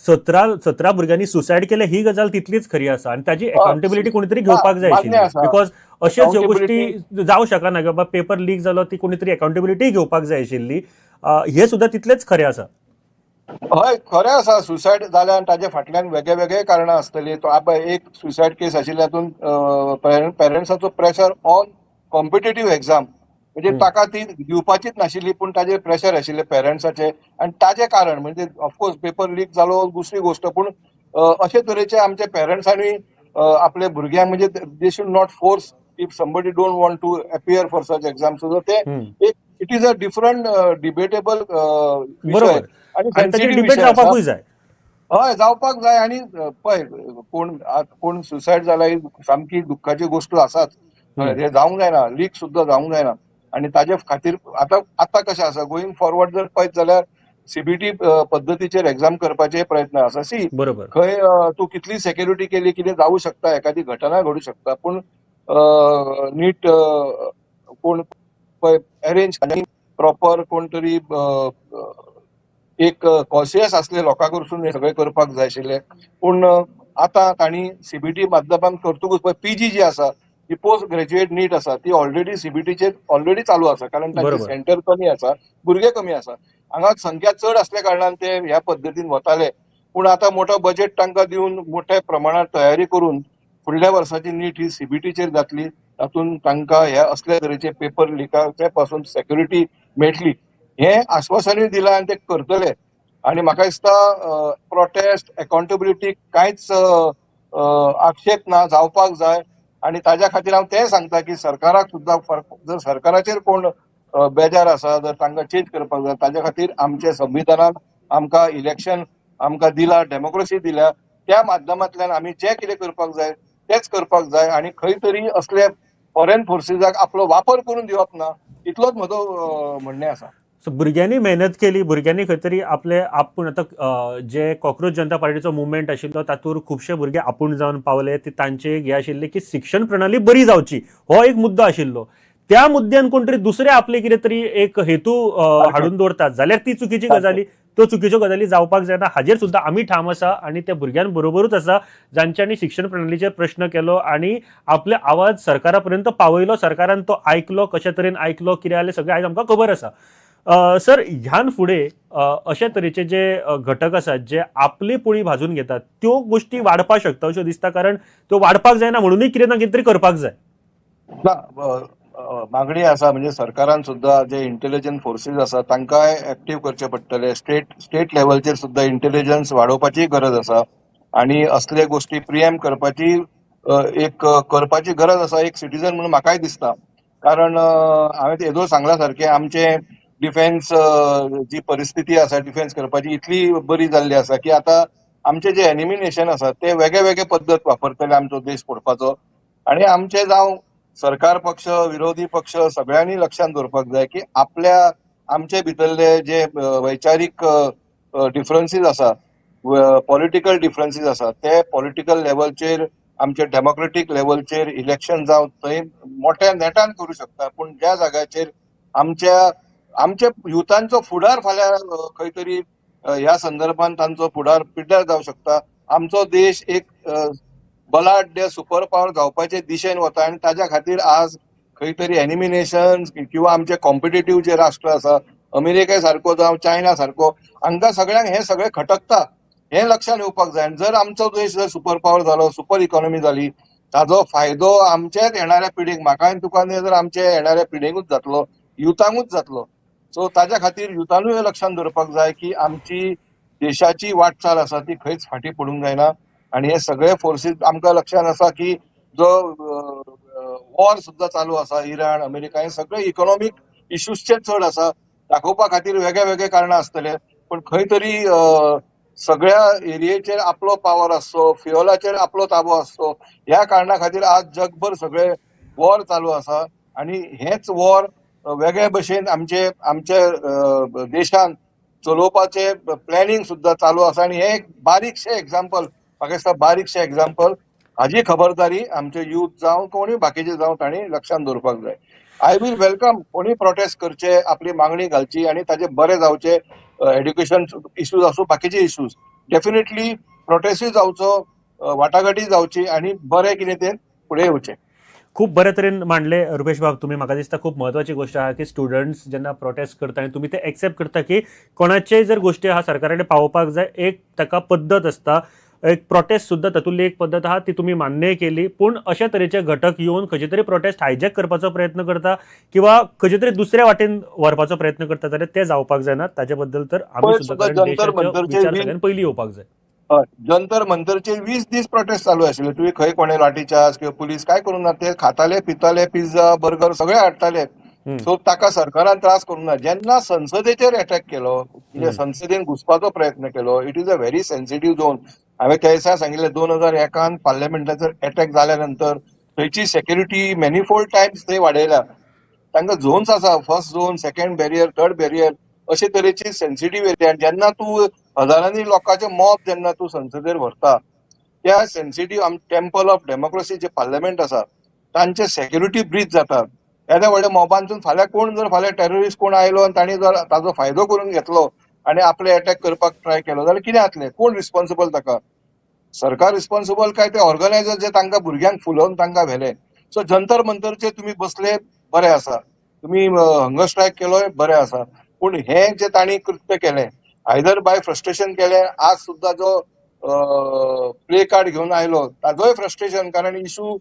17 भुरग्यांनी सुसायड केले ही गजाल तितलीच खरी आसा आनी ताजी अकाउंटेबिलिटी कोणीतरी घेवपाक जाय आशिल्ली. Because अशेच ह्यो गोष्टी जावं शकना की बाबा पेपर लीक जालो ती कोणीतरी अकाउंटेबिलिटी घेवपाक जाय आशिल्ली, हे सुद्दां तितलेच खरें आसा. हय खरें आसा, सुसायड जाल्या आनी ताजे फाटल्यान वेगळे वेगळे कारणां आसतलीं. तो आतां एक सुसायड केस आशिल्ल्या हातूंत पेरंट्साचो प्रेशर ऑन कॉम्पिटेटीव एग्जाम, म्हणजे ताका ती दिवपाचीच नाशिल्ली पूण ताजेर प्रेशर आशिल्लें पेरंट्साचें आनी ताजें कारण म्हणजे ऑफकोर्स पेपर लीक जालो दुसरी गोश्ट, पूण अशे तरेचे आमच्या पेरंट्सांनी आपल्या भुरग्यांक म्हणजे they should not force if somebody don't want to appear for such exam. सुद्दां ते एक it is a different debatable विशय आनी डिबेट जावपाकूय जाय. हय जावपाक जाय. आनी पळय कोण कोण सुसायड जाला ही सामकी दुख्खाची गोश्ट आसाच, हे जावंक जायना, लीक सुद्दां जावंक जायना. आनी ताजे खातीर आतां आतां कशें आसा गोईंग फॉरवर्ड जर पळयत जाल्यार सीबीटी पद्दतीचेर एग्जाम करपाचे प्रयत्न आसा. सी बरोबर, खंय तूं कितली सेक्युरिटी केली कितें जावूं शकता, एखादी घटना घडूं शकता, पूण नीट कोण पळय अरेंज प्रॉपर कोण तरी एक कॉशियस आसले लोकां कडसून हें सगळें करपाक जाय आशिल्लें. पूण आतां तांणी सीबीटी माध्यमान करतकूच पळय पीजी जी आसा ती पोस्ट ग्रॅज्युएट नीट आसा ती ऑलरेडी सीबीटीचेर ऑलरेडी चालू आसा, कारण तांचे सेंटर कमी आसा, भुरगे कमी आसा, हांगा संख्या चड असल्या कारणान ते ह्या पद्दतीन वताले. पूण आतां मोठो बजेट तांकां दिवन मोठ्या प्रमाणात तयारी करून फुडल्या वर्साची नीट ही सीबीटीचेर जातली, तातूंत तांकां ह्या असल्या तरेचे पेपर लिकाचे पासून सेक्युरिटी मेळटली हें आश्वासनूय दिलां आनी ते करतले. आनी म्हाका दिसता प्रोटेस्ट अकाउंटेबिलिटी कांयच आक्षेप ना, जावपाक जाय. आनी ताज्या खातीर हांव तें सांगता की सरकाराक सुद्दां जर सरकाराचेर कोण बेजार आसा जर तांकां चेंज करपाक जाय, ताज्या खातीर आमच्या संविधानान आमकां इलेक्शन आमकां दिला, डेमोक्रेसी दिल्या, त्या माध्यमांतल्यान आमी जें कितें करपाक जाय तेंच करपाक जाय. आनी खंय तरी असले फॉरेन फोर्सीसाक आपलो वापर करून दिवप ना, इतलोच म्हजो म्हणणें आसा. सो भुरग्यांनी मेहनत केली, भुरग्यांनी खंय तरी आपले आपूण आतां जे कॉक्रोच जनता पार्टीचो मुवमेंट आशिल्लो तातूंत खुबशे भुरगे आपूण जावन पावले, ते तांचे एक हें आशिल्लें की शिक्षण प्रणाली बरी जावची हो एक मुद्दो आशिल्लो. त्या मुद्द्यान कोण तरी दुसरे आपले कितें तरी एक हेतू हाडून दवरतात जाल्यार ती चुकीची गजाली, त्यो चुकीच्यो गजाली जावपाक जायना हाजेर सुद्दां आमी ठाम आसा आनी त्या भुरग्यांबरोबरूच आसा जांच्यांनी शिक्षण प्रणालीचेर प्रश्न केलो आनी आपले आवाज सरकारा पर्यंत पावयलो, सरकारान तो आयकलो, कशे तरेन आयकलो कितें जालें सगळें आयज आमकां खबर आसा. सर ह्यान फुडें अशे तरेचे जे घटक आसात जे आपली पोळी भाजून घेतात त्यो गोष्टी वाडपाक शकता अश्यो दिसता, कारण त्यो वाडपाक जायना म्हणूनय कितें ना कितें तरी करपाक जाय. ना मागणी आसा म्हणजे सरकारान सुद्दां जे इंटेलिजन्स फोर्सीस आसा तांकांय एक्टीव करचे पडटले, स्टेट लेवलचेर सुद्दां इंटेलिजन्स वाडोवपाची गरज आसा आनी असले गोष्टी प्रिएम करपाची एक करपाची गरज आसा एक सिटीजन म्हणून म्हाकाय दिसता. कारण हांवें येदोळ सांगला सारकें आमचें डिफेन्स जी परिस्थिती आसा डिफेन्स करपाची इतली बरी जाल्ली आसा की आतां आमचे जे एनिमी नेशन आसा ते वेगळे वेगळे पद्दत वापरतले आमचो देश फोडपाचो. आनी आमचे जावं सरकार पक्ष विरोधी पक्ष सगळ्यांनी लक्षांत दवरपाक जाय की आपल्या आमचे भितरले जे वैचारीक डिफरन्सीस आसा, पॉलिटिकल डिफरन्सीस आसा, ते पॉलिटिकल लेवलचेर आमचे डेमोक्रेटीक लेवलचेर इलेक्शन जावं थंय मोठ्या नेटान करूं शकता, पूण ज्या जाग्याचेर आमच्या आमच्या युथांचो फुडार फाल्यां खंय तरी ह्या संदर्भात तांचो फुडार पिड्ड्यार जावं शकता. आमचो देश एक बलाढ्य सुपर पावर जावपाचे दिशेन वता आनी ताज्या खातीर आज खंय तरी एनिमिनेशन किंवा आमचे कॉम्पिटेटीव जे राष्ट्र आसा, अमेरिके सारको जावं चायना सारको, हांकां सगळ्यांक हें सगळें खटकता, हें लक्षात येवपाक जाय. आनी जर आमचो देश जर सुपर पावर जालो, सुपर इकॉनॉमी जाली, ताजो फायदो आमच्याच येणाऱ्या पिढीक, म्हाका आनी तुका न्ही तर आमच्या येणाऱ्या पिढीकूच जातलो, युथांकूच जातलो. सो ताज्या खातीर युथानूय हें लक्षात दवरपाक जाय की आमची देशाची वाटचाल आसा ती खंयच फाटीं पडूंक जायना. आनी हे सगळे फोर्सीस आमकां लक्षात आसा की जो वॉर सुद्दां चालू आसा इराण अमेरिका, हे सगळे इकॉनॉमीक इश्यूजचे चड आसा, दाखोवपा खातीर वेगळे वेगळे कारणां आसतले, पण खंय तरी सगळ्या एरियेचेर आपलो पावर आसचो, फ्युअलाचेर आपलो ताबो आसचो, ह्या कारणा खातीर आज जगभर सगळे वॉर चालू आसा. आनी हेच वॉर वेगळे भशेन आमचे आमच्या देशान चलोवपाचे प्लॅनिंग सुद्दां चालू आसा. आनी हे एक बारीकशें एग्जाम्पल, म्हाका दिसता बारीकशें एग्जाम्पल, हाजी खबरदारी आमचे यूथ जावं कोणी बाकीचे जावं तांणी लक्षात दवरपाक जाय. I will welcome कोणी प्रोटेस्ट करचे, आपली मागणी घालची आनी ताजे बरे जावचे, एड्युकेशन इश्यूज आसूं बाकीचे इश्यूज, डेफिनेटली प्रोटेस्टूय जावचो, वाटाघाटी जावची आनी बरें कितें तें फुडें येवचें. खूब बरे तरेन मांडले रुपेश बाब तुम्ही. म्हाका दिसता खूब म्हत्वाची गोश्ट आहा की स्टुडंट्स जेन्ना प्रोटेस्ट करता आनी तुमी ते एक्सेप्ट करता की कोणाचेय जर गोश्टी आहा सरकारा कडेन पावोवपाक जाय, एक ताका पद्दत आसता, एक प्रोटेस्ट सुद्दां तातूंतली एक पद्दत आहा, ती तुमी मान्यय केली. पूण अशा तरेचे घटक येवन खंयचे तरी प्रोटेस्ट हायजॅक करपाचो प्रयत्न करता किंवा खंयचे तरी दुसऱ्या वाटेन व्हरपाचो प्रयत्न करता जाल्यार ते जावपाक जायना. ताजे बद्दल तर आमी सुद्दां, कारण देशाचो विचार सगळ्यान पयलीं येवपाक जाय. जंतर मंतरचे 20 दीस प्रोटेस्ट चालू आशिल्ले, तुवें खंय कोणे लाठीचार्ज किंवा पुलीस काय करूंक ना, ते खाताले पिताले, पिझ्झा बर्गर सगळे हाडटाले. सो ताका सरकारान त्रास करूंक ना. जेन्ना संसदेचेर अटॅक केलो, म्हणजे संसदेन घुसपाचो प्रयत्न केलो, it is a very sensitive zone. हांवें त्या दिसा सांगिल्लें 2001 पार्लमेंटाचेर अटॅक जाल्या नंतर थंयची सेक्युरिटी मॅनिफोल्ड टायम्स थंय वाडयल्या. तांकां झोन्स आसा, first zone, second barrier, third barrier, अशे तरेची सेन्सिटीव एरिया. जेन्ना तूं हजारांनी लोकांचे मॉब जेन्ना तूं संसदेर व्हरता, त्या sensitive temple of democracy J parliament आसा तांचे सेक्युरिटी ब्रीच जाता. येद्या व्हडल्या मॉबांतून फाल्यां कोण जर फाल्यां टेररिस्ट कोण आयलो आनी तांणी जर ताजो फायदो करून घेतलो आनी आपले अटॅक करपाक ट्राय केलो जाल्यार कितें जातलें? कोण रिस्पॉन्सिबल ताका? सरकार रिस्पॉन्सिबल काय ते ऑर्गनायझर जे तांकां भुरग्यांक फुलोवन तांकां व्हेले? सो जंतर मंतरचेर तुमी बसले बरें आसा, तुमी हंगर स्ट्रायक केलोय बरें आसा, पूण हें जे तांणी कृत्य केलें आयदर बाय फ्रस्ट्रेशन केलें, आज सुद्दां जो प्ले कार्ड घेवन आयलो ताजोय फ्रस्ट्रेशन, कारण इशू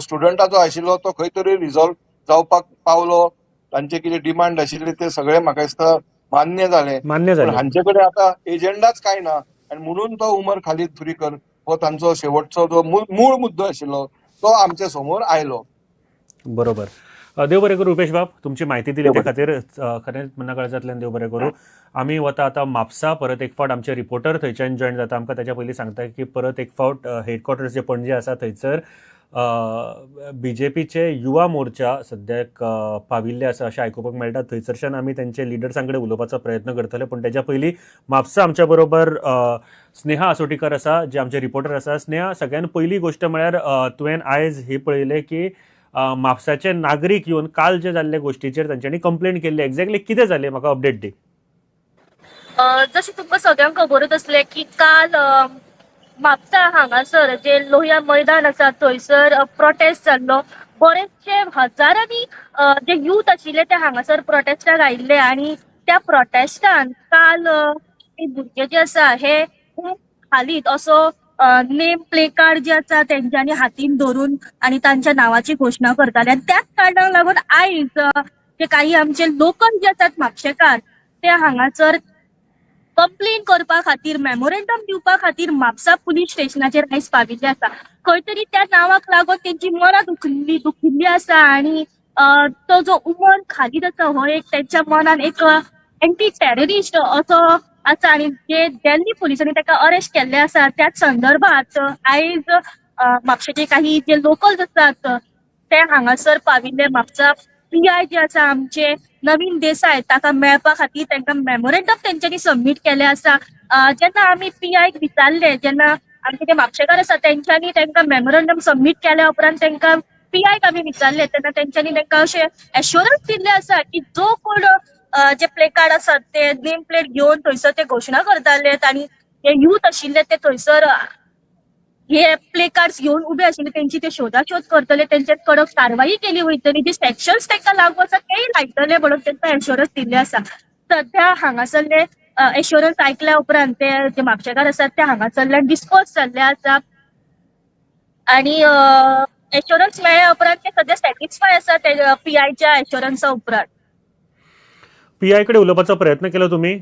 स्टुडंटाचो आशिल्लो तो खंय तरी रिजॉल्व जावपाक पावलो, तांचे कितें डिमांड आशिल्ले ते सगळे म्हाका दिसता मान्य जाले. मान्य जाले. हांचे कडेन आतां एजेंडाच कांय ना आनी म्हणून तो उमर खालीद फ्री कर हो तांचो शेवटचो जो मूळ मुद्दो आशिल्लो तो आमच्या समोर आयलो. बरोबर. देव बरें करूं रुपेश बाब, तुमची म्हायती दिली त्या खातीर खरेंच मना काळजांतल्यान देव बरें करूं. आमी वता आतां म्हापसा, परत एक फावट आमचे रिपोर्टर थंयच्यान जॉयन जाता. आमकां ताच्या पयलीं सांगता की परत एक फावट हेडक्वॉर्टर्स जे पणजे आसा थंयसर बीजेपीचे युवा मोर्चा सद्याक पाविल्ले आसा अशें आयकुपाक मेळटा. थंयसरच्यान आमी तेंचे लिडर्सां कडेन उलोवपाचो प्रयत्न करतले, पूण तेच्या पयलीं म्हापसा आमच्या बरोबर स्नेहा आसोटीकर आसा, जे आमचे रिपोर्टर आसा. स्नेहा, सगळ्यान पयली गोश्ट म्हळ्यार तुवें आयज ही पळयलें की म्हापसाचे नागरीक येवन काल जे जाल्ले गोश्टीचेर तांच्यांनी कंप्लेन केल्ली, एक्झॅक्टली कितें जालें म्हाका अपडेट दी. जशें तुमकां सगळ्यांक खबरूच आसलें की काल म्हापसा हांगासर जे लोहिया मैदान आसा थंयसर प्रोटेस्ट जाल्लो. बरेचशे हजारांनी जे यूथ आशिल्ले ते हांगासर प्रोटेस्टाक आयिल्ले आनी त्या प्रोटेस्टान काल भुरगे जे आसा हे खूब खालीद असो नेम प्ले कार्ड जे आसा तेंच्यांनी हातीन धरून आनी तांच्या नांवाची घोशणा करताले. आनी त्याच कारणाक लागून आयज जे काही आमचे लोकल जे आसात म्हापशेकार ते हांगासर कंप्लेन करपा खातीर, मेमोरेंडम दिवपा खातीर म्हापसा पुलीस स्टेशनाचेर आयज पाविल्ले आसा. खंय तरी त्या नांवाक लागून तेंची मनां दुखिल्ली आसा आनी तो जो उमर खालीद आसा हो एक तेंच्या मनान एक एंटी टेररिस्ट असो आसा आनी जे दिल्ली पुलिसांनी ताका अरेस्ट केल्ले आसा त्याच संदर्भात आयज म्हापशेचे काही जे लोकल्स आसात ते हांगासर पाविल्ले. म्हापसा पीआय जे आसा आमचे नवीन देसाय ताका मेळपा खातीर तांकां मेमोरेंडम तेंच्यांनी सबमीट केलें आसा. जेन्ना आमी पीआयक विचारलें, जेन्ना आमचे जे म्हापशेकार आसा तेंच्यांनी तांकां मेमोरंडम सबमीट केल्या उपरांत तांकां पीआयक आमी विचारले तेन्ना तेंच्यांनी तांकां अशें एश्योरन्स दिल्ले आसा की जो कोण जे प्ले कार्ड आसात ते नेम प्लेट घेवन थंयसर ते घोशणा करताले आणि जे युथ आशिल्ले ते थंयसर हे प्ले कार्ड्स घेवन उबे आशिल्ले तेंची ते शोधाशोध करतले, तेंचेर कडक कारवाई केली वयतली, जे सेक्शन्स तांकां लागू आसा तेय लायतले म्हणून तांकां एश्योरन्स दिल्ले आसा. सध्या हांगासरले एश्योरन्स आयकल्या उपरांत ते जे म्हापशेकार आसात ते हांगासरल्यान डिस्पर्स जाल्ले आसा आणि एश्योरन्स मेळ्ळ्या उपरांत ते सध्या सॅटिस्फाय आसा ते पीआयच्या एश्योरन्सा उपरांत. पीआय कडेन उलोवपाचो प्रयत्न केलो तुमी?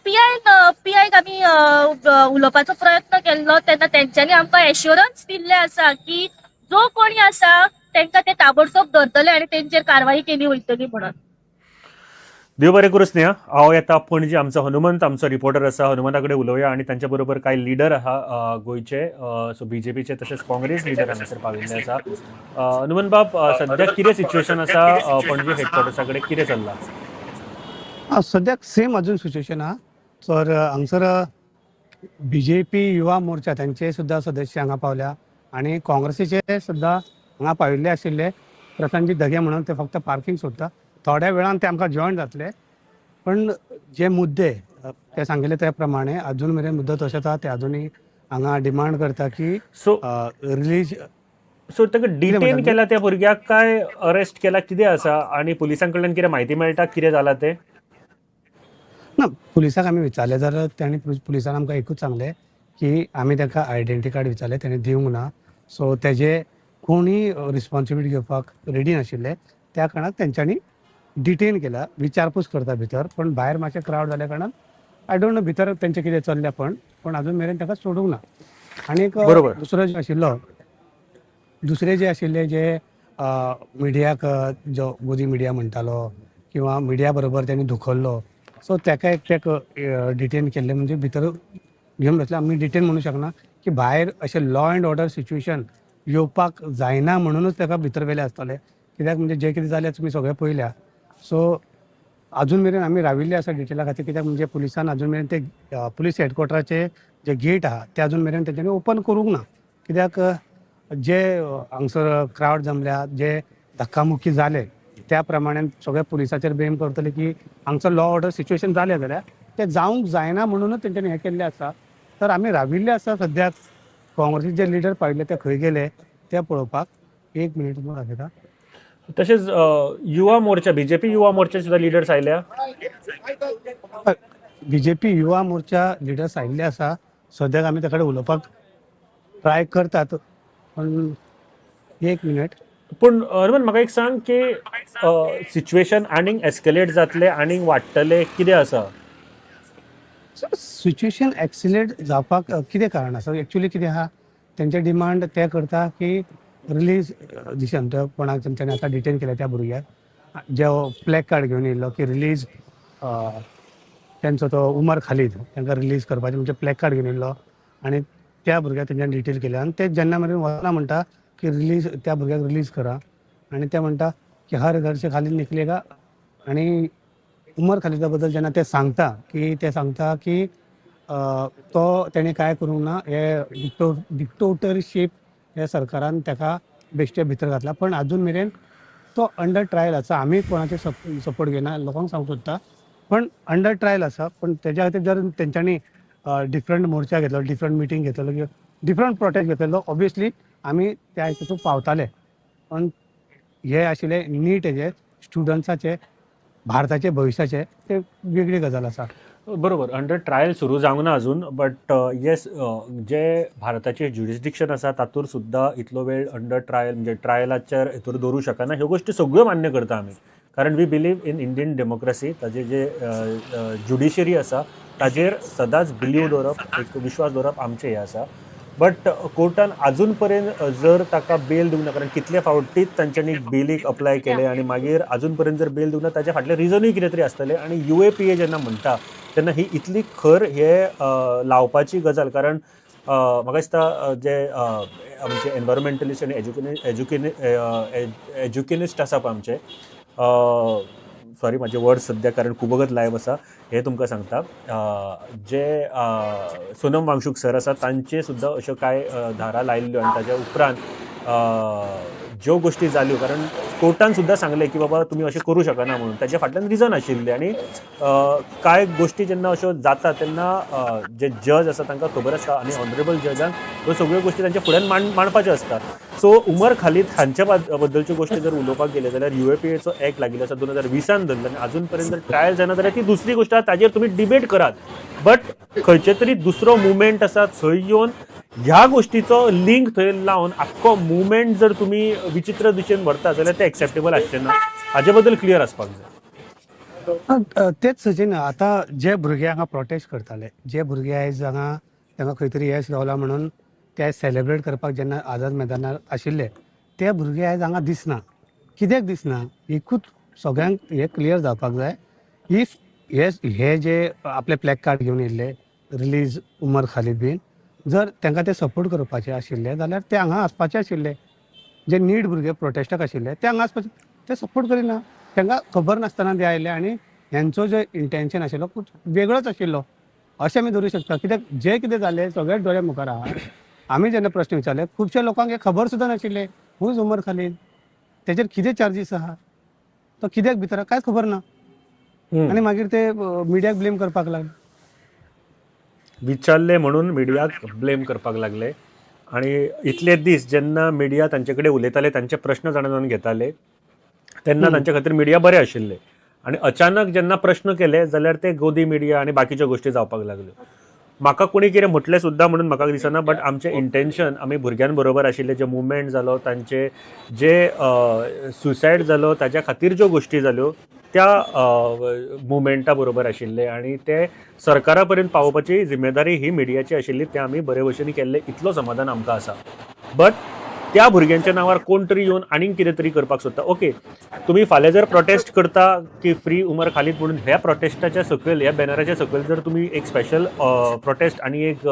पीआयक आमी उलोवपाचो प्रयत्न केल्लो तेन्ना तेंच्यांनी आमकां एश्योरन्स दिल्ले आसा की जो कोणी आसा तांकां ते ताबडतोब धरतले आनी तेंचेर कारवाई केली वयतली म्हणून. देव बरें करूं स्नेहा. हांव येता पणजे, आमचो हनुमंत आमचो रिपोर्टर आसा, हनुमंता कडेन उलोवया आनी तांच्या बरोबर कांय लिडर आहा गोंयचे, सो बीजेपीचे तशेंच काँग्रेस लिडर हांगासर पाविल्ले आसा. हनुमंत बाब, सद्या कितें सिच्युएशन आसा पणजे हेडक्वॉर्टर्सा कडेन, कितें चल्लां? सद्याक सेम अजून सिच्युएशन आहा. तर हांगसर बीजेपी युवा मोर्चा तांचे सुद्दां सदस्य हांगा पावल्या आनी काँग्रेसीचे सुद्दां हांगा पाविल्ले आशिल्ले. प्रसन्नजीत धगे म्हणून ते फक्त पार्किंग सोदता, थोड्या वेळान ते आमकां जॉयन जातले. पण जे मुद्दे ते सांगिल्ले त्या प्रमाणे अजून मेरेन मुद्दो तशेंच आहा. ते अजूनय हांगा डिमांड करता की सो रिलीज. सो ताका डिटेन केला त्या भुरग्याक काय अरेस्ट केला, कितें आसा आनी पुलिसां कडल्यान कितें म्हायती मेळटा कितें जाला तें? ना, पुलिसाक आमी विचारलें जाल्यार तांणी पुलिसान आमकां एकूच सांगलें की आमी ताका आयडेंटिटी कार्ड विचारलें, ताणें दिवंक ना. सो तेजे कोणूय रिस्पॉन्सिबिलिटी घेवपाक रेडी नाशिल्ले, त्या कारणान तेंच्यांनी डिटेन केला. विचारपूस करता भितर, पण भायर मातशें क्रावड जाल्या कारणान I don't know भितर तेंचें कितें चल्लें, पण पण अजून मेरेन ताका सोडूंक ना. आनी एक दुसरो जो आशिल्लो, दुसरे जे आशिल्ले जे मिडियाक जो गोदी मिडिया म्हणटालो किंवा मिडिया बरोबर तेणी धुकल्लो, सो ताका एकट्याक डिटेन केल्ले, म्हणजे भितर घेवन बसले. आमी डिटेन म्हणू शकना की भायर अशें लॉ एंड ऑर्डर सिच्युएशन येवपाक जायना म्हणूनच ताका भितर व्हेले आसतले, कित्याक म्हणजे जे कितें जालें तुमी सगळें पळयल्या. सो अजून मेरेन आमी राविल्ले आसा डिटेला खातीर, कित्याक म्हणजे पुलिसान अजून मेरेन ते पुलीस हेडक्वॉर्टराचे जे गेट आहा ते अजून मेरेन तेंच्यांनी ओपन करूंक ना, कित्याक जे हांगसर क्रावड जमल्या, जे धक्कामुक्की जाले त्या प्रमाणे सगळे पुलिसाचेर ब्लेम करतले की हांगसर लॉ ऑर्डर सिच्युएशन जालें जाल्यार ते जावंक जायना म्हणूनच तेंच्यांनी हें केल्लें आसा. तर आमी राविल्ले आसा सद्याक काँग्रेसीचे जे लिडर पाविल्ले ते खंय गेले ते पळोवपाक. एक मिनीट तुमकां दाखयता. तशेंच युवा मोर्चा, बीजेपी युवा मोर्चा सुद्दां लिडर्स आयल्या. बीजेपी युवा मोर्चा लिडर्स आयिल्ले आसा, सद्याक आमी त्या कडेन उलोवपाक ट्राय करतात, पण एक मिनीट. पूण हनुमंत म्हाका एक सांग की सिच्युएशन आनीक एस्केलेट जातलें, आनीक वाडटलें, कितें आसा? सिच्युएशन एक्सिलेट जावपाक कितें कारण आसा? एक्चुअली कितें आहा, तेंचे डिमांड ते करता की रिलीज दिशन, तो कोणाक तेंच्यांनी आतां डिटेन केल्या त्या भुरग्याक जे प्लॅक कार्ड घेवन येयल्लो की रिलीज तेंचो तो उमर खालीद तांकां रिलीज करपाचें म्हणजे प्लॅक कार्ड घेवन येयल्लो आनी त्या भुरग्याक तेंच्यांनी डिटेन केल्या आनी ते जेन्ना मेरेन वचना म्हणटा की रिलीज त्या भुरग्याक रिलीज करा, आनी ते म्हणटा की हर घर से खालीद निकलेगा. आनी उमर खालिदा बद्दल जेन्ना ते सांगता की ते सांगता की तो तेणें कांय करूंक ना, हे डिक्टोटरशीप ह्या सरकारान ताका बेश्टे भितर घातला, पण अजून मेरेन तो अंडर ट्रायल आसा. आमी कोणाचे सपोर्ट घेना, लोकांक सांगूंक सोदता, पण अंडर ट्रायल आसा. पण तेज्या खातीर जर तेंच्यांनी डिफरंट मोर्चा घेतलो, डिफरंट मिटींग घेतलो किंवा डिफरंट प्रोटेस्ट घेतलेलो, ऑब्वियसली आमी त्या हितून पावताले. पण हे आशिल्ले नीट हेजे स्टुडंट्साचे भारताचे भविश्याचे ते वेगळी गजाल आसा. बरोबर, अंडर ट्रायल सुरू जावंक ना अजून, बट येस जे भारताचे ज्युरिस्डिक्शन आसा तातूंत सुद्दां इतलो वेळ अंडर ट्रायल म्हणजे ट्रायलाचेर हितूर दवरूं शकना. ह्यो गोश्टी सगळ्यो मान्य करता आमी, कारण we believe in Indian democracy. ताजे जे ज्युडिशरी आसा ताजेर सदांच बिलीव दवरप, एक विश्वास दवरप आमचें हें आसा. बट कोर्टान अजून पर्यंत जर ताका बेल दिवंक ना, कारण कितले फावटीच तांच्यांनी बेलीक अप्लाय केलें आनी मागीर अजून पर्यंत जर बेल दिवंक ना ताच्या फाटलें रिजनूय कितें तरी आसतलें. आनी UAPA जेन्ना म्हणटा तेन्ना ही इतली खर हे लावपाची गजाल, कारण म्हाका दिसता जे आमचे एनवायरमेंटलिस्ट आनी एज्युकेनिस्ट आसा पळय आमचे, सॉरी म्हाजे वर्ड्स सद्या कारण खूब वगत लायव आसा हें तुमकां सांगता, जे सोनम वांगशूक सर आसा तांचे सुद्दां अश्यो कांय धारा लायिल्ल्यो आनी ताज्या उपरांत ज्यो गोश्टी जाल्यो, कारण कोर्टान सुद्दां सांगलें की बाबा तुमी अशें करूं शकना म्हणून, ताच्या फाटल्यान रिजन आशिल्लें. आनी कांय गोश्टी जेन्ना अश्यो जाता तेन्ना जे जज आसा तांकां खबर आसता आनी ऑनरेबल जजांक ह्यो सगळ्यो गोश्टी तांच्या फुड्यान मांडपाच्यो आसता. सो उमर खालीद हांच्या बद्दलच्यो गोश्टी जर उलोवपाक गेले जाल्यार UAPAचो एक्ट लागिल्लो आसा 2020 धरलो आनी अजून पर्यंत जर ट्रायल जायना जाल्यार ती दुसरी गोश्ट आसा, ताजेर तुमी डिबेट करात. बट खंयचे तरी दुसरो मुवमेंट आसा थंय येवन ह्या गोश्टीचो लिंक थंय लावन आख्खो मुवमेंट जर तुमी विचित्र दिशेन व्हरता जाल्यार ते एक्सेप्टेबल आसचें ना, हाजे बद्दल क्लियर आसपाक जाय. तेच सचिन, आतां जे भुरगे हांगा प्रोटेस्ट करताले, जे भुरगे आयज हांगा तांकां खंय तरी येस गावला म्हणून ते आयज सेलेब्रेट करपाक जेन्ना आझाद मैदानार आशिल्ले ते भुरगे आयज हांगा दिसना. कित्याक दिसना एकूच सगळ्यांक हें क्लियर जावपाक जाय. If हे जे आपले प्लॅक कार्ड घेवन येयल्ले रिलीज उमर खालीद बीन, जर तांकां ते सपोर्ट करपाचे आशिल्ले जाल्यार ते हांगा आसपाचे आशिल्ले. जे नीट भुरगे प्रोटेस्टाक आशिल्ले ते हांगा आसपाचे, ते सपोर्ट करिना, तांकां खबर नासतना ते आयले आनी हेंचो जो इंटेन्शन आशिल्लो खूब वेगळोच आशिल्लो अशें आमी धरूं शकता. कित्याक जें कितें जालें सगळें दोळ्या मुखार आहा. आमी जेन्ना प्रश्न विचारले खुबश्या लोकांक हें खबर सुद्दां नाशिल्लें हू is Umar Khalid, तेजेर कितें चार्जीस आहा, तो कित्याक भितर कांयच खबर ना. आनी मागीर ते मिडियाक ब्लेम करपाक लागले, विचारले म्हणून मिडियाक ब्लेम करपाक लागले. आनी इतले दीस जेन्ना मिडिया तांचे कडेन उलयताले, तांचे प्रश्न जाणा जावन घेताले, तेन्ना तांचे खातीर मिडिया बरें आशिल्ले. आनी अचानक जेन्ना प्रश्न केले जाल्यार ते गोदी मिडिया आनी बाकीच्यो गोश्टी जावपाक लागल्यो. म्हाका कोणी कितें म्हटलें सुद्दां म्हणून म्हाका दिसना, बट आमचें इंटेन्शन आमी भुरग्यां बरोबर आशिल्ले, जे मुवमेंट जालो, तांचे जे सुसायड जालो ताज्या खातीर ज्यो गोश्टी जाल्यो त्या मुवमेंटा बरोबर आशिल्ले आनी ते सरकारा पर्यंत पावोवपाची जिम्मेदारी ही मिडियाची आशिल्ली, तें आमी बरे भशेन केल्लें, इतलो समाधान आमकां आसा. बट त्या भुरग्यांच्या नांवार कोण तरी येवन आनीक कितें तरी करपाक सोदता. ओके, तुमी फाल्यां जर प्रोटेस्ट करता की फ्री उमर खालीद म्हणून, ह्या प्रोटेस्टाच्या सकयल, ह्या बॅनराच्या सकयल जर तुमी एक स्पेशल प्रोटेस्ट आनी एक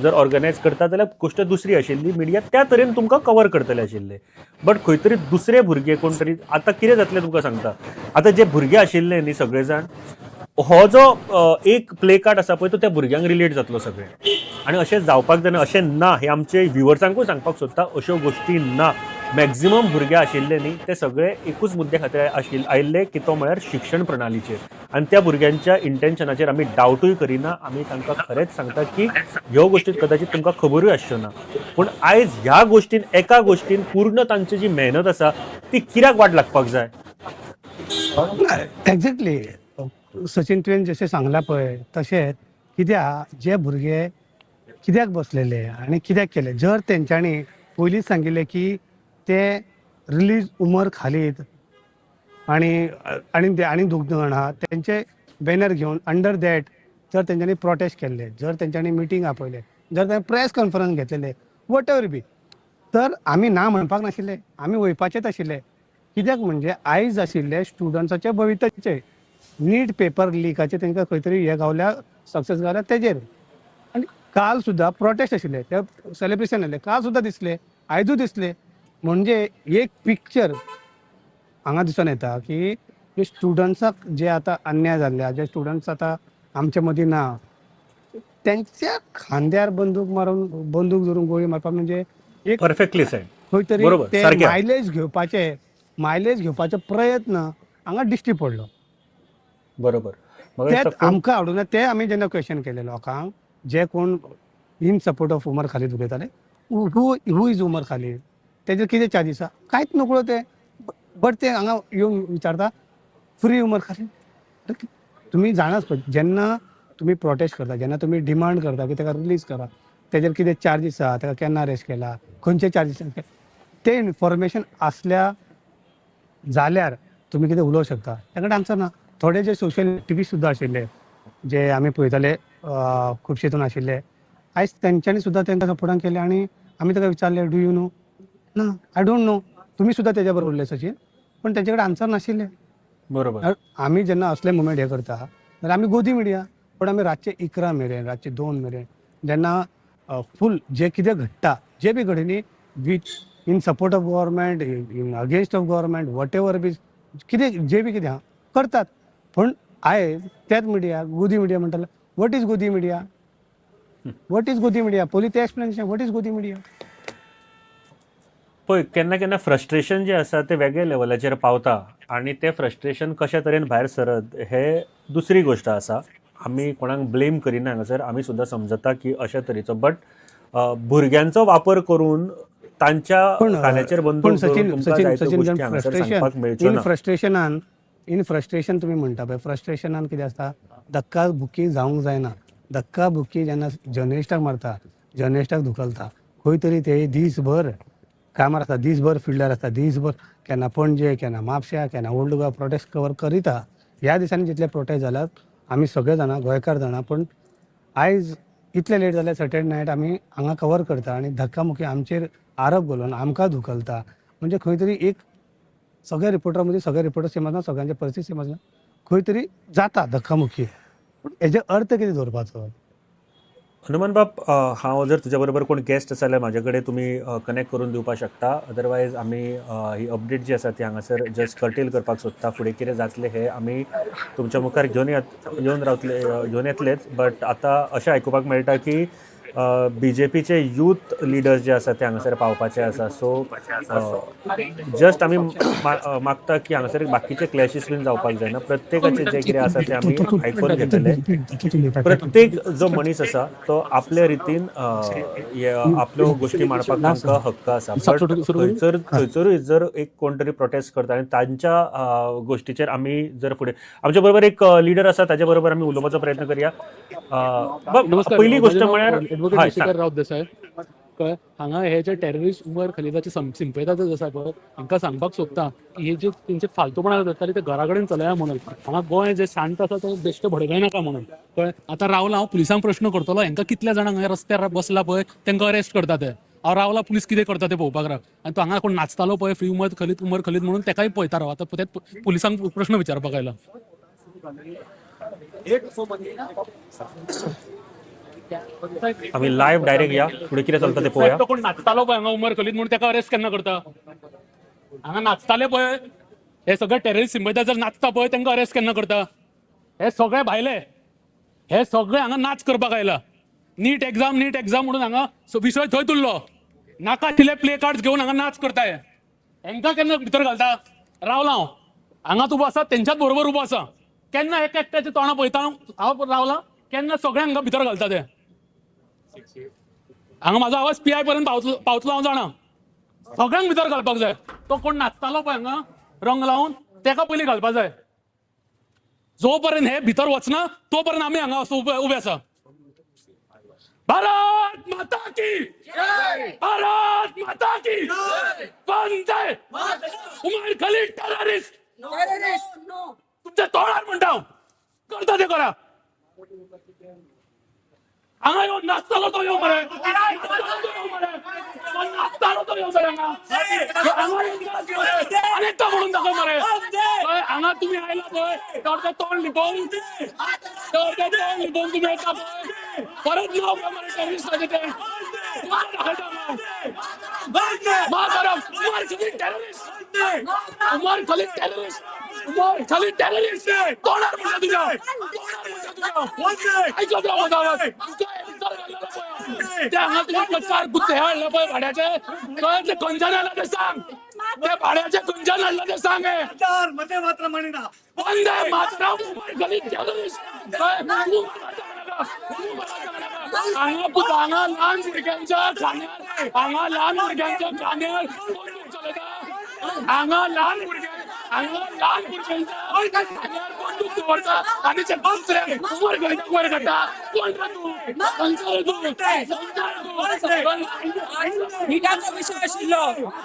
जर ऑर्गनायज करता जाल्यार गोश्ट दुसरी आशिल्ली, मिडिया त्या तरेन तुमकां कवर करतले आशिल्ले. बट खंय तरी दुसरे भुरगे कोण तरी, आतां कितें जातलें तुमकां सांगता, आतां जे भुरगे आशिल्ले न्ही सगळे जाण, हो जो एक प्ले कार्ड आसा पळय तो त्या भुरग्यांक रिलेट जातलो सगळें. आनी अशें जावपाक जायना, अशें ना, हें आमचे व्युवर्सांकूय सांगपाक सोदता, अश्यो गोश्टी ना. मॅक्झिमम भुरगे आशिल्ले न्ही ते सगळे एकूच मुद्द्या खातीर आयिल्ले की तो म्हळ्यार शिक्षण प्रणालीचेर, आनी त्या भुरग्यांच्या इंटेन्शनाचेर आमी डावटूय करिना. आमी तांकां खरेंच सांगता की ह्यो गोश्टी कदाचित तुमकां खबरूय आसच्यो ना, पूण आयज ह्या गोश्टीन, एका गोश्टीन पूर्ण तांची जी मेहनत आसा ती कित्याक वाट लागपाक जाय. एक्झॅक्टली सचिन, तुवें जशें सांगलां पळय तशें कित्याक जे भुरगे कित्याक बसलेले आनी कित्याक केले, जर तेंच्यांनी पयलींच सांगिल्लें की ते रिलीज उमर खालीद आनी आनी आनी दोग जाण आहा तेंचे बॅनर घेवन अंडर that जर तेंच्यांनी प्रोटेस्ट केल्ले, जर तेंच्यांनी मिटींग आपयले, जर तें प्रेस कॉन्फरन्स घेतलेले, what ever बी, तर आमी ना म्हणपाक नाशिल्ले, आमी वयपाचेच आशिल्ले. कित्याक म्हणजे आयज आशिल्ले स्टुडंट्साच्या भविताचेर नीट पेपर लिकाचे तांकां खंय तरी हे गावल्या, सक्सेस गावल्या तेजेर. आनी काल सुद्दां प्रोटेस्ट आशिल्ले, ते सेलिब्रेशन आसलें, काल सुद्दां दिसले, आयजूय दिसले. म्हणजे एक पिक्चर हांगा दिसून येता की स्टुडंट्साक जे आतां अन्याय जाल्ले, जे स्टुडंट्स आतां आमचे मदीं ना, तेंच्या खांद्यार बंदूक मारून, बंदूक धरून गोळी मारपाक म्हणजे एक परफेक्टली सेड, खंय तरी ते मायलेज घेवपाचे प्रयत्न हांगा दिश्टी पडलो. बरोबर, तें आमकां आवडूना. ते आमी जेन्ना क्वेश्चन केले लोकांक, जे कोण in support of Umar Khalid उलयताले, who is Umar Khalid, तेजेर कितें चार्जीस आसा कांयच नकळो ते, बट ते हांगा येवन विचारता फ्री उमर खालीद. तुमी जाणाच जेन्ना तुमी प्रोटेस्ट करता, जेन्ना तुमी डिमांड करता की ताका रिलीज करा, तेजेर कितें चार्जीस आसा, ताका केन्ना अरेस्ट केला, खंयचे चार्जीस, ते इन्फॉर्मेशन आसल्या जाल्यार तुमी कितें उलोवंक शकता. ताका आन्सर ना. थोडे जे सोशल एक्टिविस्ट सुद्दां आशिल्ले, जे आमी पळयताले खुबशे हितून आशिल्ले, आयज तेंच्यांनी सुद्दां तांकां सपोर्टान केलें. आनी आमी ताका विचारलें do you know, ना I don't know, तुमी सुद्दां तेज्या बरोबर उरले सचिन, पण तेंचे कडेन आन्सर नाशिल्ले. बरोबर, आमी जेन्ना असले मुवमेंट हे करता जाल्यार आमी गोदी मिडिया, पण आमी रातचे 11 मेरेन, रातचे 2 मेरेन जेन्ना फूल जे कितें घडटा, जे बी घडनी with in support of government, in against of government, whatever be कितें जे बी कितें आहा, करतात. पूण आयज त्याच मिडिया गोदी मिडिया म्हणटाले. What is godi media? What is godi media? पयलीं तें explanation, what is godi media? पळय, केन्ना केन्ना फ्रस्ट्रेशन जें आसा तें वेगळ्या लेवलाचेर पावता आनी तें फ्रस्ट्रेशन कशा तरेन भायर सरत हे दुसरी गोश्ट आसा. आमी कोणाक ब्लेम करिना हांगासर, आमी सुद्दां समजता की अशा तरेचो, बट भुरग्यांचो वापर करून तांच्या खांद्याचेर बंदूक दवरून तुमकां जायत्यो गोश्टी हांगासर सांगपाक मेळच्यो ना. फ्रस्ट्रेशनान, इन फ्रस्ट्रेशन तुमी म्हणटा पळय, फ्रस्ट्रेशनान कितें आसता, धक्का बुक्की जावंक जायना. धक्का बुक्की जेन्ना जर्नलिस्टाक मारता, जर्नलिस्टाक धुकलता, खंय तरी ते दीसभर कामार आसता, दीसभर फिल्डार आसता, दीसभर केन्ना पणजे, केन्ना म्हापश्या, केन्ना ओल्ड गोवा प्रोटेस्ट कवर करिता. ह्या दिसांनी जितले प्रोटेस्ट जाल्यात आमी सगळे जाणा, गोंयकार जाणा. पूण आयज इतले लेट जाल्यार सॅटर्डे नायट आमी हांगा कवर करता आनी धक्कामुक्की आमचेर आरोप घालून आमकां धुकलता. म्हणजे खंय तरी एक सगळ्या रिपोर्टरा मदीं सगळे रिपोर्टर सेम आसना, सगळ्यांचे परिस्थिती सेम आसना, खंय तरी जाता धक्कामुक्की. पूण हेजे अर्थ कितें दवरपाचो? हनुमान बाब, हांव जर तुज्या बरोबर कोण गेस्ट आसा जाल्यार म्हाजे कडेन तुमी कनेक्ट करून दिवपाक शकता. अदरवायज आमी ही अपडेट जी आसा ती हांगासर जस्ट कर्टेल करपाक सोदता. फुडें कितें जातलें हें आमी तुमच्या मुखार घेवन येवन रावतले, घेवन येतलेच. बट आतां अशें आयकुपाक मेळटा की बीजेपीचे यूथ लिडर्स जे आसा ते हांगासर पावपाचे आसा. सो जस्ट आमी मागता की हांगासर बाकीचे क्लॅशीस बीन जावपाक जायना. प्रत्येकाचे जे कितें आसा ते आमी आयकून घेतले. प्रत्येक जो मनीस आसा तो आपल्या रितीन आपल्यो गोश्टी मांडपाक तांकां हक्क आसा. बट थंयसरूय जर एक कोण तरी प्रोटेस्ट करता आनी तांच्या गोश्टीचेर आमी जर फुडें, आमच्या बरोबर एक लिडर आसा ताच्या बरोबर आमी उलोवपाचो प्रयत्न करया. पयली गोश्ट म्हळ्यार एडवोकेट निशिकर राऊत देसाय. कळ्ळें, हांगा हे जे टेररिस्ट उमर खलिदाचे सिंपेताचे आसा पळय, हांकां सांगपाक सोदता की हे जे तेंचे फालतूपणा जाताली ते घरा कडेन चलया म्हणून. हांगा गोंय जे शांत आसा ते बेश्टे भडकयनाका म्हणून. कळ्ळें, आतां रावला हांव पुलिसांक प्रश्न करतलो, हांकां कितल्या जाणांक हांगा रस्त्यार बसला पळय तांकां अरेस्ट करता ते. हांव रावला पुलीस कितें करता ते पळोवपाक राव. आनी तो हांगा कोण नाचतालो पळय फ्री उमर खलीद उमर खलीद म्हणून तेकाय पळयता राव. आतां ते पुलिसांक प्रश्न विचारपाक आयला. आमी लायव्ह डायरेक्ट या फुडें कितें चलता ते पळोवया. कोण नाचतालो पळय हांगा उमर खलीद म्हणून तेका अरेस्ट केन्ना करता? हांगा नाचताले पळय हे सगळे टेररिस्ट सिंपैदार जर नाचता पळय तांकां अरेस्ट केन्ना करता? हे सगळे भायले, हे सगळे हांगा नाच करपाक आयला. नीट एक्झाम नीट एक्झाम म्हणून हांगा विशय थंय उरलो. नाका आशिल्ले प्ले कार्ड्स घेवन हांगा नाच करता. हेंकां केन्ना भितर घालता? रावला हांव हांगाच उबो आसा, तेंच्याच बरोबर उबो आसा. केन्ना एक एकट्याचे तोंडां पळयता हांव रावला, केन्ना सगळ्यांक हांगा भितर घालता ते. हांगा म्हाजो आवाज पीआय पर्यंत पावतलो हांव जाणा. सगळ्यांक भितर घालपाक जाय. तो कोण नाचतालो पळय हांगा रंग लावन तेका पयलीं घालपाक जाय. जो पर्यंत हे भितर वचना तो पर्यंत आमी हांगा उबे आसा. भारत माता की जय, भारत माता की जय, वंदे उमर खलीद टेररिस्ट. तुमच्या तोंडार म्हणटा करता ते करा. हांगा येवन नाचतालो तो यो मरे, नाचतालो तो यो मरे हांगा आनी तो म्हणून दाखय मरे. हांगा तुमी आयला पळय तर तोंड लिपोवन, तर तोंड लिपोवन तुमी येता पळय, परत नाव पळय मरे टेररिस्टाचें तें दाखयता. Umar Khalid terrorist, Umar Khalid terrorist, Umar Khalid terrorist. तोंडार म्हणटा तुज्या, तोंडार म्हणटा तुज्या. आयकत राव म्हजो आवाज. ते हांगा तुमी चार गुत्ते हाडले पळय भाड्याचे, ते खंयच्यान हाडला ते सांग, ते भाड्याचे खंयच्यान हाडला ते सांग. वंदे मातरम उमर खलीद टेररिस्ट. हांगा हांगा ल्हान भुरग्यांच्या खांद्यार, हांगा ल्हान भुरग्यांच्या खांद्यार बंदूक चलयता. हांगा ल्हान भुरग्यां, हांगा ल्हान भुरग्यांच्या खांद्यार बंदूक दवरता आनी ते दुसरे उमर खलीदाक वयर काडटा. कोण रे तूं? खंयचो रे तूं? निटाचो विशय आशिल्लो,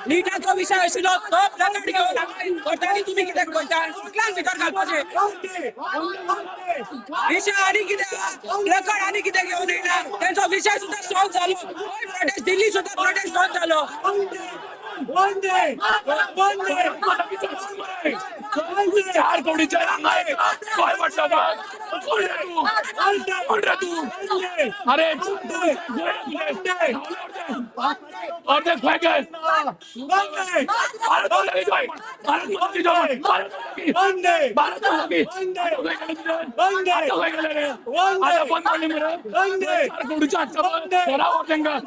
निटाचो विशय आशिल्लो तो प्लकार्ड घेवन करताली. तुमी कित्याक करता? सगळ्यांक भितर घालपाचें विशय आनी कितें प्लकार्ड आनी कितें घेवन येयला. तेंचो विशय सुद्दां सॉल्व जालो. गोंय प्रोटेस्ट, दिल्ली सुद्दां प्रोटेस्ट सॉल्व जालो. चार कोडीचे हांगा गोंय वाटला. कोण रे तूं? कोण रे तूं? अरे अर्धे खंय गेले? भारत माता की जय! भारत माता की जय! भारत माता की! भारत माता की! आता खंय गेले रे? आता बंद पडली मरे. चार कोडीच्या हातच्या घरा व्हर तेंकां.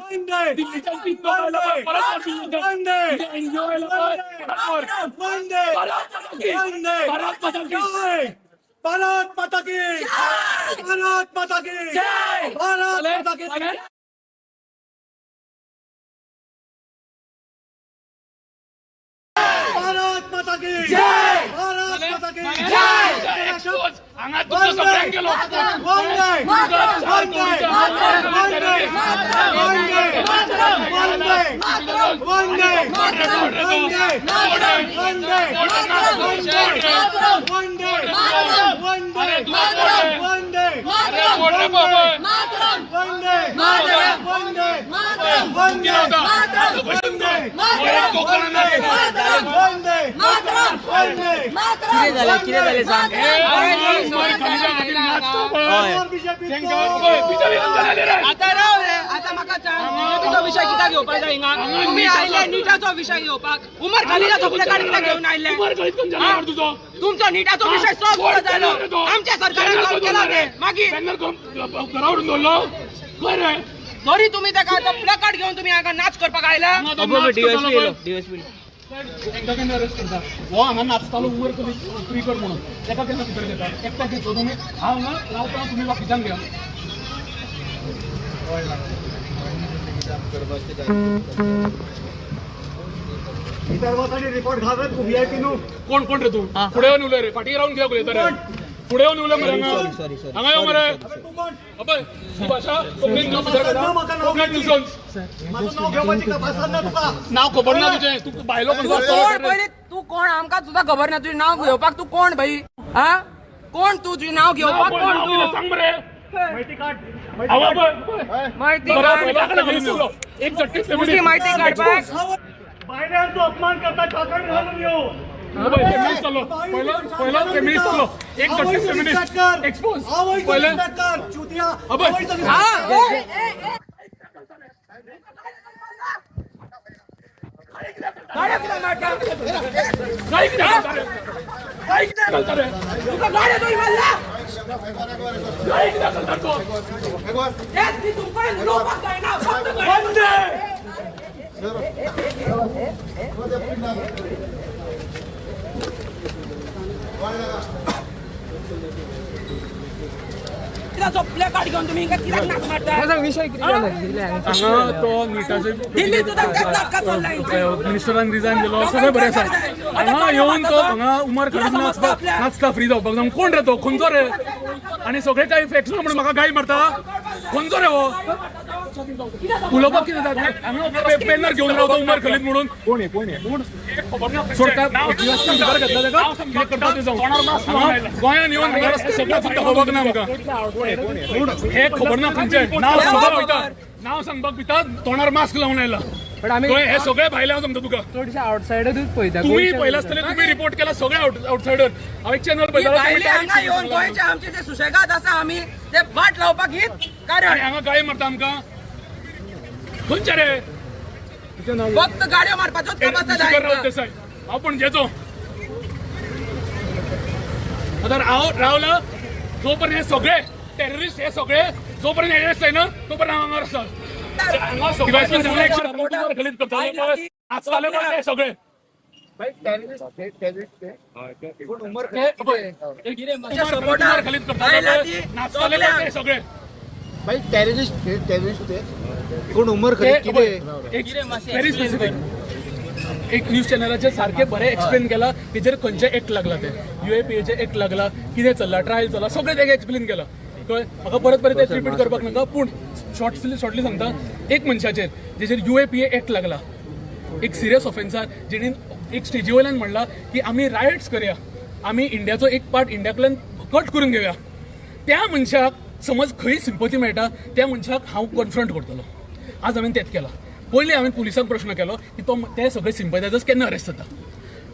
दिल्लीच्यान तीन लोक आयला पळय, परत व्हर दिल्लीच्यान. एनजीओ आयला पळय, परत व्हर. भारत माता की! भारत माता की! भारत माता की! भारत माता की! भारत माता की! भारत माता की जय! भारत माता की जय! हांगा तुमचो सगळ्यांक गेलो. वंदे वंदे वंदे वंदे वंदे वंदे वंदे वंदे वंदे वंदे वंदे वंदे वंदे वंदे वंदे वंदे वंदे. कितें जालें कितें जालें सांग? आतां राव रे, आतां म्हाका सांग, निटाचो विशय कित्याक घेवपाक जाय हिंगा? तुमी आयले निटाचो विशय घेवपाक, उमर खलीदाचो प्लॅकार्ड कित्याक घेवन आयले? तुमचो निटाचो विशय सॉल्व जालो, आमच्या सरकारान सॉल्व केला ते. मागीर तरी तुमी ताका आतां प्लॅकार्ड घेवन तुमी हांगा नाच करपाक आयला? तेंका केन्ना अरेस्ट करता? हो हांगा नाचतालो उमर खलीद फ्री कर म्हणून, तेका केन्ना भितर घेता? एकट्याक घेतलो तुमी, हांव हांगा रावता, तुमी बाकीच्यांक घेया. रिपोर्ट घाल रे तू व्हीआयपी न्हू. कोण कोण रे तूं? फुडें येवन उलय रे, फाटीं रावन कित्याक उलयता रे? फुडें येवन उलय मरे हांगा. हांगा यो मरे. अबय ही भाशा कोंकणीन भितर घेता. कोंकणी न्युसन्स. नांव खबर ना तुजें, तूं भायलो कोण पयलीं? तूं कोण आमकां सुद्दां खबर ना तुजें नांव घेवपाक. तूं कोण भाई? आ कोण तूं? तुजें नांव घेवपाक कोण तूं? सांग मरे. माहिती काढ. माहिती काढ. एक झटके तुजी माहिती काडपाक बायलांचो अपमान करता, काकण घालून येऊ. फेमिनिस्ट जालो पयलो, पयलो फेमिनिस्ट जालो. एक झटके फेमिनिस्ट एक्सपोज पयले. अबय गाय कित्याक घालता रे? गाय कित्याक घालता रे? तुका गाडयो तुवें मारला? गाय कित्याक घालता तो? तेच न्ही, तुमकां उलोवपाक जायना, फक्त वंदे. प्लॅकार्ड घेवन तुमी हिंगा कित्याक नाच मारता? विशय कितें जालो? हांगा तो निटाचे दिल्ली सुद्दां तेच नाटकां चल्ला. मिनिस्टरान रिजायन दिलो, सगळें बरें आसा. हांगा येवन तो हांगा उमर खलीद नाचता नाचता फ्री जावपाक जाय. कोण रे तो? खंयचो रे? आनी सगळे कांय फॅक्ट्स ना म्हणून म्हाका गाय मारता? खंयचो रे हो? उलोवपाक कितें जाता? हांगा बॅनर घेवन रावता उमर खलीद म्हणून. कोण कोण कोण खबर ना. सोडटा भितर घेतला ताका, कितें करता तें जावं. गोंयान येवन हांगा रस्ते सगळें सुद्दां खबर ना म्हाका. हे खबर ना खंयचें नांव सांगपाक भिता, नांव सांगपाक भिता, तोंडार मास्क लावन आयला. पण आमी हे सगळे भायले हांव सांगता तुका, चडशे आउटसायडरूच पळयता. तुमी पळयला आसतले, तुमी रिपोर्ट केला सगळे आउटसायडर. हांव एक चॅनल पळयता. हांगा येवन गोंयचे आमचे जे सुशेगाद आसा आमी ते वाट लावपाक हीच कारण. हांगा गाय मारता आमकां. खंयचे रे? फक्त गाडयो मारपाचोच काम आसता. हांव पणजेचो. आतां हांव रावला जो पर्यंत हे सगळे टेररिस्ट हे सगळे जो पर्यंत अरेस्ट जायना तो पर्यंत हांव हांगा आसता. सगळे सगळे टेररिस्ट टेररिस्ट कोण उमर खलीद व्हेरी स्पेसिफीक एक न्यूज चॅनलाचेर सारकें बरें एक्सप्लेन केलां. तेजेर खंयचें एक्ट लागला, ते UAPAचें एक्ट लागला, कितें चल्लां, ट्रायल चल्लां, सगळें तें एक्सप्लेन केलां. कळ्ळें? म्हाका परत परत तें रिपीट करपाक नाका, पूण शॉर्टली सांगता. एक मनशाचेर जेचेर UAPA act लागला, एक सिरियस ऑफेन्सार, जेणेन एक स्टेजी वयल्यान म्हणलां की आमी रायट्स करया, आमी इंडियाचो एक पार्ट इंडियाकडल्यान कट करून घेवया, त्या मनशाक समज खंय सिंपती मेळटा त्या मनशाक हांव कन्फ्रंट करतलो. आज हांवें तेंच केलां. पयलीं हांवें पुलिसांक प्रश्न केलो की तो ते सगळे सिंपथायजर्स केन्ना अरेस्ट जाता.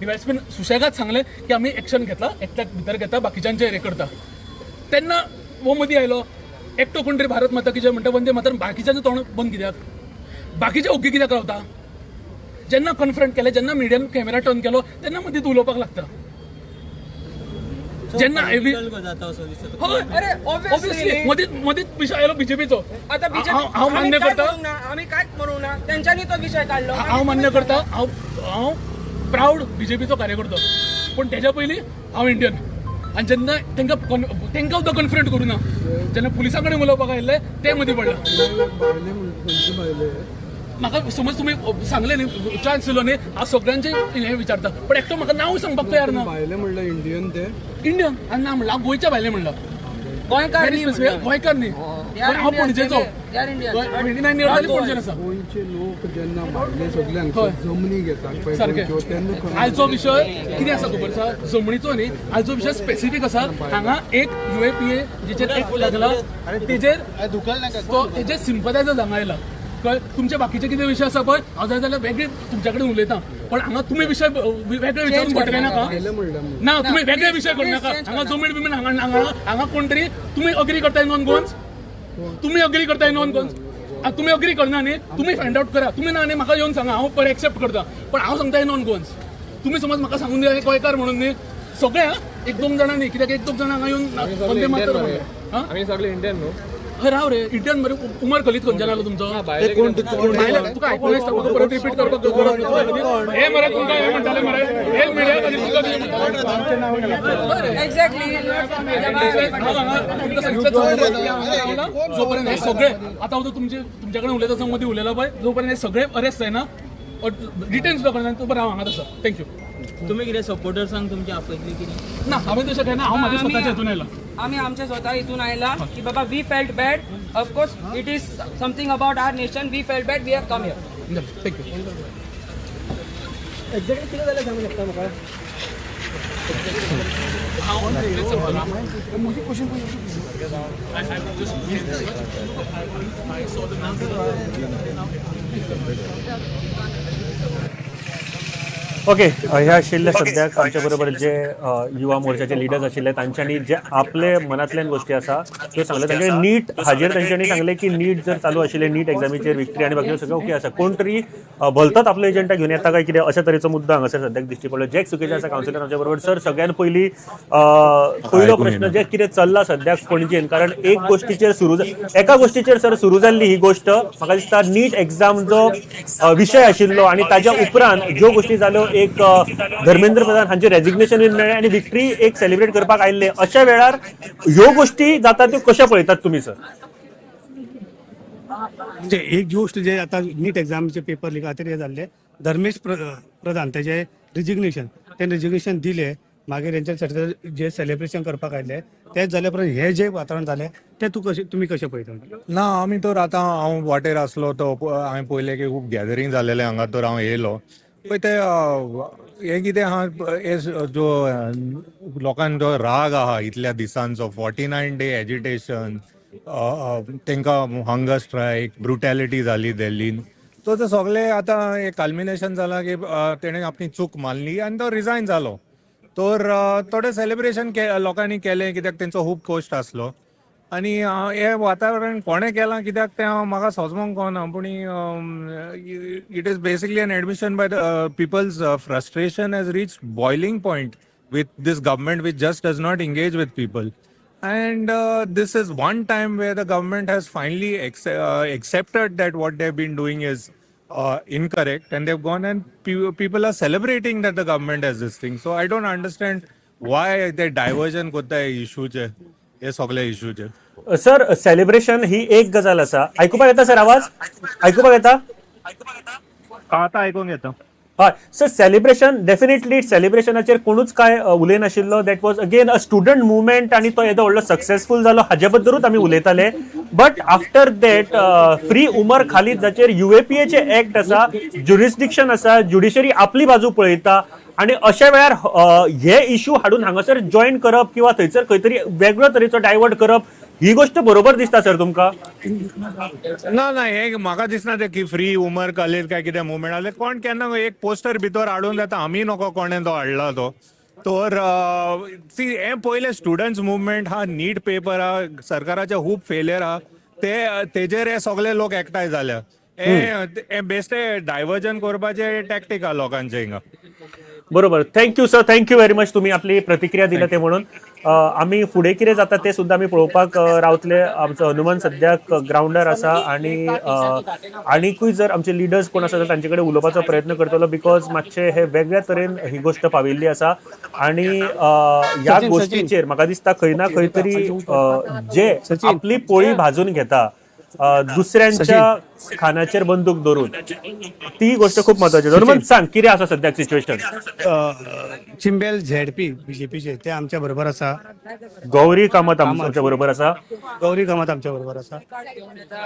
डिवायसपीन सुशेगाद सांगलें की आमी एक्शन घेतला, एकट्याक भितर घेता, बाकीच्यांचेर हें करता. तेन्ना हो मदीं आयलो एकटो कोण तरी भारत माता की जय म्हणटा, वंदे मातरम, बाकीच्यांचें तोंड बंद कित्याक? बाकीचे ओगी कित्याक रावता? जेन्ना कन्फ्रंट केले, जेन्ना मिडियन कॅमेरा टर्न केलो तेन्ना मदीं उलोवपाक लागता. जेन्ना ऑब्वियसली मदीं मदींच विशय आयलो बीजेपीचो. आतां हांव मान्य करता, आमी कांयच म्हणूंक ना, तेंच्यांनी तो विशय काडलो. हांव मान्य करता, हांव हांव प्रावड बीजेपीचो कार्यकर्तो, पूण तेज्या पयलीं हांव इंडियन. आनी जेन्ना तांकां तांकां सुद्दां कन्फ्रंट करूं ना, जेन्ना पुलिसां कडेन उलोवपाक आयिल्ले ते मदीं पडला. म्हाका समज तुमी सांगलें न्ही, चान्स दिलो न्ही, हांव सगळ्यांचे हें विचारता, पण एकटो म्हाका नांव सांगपाक तयार ना. भायले म्हणल्यार इंडियन, ते इंडियन आनी ना म्हणल्यार हांव गोंयच्या भायले म्हणला, गोंयकार गोंयकार न्ही, हांव पणजेचो. 29 इयर्स जाली पणजेन आसा. गोंयचे लोक जेन्ना भायले सगळे हांगसर जमनी घेतात सारकें. आयचो विशय कितें आसा खबर आसा? जमनीचो न्ही, आयचो विशय स्पेसिफीक आसा. हांगा एक UAPA जेचेर एक्ट लागला तेजेर तो तेजे सिंपथायजर्स हांगा आयला. कळ्ळें? तुमचे बाकीचे कितें विशय आसा पळय, हांव जाय जाल्यार वेगळे तुमच्या कडेन उलयता, पण हांगा तुमी विशय वेगळे विचारून भटकाय नाका. ना, तुमी वेगळे विशय करूं नाका. हांगा जमीन बिमीन हांगा हांगा हांगा कोण तरी तुमी अग्री करताय नॉन गोवन्स, तुमी अग्री करताय नॉन गोवन्स, तुमी अग्री करना न्ही, तुमी फायंड आवट करा. तुमी ना न्ही म्हाका येवन सांगा, हांव बरें एक्सेप्ट करता, पण हांव सांगता नॉन गोवन्स. तुमी समज म्हाका सांगून दिया गोंयकार म्हणून न्ही, सगळे एक दोन जाणां न्ही, कित्याक एक दोन जाणां हांगा येवन वंदे मातरम. आमी सगळे इंडियन न्हू. हय राव रे, इंडियन मरे. उमर खलीद खंयच्यान आलो तुमचो? तुका आयकूंक दिसता म्हाका परत रिपीट करपाक गरज ना. हे मरे तुमकां हे म्हणटाले मरे, हे मिडिया खातीर तुमकां कितें म्हणटाले? एक्झॅक्टली. जोपर्यंत हे सगळे आतां हांव तुमचे तुमच्या कडेन उलयता आसतना मदीं उलयला पळय, जोपर्यंत हे सगळे अरेस्ट जायना, डिटेन सुद्दां करना, तो बरें हांव हांगाच आसा. Thank you. तुमी कितें सपोर्टर्सांक तुमचे आपयतले कितें? ना, हांवें तशें कांय ना, हांव म्हाज्या स्वताच्या हितून आयला. आमी आमच्या स्वता हितून आयला की बाबा we felt bad, of course it is something about our nation, we felt bad, we have come here. Thank you. Exactly कितें जालें सांगूंक शकता म्हाका? ओके, हे आशिल्ले सद्याक आमच्या बरोबर जे युवा मोर्चाचे लिडर्स आशिल्ले, तांच्यांनी जे आपले मनांतल्यान गोश्टी आसा त्यो सांगले. तांचे नीट हाजेर तांच्यांनी सांगले की नीट जर चालू आशिल्ले, नीट एग्जामीचेर विक्ट्री आनी बाकी सगळें ओके आसा, कोण तरी भलतोच आपलो एजंटा घेवन येता काय कितें अशा तरेचो मुद्दो हांगासर सद्याक दिश्टी पडलो. जॅक सुकेजा आसा कावन्सिलर आमच्या बरोबर. सर, सगळ्यान पयलीं पयलो प्रश्न, जे कितें चल्ला सद्याक पणजेन, कारण एक गोश्टीचेर सुरू एका गोश्टीचेर सर सुरू जाल्ली ही गोश्ट, म्हाका दिसता नीट एग्जाम जो विशय आशिल्लो आनी ताज्या उपरांत ज्यो गोश्टी जाल्यो, एक धर्मेंद्र प्रधान हांचे रेजिग्नेशन मेळ्ळें आनी विक्ट्री एक सेलिब्रेट करपाक आयिल्ले, अशा वेळार ह्यो गोश्टी जाता त्यो कश्यो पळयतात तुमी सर? म्हणजे एक गोष्ट जे आता नीट एग्जामचे पेपर लीक खातीर हे जाल्ले, धर्मेश प्रधान तेजे रिजिग्नेशन, ते रिजिग्नेशन दिले, मागीर तेंचे जे सेलिब्रेशन करपाक आयिल्ले तेच जाले उपरांत हे जे वातावरण जालें ते तूं कशें तुमी कशें पळयता? ना, आमी तर आतां हांव वाटेर आसलो तो हांवें पळयलें की खूब गॅदरींग जालेलें हांगा, तर हांव येयलो पळय ते हें कितें आहा, हे जो लोकांचो राग आहा इतल्या दिसांचो, 49 डे एजिटेशन, तांकां हंगर स्ट्रायक, ब्रुटॅलिटी जाली दिल्लीन, तो ते सगळे आतां एक कल्मिनेशन जालां की तेणें आपली चूक मानली आनी तो रिजायन जालो. तर थोडें सेलिब्रेशन लोकांनी केलें कित्याक तेंचो खूब कश्ट आसलो आनी हें वातावरण कोणें केलां कित्याक तें हांव म्हाका समजोंक कळना, पूण it is basically an admission by the people's frustration has reach boiling point with this government which just does not engage with people. And this is one time where the government has finally accepted that what they've been doing is incorrect, and they've gone and people are celebrating that the government has this thing. So I don't understand why the diversion करता हे इशूचे, हे सगळे इशूचे. Sir, celebration ही एक गजाल आसा. आयकुपाक येता sir आवाज? आयकुपाक येता? आतां आयकूंक येता. हय सर, सेलिब्रेशन डेफिनेटली सेलिब्रेशनाचेर कोणूच काय उलयनाशिल्लो. That was again a student movement आनी तो येदो व्हडलो सक्सेसफूल जालो हाजे बद्दलूच आमी उलयताले. But after that free Umar Khalid जाचेर UAPA act आसा, ज्युरिस्डिक्शन आसा, ज्युडिशरी आपली बाजू पळयता आनी अशा वेळार हे इशू हाडून हांगासर जॉयन करप किंवा थंयसर खंय तरी वेगळो तरेचो डायवर्ट करप ही गोष्ट बरोबर दिसता सर तुमकां? ना ना, हे म्हाका दिसना ते की फ्री उमर खालीद काय कितें मुवमेंट आसलें, कोण केन्ना एक पोस्टर भितर हाडून जाता, आमी नको कोणें तो हाडला तो. तर सी हें पयलें स्टुडंट्स मुवमेंट हा, नीट पेपर हा, सरकाराचें खूब फेलियर हा, ते तेजेर हे सगळे लोक एकठांय जाल्या. हे बेश्टे डायवर्जन करपाचे टॅक्टीक आहा लोकांचे हिंगा. बरोबर. Thank you sir, thank you very much, तुम्ही आपली प्रतिक्रिया दिला ते म्हणून. आमी फुडें कितें जाता ते सुद्दां आमी पळोवपाक रावतले. आमचो हनुमान सद्याक ग्रावंडार आसा आनी आनीकूय जर आमचे लिडर्स कोण आसा तांचे कडेन उलोवपाचो प्रयत्न करतलो, because मातशें हे वेगळ्या तरेन ही गोश्ट पाविल्ली आसा आनी ह्या गोश्टीचेर म्हाका दिसता खंय ना खंय तरी जे आपली पोळी भाजून घेता दुसऱ्यांच्या खानाचेर बंदूक धरून, ती गोष्ट खूप महत्वाची. हनुमान सांग कितें आसा सद्याक सिच्युएशन? चिंबेल झेडपी बीजेपीचे ते आमच्या बरोबर आसा, गौरी कामत आमच्या बरोबर आसा, गौरी कामत आमच्या बरोबर आसा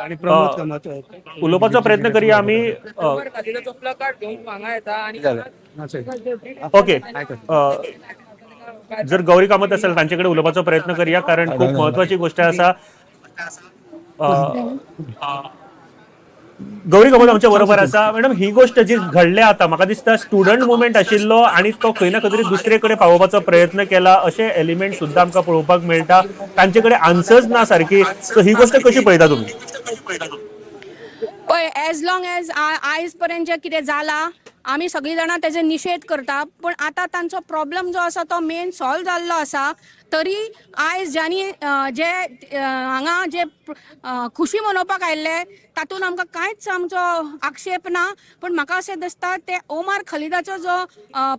आणि प्रमोद कामत. उलोवपाचो प्रयत्न करया आमी. ओके, जर गौरी कामत असेल तांचे कडेन उलोवपाचो प्रयत्न करया, कारण खूप महत्वाची गोष्ट आसा. गौरी कामत आमच्या बरोबर आसा. मॅडम, ही गोष्ट जी घडल्या आता म्हाका दिसता स्टुडंट मुवमेंट आशिल्लो आनी तो खंय ना खंय तरी दुसरे कडेन पावोवपाचो प्रयत्न केला, अशे एलिमेंट सुद्दां आमकां पळोवपाक मेळटा. तांचे कडेन आन्सर्स ना सारकी, सो ही गोष्ट कशी पळयता तुमी? पळय, एज लॉंग एज आयज पर्यंत जे कितें जाला आमी सगळीं जाणां तेजे निशेध करता, पूण आतां तांचो प्रॉब्लम जो आसा तो मेन सॉल्व जाल्लो आसा. तरी आयज ज्यांनी जे हांगा जे खुशी मनोवपाक आयिल्ले तातूंत आमकां कांयच आमचो आक्षेप ना, पूण म्हाका अशें दिसता ते ओमार खलिदाचो जो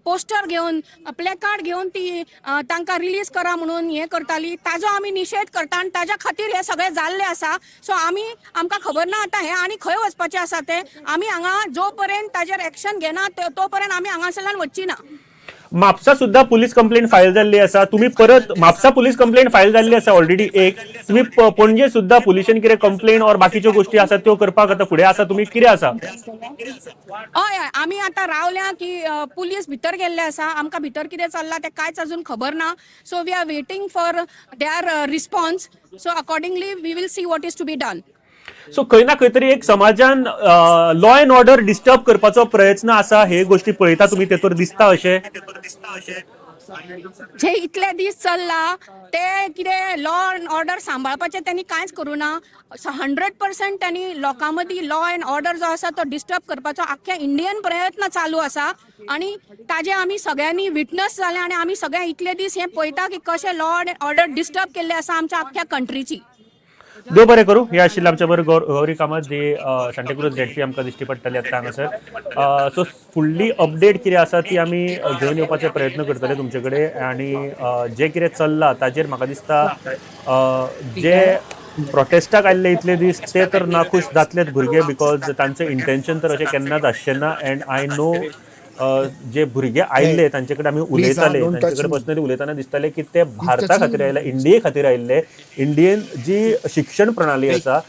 पोस्टर घेवन प्लेकार्ड घेवन ती तांकां रिलीज करा म्हणून हें करताली, ताजो आमी निशेध करता आनी ताज्या खातीर हें सगळें जाल्लें आसा. सो आमी आमकां खबर ना आतां हें आनी खंय वचपाचें आसा तें. आमी हांगा जो पर्यंत ताजेर एक्शन घेना तो पर्यंत आमी हांगासरल्यान वच्ची ना. म्हापसा सुद्धा पुलीस कंप्लेंट फायल जाल्ली आसा, तुम्ही परत म्हापसा पुलीस कंप्लेंट फायल जाल्ली आसा ऑलरेडी एक, तुम्ही पणजे सुद्धा पुलिशेन कितें कंप्लेंट और बाकीच्यो गोष्टी आसा त्यो करपाक आतां फुडें आसा, तुमी कितें आसा? हय हय, आमी आतां रावल्या की पुलीस भितर गेल्ले आसा, आमकां भितर कितें चल्लां तें कांयच अजून खबर ना. So we are waiting for their response, so accordingly we will see what is to be done. So खंय ना खंय तरी एक समाजान लॉ एंड ऑर्डर डिस्टर्ब करपाचो प्रयत्न आसा, हे गोष्टी पळयता तुमी तेतूर दिसता अशें? जे इतले दीस चल्ला ते कितें लॉ एंड ऑर्डर सांबाळपाचें त्यांनी कांयच करूं ना. 100% त्यांनी लोकां मदीं लॉ एंड ऑर्डर जो आसा तो डिस्टर्ब करपाचो आख्ख्या इंडियन प्रयत्न चालू आसा आनी ताजे आमी सगळ्यांनी विटनस जाले आनी आमी सगळे इतले दीस हें पळयता की कशें लॉ एंड ऑर्डर डिस्टर्ब केल्लें आसा आमच्या आख्ख्या कंट्रीची. देव बरें करूं. हे आशिल्ले आमच्या बरोबर गौरी कामत जी सांताक्रूज झेडपी आमकां दिश्टी पडटली आतां हांगासर. सो फुडली अपडेट कितें आसा ती आमी घेवन येवपाचे प्रयत्न करतले तुमचे कडेन आनी जें कितें चल्लां ताजेर म्हाका दिसता जे प्रोटेस्टाक आयिल्ले इतले दीस ते तर नाखूश जातलेच भुरगे, because तांचें इंटेन्शन तर अशें केन्नाच आसचें ना. एंड I know जे भुरगे आयिल्ले तांचे कडेन आमी उलयताले, तांचे कडेन पर्सनली उलयतना दिसताले की ते भारता खातीर आयिल्ले, इंडिये खातीर आयिल्ले. इंडियेन जी शिक्षण प्रणाली आसा,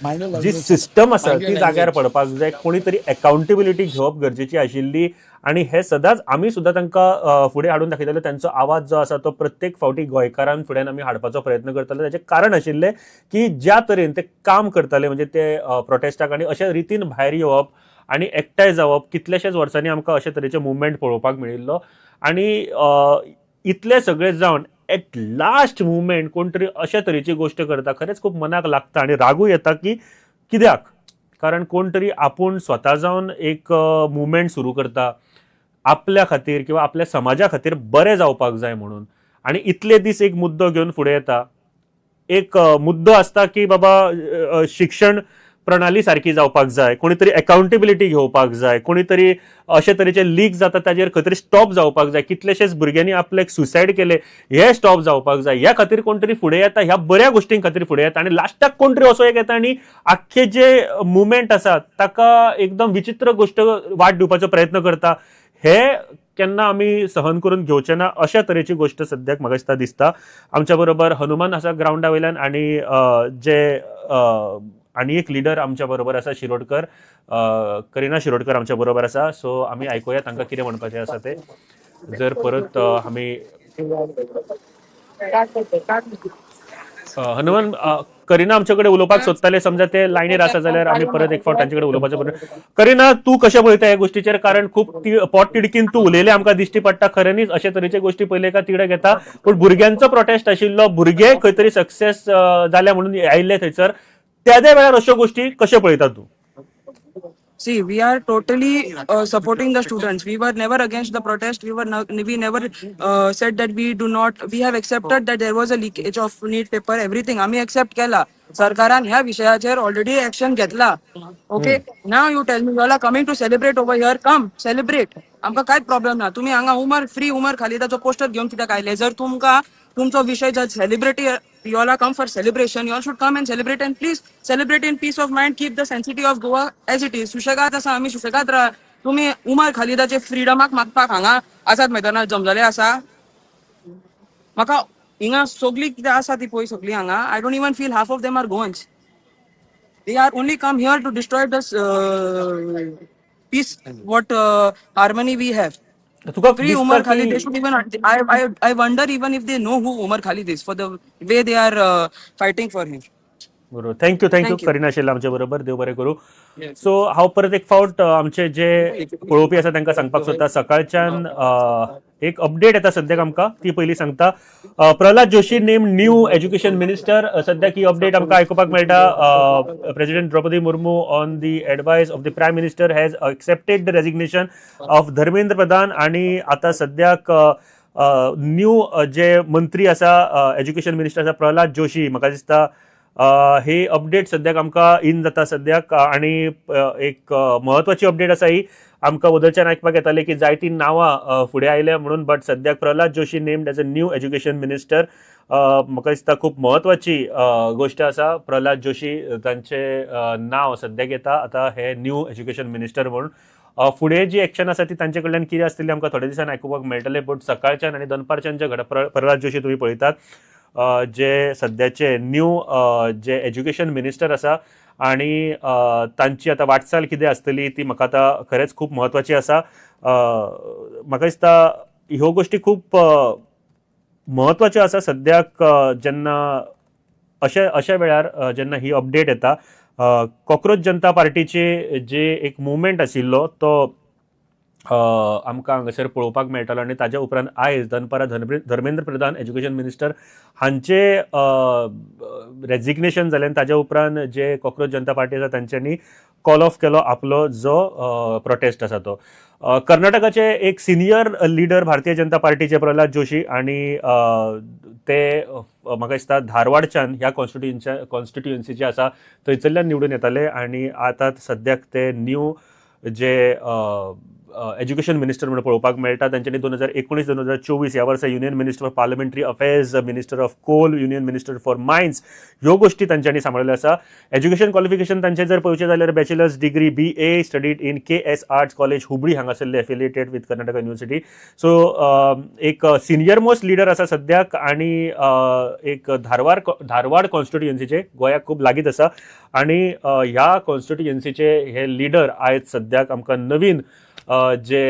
जी सिस्टम आसा ती जाग्यार पडपाक जाय, कोणी तरी अकाउंटेबिलिटी घेवप गरजेची आशिल्ली आनी हे सदांच आमी सुद्दां तांकां फुडें हाडून दाखयताले. तांचो आवाज जो आसा तो प्रत्येक फावटी गोंयकारान फुड्यान आमी हाडपाचो प्रयत्न करताले. ताचें कारण आशिल्लें की ज्या तरेन ते काम करताले, म्हणजे ते प्रोटेस्टाक आनी अशे रितीन भायर येवप आनी एकठांय जावप, कितलेशेच वर्सांनी आमकां अशे तरेचे मुवमेंट पळोवपाक मेळिल्लो आनी इतले सगळे जावन एट लास्ट मुवमेंट कोण तरी अशे तरेची गोश्ट करता, खरेंच खूब मनाक लागता आनी रागूय येता की कित्याक, कारण कोण तरी आपूण स्वता जावन एक मुवमेंट सुरू करता आपल्या खातीर किंवा आपल्या समाजा खातीर बरें जावपाक जाय म्हणून, आनी इतले दीस एक मुद्दो घेवन फुडें येता. एक मुद्दो आसता की बाबा शिक्षण प्रणाली सारकी जावपाक जाय, कोणी तरी अकाउंटेबिलिटी घेवपाक जाय, कोणी तरी अशे तरेचे लीक जाता ताजेर खंय तरी स्टॉप जावपाक जाय, कितलेशेच भुरग्यांनी आपल्याक सुसायड केले हे स्टॉप जावपाक जाय, ह्या खातीर कोण तरी फुडें येता, ह्या बऱ्या गोश्टीं खातीर फुडें येता आनी लास्टाक कोण तरी असो एक येता आनी आख्खे जे मुवमेंट आसा ताका एकदम विचित्र गोश्ट वाट दिवपाचो प्रयत्न करता. हे केन्ना आमी सहन करून घेवचे ना अशा तरेची गोश्ट सद्याक म्हाका दिसता दिसता. आमच्या बरोबर हनुमान आसा ग्रावंडा वयल्यान आनी जे आनी एक लिडर आमच्या बरोबर आसा शिरोडकर, करिना शिरोडकर आमच्या बरोबर आसा. सो आमी आयकुया तांकां कितें म्हणपाचें आसा तें. जर परत आमी हनुमान करिना आमचे कडेन उलोवपाक सोदताले, समजा ते लायनीर आसा जाल्यार आमी परत एक फावट तांचे कडेन उलोवपाचो प्रयत्न. करिना, तूं कशें पळयता ह्या गोश्टीचेर, कारण खूब पोट तिडकीन तूं उलयलें आमकां दिश्टी पडटा. खऱ्यांनीच अशे तरेचे गोश्टी पयले का तिडक येता, पूण भुरग्यांचो प्रोटेस्ट आशिल्लो, भुरगे खंय तरी सक्सेस जाल्या म्हणून आयिल्ले थंयसर, त्या त्या वेळार अश्यो गोश्टी कशें पळयता तूं? See, we are totally supporting the students. We were never against the protest. We were no, we never said that we do not. We have accepted that there was a leakage of NEET paper, everything. आमी accept केला. सरकारान ह्या विशयाचेर already action घेतला. Okay, now you tell me, you are coming to celebrate over here. Come celebrate. आमकां कांयच problem ना. तुमी हांगा उमर फ्री उमर खालिदाचो पोस्टर घेवन कित्याक आयले? जर तुमकां तुमचो विशय जर celebrity, you all are come for celebration, you all should come and celebrate, and please celebrate in peace of mind. Keep the sanctity of Goa as it is. सुशेगाद आसा आमी, सुशेगाद राहा. तुमी उमर खालिदाचे फ्रिडमाक मागपाक हांगा आझाद मैदानार जमलेले आसा. म्हाका हिंगा सगळी कितें आसा ती पळय सगळी हांगा, I don't even feel half of them are Goans. They are only come here to destroy the peace, what harmony we have. तुका Free दिसता Umar Khalid, की they should even, I wonder even if they know who Umar Khalid is, for the way they are fighting for him. बरोबर, thank you, thank you. Thank you. Kareena आशिल्लें आमचे बरोबर, देव बरें करूं. So हांव परत एक फावट आमचे जे पळोवपी आसा तांकां सांगपाक सोदता, सकाळच्यान एक अपडेट येता सद्याक आमकां, ती पयली सांगता. Pralhad Joshi name new education minister. सद्याक ही अपडेट आमकां आयकुपाक मेळटा. President Droupadi Murmu, on the advice of the Prime Minister, has accepted the resignation of Dharmendra Pradhan आणि आतां सद्याक न्यू जे मंत्री आसा, एज्युकेशन मिनिस्टर आसा, प्रल्हाद जोशी. म्हाका दिसता ही अपडेट सद्याक आमकां इन जाता सद्याक आणि एक म्हत्वाची अपडेट आसा ही. आमकां वदळच्यान आयकपाक येतालें की जायतीं नांवां फुडें आयल्या म्हणून, बट सद्याक Pralhad Joshi named as a new education minister. म्हाका दिसता खूब म्हत्वाची गोश्ट आसा. प्रल्हाद जोशी तांचें नांव सद्याक येता आतां हे न्यू एज्युकेशन मिनिस्टर म्हणून. फुडें जी एक्शन आसा ती तांचे कडल्यान कितें आसतली आमकां थोड्या दिसान आयकुपाक मेळटलें. बट सकाळच्यान आनी दनपारच्यान जे घडप, प्रल्हाद जोशी तुमी पळयतात जे सद्याचे न्यू जे एज्युकेशन मिनिस्टर आसा आणि तांची आतां वाटचाल कितें आसतली ती म्हाका आतां खरेंच खूब म्हत्वाची आसा. म्हाका दिसता ह्यो गोश्टी खूब म्हत्वाच्यो आसा. सद्याक जेन्ना अशा अशा वेळार जेन्ना ही अपडेट येता, कॉक्रोच जनता पार्टीचे जे एक मुवमेंट आशिल्लो तो आमकां हांगासर पळोवपाक मेळटालो आनी ताज्या उपरांत आयज दनपारां धर्मेंद्र प्रधान एज्युकेशन मिनिस्टर हांचे रेजिग्नेशन जालें आनी ताज्या उपरांत जे कॉक्रोच जनता पार्टी आसा तांच्यांनी कॉल ऑफ केलो आपलो जो प्रोटेस्ट आसा तो. कर्नाटकाचे एक सिनियर लिडर भारतीय जनता पार्टीचे प्रल्हाद जोशी आणि ते म्हाका दिसता धारवाडच्यान ह्या कॉन्स्टिट्युएन्सीचे आसा थंयसरल्यान निवडून येताले आनी आतां सद्याक ते न्यू जे एज्युकेशन मिनिस्टर म्हणून पळोवपाक मेळटा. तांच्यांनी 2019 2024 ह्या वर्सा Union Minister for Parliamentary Affairs, Minister of Coal, Union Minister for Mines ह्यो गोश्टी तांच्यांनी सांबाळिल्ल्यो आसा. एज्युकेशन क्वॉलिफिकेशन तांचें जर पळोवचें जाल्यार bachelor's degree BA studied in KS Arts College, Hubli हांगासरले, affiliated with Karnataka University. So एक सिनियर मोस्ट लिडर आसा सद्याक आनी एक धारवाड कॉन्स्टिट्युएन्सीचे, गोंयाक खूब लागींच आसा आनी ह्या कॉन्स्टिट्युएन्सीचे हे लिडर आयज सद्याक आमकां नवीन जे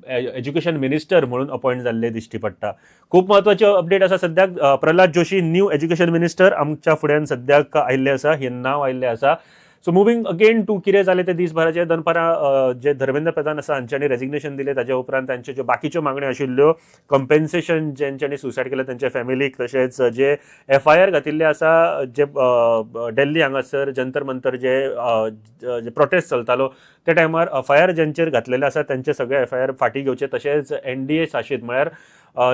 एज्युकेशन मिनिस्टर म्हणून अपॉयंट जाल्ले दिश्टी पडटा. खूब म्हत्वाची अपडेट आसा सद्याक. Prahlad Joshi new education minister आमच्या फुड्यान सद्याक आयिल्ले आसा, हें नांव आयिल्लें आसा. सो मुवींग अगेन टू कितें जालें तें दीसभराचें. दनपारां जे धर्मेंद्र प्रधान आसा हांच्यांनी रेजिग्नेशन दिलें. ताज्या उपरांत तांच्यो ज्यो बाकीच्यो मागण्यो आशिल्ल्यो, कंपेन्सेशन ज्यांच्यांनी सुसायड केलें तांच्या फॅमिलीक, तशेंच जे एफआयआर घातिल्ले आसा जे दिल्ली हांगासर जंतर मंतर जे जे प्रोटेस्ट चलतालो त्या टायमार एफआयआर ज्यांचेर घातलेले आसा तांचे सगळे एफआयआर फाटीं घेवचे, तशेंच एनडीए शासीत म्हळ्यार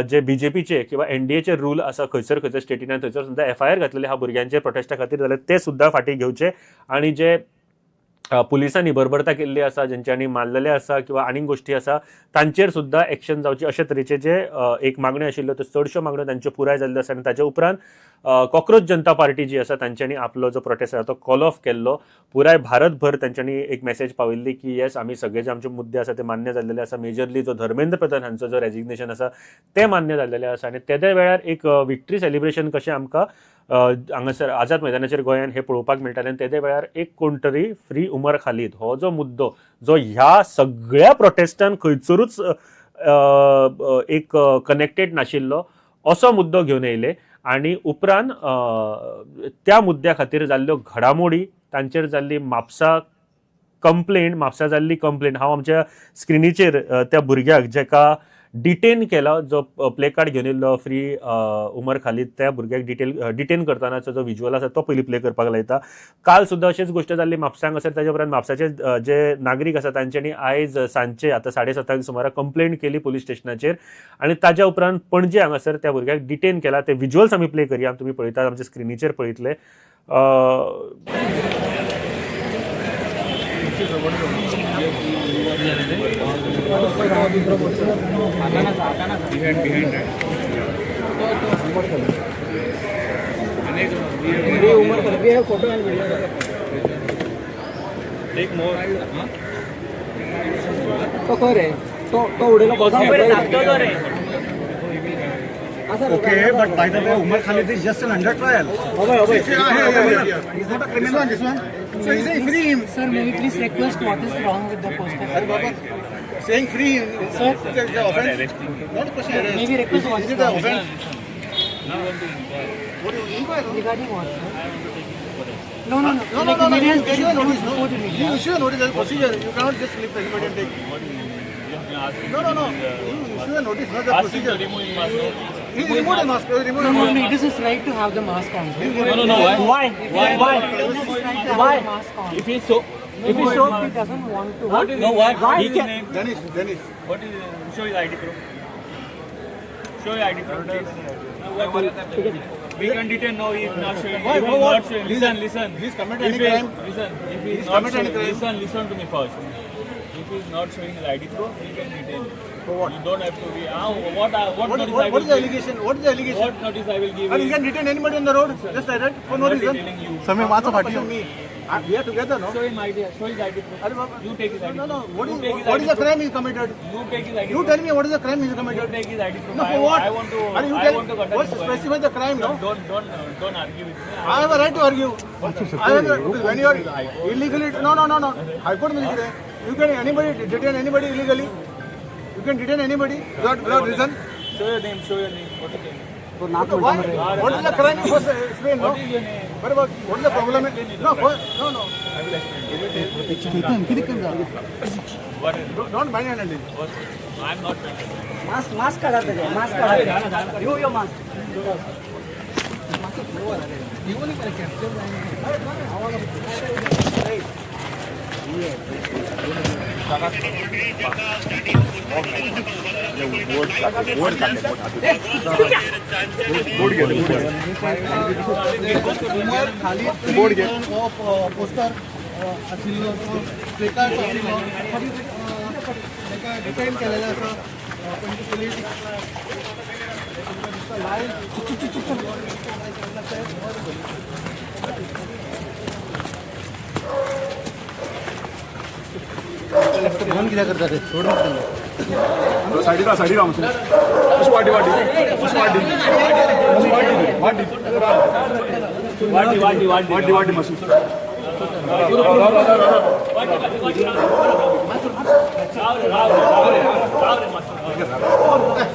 जे बीजेपीचे किंवा एनडीएचे रूल आसा खंयसर खंयसर स्टेटीन थंयसर सुद्दां एफआयआर घातलेले आहा भुरग्यांचे प्रोटेस्टा खातीर जाल्यार ते सुद्दां फाटीं घेवचे आनी जे पुलिसांनी बर्बरता केल्ली आसा, जेंच्यांनी मारलेले आसा किंवा आनीक गोश्टी आसा तांचेर सुद्दां एक्शन जावची अशे तरेचे जे एक मागण्यो आशिल्ल्यो त्यो चडश्यो मागण्यो तांच्यो पुराय जाल्ल्यो आसा. आनी ताच्या उपरांत कॉक्रोच जनता पार्टी जी आसा तांच्यांनी आपलो जो प्रोटेस्ट आसा तो कॉल ऑफ केल्लो. पुराय भारतभर तांच्यांनी एक मेसेज पावयल्ली की येस, आमी सगळे जे आमचे मुद्दे आसा ते मान्य जाल्लेले आसा. मेजरली जो धर्मेंद्र प्रधान हांचो जो रेजिग्नेशन आसा तें मान्य जाल्लेलें आसा आनी तेदे वेळार एक विक्ट्री सेलिब्रेशन कशें आमकां हांगासर आझाद मैदानाचेर गोंयान हे पळोवपाक मेळटालें. आनी तेदे वेळार एक कोण तरी फ्री उमर खालीद हो जो मुद्दो जो ह्या सगळ्या प्रोटेस्टान खंयसरूच एक कनेक्टेड नाशिल्लो असो मुद्दो घेवन येयले आनी उपरांत त्या मुद्द्या खातीर जाल्ल्यो घडामोडी, तांचेर जाल्ली म्हापसा कंप्लेन, म्हापसा जाल्ली कंप्लेन हांव आमच्या स्क्रिनीचेर त्या भुरग्याक जेका डिटेन केला. जो प्ले कार्ड घेवन येयल्लो फ्री उमर खालीद त्या भुरग्याक डिटेन करतानाचो जो विज्युअल आसा तो पयलीं प्ले करपाक लायता. काल सुद्दां अशीच गोश्ट जाल्ली म्हापसा हांगासर. ताच्या उपरांत म्हापसाचे जे नागरीक आसा तांच्यांनी आयज सांजचे आतां 7:30 सुमाराक कंप्लेंट केली पुलीस स्टेशनाचेर आनी ताज्या उपरांत पणजे हांगासर त्या भुरग्याक डिटेन केला. ते विज्युअल्स आमी प्ले करया, तुमी पळयतात आमच्या स्क्रिनीचेर पळयतले. Okay, but by the way, Umar Khalid is just an under trial. He's not a criminal. This one. So he's saying free him. Sir, may we please request what is wrong with the poster? Saying free him. Sir, is the offense. Not a question. May we request what is it the offense? Regarding what, sir? No, no, no. No, no, no. You issue a notice. No, you issue a notice. There's a procedure. You cannot just slip anybody and take. No, no, no. You issue a notice, not the procedure. He removed the mask. No, no, no. It is his right to have the mask on. No, no, no. Why? Why? Why? Why? If he's so, if he's so, he doesn't want to. What is? No, why? Why? He can. Dennis, Dennis. What is? Show his ID proof. Show your ID proof, please. We can detain. No, he is not showing. Why? If he is not showing. Listen, listen. He's committed any crime. Listen. If he is not showing, listen, listen to me first. If he is not showing his ID proof, we can detain him. For what? You don't have to be. What notice I will What is the allegation? What is the allegation? What notice I will give? And you can detain anybody on the road just like that for no reason. Samir, what's up? Me. We are together, no? Show him ID. Show his ID proof. You take his ID. No, no. What is the crime he committed? You take his ID. You tell me what is the crime he committed. You take his ID proof. No, for what? I want to. I want to. What specify the crime, no? Don't argue with me. I have a right to argue. I have a, when you are illegally. No, no, no, no. High Court में you can anybody detain anybody illegally. You can detain anybody without reason. Show your name. Show your name. What is your name? Why? What is the crime you first explain, no? What is your name? What about, what is the problem? No, first, no, no. I will explain. What is? Don't bind anything. I am not binding. Mask, mask काढा त्याचे, mask काढा. You your mask. Umar Khalid हो poster आशिल्लो तो placard आशिल्लो ताका detain केलेलो आसा पणजी पुलीस लायव्ह. फोन कित्याक करता रे? सोड मरे. सायडीक राव, सायडीक राव मातशें. मातशें वाटी वाटी मातशें वाटी वाटी वाटी वाटी वाटी वाटी वाटी मातशें.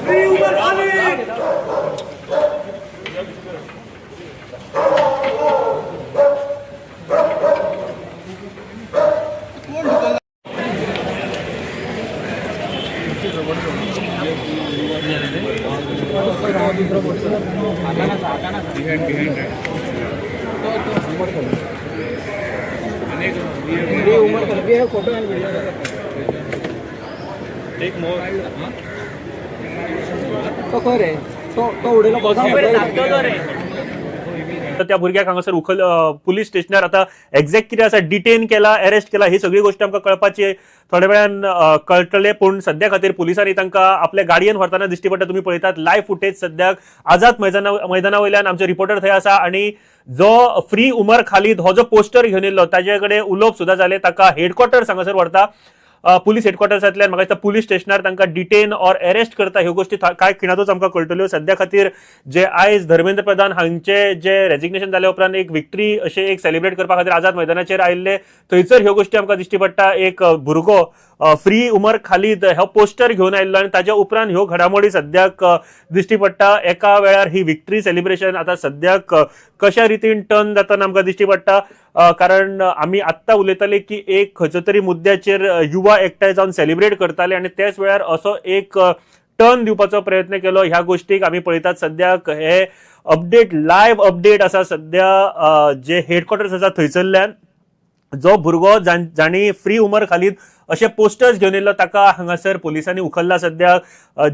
Free Umar Khalid. Take more. तो खंय रे? तो उडयलो. त्या भुरग्याक हांगासर उखल पुलीस स्टेशनार आतां एक्झॅक्ट कितें आसा, डिटेन केला, अरेस्ट केला, ही सगळी गोश्ट आमकां कळपाची थोड्या वेळान कळटले. पूण सद्या खातीर पुलिसांनी तांकां आपल्या गाडयेन व्हरतना दिश्टी पडटा. तुमी पळयतात लायव्ह फुटेज सद्याक आझाद मैदाना वयल्यान आमचे रिपोर्टर थंय आसा आनी जो फ्री उमर खालीद हो जो पोस्टर घेवन येयल्लो ताजे कडेन उलोवप सुद्दां जालें. ताका हेडक्वॉर्टर्स हांगासर व्हरता, पुलीस हेडक्वॉर्टर्सांतल्यान म्हाका दिसता पुलीस स्टेशनार तांकां डिटेन ऑर अरेस्ट करता. ह्यो गोश्टी कांय खिणांतूच आमकां कळटल्यो. सद्या खातीर जे आयज धर्मेंद्र प्रधान हांचे जे रेजिग्नेशन जाले उपरांत एक विक्ट्री अशें एक सेलिब्रेट करपा खातीर आझाद मैदानाचेर आयिल्ले थंयसर ह्यो गोश्टी आमकां दिश्टी पडटा. एक भुरगो फ्री उमर खालीद हो पोस्टर घेवन आयिल्लो आनी ताज्या उपरांत ह्यो घडामोडी सद्याक दिश्टी पडटा. एका वेळार ही विक्ट्री सेलिब्रेशन आतां सद्याक कशा रितीन टर्न जातना आमकां दिश्टी पडटा. कारण आमी आत्तां उलयताले की एक खंयचो तरी मुद्द्याचेर युवा एकठांय जावन सेलिब्रेट करताले आनी त्याच वेळार असो एक टर्न दिवपाचो प्रयत्न केलो. ह्या गोष्टीक आमी पळयतात सद्याक हे अपडेट, लायव्ह अपडेट आसा सद्या जे हेडक्वॉर्टर्स आसा थंयसरल्यान. जो भुरगो जाणी फ्री उमर खालीद अशे पोस्टर्स घेवन येयल्लो ताका हांगासर पोलिसांनी उखल्ला सद्याक,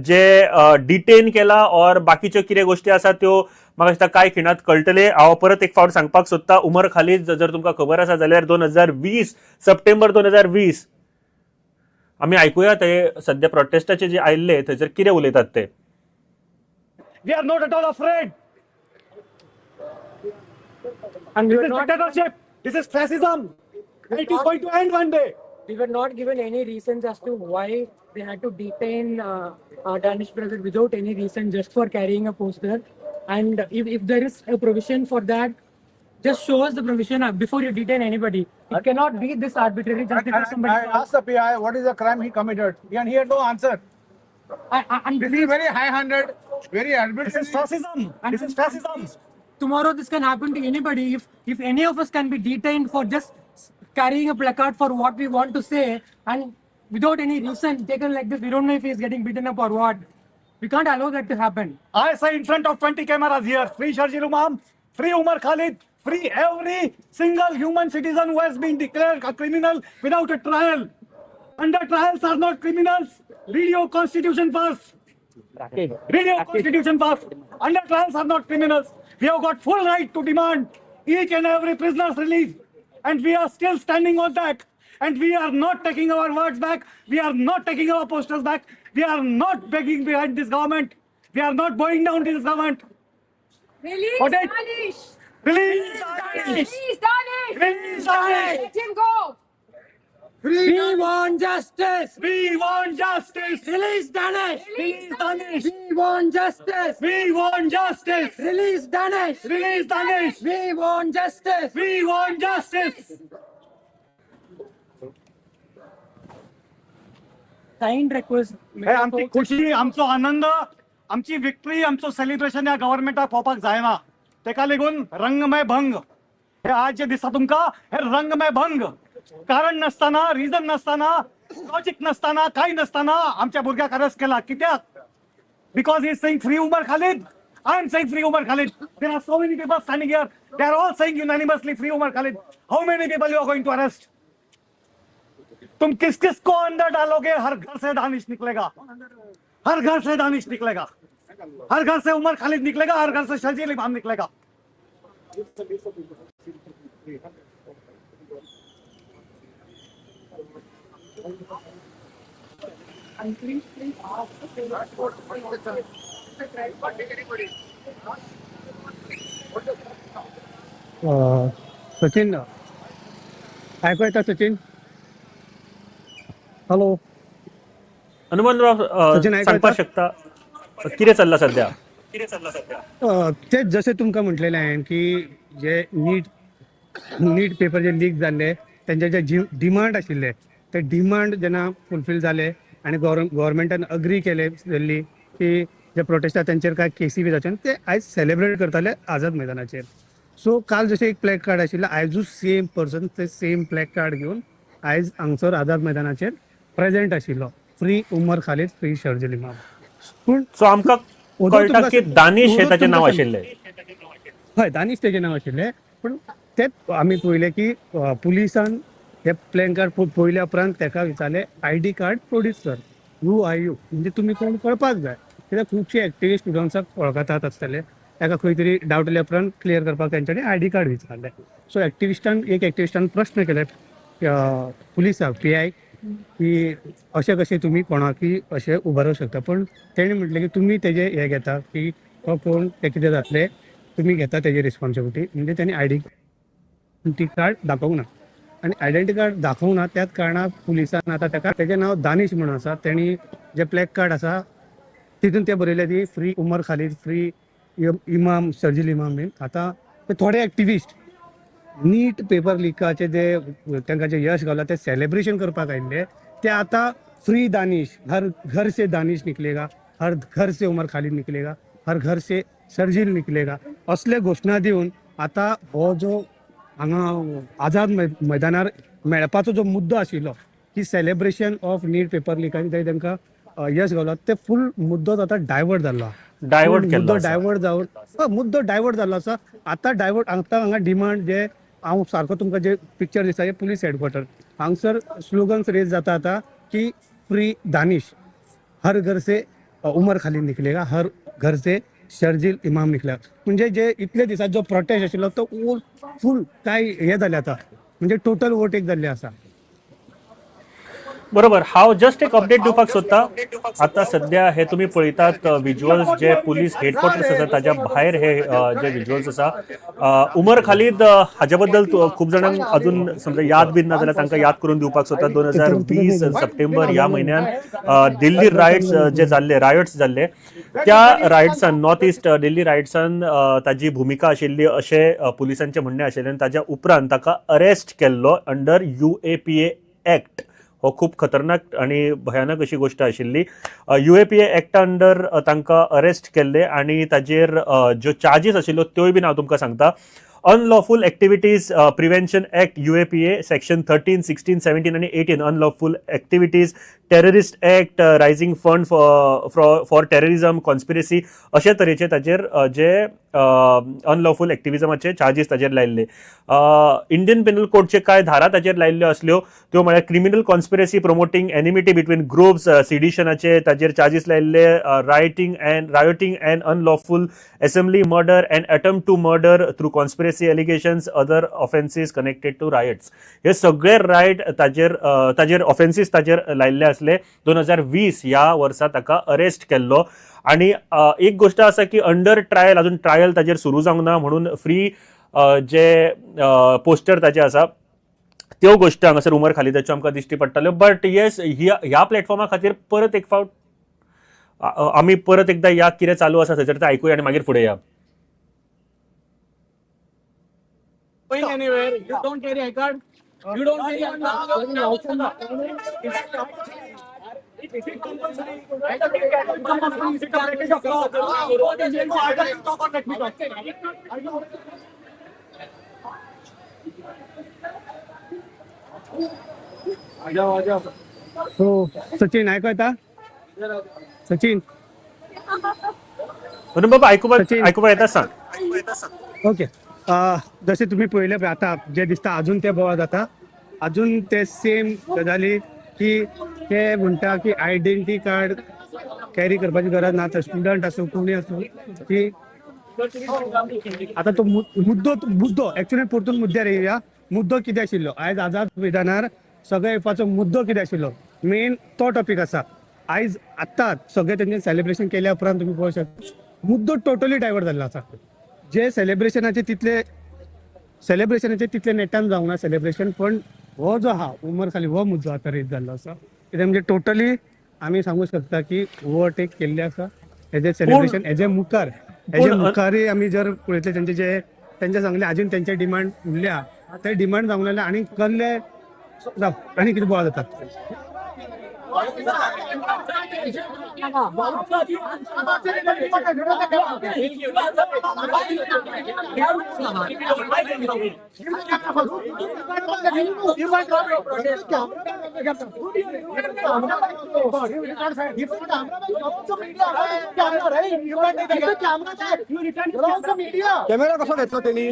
जे डिटेन केला और बाकीच्यो कितें गोश्टी आसा त्यो म्हाका दिसता कांय खिणांत कळटले. हांव परत एक फावट सांगपाक सोदता, उमर खालीद जर तुमकां खबर आसा जाल्यार 2020 सप्टेंबर 2020 आमी आयकुया ते सद्या प्रोटेस्टाचे जे आयिल्ले थंयसर कितें उलयतात ते. We are not at all afraid. And this is dictatorship. This is fascism. It is going to end one day. We were not given any reasons as to why they had to detain Danish Brother without any reason, just for carrying a poster. And if there is a provision for that, just show us the provision before you detain anybody. It cannot be this arbitrary just because somebody. I asked the PI what is the crime he committed, and he had no answer. And this is very high-handed, very arbitrary. This is fascism. This is fascism. Tomorrow this can happen to anybody. If any of us can be detained for just carrying a placard for what we want to say and without any reason taken like this, we don't know if he's getting beaten up or what. We can't allow that to happen. I say in front of 20 cameras here, free Sharjeel Imam, free Umar Khalid, free every single human citizen who has been declared a criminal without a trial. Under trials are not criminals. Read your constitution first. Read your constitution first. Under trials are not criminals. We have got full right to demand each and every prisoner's release. And we are still standing on that. And we are not taking our words back. We are not taking our posters back. We are not begging behind this government. We are not bowing down to this government. Release Danish! Release Danish! Release Danish! Release Danish! Let him go! We want justice! We want justice! Release Danish! Release Danish! We want justice! We want justice! Release Danish! Release Danish! We want justice! We want justice! Kind request. हे आमची खुशी, आमचो आनंद, आमची victory, आमचो celebration ह्या गव्हर्मेंटाक पळोवपाक जायना. तेका लागून रंगमय भंग हे आज जे दिसता तुमकां हे रंगमय भंग. कारण नसताना, रिजन नसताना, लॉजिक नसताना, कांय नसताना आमच्या भुरग्याक अरेस्ट केला. कित्याक? Because he is saying free Umar Khalid. I am saying free Umar Khalid. There are so many people standing here. They are all saying unanimously free Umar Khalid. How many people you are going to arrest? तुम किस किस को अंदर डालोगे? हर घर से दानिश निकलेगा, हर घर से दानिश निकलेगा, हर घर से उमर खालिद निकलेगा, हर घर से शर्जील इमाम निकलेगा. सचिन, आयकू येता सचिन? हॅलो हनुमान सांगपाक शकता कितें चल्लां सद्या? ते जशें तुमकां म्हटलेलें हांवें की जे नीट पेपर जे लीक जाल्ले तेंचे जे डिमांड आशिल्ले ते डिमांड जेन्ना फुलफील जाले आनी गव्हर्मेंटान अग्री केले जाल्ली की जे प्रोटेस्ट आसा तेंचेर कांय केसी बी जावचे ते आयज सेलिब्रेट करताले आझाद मैदानाचेर. सो काल जशें एक प्लॅक कार्ड आशिल्लें, आयजूच सेम पर्सन ते सेम प्लॅक कार्ड घेवन आयज हांगसर आझाद मैदानाचेर प्रेजेंट आशिल्लो. Free Umar Khalid, free Sharjeel Imam. पूण सो आमकां कळटा की दानिश हे ताचें नांव आशिल्लें. हय, दानिश तेजें नांव आशिल्लें. पूण तें आमी पळयलें की पुलिसान हे प्लॅन कार्ड पळयल्या उपरांत ताका विचारलें I D card produce कर, हू are you, म्हणजे तुमी कोण कळपाक जाय. कित्याक खुबशे एक्टिविस्ट स्टुडंट्साक वळखतात आसतले, ताका खंय तरी डावट आयल्या उपरांत क्लियर करपाक तेंच्यांनी I D card विचारलें. सो एक्टिविस्टान एक एक्टिविस्टान प्रश्न केले पुलिसाक, पी I, की अशें कशें तुमी कोणाकय अशें उबारूंक शकता. पूण तेणें म्हटलें की तुमी तेजें हें घेता की तो कोण तें कितें जातलें तुमी घेता तेजी रिस्पॉन्सिबिलिटी. म्हणजे तेणी आयडेंटिटी कार्ड दाखोवंक ना आनी आयडेंटिटी कार्ड दाखोवंक ना त्याच कारणान पुलिसान आतां ताका, तेजें नांव दानिश म्हणून आसा, तेणी जें प्लॅक कार्ड आसा तितून तें बरयलें ती फ्री उमर खालीद, फ्री इमाम, शर्जील इमाम बीन. आतां ते थोडे एक्टिविस्ट नीट पेपर लिकाचे जे तांकां जे यश गावला ते सेलिब्रेशन करपाक आयिल्ले ते आतां फ्री दानिश, हर घर से दानिश निकलेगा, हर घर से उमर खालीद निकलेगा, हर घर से शर्जील निकलेगा असले घोशणा दिवन आतां हो जो हांगा आझाद मैदानार मेळपाचो जो मुद्दो आशिल्लो की सेलिब्रेशन ऑफ नीट पेपर लिकाचे ते तांकां यश गावला ते फूल मुद्दोच आतां डायवर्ट जाल्लो. डायवर्ट केल्लो मुद्दो आसा. डायवर्ट जावन मुद्दो डायवर्ट जाल्लो आसा. आतां डायवर्ट आतां हांगा डिमांड जे हांव सारको तुमकां जे पिक्चर दिसता हे पुलीस हेडक्वॉर्टर हांगसर स्लोगन्स रेज जाता आतां की फ्री दानिश, हर घर से उमर खालीद निकलेगा, हर घर से शर्जील इमाम निकलेगा. म्हणजे जे इतले दिसां जो प्रोटेस्ट आशिल्लो तो फूल काय हे जालें आतां, म्हणजे टोटल ओवरटेक जाल्ले आसा. बरोबर. हांव जस्ट एक अपडेट दिवपाक सोदता. आतां सद्या हे तुमी पळयतात विज्युअल्स जे पुलीस हेडक्वॉर्टर्स आसा ताज्या भायर हे जे विज्युअल्स आसा. उमर खालीद हाजे बद्दल खूब जाणांक अजून समजा याद बीन ना जाल्यार तांकां याद करून दिवपाक सोदता. 2020 सप्टेंबर ह्या म्हयन्यान दिल्ली रायट्स जे जाल्ले, रायट्स जाल्ले, त्या रायट्सान नॉर्थ इस्ट दिल्ली रायट्सान ताजी भुमिका आशिल्ली अशें पुलिसांचें म्हणणें आशिल्लें आनी ताज्या उपरांत ताका अरेस्ट केल्लो अंडर UAPA act. हो खूब खतरनाक आणि भयानक अशी गोष्ट आशिल्ली. UAPA act under तांकां अरेस्ट केल्ले आनी ताजेर ज्यो चार्जीस आशिल्ल्यो त्योय बीन हांव तुमकां सांगता. Unlawful activities prevention act UAPA section 13, 16, 17 आनी 18 unlawful activities, terrorist act, raising fund for terrorism, conspiracy अशे तरेचे ताजेर जे अनलॉफूल एक्टिविजमाचे चार्जीस ताजेर लायिल्ले. इंडियन पिनल कोडचे कांय धारा ताजेर लायिल्ल्यो आसल्यो त्यो म्हळ्यार criminal conspiracy promoting enmity between groups, सिडिशनाचे ताजेर चार्जीस लायिल्ले, rioting and unlawful assembly, murder and attempt to murder through conspiracy allegations, other offences connected to riots. हे सगळे रायट ताजेर ताजेर ऑफेन्सीस ताजेर लायिल्ले आसले. 2020 ह्या वर्सा ताका अरेस्ट केल्लो. आनी एक गोश्ट आसा की अंडर ट्रायल, अजून ट्रायल ताजेर सुरू जावंक ना म्हणून फ्री जे पोस्टर ताजे आसा त्यो गोश्ट हांगासर उमर खालिदाच्यो आमकां दिश्टी पडटाल्यो. बट येस, ह्या प्लॅटफॉर्मा खातीर परत एक फावट आमी परत एकदा या कितें चालू आसा थंयसर तें आयकुया आनी मागीर फुडें या. Going anywhere. You don't carry I card. You don't carry I card. Is it compulsory? Compulsory? Is it a breakage of law? Either you talk or let me talk. हो सचिन आयको येता? सचिन बाबा आयकुपाक आयकुपाक येता सांग. ओके, जशें तुमी पळयलें पळय आतां जे दिसता अजून ते बोवाळ जाता, अजून ते सेम गजाली की ते म्हणटा की आयडेंटिटी कार्ड कॅरी करपाची गरज ना, तर स्टुडंट आसूं कोणी आसूं की आतां तो मुद्दो मुद्दो एक्चुअली परतून मुद्द्यार येवया. मुद्दो कितें आशिल्लो आयज आझाद मैदानार सगळे येवपाचो मुद्दो कितें आशिल्लो मेन तो टॉपीक आसा. आयज आत्तां सगळे तेंचे सेलिब्रेशन केल्या उपरांत तुमी पळोवंक शकता मुद्दो टोटली डायवर्ट जाल्लो आसा. जे सेलिब्रेशनाचे तितले सेलिब्रेशनाचे तितले नेटान जावंक ना सेलिब्रेशन, पण हो जो आहा उमर खालीद हो मुद्दो आतां रेज जाल्लो आसा. कित्याक म्हणजे टोटली आमी सांगू शकता की ओवरटेक केल्ले आसा हेजे सेलिब्रेशन. हेजे मुखार हेजे मुखारय आमी जर पळयतले तेंचे जे तेंचे सांगले आजून तेंचे डिमांड उरल्या ते डिमांड जावंक लागले आनी कसले आनी कितें बोवाळ जाता. कॅमेरा कसो घेतलो त्यांनी?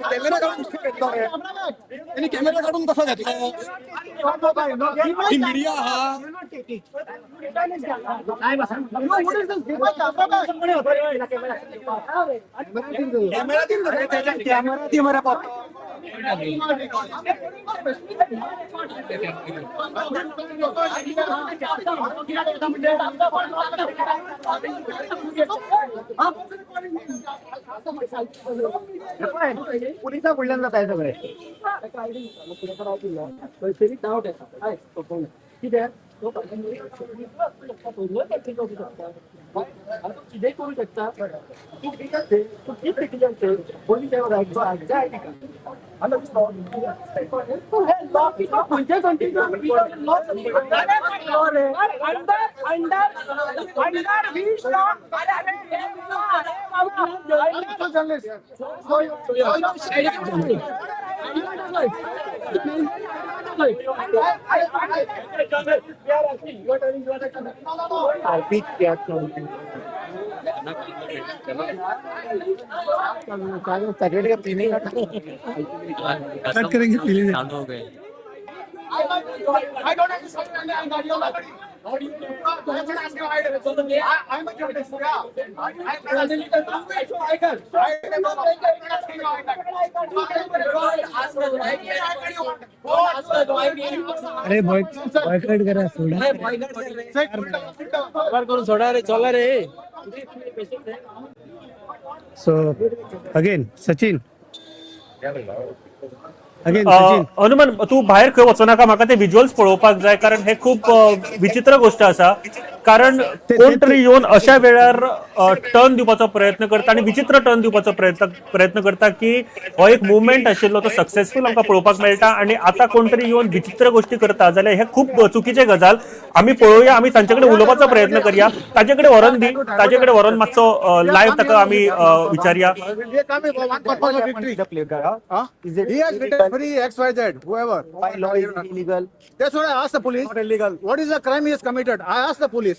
कॅमेरा काढून कसो घेतलो त्यांनी? कॅमेरा काढून कसो घेतलो? ही मीडिया हा कॅमेरा दी मरे बाप. पुलिसा फुडल्यान जाता हे सगळे. कित्याक कितें करूं शकता तूं, तूं कितें पोलीस कट करेंगे पीले। I don't understand. I'm not your I'm a journalist. अरे बॉयकॉट करा सोडा करून सोडा रे चला रे। So again Sachin, again Sachin. Hanuman तूं भायर खंय वचनाका, म्हाका ते विज्युअल्स पळोवपाक जाय कारण हे खूब विचित्र गोष्ट आसा. कारण कोण तरी येवन अशा वेळार टर्न दिवपाचो प्रयत्न करता आनी विचित्र टर्न दिवपाचो प्रयत्न करता की हो एक मुवमेंट आशिल्लो तो सक्सेसफूल आमकां पळोवपाक मेळटा आनी आतां कोण तरी येवन विचित्र गोष्टी करता जाल्यार हे खूब चुकीचे गजाल. आमी पळोवया, आमी तांचे कडेन उलोवपाचो प्रयत्न करया. ताजे कडेन व्हरोन दी, ताजे कडेन व्हरोन मातसो लायव्ह ताका आमी विचारया. That's what I asked the police. Not illegal. What is the crime he has committed? I asked the police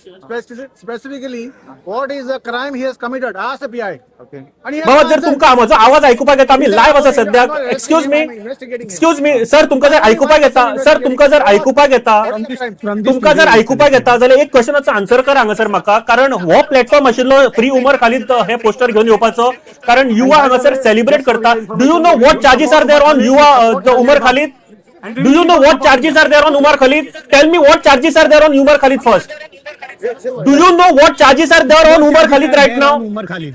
specifically, what is the crime he has committed? I asked the PI. Okay. बाबा जर तुमकां म्हजो आवाज आयकुपाक येता, आमी live आसा सद्याक. एक्सक्यूज मी सर, तुमकां जर आयकुपाक येता, सर तुमकां जर आयकुपाक येता, तुमकां जर आयकुपाक येता जाल्यार एक क्वेश्चनाचो आन्सर करा हांगासर म्हाका. कारण हो प्लॅटफॉर्म आशिल्लो फ्री उमर खालीद हे पोस्टर घेवन येवपाचो, कारण युवा हांगासर सेलिब्रेट करता. Do you know what charges are there on Yuva Umar Khalid? Do you know what charges are there on Umar Khalid? Tell me what charges are there on Umar Khalid first. Do you know what charges are there on Umar Khalid right now? Umar Khalid.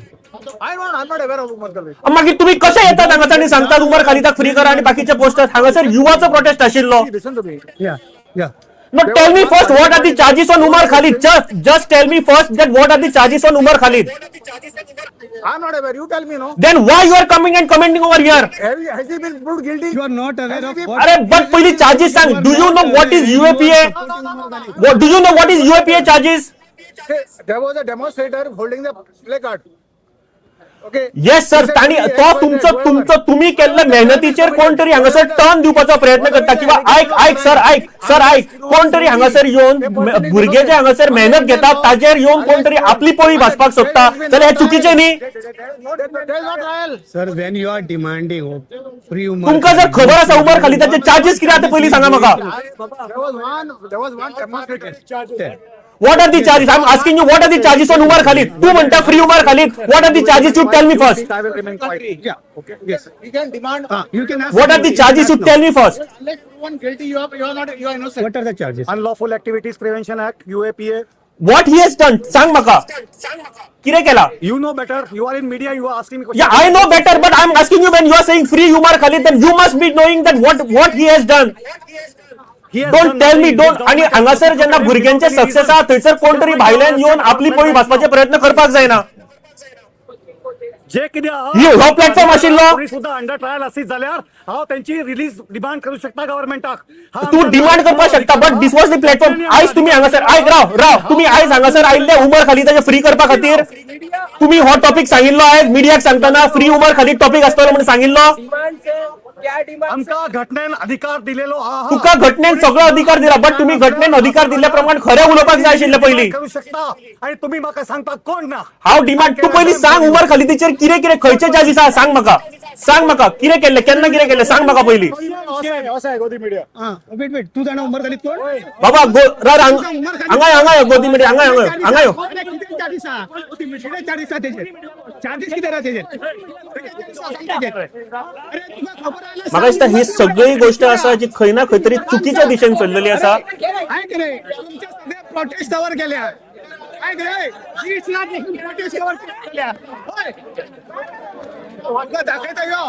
I'm not aware of Umar Khalid. मागीर तुम्ही कशे येतात हांगासर आनी सांगतात Umar खालिदाक free करा आनी बाकीचे पोस्टर? हांगासर युवाचो प्रोटेस्ट आशिल्लो. Listen to me. Yeah, yeah. No, tell me first what are the charges on Umar Khalid? Just tell me first that what are the charges on Umar Khalid? I'm not aware. You tell me, no. Then why you are coming and commenting over here? Has he been proved guilty? You are not aware of what? Arey, but पहली charges सांग. Do you know what is UAPA? What do you know what is UAPA charges? There was a demonstrator holding the placard. Yes sir, ताणी तो तुमचो तुमचो तुम्ही केल्ल्या मेहनतीचेर कोण तरी हांगासर टर्न दिवपाचो प्रयत्न करता किंवा आयक आयक सर, आयक सर, आयक, कोण तरी हांगासर येवन भुरगे जे हांगासर मेहनत घेतात ताजेर येवन कोण तरी आपली पोळी भाजपाक सोदता जाल्यार हें चुकीचें न्ही. Sir, when you are demanding free Umar, तुमकां जर खबर आसा उमर खालिदाचे चार्जीस कितें आसा पयलीं सांगा म्हाका. What are the charges? I'm asking you, what are the charges on Umar Khalid? Tu manta free Umar Khalid. What are the charges? You tell me first. I will remain quiet. Yeah. Okay. Yes. You can demand. You can ask. What are the charges? You tell me first. Unless proven guilty, you are not, you are innocent. What are the charges? Unlawful Activities Prevention Act, UAPA. What he has done? Sang maka. कितें केला? You know better. You are in media. You are asking me questions. Yeah, I know better, but I'm asking you when you are saying free Umar Khalid, then you must be knowing that what he has done. Don't tell me, don't. आणि हांगासर जेन्ना भुरग्यांचे success आहा थंयसर कोण तरी भायल्यान येवन आपली पोळी भाजपाचे प्रयत्न करपाक जायना. जे कितें हो प्लॅटफॉर्म आशिल्लो सुद्धा अंडर ट्रायल आसीत जाल्यार हांव तेंची रिलीज डिमांड करू शकता गव्हर्नमेंटाक. तूं डिमांड करपाक शकता, but this was the platform. आयज तुमी हांगासर आयक, राव राव, तुमी आयज हांगासर आयिल्ले उमर खालिदाचे फ्री करपा खातीर. तुमी हो टॉपिक सांगिल्लो आयज मिडियाक सांगतना फ्री उमर खालीद टॉपिक आसतलो म्हणून सांगिल्लो. आमकां घटनेन अधिकार दिलेलो आहा. तुका घटनेन सगळो अधिकार दिला, बट तुम्ही घटनेन अधिकार दिल्ल्या प्रमाण खरें उलोवपाक जाय आशिल्लें पयलीं. करू शकता आनी तुमी म्हाका सांगता कोण ना. हांव डिमांड, तूं पयलीं सांग उमर खालिदाचेर कितें कितें खंयचे चार्जीस आहा सांग म्हाका, सांग म्हाका कितें केल्लें, केन्ना कितें केल्लें सांग म्हाका पयलीं. वेट वेट, तूं जाणा उमर खालीद कोण? बाबा हांगा हांगा यो गोदी मिडिया, हांगा हांगा हांगा यो. कितें चार्जीस आहा? कितें चार्जीस आहा तेजेर? चार्जीस कितें आहा तेजेर? अरे तुका खबर आयलें? म्हाका दिसता ही सगळी गोष्ट आसा जी खंय ना खंय तरी चुकीच्या दिशेन चल्लेली आसा. आयक रे, तुमच्या सगळे प्रोटेस्ट कवर केल्या. आयक रे, 20 लाख प्रोटेस्ट कवर केल्या. हय, तुका दाखयता यो.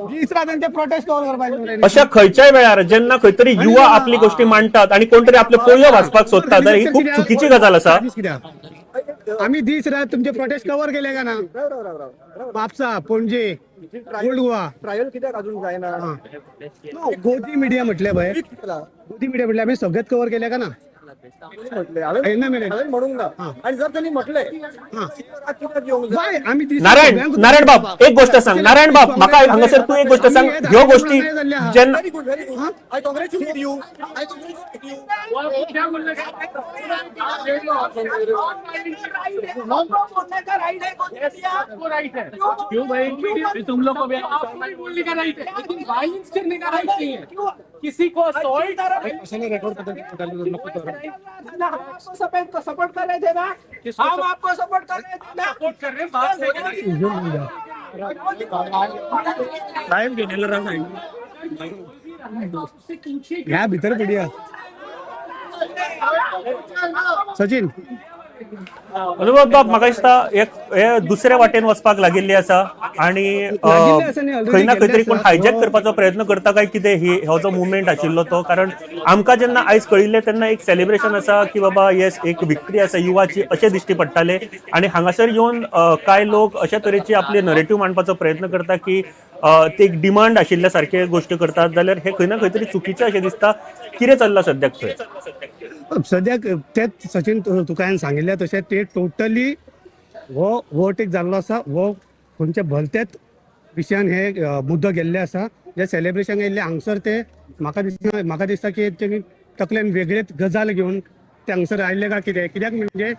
20 लाख त्यांचे प्रोटेस्ट कवर करपाक. अशा खंयच्याय वेळार जेन्ना खंय तरी युवा आपली गोष्टी मांडटात आणि कोण तरी आपले पोळयो भाजपाक सोदता जाल्यार ही खूब चुकीची गजाल आसा. आम्ही दीस रात तुमचे प्रोटेस्ट कवर केले का ना? म्हापसा, पणजे, ओल्ड गोवा. ट्रायल कित्याक अजून जायना? गोदी मिडिया म्हटले पळय, गोदी मिडिया म्हटले आमी सगळेच कवर केले का ना? म्हटलें, म्हणूंक ना. आनी जर त्यांनी म्हटलें नारायण, नारायण बाब एक गोष्ट सांग. नारायण बाब म्हाका हांगासर तूं एक गोष्ट सांग, ह्यो गोष्टी जेन्ना Very good, very good. I congratulate you. I congratulate you. क्यों भाई, तुम लोग को भी बोलने का राइट है, लेकिन वायलेंस करने का राइट नहीं है किसी को. असॉल्ट आपको सपोर्ट कर रहे थे ना, हम आपको सपोर्ट कर रहे थे ना, सपोर्ट कर रहे हैं बात से. लाईव्ह घेतलेलं ह्या भितर पडया सचिन. अनुभव बाब म्हाका दिसता एक हे दुसऱ्या वाटेन वचपाक लागिल्ली आसा आनी खंय ना खंय तरी कोण हायजॅक करपाचो प्रयत्न करता काय कितें ही हो जो मुवमेंट आशिल्लो तो. कारण आमकां जेन्ना आयज कळिल्लें तेन्ना एक सेलिब्रेशन आसा की बाबा येस एक विक्ट्री आसा युवाची अशें दिश्टी पडटालें आनी हांगासर येवन कांय लोक अशा तरेची आपली नरेटीव मांडपाचो प्रयत्न करता की ते एक डिमांड आशिल्ल्या सारखे गोश्टी करतात, जाल्यार हे खंय ना खंय तरी चुकीचें अशें दिसता. कितें चल्लां सद्याक थंय? सद्याक तेच सचिन तुका हांवें सांगिल्लें तशें ते टोटली हो ओवरटेक जाल्लो आसा. हो खंयच्या भलत्याच विशयान हे मुद्दो गेल्ले आसा. जे सेलिब्रेशन येयल्ले हांगसर ते म्हाका दिसना, म्हाका दिसता की तेमी तकलेन वेगळेच गजाल घेवन ते हांगसर आयिल्ले काय कितें. कित्याक म्हणजे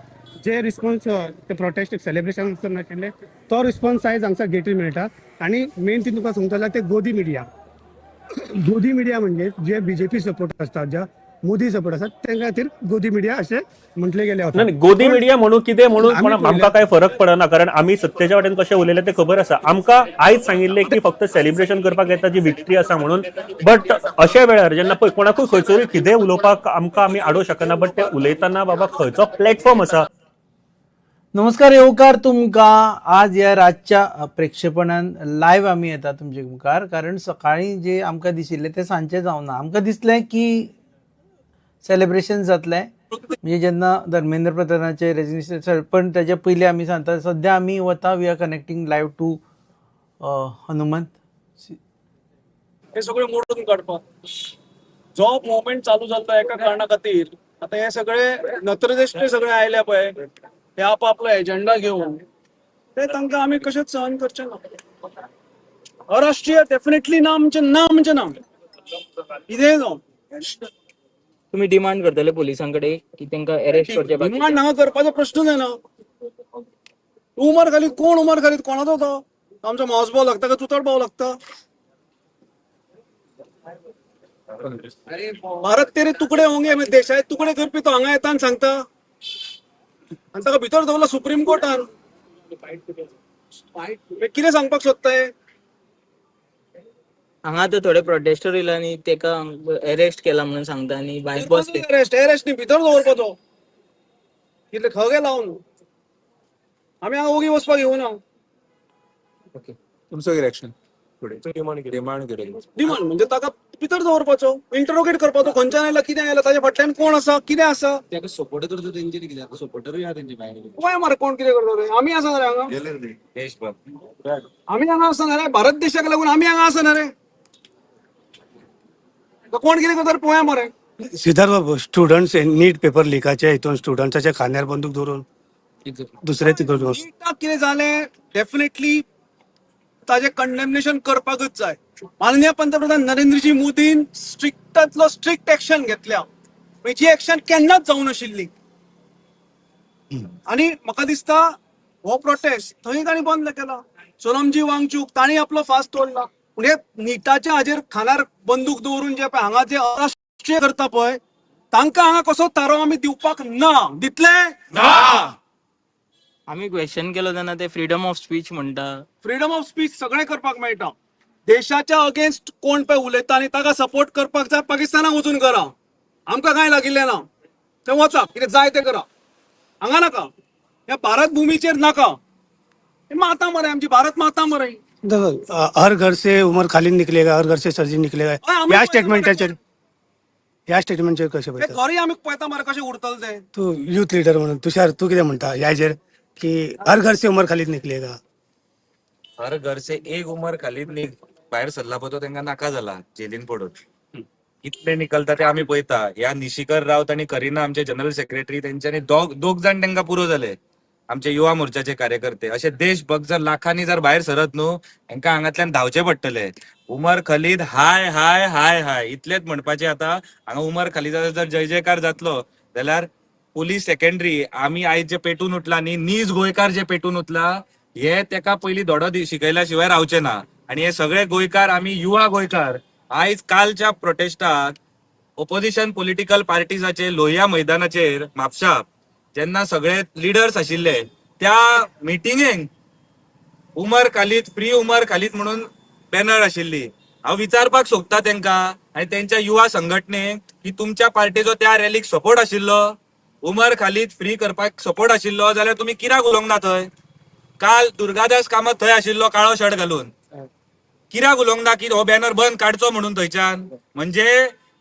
जे रिस्पॉन्स ते प्रोटेस्ट सेलिब्रेशन नाशिल्ले तो रिस्पॉन्स आयज हांगसर गेटीर मेळटा. आनी मेन ती तुका सांगता जाल्यार ते गोदी मिडिया, गोदी मिडिया म्हणजे जे बीजेपी सपोर्ट आसता, ज्या मोदी सपोर्ट आसा तेंच्या खातीर गोदी मिडिया अशें म्हटलें गेलें वता. गोदी मिडिया म्हणून कितें म्हणून आमकां कांय फरक पडना, कारण आमी सत्तेच्या वाटेन कशें उलयलें तें खबर आसा. आमकां आयज सांगिल्लें की फक्त सेलिब्रेशन करपाक येता जी विक्ट्री आसा म्हणून, बट अशा वेळार जेन्ना पळय कोणाकूय खंयसरूय कितेंय उलोवपाक आमकां आमी आडोवंक शकना, बट ते उलयतना बाबा खंयचो प्लॅटफॉर्म आसा. नमस्कार, येवकार तुमकां. आज ह्या रातच्या प्रेक्षेपणान लायव्ह आमी येता तुमचे मुखार, कारण सकाळीं जे आमकां दिशिल्लें तें सांजचें जावना. आमकां दिसलें की सेलिब्रेशन जातलें म्हणजे जेन्ना धर्मेंद्र प्रधानाचें रेजिग्नेशन, पण ताच्या पयलीं आमी सांगता सद्या आमी वता, we are connecting live to Hanumant. हे सगळें मोडून काडपाक जो मुवमेंट चालू जाल्लो एका कारणा खातीर आतां हे सगळे नत्रदेश्टे सगळे आयले पळय, हे आपआपलो एजेंडा घेवन ते तांकां आमी कशेंच सहन करचे ना. अराष्ट्रीय डेफिनेटली ना म्हणजे ना म्हणजे ना, कितेंय जावं. तुम्ही डिमांड करतले पोलिसां कडेन की तांकां अरेस्ट करचे? डिमांड हांगा करपाचो प्रश्न जायना. उमर खालीद कोण? उमर खालीद कोणाचो तो? आमचो मावस भाव लागता काय चुतड भाव लागता? भारत तेरे तुकडे होंगे, देशाचे तुकडे करपी तो हांगा येता आनी सांगता, आनी ताका भितर दवरला सुप्रीम कोर्टान. कितें सांगपाक सोदताय? हांगा तर थोडे प्रोटेस्टर येयले आनी तेका अरेस्ट केला म्हणून सांगता आनी भायर बसले. अरेस्ट अरेस्ट न्ही, भितर दवरपाचो कितले खगे लावन. आमी हांगा ओगी वचपाक येवना. ओके, तुमचो रिएक्शन? डिमांड डिमांड म्हणजे ताका भितर दवरपाचो, इंटरोगेट करपाचो, खंयच्यान आयला, कितें आयला, ताच्या फाटल्यान कोण आसा, कितें आसा. ताका सपोर्टर तर तेंचे कित्याक सपोर्टरूय आहा तेंचे भायर. पळय मरे कोण कितें करता ते. आमी आसा रे हांगा, आमी हांगा आसना रे, भारत देशाक लागून आमी हांगा आसना रे. कोण कितें करता पळोवया मरे. सिद्धार्थ बाबू, स्टुडंट्स नीट पेपर लिकाचे हितून स्टुडंट्साच्या खांद्यार बंदूक दवरून दुसरे तितून नीटाक कितें जालें डेफिनेटली ताजें कंडेमनेशन करपाकच जाय. माननीय पंतप्रधान नरेंद्रजी मोदीन स्ट्रिक्टांतलो स्ट्रिक्ट एक्शन घेतल्या, जी एक्शन केन्नाच जावं नाशिल्ली. आनी म्हाका दिसता हो प्रोटेस्ट थंय तांणी बंद केला. सोनमजी वांगचूक तांणी आपलो फास्ट तोडला. पूण हे निटाच्या हाजेर खानार बंदूक दवरून जे पळय हांगा जे अराष्ट्रीय करता पळय तांकां हांगा कसो थारो आमी दिवपाक ना. दितले ना. आमी क्वेश्चन केलो तेन्ना ते फ्रीडम ऑफ स्पीच म्हणटा. फ्रीडम ऑफ स्पीच सगळें करपाक मेळटा. देशाच्या अगेन्स्ट कोण पळय उलयता आनी ताका सपोर्ट करपाक जाय पाकिस्तानाक वचून करा, आमकां कांय लागिल्लें ना. ते वचा, कितें जाय तें करा, हांगा नाका, ह्या भारत भुमीचेर नाका. माता मरे आमची, भारत माता मरे. हर घर से उमर खालिद निकलेगा, हर घर से सर्जी निकलेगा, ह्या स्टेटमेंटाचेर, ह्या स्टेटमेंटाचेर कशें पळयता? घरूय आमी पळयता मरे कशें उरतलें तें. तूं यूथ लिडर म्हणून तुषार, तूं कितें म्हणटा ह्या हेजेर की हर घर से उमर खालिद निकलेगा? हर घर से एक उमर खालीद भायर सरला पळय तो तांकां नाका जाला जेलीन पडून. कितले निकलता ते आमी पळयता. ह्या निशिकर रावत आनी करीना आमचे जनरल सेक्रेटरी तेंच्यांनी दोग जाण तांकां पुरो जाले आमचे युवा मोर्चाचे कार्यकर्ते. अशे देशभक्त जर लाखांनी जर भायर सरत न्हू, हेंकां हांगांतल्यान धांवचे पडटले. उमर खलीद हाय हाय हाय हाय इतलेच म्हणपाचें. आतां हांगा उमर खलीदाचो जर जय जयकार जातलो जाल्यार पोलीस सेकंडरी आमी आयज जे पेटून उठला न्ही, नीज गोंयकार जे पेटून उठला, हे तेका पयलीं धडो शिकयल्या शिवाय रावचे ना. आनी हे सगळे गोंयकार, आमी युवा गोंयकार आयज कालच्या प्रोटेस्टाक ओपोजिशन पॉलिटिकल पार्टीजाचे लोहिया मैदानाचेर म्हापशा जेन्ना सगळे लिडर्स आशिल्ले त्या मिटिंगेक उमर खालीद फ्री उमर खालीद म्हणून बॅनर आशिल्ली. हांव विचारपाक सोदता तेंकां आनी तेंच्या युवा संघटनेक की तुमच्या पार्टीचो त्या रॅलीक सपोर्ट आशिल्लो, उमर खालीद फ्री करपाक सपोर्ट आशिल्लो जाल्यार तुमी कित्याक उलोवंक ना थंय? काल दुर्गादास कामत थंय आशिल्लो काळो शर्ट घालून, कित्याक उलोवंक ना की हो बॅनर बंद काडचो म्हणून थंयच्यान? म्हणजे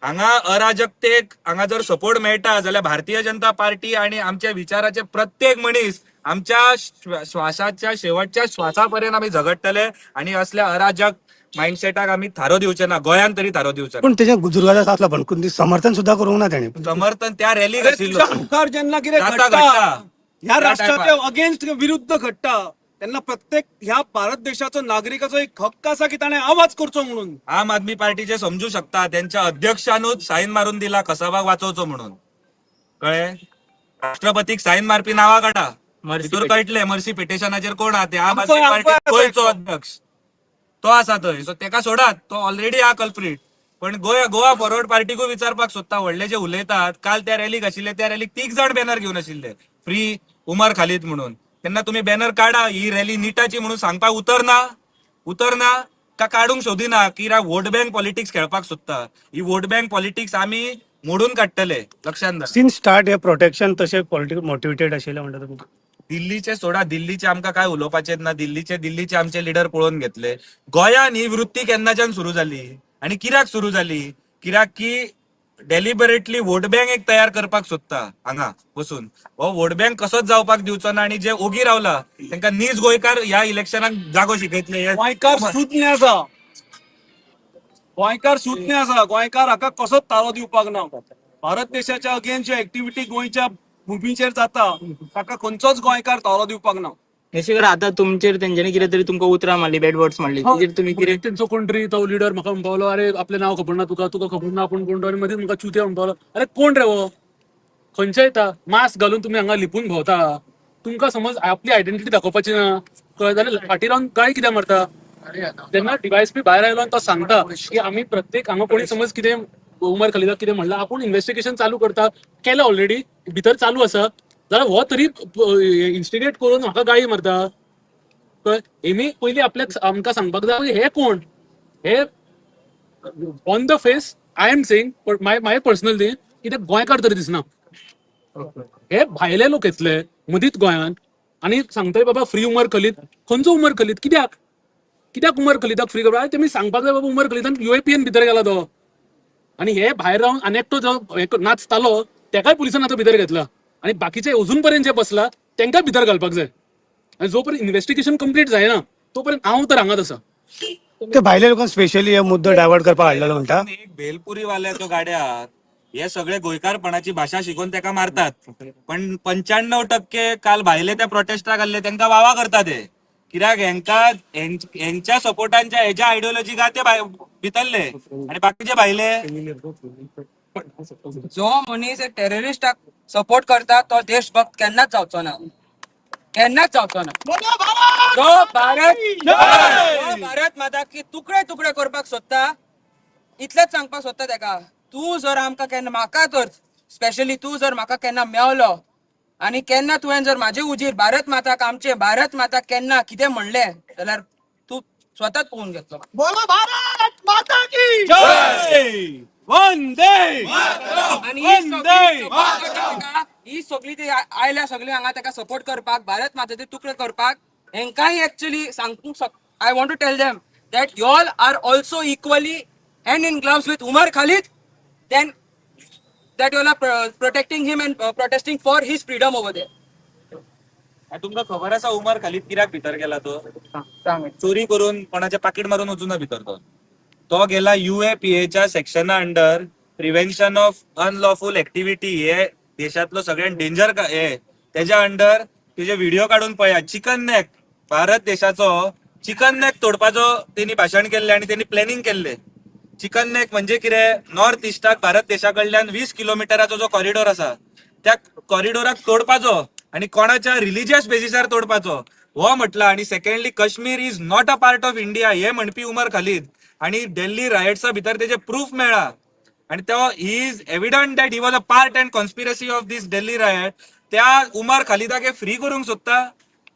हांगा अराजकतेक हांगा जर सपोर्ट मेळटा जाल्यार भारतीय जनता पार्टी आणि आमच्या विचाराचे प्रत्येक मनीस आमच्या श्वासाच्या शेवटच्या श्वासा पर्यंत आमी झगडटले आणि असल्या अराजक मायंडसेटाक आमी थारो दिवचे ना, गोंयांत तरी थारो दिवचे ना. पण तेच्या दुर्गादास आसला पण समर्थन सुद्धा करूंक ना तेणे. समर्थन त्या रॅलीक अरे आशिल्लो. तुझ्या मुखार जेन्ना कितें जाता घडटा, घडटा. ह्या त्या राष्ट्राच्या टायमार. अगेन्स्ट विरुद्ध घडटा तेन्ना प्रत्येक ह्या भारत देशाचो नागरिकाचो एक हक्क आसा की ताणें आवाज करचो म्हणून. आम आदमी पार्टीचे समजू शकता त्यांच्या अध्यक्षानूच सायन मारून दिला कसाबाक वाचोवचो म्हणून, कळ्ळें? राष्ट्रपतीक सायन मारपी नांवां काडा, भितर कळटलें मर्सी पिटिशनाचेर कोण आहा ते. आम आदमी आमचो पार्टी आसा गोंयचो अध्यक्ष तो आसा थंय, सो तेका सोडात, तो ऑलरेडी हा कल्प्रीट. पण गोवा गोवा फॉरवर्ड पार्टीकूय विचारपाक सोदता, व्हडले जे उलयतात काल त्या रॅलीक आशिल्ले, त्या रॅलीक 3 जाण बॅनर घेवन आशिल्ले फ्री उमर खालीद म्हणून, तेन्ना तुमी बॅनर काडा, ही रॅली निटाची म्हणून सांगपाक उतरना, उतरना का काडूंक सोदिना की वोट बँक पॉलिटिक्स खेळपाक सोदता. ही वोट बँक पॉलिटिक्स आमी मोडून काडटले, लक्षात धर. सिन्स स्टार्ट हे प्रोटेक्शन तशें पॉलिटिकल मोटिवेटेड आशिल्लें म्हणटा तुमकां? दिल्लीचे सोडा, दिल्लीचे आमकां काय उलोवपाचें ना. दिल्लीचे दिल्लीचे आमचे लिडर पळोवन घेतले. गोंयान ही वृत्ती केन्नाच्यान सुरू जाली आनी कित्याक सुरू जाली? कित्याक की डेलिबरेटली वोट बँक एक तयार करपाक सोदता हांगा बसून. हो वोट बँक कसोच जावपाक दिवचो ना आनी जे ओगी रावला तांकां नीज गोंयकार ह्या इलेक्शनाक जागो शिकयतले. गोंयकार सुज्ञ आसा, गोंयकार सुज्ञ आसा, गोंयकार हाका कसोच थारो दिवपाक ना. भारत देशाच्या अगेन्स्ट ज्यो एक्टिविटी गोंयच्या भुमीचेर जाता ताका खंयचोच गोंयकार थारो दिवपाक ना. निशिकर, आता तुमचेर तेंच्यांनी कितें तरी तुमकां उतरां मारली, बॅड वर्ड्स मारली, तेजेर तुमी कितें? तेंचो कोण तरी तो लिडर म्हाका म्हणपालो, अरे आपलें नांव खबर ना तुका, तुका खबर ना आपूण कोण तो, आनी मदींच म्हाका चुते म्हणपालो. अरे कोण रे हो, खंयचे येता मास्क घालून तुमी हांगा लिपून भोंवता, तुमकां समज आपली आयडेंटिटी दाखोवपाची ना, कळ्ळें जाल्यार फाटीं रावन गाळी कित्याक मारता? जेन्ना डीवायएसपी भायर आयलो आनी तो सांगता की आमी प्रत्येक हांगा कोणी समज कितें उमर खलीदाक कितें म्हणलां, आपूण इन्वेस्टिगेशन चालू करता, केलें ऑलरेडी, भितर चालू आसा, जाल्यार हो तरी इन्स्टिगेट करून म्हाका गाळी मारता. कळ्ळें? हेमी पयलीं आपल्याक आमकां सांगपाक जाय हे कोण हे. On the face I am saying my my personal thing की ते गोंयकार तरी दिसना, हे भायले लोक येतले मदींच गोंयांत आनी सांगतले बाबा फ्री उमर खलीद. खंयचो उमर खलीद? कित्याक कित्याक उमर खलीदाक फ्री करपाक? तेमी सांगपाक जाय बाबा उमर खलीदान युएपीएन भितर गेला तो, आनी हे भायर रावन आनी एकटो जो नाचतालो तेकाय पुलिसान आतां भितर घेतला, आनी बाकीचे अजून पर्यंत जे बसला तेंकां भितर घालपाक जाय. आनी जो पर्यंत इन्वेस्टिगेशन कंप्लीट जायना तो पर्यंत हांव तर हांगाच आसा. ते भायले लोकांक स्पेशली हे मुद्दो डायवर्ट करपाक हाडलेलो म्हणटा. एक भेलपुरी वाल्याचो गाड्यार हे सगळे गोंयकारपणाची भाशा शिकोवन तेका मारतात, पण 95% काल भायले त्या प्रोटेस्टाक आसले तेंका वावा करता ते, कित्याक हेंका हेंच्या सपोर्टांच्या हेच्या आयडियोलॉजीक ते भितरले आनी बाकीचे भायले. जो मनीस एक टेररिस्टाक सपोर्ट करता तो देशभक्त केन्नाच जावचो ना, केन्नाच जावचो ना. जो भारत भारत माता की तुकडे तुकडे करपाक सोदता, इतलेंच सांगपाक सोदता तेका, तूं जर आमकां केन्ना, म्हाका तर स्पेशली तूं जर म्हाका केन्ना मेवलो आनी केन्ना तुवें जर म्हाजे उजीर भारत माताक, आमचे भारत माताक केन्ना कितें म्हणलें जाल्यार तूं स्वताच पळोवन घेतलो. बोलो भारत माता की जय, वंदे. आनी ही सगळी ती आयल्या सगळी हांगा ताका सपोर्ट करपाक, भारत मातेचे तुकडे करपाक, हेंकांय एक्चुअली सांगूंक I want to tell them that you all are also equally hand in gloves with Umar Khalid, then that you all are protecting him and protesting for his freedom over there. तुमकां खबर आसा उमर खालीद कित्याक भितर गेला तो? चोरी करून कोणाचे पाकीट मारून वचूना भितर तो. तो गेला युएपीएच्या सेक्शना under prevention of unlawful activity. हे देशातलो सगळ्यात डेंजर हे तेज्या अंडर तेजे व्हिडिओ काडून पळया. चिकन नेक, भारत देशाचो चिकन नेक तोडपाचो तेणी भाशण केल्लें आनी तेणी प्लॅनिंग केल्लें. चिकन नेक म्हणजे कितें, नॉर्थ इस्टाक भारत देशा कडल्यान 20 किलोमिटराचो जो कॉरिडोर आसा त्या कॉरिडोराक तोडपाचो आनी कोणाच्या रिलिजियस बेसिसार तोडपाचो हो म्हटला. आनी secondly, Kashmir is not a part of India हे म्हणपी उमर खालीद आनी दिल्ली रायट्सा भितर तेजे प्रूफ मेळ्ळा आनी तो he is evident that he was a part and conspiracy of this Delhi riot. त्या उमर खालिदाक हे फ्री करूंक सोदता,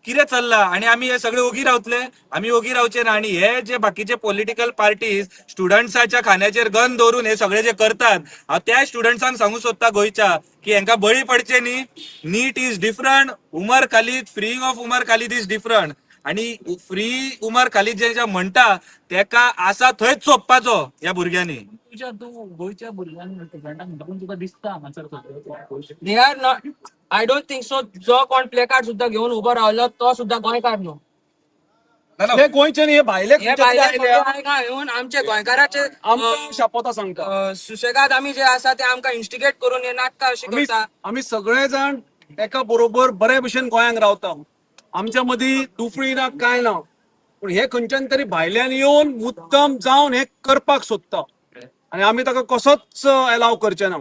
कितें चल्ला? आनी आमी हे सगळे ओगी रावतले? आमी ओगी रावचे ना. आनी हे जे बाकीचे पॉलिटिकल पार्टीज स्टुडंट्साच्या खांद्याचेर गन दवरून हे सगळे जे करतात, हांव त्या स्टुडंट्सांक सांगूंक सोदता गोंयच्या की हेंकां बळी पडचे न्ही. NEET is different, Umar Khalid, freeing of Umar Khalid is different. आनी फ्री उमर खालीद जे म्हणटा तेका आसा थंयच सोंपपाचो ह्या भुरग्यांनी. तुज्या तूं गोंयच्या भुरग्यांक स्टुडंटांक म्हणटा, पूण तुका दिसता हांगासर सगळें? They are not, I don't think so. जो कोण प्लेकार्ड सुद्धा घेऊन उभो रावलो तो सुद्धा गोंयकार न्हू. हे गोंयचे न्ही, हे भायले हे खंयचे तरी भायले आयले. हांगा येवन आमचे गोंयकाराचे आमकां शापोता सांगता. सुशेगाद आमी जे आसा ते आमकां इन्स्टिगेट करून हे नाटकां अशी आमी करता. आमी सगळे जाण एका बरोबर बरे भशेन गोंयांत रावता. आमच्या मदीं दुफळी ना काय ना, पूण हे खंयच्यान तरी भायल्यान येवन मुद्दम जावन हे करपाक सोदता आनी आमी ताका कसोच एलाव करचे ना.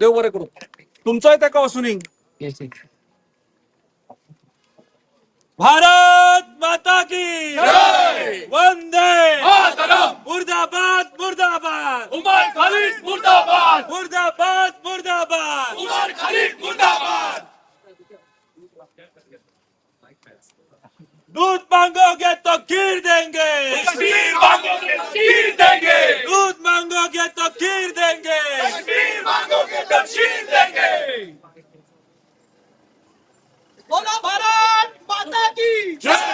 देव बरें करूं, तुमचोय ताका वचुनी. भारत माता की जय! वंदे मातरम! मुर्दाबाद मुर्दाबाद उमर खालिद मुर्दाबाद! मुर्दाबाद मुर्दाबाद उमर खालिद मुर्दाबाद! दूध मांगोगे तो खीर देंगे, कश्मीर मांगोगे तो खीर देंगे, दूध मांगोगे तो खीर देंगे, कश्मीर मांगोगे तो खीर देंगे. बोलो भारत माता की जय!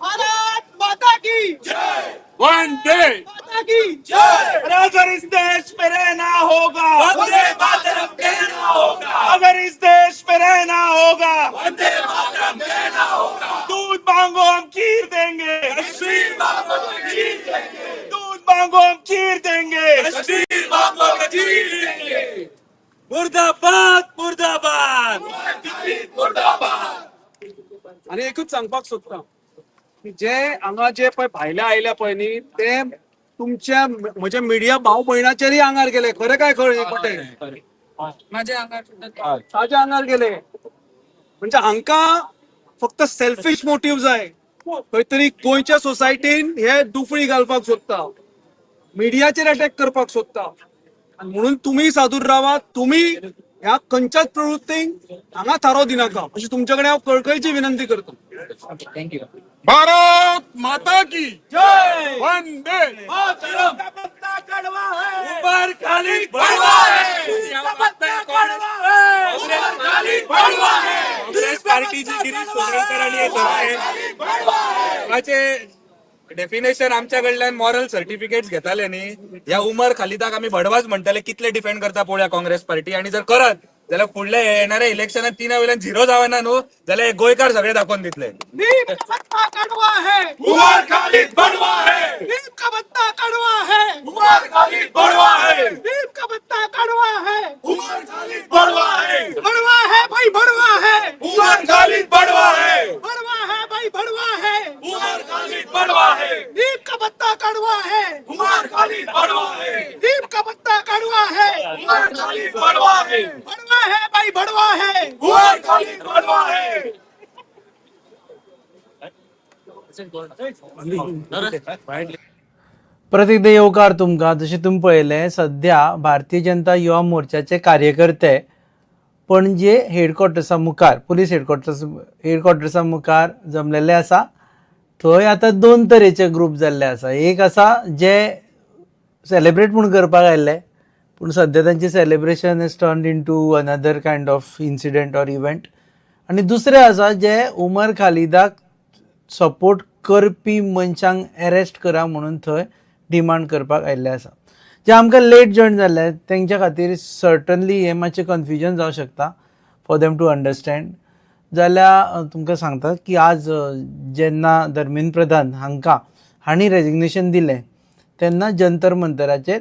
भारत माता की जय! वंदे माता की जय! अगर इस देश में रहना होगा वंदे मातरम कहना होगा, अगर इस देश में रहना होगा वंदे मातरम कहना होगा, दूध मांगो हम खीर देंगे, कश्मीर मांगो तो खीर देंगे, दूध मांगो हम खीर देंगे, कश्मीर मांगो तो खीर देंगे. मुर्दाबाद मुर्दाबाद मुर्दाबाद. आनी एकूच सांगपाक सोदता की जे हांगा जे पळय भायले आयल्या पळय न्ही, ते तुमच्या म्हज्या मिडिया भाव भयणाचेरय आंगार गेले. खरें काय खरें खोटें? माझ्या आंगार सुद्धा ताज्या आंगार गेले. म्हणजे हांकां फक्त सेल्फिश मोटीव जाय. खंय तरी गोंयच्या सोसायटीन हे दुफळी घालपाक सोदता, मिडियाचेर अटॅक करपाक सोदता. आनी म्हणून तुमी सादूर रावात. तुमी ह्या खंयच्याच प्रवृत्तींक हांगा थारो दिनाका अशी तुमच्या कडेन हांव कळकळीची विनंती करता. Thank you. Bharat माता की जय! वंदे मातरम! उमर खालिद बड़वा है! उमर खालिद बड़वा है! काँग्रेस पार्टीची गिरीश चोडणकर आनी हे सगळे ताचे डेफिनेशन आमच्या कडल्यान मॉरल सर्टिफिकेट्स घेताले न्ही. ह्या उमर खालिदाक आमी भडवाच म्हणटाले. कितले डिफेंड करता पळोवया काँग्रेस पार्टी. आनी जर करत जाल्यार फुडल्या येणाऱ्या इलेक्शनात 3 वयल्यान 0 जावना न्हू जाल्यार हे गोंयकार सगळे दाखोवन दितले. नीम का पत्ता कड़वा है, उमर खालिद बड़वा है, नीम का पत्ता कड़वा है, उमर खालिद बड़वा है, नीम का पत्ता कड़वा है, उमर खालिद बड़वा है, बड़वा है भाई बड़वा है, उमर खालिद बड़वा है, बड़वा है भाई बड़वा है, उमर खालिद बड़वा है, नीम का पत्ता कड़वा है, उमर खालिद बड़वा है, नीम का पत्ता कड़वा है, उमर खालिद बड़वा है, बड़वा है भाई बड़वा है, उमर खालिद बड़वा है. परत एकदां येवकार तुमकां. जशें तुमी पळयलें, सद्या भारतीय जनता युवा मोर्चाचे कार्यकर्ते पणजे हेडक्वॉर्टर्सा मुखार, पुलीस हेडक्वॉर्टर्सा मुखार जमलेले आसा. थंय आतां 2 तरेचे ग्रूप जाल्ले आसा. एक आसा जे सेलिब्रेट म्हूण करपाक आयिल्ले, पूण सद्या तांचें celebration is turned into another kind of incident or event. आनी दुसरे आसा जे उमर खालिदाक सपोर्ट करपी मनशांक एरेस्ट करा म्हणून थंय डिमांड करपाक आयिल्ले आसा. जे आमकां लेट जॉयन जाल्ले तेंच्या खातीर सर्टनली हें मातशें कन्फ्युजन जावं शकता फॉर देम टू अंडरस्टँड. जाल्यार तुमकां सांगता की आज जेन्ना धर्मेंद्र प्रधान हांकां हांणी रेजिग्नेशन दिलें तेन्ना जंतर मंतराचेर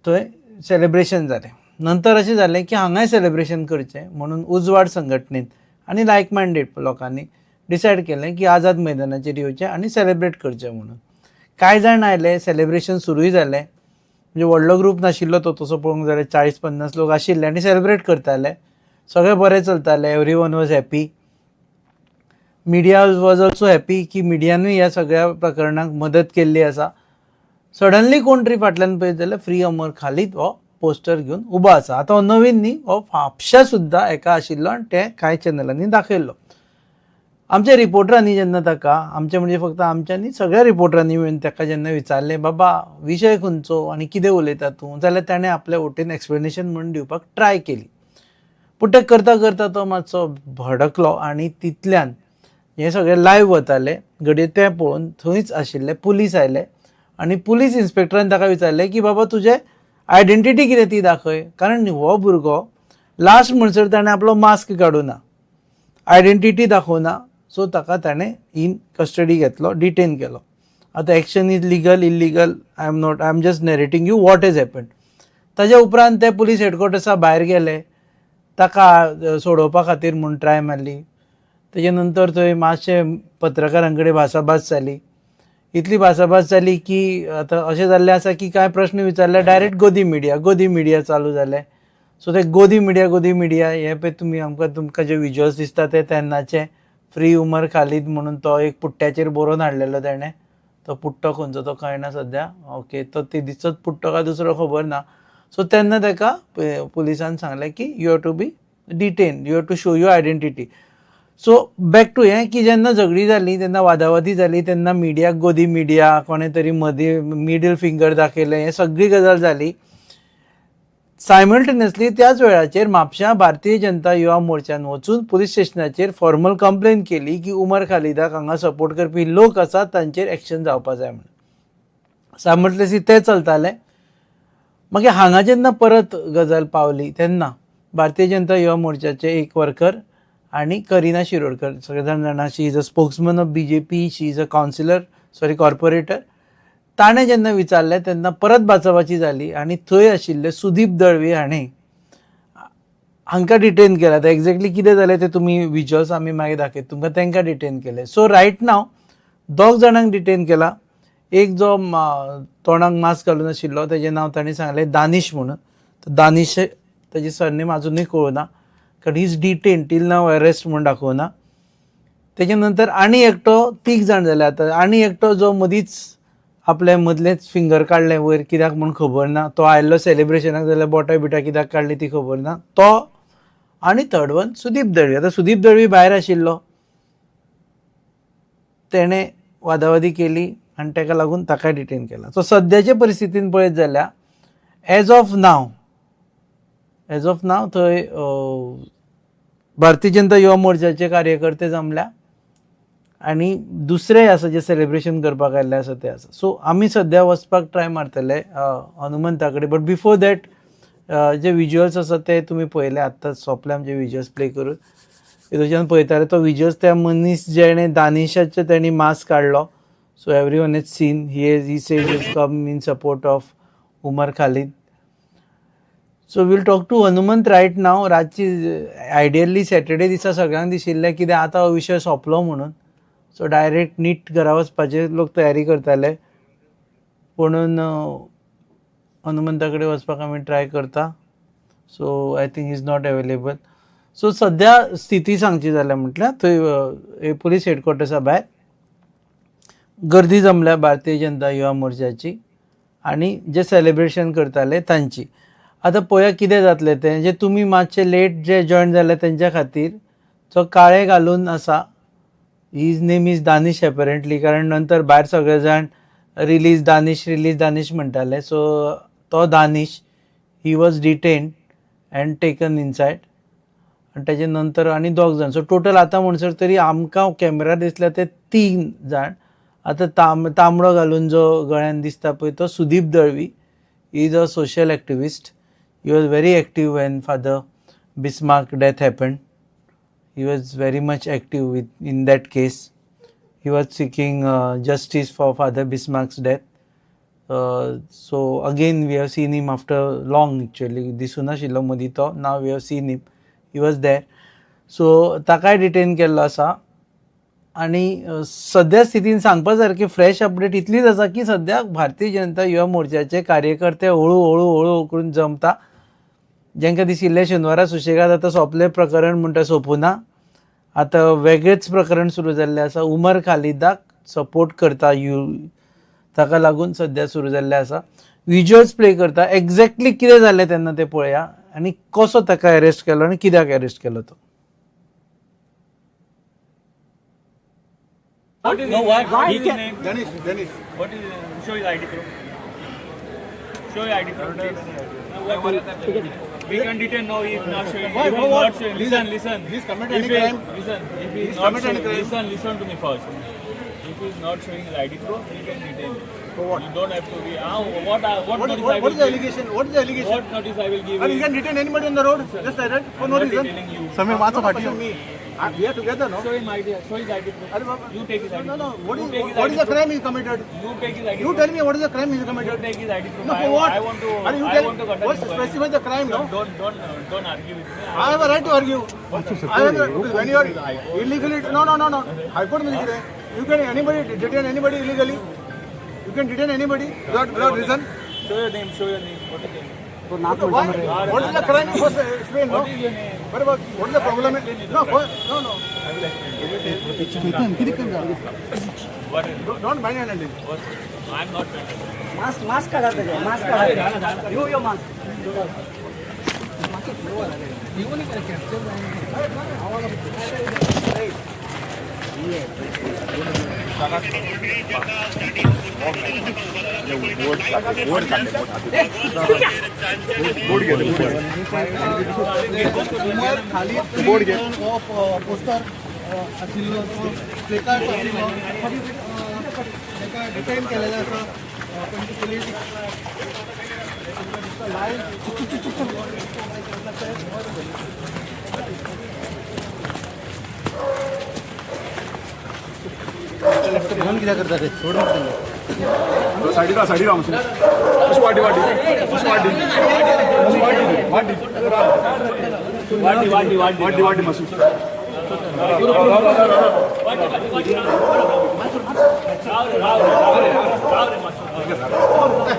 थंय सेलिब्रेशन जालें. नंतर अशें जालें की हांगाय सेलिब्रेशन करचें म्हणून उजवाड संघटनेन आनी लायक मायंडेड लोकांनी डिसायड केलें की आझाद मैदानाचेर येवचें आनी सेलिब्रेट करचें म्हणून. कांय जाण आयले, सेलिब्रेशन सुरूय जालें. म्हणजे व्हडलो ग्रूप नाशिल्लो तो, तसो पळोवंक जाल्यार 40-50 लोक आशिल्ले आनी सेलिब्रेट करताले. सगळें बरें चलतालें, everyone was happy. Media was also happy की मिडियानूय ह्या सगळ्या प्रकरणाक मदत केल्ली आसा. सडनली कोण तरी फाटल्यान पळयत जाल्यार फ्री उमर खालीद हो पोस्टर घेवन उबो आसा. आतां हो नवीन न्ही, हो म्हापशा सुद्दां एका आशिल्लो आनी ते कांय चॅनलांनी दाखयल्लो. आमच्या रिपोर्टरांनी जेन्ना ताका, आमचे म्हणजे फक्त आमच्या न्ही सगळ्या रिपोर्टरांनी मेळून ताका जेन्ना विचारलें बाबा विशय खंयचो आनी कितें उलयता तूं, जाल्यार ताणें आपल्या वटेन एक्सप्लेनेशन म्हणून दिवपाक ट्राय केली. पूण तें करता करता तो मातसो भडकलो आनी तितल्यान हें सगळें लायव्ह वतालें घडये तें पळोवन थंयच आशिल्ले पुलीस आयले आनी पुलीस इन्स्पेक्टरान ताका विचारलें की बाबा तुजें आयडेंटिटी कितें ती दाखय, कारण हो भुरगो लास्ट म्हणसर ताणें आपलो मास्क काडूना, आयडेंटिटी दाखोवना. सो ताका ताणें इन कस्टडी घेतलो, डिटेन केलो. आतां action is legal illegal I am not, I am just narrating you what has happened. ताज्या उपरांत ते पुलीस हेडक्वॉर्टर्सा भायर गेले, ताका सोडोवपा खातीर म्हूण ट्राय मारली. तेजे नंतर थंय मातशें पत्रकारां कडेन भासाभास जाली. इतली भासाभास जाली की आतां अशें जाल्लें आसा की कांय प्रश्न विचारले डायरेक्ट गोदी मिडिया, गोदी मिडिया चालू जालें. सो ते गोदी मिडिया, गोदी मिडिया हे पळय तुमी आमकां तुमकां जे विजुअल्स दिसता ते तेन्नाचे फ्री उमर खालीद म्हणून तो एक पुट्ट्याचेर बरोवन हाडलेलो तेणें. तो पुट्टो खंयचो तो कळना सद्या, ओके, तो ते दिसत पुट्टो काय दुसरो खबर ना. सो तेन्ना ताका पुलिसान सांगलें की you have to be detain, you have to show your identity. So back to हें की जेन्ना झगडी जाली तेन्ना वादावादी जाली तेन्ना मिडियाक गोदी मिडिया कोणें तरी मदीं मिडल फिंगर दाखयलें, हें सगळी गजाल जाली. सायमल्टेनियसली त्याच वेळाचेर म्हापश्यां भारतीय जनता युवा मोर्चान वचून पुलीस स्टेशनाचेर फॉर्मल कंप्लेन केली की उमर खालिदाक हांगा सपोर्ट करपी लोक आसात तांचेर एक्शन जावपा जाय म्हणून. सायमल्टेनियसली तें चलतालें. मागीर हांगा जेन्ना परत गजाल पावली तेन्ना भारतीय जनता युवा मोर्चाचे एक वर्कर आनी करिना शिरोडकर, सगळे जाण जाणा, she is a spokesman of BJP, she is a councillor, sorry corporator. ताणें जेन्ना विचारलें तेन्ना परत बाचाबाची जाली आनी थंय आशिल्ले सुदीप दळवी हाणें हांकां डिटेन केला. आतां एक्झॅक्टली कितें जालें तें तुमी विजुअल्स आमी मागीर दाखयता तुमकां. तांकां डिटेन केलें. सो रायट नाव दोग जाणांक डिटेन केला. एक जो तोंडाक मास्क घालून आशिल्लो तेजें नांव ताणें सांगलें दानिश म्हणून. दानिश ताजें सरनेम आजुनूय कळुना कारण he is detain till now, arrest म्हूण दाखोवना. तेजे नंतर आनी एकटो, तीग जाण जाले आतां. आनी एकटो जो मदींच आपले मदलेंच फिंगर काडलें वयर कित्याक म्हूण खबर ना, तो आयिल्लो सेलिब्रेशनाक जाल्यार बोटां बिटां कित्याक काडली ती खबर ना, तो. आनी थर्ड वन सुदीप दळवी. आतां सुदीप दळवी भायर आशिल्लो, तेणें वादावादी केली आनी ताका लागून ताका डिटेन केला. सो सद्याचे परिस्थितीन पळयत जाल्यार एज ऑफ नाव थंय भारतीय जनता युवा मोर्चाचे कार्यकर्ते जमल्या आनी दुसरे आसा जे सेलिब्रेशन करपाक आयिल्ले आसा ते आसा. सो आमी सद्या वचपाक ट्राय मारतले हनुमंता कडेन, but before that J visuals आसा ते तुमी पळयले आत्तां सोंपले आमचे विजुअल्स प्ले करून. हेतूच्यान पळयताले तो विजुअल्स त्या मनीस जेणे दानिशाचे तेणी मास्क काडलो. So everyone has seen, he says he's come in support of Umar Khalid. So we'll talk to Hanumant right now. रातची आयडियली सॅटर्डे दिसा सगळ्यांक दिशिल्लें कितें आतां हो विशय सोंपलो म्हणून. सो डायरेक्ट नीट घरा वचपाचे लोक तयारी करताले, पुणून हनुमंता कडेन वचपाक आमी ट्राय करता. So I think is not available. So सद्या स्थिती सांगची जाल्यार म्हटल्यार थंय पुलीस हेडक्वॉर्टर्सा भायर गर्दी जमल्या भारतीय जनता युवा मोर्चाची आनी जे सेलिब्रेशन करताले तांची. आतां पळोवया कितें जातलें तें. जे तुमी मातशे लेट जे जॉयन जाले तेंच्या खातीर जो काळे घालून आसा, his name is Danish apparently, कारण नंतर भायर सगळे जाण रिलीज दानिश रिलीज दानिश म्हणटाले. सो तो Danish he was detained and taken inside. आनी ताजे नंतर आनी दोग जाण, सो टोटल आतां म्हणसर तरी आमकां कॅमेरा दिसल्या ते 3 जाण. आतां तांबडो घालून जो गळ्यान दिसता पळय तो Sudeep Dalvi, he is a social activist. He was very active when Father Bismarck death happened. He was very much active in that case. He was seeking justice for Father Bismarck's death. So again we have seen him after long, actually दिसूनाशिल्लो मदीं तो. Now we have seen him, he was there. So ताकाय detain केल्लो आसा. आनी सद्या स्थितीन सांगपा सारकी fresh update इतलीच आसा की सद्याक भारतीय जनता युवा मोर्चाचे कार्यकर्ते हळू हळू हळू करून जमता. जांकां दिशिल्लें शेनवारा सुशेगाद आतां सोंपलें प्रकरण म्हणटा, सोंपुना. आतां वेगळेच प्रकरण सुरू जाल्लें आसा. उमर खालिदाक सपोर्ट करता you, ताका लागून सद्या सुरू जाल्लें आसा. विज्युअल्स प्ले करता, एग्जॅक्टली कितें जालें तेन्ना तें पळया आनी कसो ताका अरेस्ट केलो आनी कित्याक अरेस्ट केलो तो. What is no, why? Why? He can. Danish, Danish. What is? Show his ID proof. Show your ID proof, please. We can detain now if not showing. Why? If he For is what? not showing. Listen, listen. He's committed If any he- crime. Listen, if he He's is not committed any showing, crime. listen, listen to me first. If he is not showing his ID proof, we can detain him. For what? You don't have to be. Ah, what? What What, notice what, I what will is the give? allegation? What is the allegation? What notice I will give? And you is- can detain anybody on the road, just like that, for I'm no not reason. detaining you. Samir, macho फाटी. Me. We are together, no? Show him ID. Show his ID proof. Arey baba. You take his ID. No, no. proof. What You is take his what ID is the proof. crime he committed? You take his ID. You proof. tell me what is the crime he committed? You take his ID proof. No, for what? I want to. Are you I tell, want to conduct what's inquiry. specify the crime, no? Don't argue with me. I have a right to argue. I have a, because when you are illegally, no, no, no, no. High Court मध्ये कितें? You can anybody detain anybody illegally. You can detain anybody without reason. Show your name. Show your name. What is your name? Why? What is the crime? You first explain, no? What is your name? But what is the problem? No, first, no, no. I will explain. What is? Don't mind anything. What? I am not mental. Mask mask काढा त्याचे mask काढा यो यो mask. Umar Khalid board घे. Poster आशिल्लो तो placard आशिल्लो ताका डिटेन केलेलो आसा पणजी पुलीस. लायव्ह फोन कित्याक करता रे? सोड मरे. सायडीक राव, सायडीक राव मातशें. मातशें वाटी वाटी, मातशें वाटी, मातशें वाटी वाटी वाटी वाटी वाटी वाटी वाटी मातशें.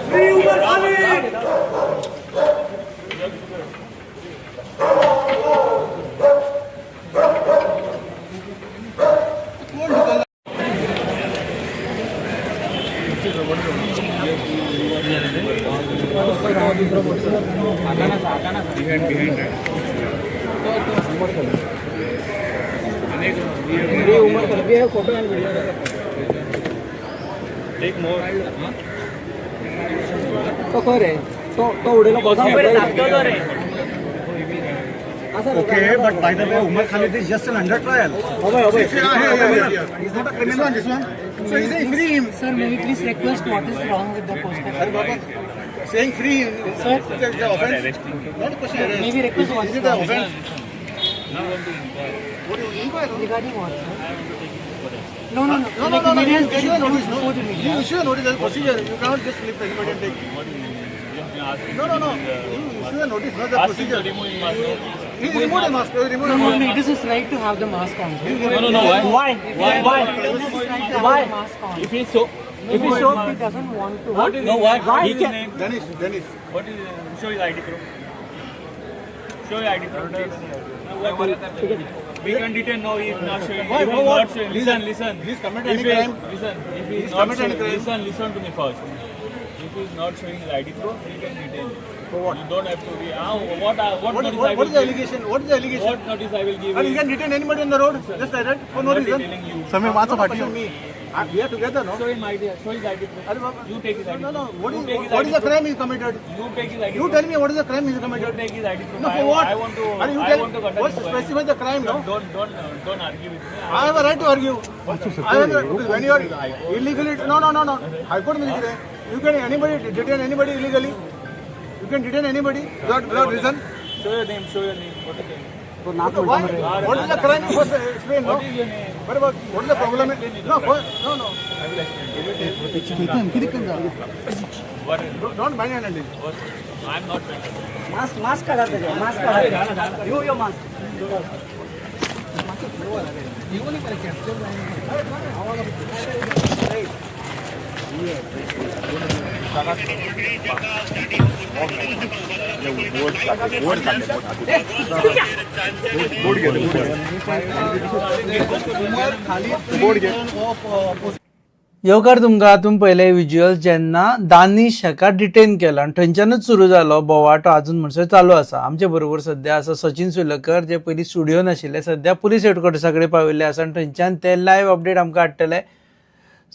Free Umar Khalid! Take more. तो खंय रे तो तो उडयलो. Okay, but by the way, Umar Khalid is just an under trial. Yeah. He's not a criminal, this one. So he's saying free him. Sir, may we please request what is wrong with the poster? Arey baba, saying free him, Sir? is the offense. Not a question. May we request Is what it is the wrong? offense? What do you inquire? Regarding what, sir? No, no, no. No, no, Like, no, no. media You has issue a notice, no? before the media. You issue a notice as a procedure. You cannot just lift anybody and take. No, no, no. You issue a notice, not the Ask him to procedure. remove his mask. He removed the mask. He removed No, the no, mask. no, it is his right to have the mask on. Sir. No, no, no. Why? Why? Why? Why? It is his right to have Why? the mask on. If he's so, If he so, if he doesn't want to. What is no, why? Why? What is He his can- name? Danish, Danish. What is? Show his ID proof. Show your ID proof, please. We can detain now if not showing. Why? If he For is what? not showing. Listen, listen. He's committed If any he- crime. Listen, if he He's is not committed any showing, crime. listen, listen to me first. If he is not showing his ID proof, we can detain him. For what? You don't have to be. Ah, what? What What, notice what, I what will is the give? allegation? What is the allegation? What notice I will give? And you is- can detain anybody on the road, just like that, for I'm no not reason. detaining you. Samir, macho फाटी. Me. We are together, no? Show him ID. Show his ID proof. Arey baba. You take his ID. No, no. proof. What You is take his what ID is the proof. crime he committed? You take his ID. You proof. tell me what is the crime he You committed? take his ID proof. No, for what? I want to. Are you I tell want to conduct what's inquiry. specify the crime, no? Don't argue with me. I have a right to argue. I have a, because when you are illegally, no, no, no, no. High Court मध्ये कितें? You can anybody detain anybody illegally. You can detain anybody without reason. Show your name. Show your name. What is your name? What is the crime you first explain, no? बरोबर, what is the problem? No, first, no, no. Don't mind handling. I am not. Mask mask काढा त्याचे, mask काढा. यो यो mask. येवकार तुमकां. तुमी पयले विज्युअल्स जेन्ना दानिश हाका डिटेन केला आनी थंयच्यानूच सुरू जालो बोवाटो, अजून म्हणसर चालू आसा. आमचे बरोबर सद्या आसा सचिन सुलकर, जे पयलीं स्टुडियोन आशिल्ले, सद्या पुलीस हेडक्वॉर्टर्सा कडेन पाविल्ले आसा आनी थंयच्यान ते लायव्ह अपडेट आमकां हाडटले.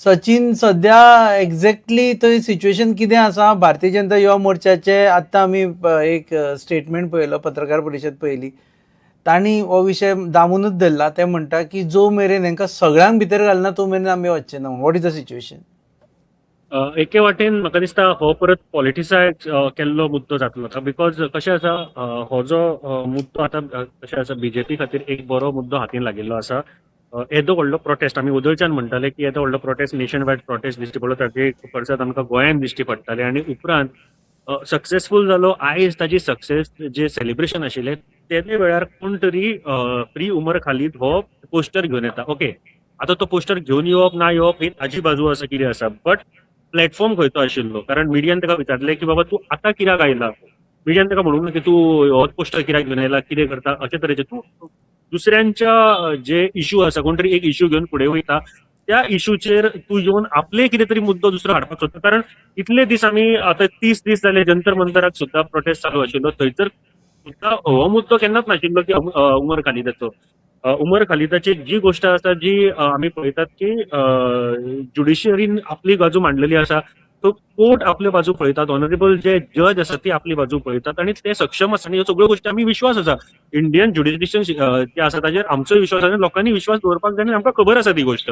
सचिन, सद्या एक्झॅक्टली थंय सिच्युएशन कितें आसा? भारतीय जनता युवा मोर्चाचे आत्तां आमी एक स्टेटमेंट पळयलो, पत्रकार परिशद पळयली, तांणी हो विशय दामूनच धरला. ते म्हणटा की जो मेरेन हांकां सगळ्यांक भितर घालना तो मेरेन आमी वचचे ना. What is the situation? एके वाटेन म्हाका दिसता हो परत पॉलिटिसायज केल्लो मुद्दो जातलो आतां, because कशें आसा, हो जो मुद्दो आतां कशें आसा, बीजेपी खातीर एक बरो मुद्दो हातीन लागिल्लो आसा. येदो व्हडलो प्रोटेस्ट, आमी उदळच्यान म्हणटाले की येदो व्हडलो प्रोटेस्ट, नेशन वायड प्रोटेस्ट दिश्टी पडलो, ताजे पडसाद आमकां गोंयांत दिश्टी पडटाले आनी उपरांत सक्सेसफूल जालो. आयज ताजी सक्सेस जे सेलिब्रेशन आशिल्लें तेदे वेळार कोण तरी फ्री उमर खालीद हो पोस्टर घेवन येता. ओके, आतां तो पोस्टर घेवन येवप ना येवप ही ताजी बाजू आसा, कितें आसा, बट प्लॅटफॉर्म खंयचो आशिल्लो? कारण मिडियान ताका विचारलें की बाबा तूं आतां कित्याक आयला? मिडियान ताका म्हणूंक ना की तूं हो पोस्टर कित्याक घेवन आयला, कितें करता, अशे तरेचे. तूं दुसऱ्यांच्या जे इशू आसा, कोण तरी एक इशू घेवन फुडें वयता, त्या इशूचेर तूं येवन आपले कितें तरी मुद्दो दुसरो हाडपाक सोदता. कारण इतले दीस आमी आतां 30 दीस जाले जंतर मंतराक सुद्दां प्रोटेस्ट चालू आशिल्लो, थंयसर सुद्दां हो मुद्दो केन्नाच नाशिल्लो की उमर खालिदाचो. उमर खालिदाची जी गोश्ट आसा जी आमी पळयतात की ज्युडिशरीन आपली बाजू मांडलेली आसा, तो कोर्ट आपले बाजू पळयतात, ऑनरेबल जे जज आसा ती आपली बाजू पळयतात आनी ते सक्षम आसा आनी ह्यो सगळ्यो गोश्टी आमी विश्वास आसा. इंडियन ज्युडिशन जे आसा ताजेर आमचोय विश्वास आसा, लोकांनी विश्वास दवरपाक जाय आनी आमकां खबर आसा ती गोश्ट.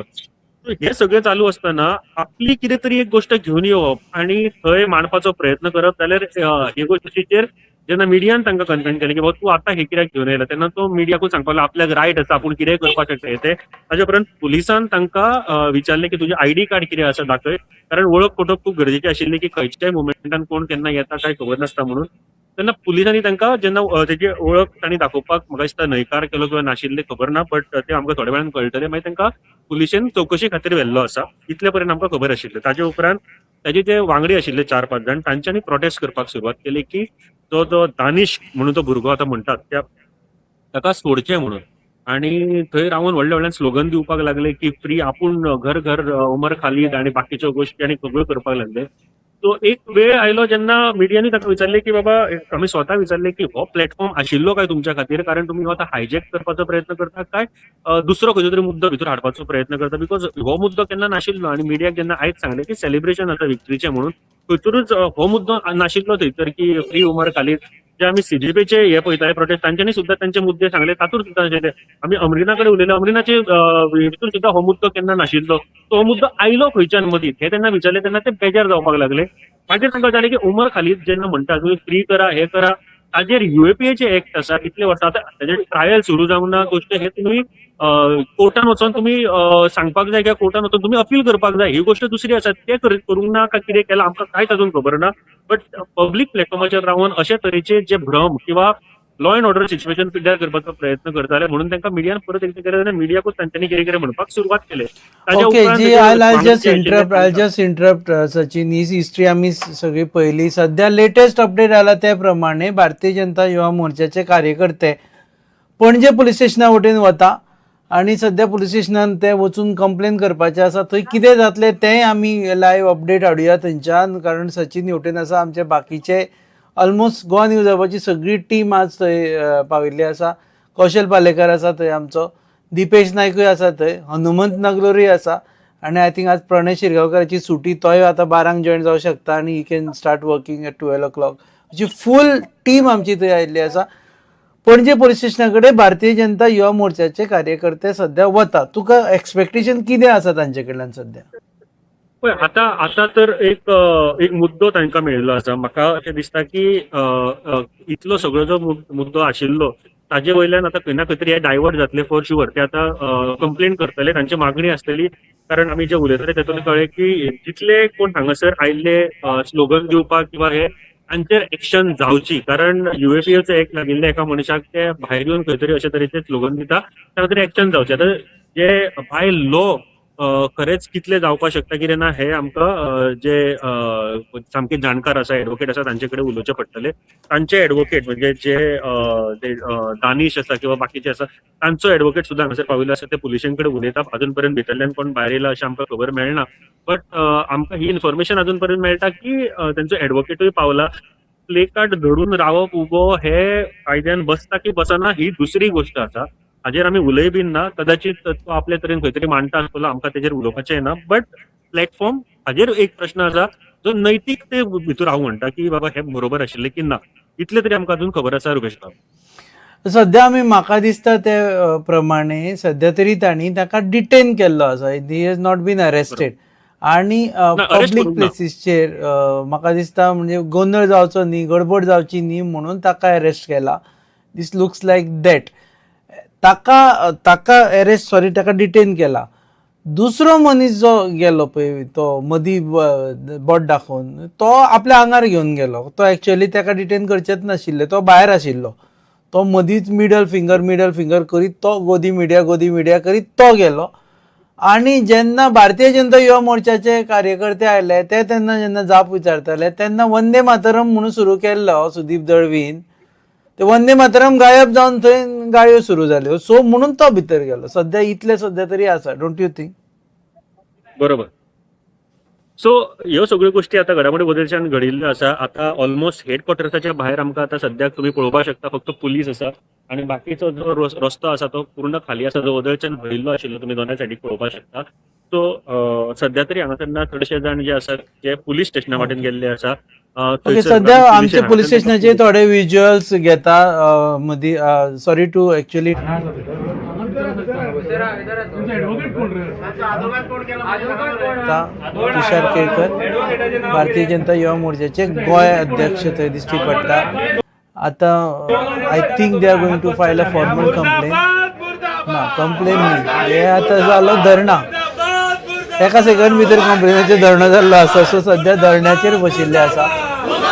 हे सगळें चालू आसतना आपली कितें तरी एक गोश्ट घेवन येवप आनी थंय मांडपाचो प्रयत्न करप जाल्यार हे गोश्टीचेर जेन्ना मिडियान तांकां कन्फ्रंट केलें की बाबा तूं आतां हे कित्याक घेवन आयला, तेन्ना तो मिडियाकूच सांगपाक लागलो आपल्याक रायट आसा, आपूण कितेंय करपाक शकता ते. ताजे उपरांत पुलिसान तांकां विचारलें की तुजें आयडी कार्ड कितें आसा दाखय, कारण वळख पटोवप खूब गरजेची आशिल्ली की खंयच्याय मुवमेंटान कोण केन्ना येता काय खबर नासता म्हणून. तेन्ना पुलिसांनी तांकां जेन्ना तेजी वळख तांणी दाखोवपाक म्हाका दिसता न्हयकार केलो किंवा नाशिल्लें खबर ना, बट ते आमकां थोड्या वेळान कळटलें. मागीर तांकां पुलिशेन चवकशी खातीर व्हेल्लो आसा, इतले पर्यंत आमकां खबर आशिल्लें. ताजे उपरांत ताजे जे वांगडी आशिल्ले 4-5 जाण, तांच्यांनी प्रोटेस्ट करपाक सुरवात केली की तो जो दानिश म्हणून तो भुरगो आतां म्हणटात त्या ताका सोडचें म्हणून. आनी थंय रावन व्हडल्या व्हडल्यान स्लोगन दिवपाक लागले की फ्री आपूण घर घर उमर खालीद आनी बाकीच्यो गोश्टी आनी सगळ्यो करपाक लागले. तो एक वेळ आयलो जेन्ना मिडियांनी ताका विचारलें की बाबा, आमी स्वता विचारलें की हो प्लॅटफॉर्म आशिल्लो काय तुमच्या खातीर, कारण तुमी आतां हायजॅक करपाचो प्रयत्न करता काय दुसरो खंयचो तरी मुद्दो भितर हाडपाचो प्रयत्न करता, because हो मुद्दो केन्ना नाशिल्लो. आनी मिडियाक जेन्ना आयज सांगलें की सेलिब्रेशन आसा विक्ट्रीचें म्हणून, थंयसरूच हो मुद्दो नाशिल्लो थंयसर की फ्री उमर खालीद. जे आमी सीजेपीचे हे पळयताले प्रोटेस्ट, तांच्यांनी सुद्दां तांचे मुद्दे सांगले, तातूंत सुद्दां नाशिल्ले. आमी अमरीना कडेन उलयले, अमरीनाचे भितर सुद्दां हो मुद्दो केन्ना नाशिल्लो. तो हो मुद्दो आयलो खंयच्यान मदीं हे तेन्ना विचारले तेन्ना ते बेजार जावपाक लागले. मागीर तांकां जालें की उमर खालीद जेन्ना म्हणटा तुमी फ्री करा हे करा, ताजेर युएपीएचे एक्ट आसा, कितले वर्सां आतां ताजेर ट्रायल सुरू जावंक ना गोश्ट, हे तुमी कोर्टान वचोन तुमी सांगपाक जाय किंवा कोर्टान वचोन तुमी अपील करपाक जाय, ही गोश्ट दुसरी आसा. ते करूंक ना काय कितें केलां आमकां कांयच अजून खबर ना, बट पब्लीक प्लॅटफॉर्माचेर रावन अशे तरेचे जे भ्रम किंवा लॉ एंड ऑर्डर सिच्युएशन पिड्ड्यार करपाचो प्रयत्न करताले म्हणून तांकां मिडियान परत एकदां केलें जाल्यार मिडियाकूच तांच्यांनी कितें कितें म्हणपाक सुरवात केले. ओके जी, I just interrupt Sachin. He history आमी सगळी पळयली. सध्या लेटेस्ट अपडेट आला ते प्रमाणे भारतीय जनता युवा मोर्चाचे कार्यकर्ते पणजे पुलीस स्टेशना वटेन वता आनी सध्या पुलीस स्टेशनान ते वचून कंप्लेन करपाचे आसा. थंय कितें जातलें तेंय आमी लायव्ह अपडेट हाडुया थंयच्यान, कारण सचिन हेवटेन आसा. आमचे बाकीचे ऑलमोस्ट गोवा न्यूज हबाची सगळी टीम आज थंय पाविल्ली आसा. कौशल पालेकर आसा थंय, आमचो दीपेश नायकूय आसा थंय, हनुमंत नागलोरूय आसा आनी I think आज प्रणय शिरगांवकाराची सुटी, तोय आतां 12 जॉयन जावं शकता आनी he can start working at 12 o'clock. अशी फूल टीम आमची थंय आयिल्ली आसा. पणजे पुलीस स्टेशना कडेन भारतीय जनता युवा मोर्चाचे कार्यकर्ते सध्या वता. तुका एक्सपेक्टेशन कितें आसा तांचे कडल्यान सध्या? पळय आतां आतां तर एक एक मुद्दो तांकां मेळिल्लो आसा. म्हाका अशें दिसता की इतलो सगळो जो मुद्दो आशिल्लो ताजे वयल्यान आतां खंय ना खंय तरी हे डायवर्ट जातले फॉर शुअर. ते आतां कंप्लेन करतले, तांची मागणी आसतली. कारण आमी जे उलयतले तेतून कळ्ळें की जितले कोण हांगासर आयिल्ले स्लोगन दिवपाक किंवा हे, तांचेर एक्शन जावची. कारण युएपीएचो एक्ट लागिल्ले एका मनशाक ते भायर येवन खंय तरी अशे तरेचे स्लोगन दिता, त्या खातीर एक्शन जावचे. आतां जे बाय लॉ खरेंच कितले जावपाक शकता कितें ना हे आमकां जे सामके जाणकार आसा, एडवोकेट आसा, तांचे कडेन उलोवचें पडटलें. तांचे एडवोकेट म्हणजे जे दानिश आसा किंवा बाकीचे आसा, तांचो एडवोकेट सुद्दां हांगासर पाविल्लो आसा. ते पुलिशें कडेन उलयता. अजून पर्यंत भितरल्यान कोण भायर येयला अशें आमकां खबर मेळना, बट आमकां ही इन्फॉर्मेशन अजून पर्यंत मेळटा की तांचो एडवोकेटूय पावला. प्ले कार्ड धरून रावप उबो हे कायद्यान बसता की बसना ही दुसरी गोश्ट आसा. हाजेर आमी उलय बीन ना. कदाचित तो आपले तरेन खंय तरी मांडटा आसतलो, आमकां तेजेर उलोवपाचें ना. बट प्लॅटफॉर्म हाजेर एक प्रश्न आसा जो नैतीक ते भितर हांव म्हणटा की बाबा हे बरोबर आशिल्लें की ना, इतलें तरी आमकां अजून खबर आसा. रुपेश बाब, सध्या आमी म्हाका दिसता ते प्रमाणे सध्या तरी तांणी ताका डिटेन केल्लो आसा. He has not been arrested. आनी पब्लीक प्लेसीसचेर म्हाका दिसता म्हणजे गोंदळ जावचो न्ही, गडबड जावची न्ही म्हणून ताका अरेस्ट केला. This looks like that. ताका ताका अरेस्ट सॉरी ताका डिटेन केला. दुसरो मनीस जो गेलो पळय तो मदीं बोट दाखोवन तो आपल्या आंगार घेवन गेलो. तो एक्चुअली ताका डिटेन करचेच नाशिल्ले, तो भायर आशिल्लो. तो मदींच मिडल फिंगर मिडल फिंगर करीत तो गोदी मिडिया गोदी मिडिया करीत तो गेलो. आनी जेन्ना भारतीय जनता युवा मोर्चाचे कार्यकर्ते आयले ते तेन्ना जेन्ना जाप विचारताले तेन्ना वंदे मातरम म्हणून सुरू केल्लो सुदीप दळवीन, ते वंदे मातरम गायब जावन थंय गाळयो सुरू जाल्यो. सो म्हणून तो भितर गेलो. सध्या इतले सध्या तरी आसा. Don't you think? बरोबर. सो ह्यो सगळ्यो गोश्टी आतां घडामोडी बदलच्यान घडिल्ल्यो आसा. आतां ऑलमोस्ट हेडक्वॉर्टर्साच्या भायर आमकां आतां सद्याक तुमी पळोवपाक शकता फक्त पुलीस आसा आनी बाकीचो जो रस्तो आसा तो पूर्ण खाली आसा, जो वदळच्यान भरिल्लो आशिल्लो तुमी दोनाय सायडीक पळोवपाक शकता. सो सद्या तरी हांगासर ना चडशे जाण जे आसात जे पुलीस स्टेशना वाटेन गेल्ले आसा. ओके, सध्या आमचे पुलीस स्टेशनाचे थोडे विज्युअल्स घेता मदीं. Sorry to actually Tushar Kelkar, Bharatiya Janata युवा मोर्चाचे गोंय अध्यक्ष थंय दिश्टी पडटा. आतां I think they are going to file a formal complain. ना, कंप्लेन न्ही, हे आतां जालो धरणा. एका सेकंड भितर कंप्लेनाचेर धरणो जाल्लो आसा. सो सध्या धरण्याचेर बशिल्ले आसा.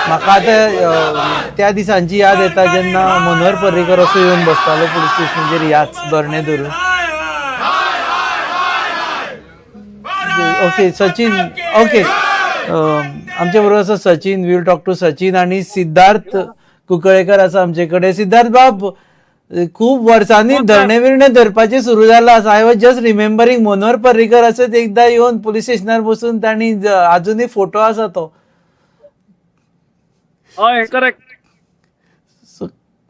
म्हाका आतां त्या दिसांची याद येता जेन्ना मनोहर पर्रीकर असो येवन बसतालो पुलीस स्टेशनाचेर ह्याच धरणे धरून. ओके सचिन, ओके आमचे बरोबर आसा Sachin. We will talk to Sachin. आनी सिद्धार्थ कुंकळेकर आसा आमचे कडेन. सिद्धार्थ बाब, खूब वर्सांनी धरणे बिरणे धरपाचें सुरू जालां आसा. I was just remembering Manohar Parrikar असोच एकदां येवन पुलीस स्टेशनार बसून तांणी, आजुनूय फोटो आसा तो. हय, करेक्ट.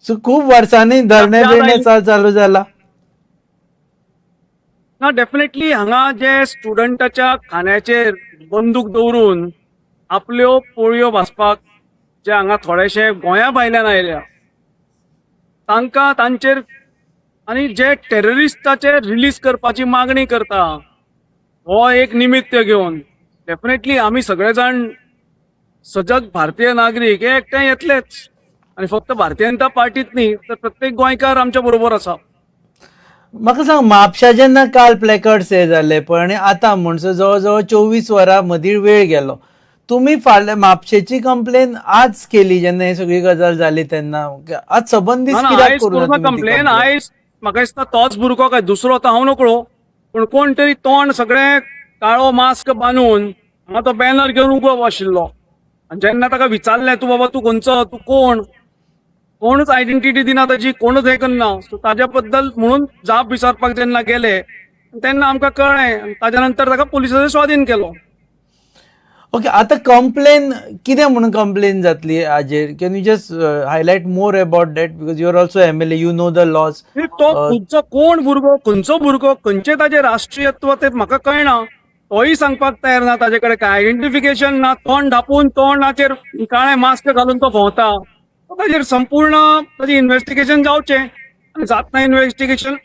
सो खूब वर्सांनी धरणे बिरणे चालू जाला. ना, डेफिनेटली हांगा जे स्टुडंटाच्या खांद्याचेर बंदूक दवरून आपल्यो पोळयो भाजपाक जे हांगा थोडेशे गोंया भायल्यान आयल्या तांकां तांचेर आनी जे टेररिस्टाचे रिलीज करपाची मागणी करता हो एक निमित्त घेवन डेफिनेटली आमी सगळे जाण सजग भारतीय नागरीक हे एकठांय येतलेच. आनी फक्त भारतीय जनता पार्टीत न्ही तर प्रत्येक गोंयकार आमच्या बरोबर आसा. म्हाका सांग, म्हापशा जेन्ना काल प्लेकर्ड्स हे जाले पळय आनी आतां म्हणसर जवळ जवळ 24 वरां मदीं वेळ गेलो, तुमी फाल्यां म्हापशेची कंप्लेन आज केली जेन्ना ही सगळी गजाल जाली तेन्ना आज सबंद दीस कित्याक करूं कंप्लेन? आयज म्हाका दिसता तोच भुरगो काय दुसरो आतां हांव नकळो, पूण कोण तरी तोंड सगळें काळो मास्क बांदून हांगा तो बॅनर घेवन उबो आशिल्लो. आनी जेन्ना ताका विचारलें तूं बाबा तूं खंयचो, तूं कोण, कोणूच आयडेंटिटी दिना ताजी, कोणूच हें करना. सो ताज्या बद्दल म्हणून जाप विचारपाक जेन्ना गेले तेन्ना आमकां कळ्ळें. ताज्या नंतर ताका पुलिसांनी स्वाधीन केलो. ओके, आतां कंप्लेन कितें म्हणून कंप्लेन जातली हाजेर? Can you just highlight more about that because you are also MLA, you know the laws. तो खंयचो कोण भुरगो, खंयचो भुरगो, खंयचें ताजें राष्ट्रीयत्व तें म्हाका कळना. तोय सांगपाक तयार ना. ताजे कडेन कांय आयडेंटिफिकेशन ना. तोंड धापून तोंडाचेर काळें मास्क घालून तो भोंवता. ताजेर संपूर्ण ताजें इन्वेस्टिगेशन जावचें. आनी जातना इन्वेस्टिगेशन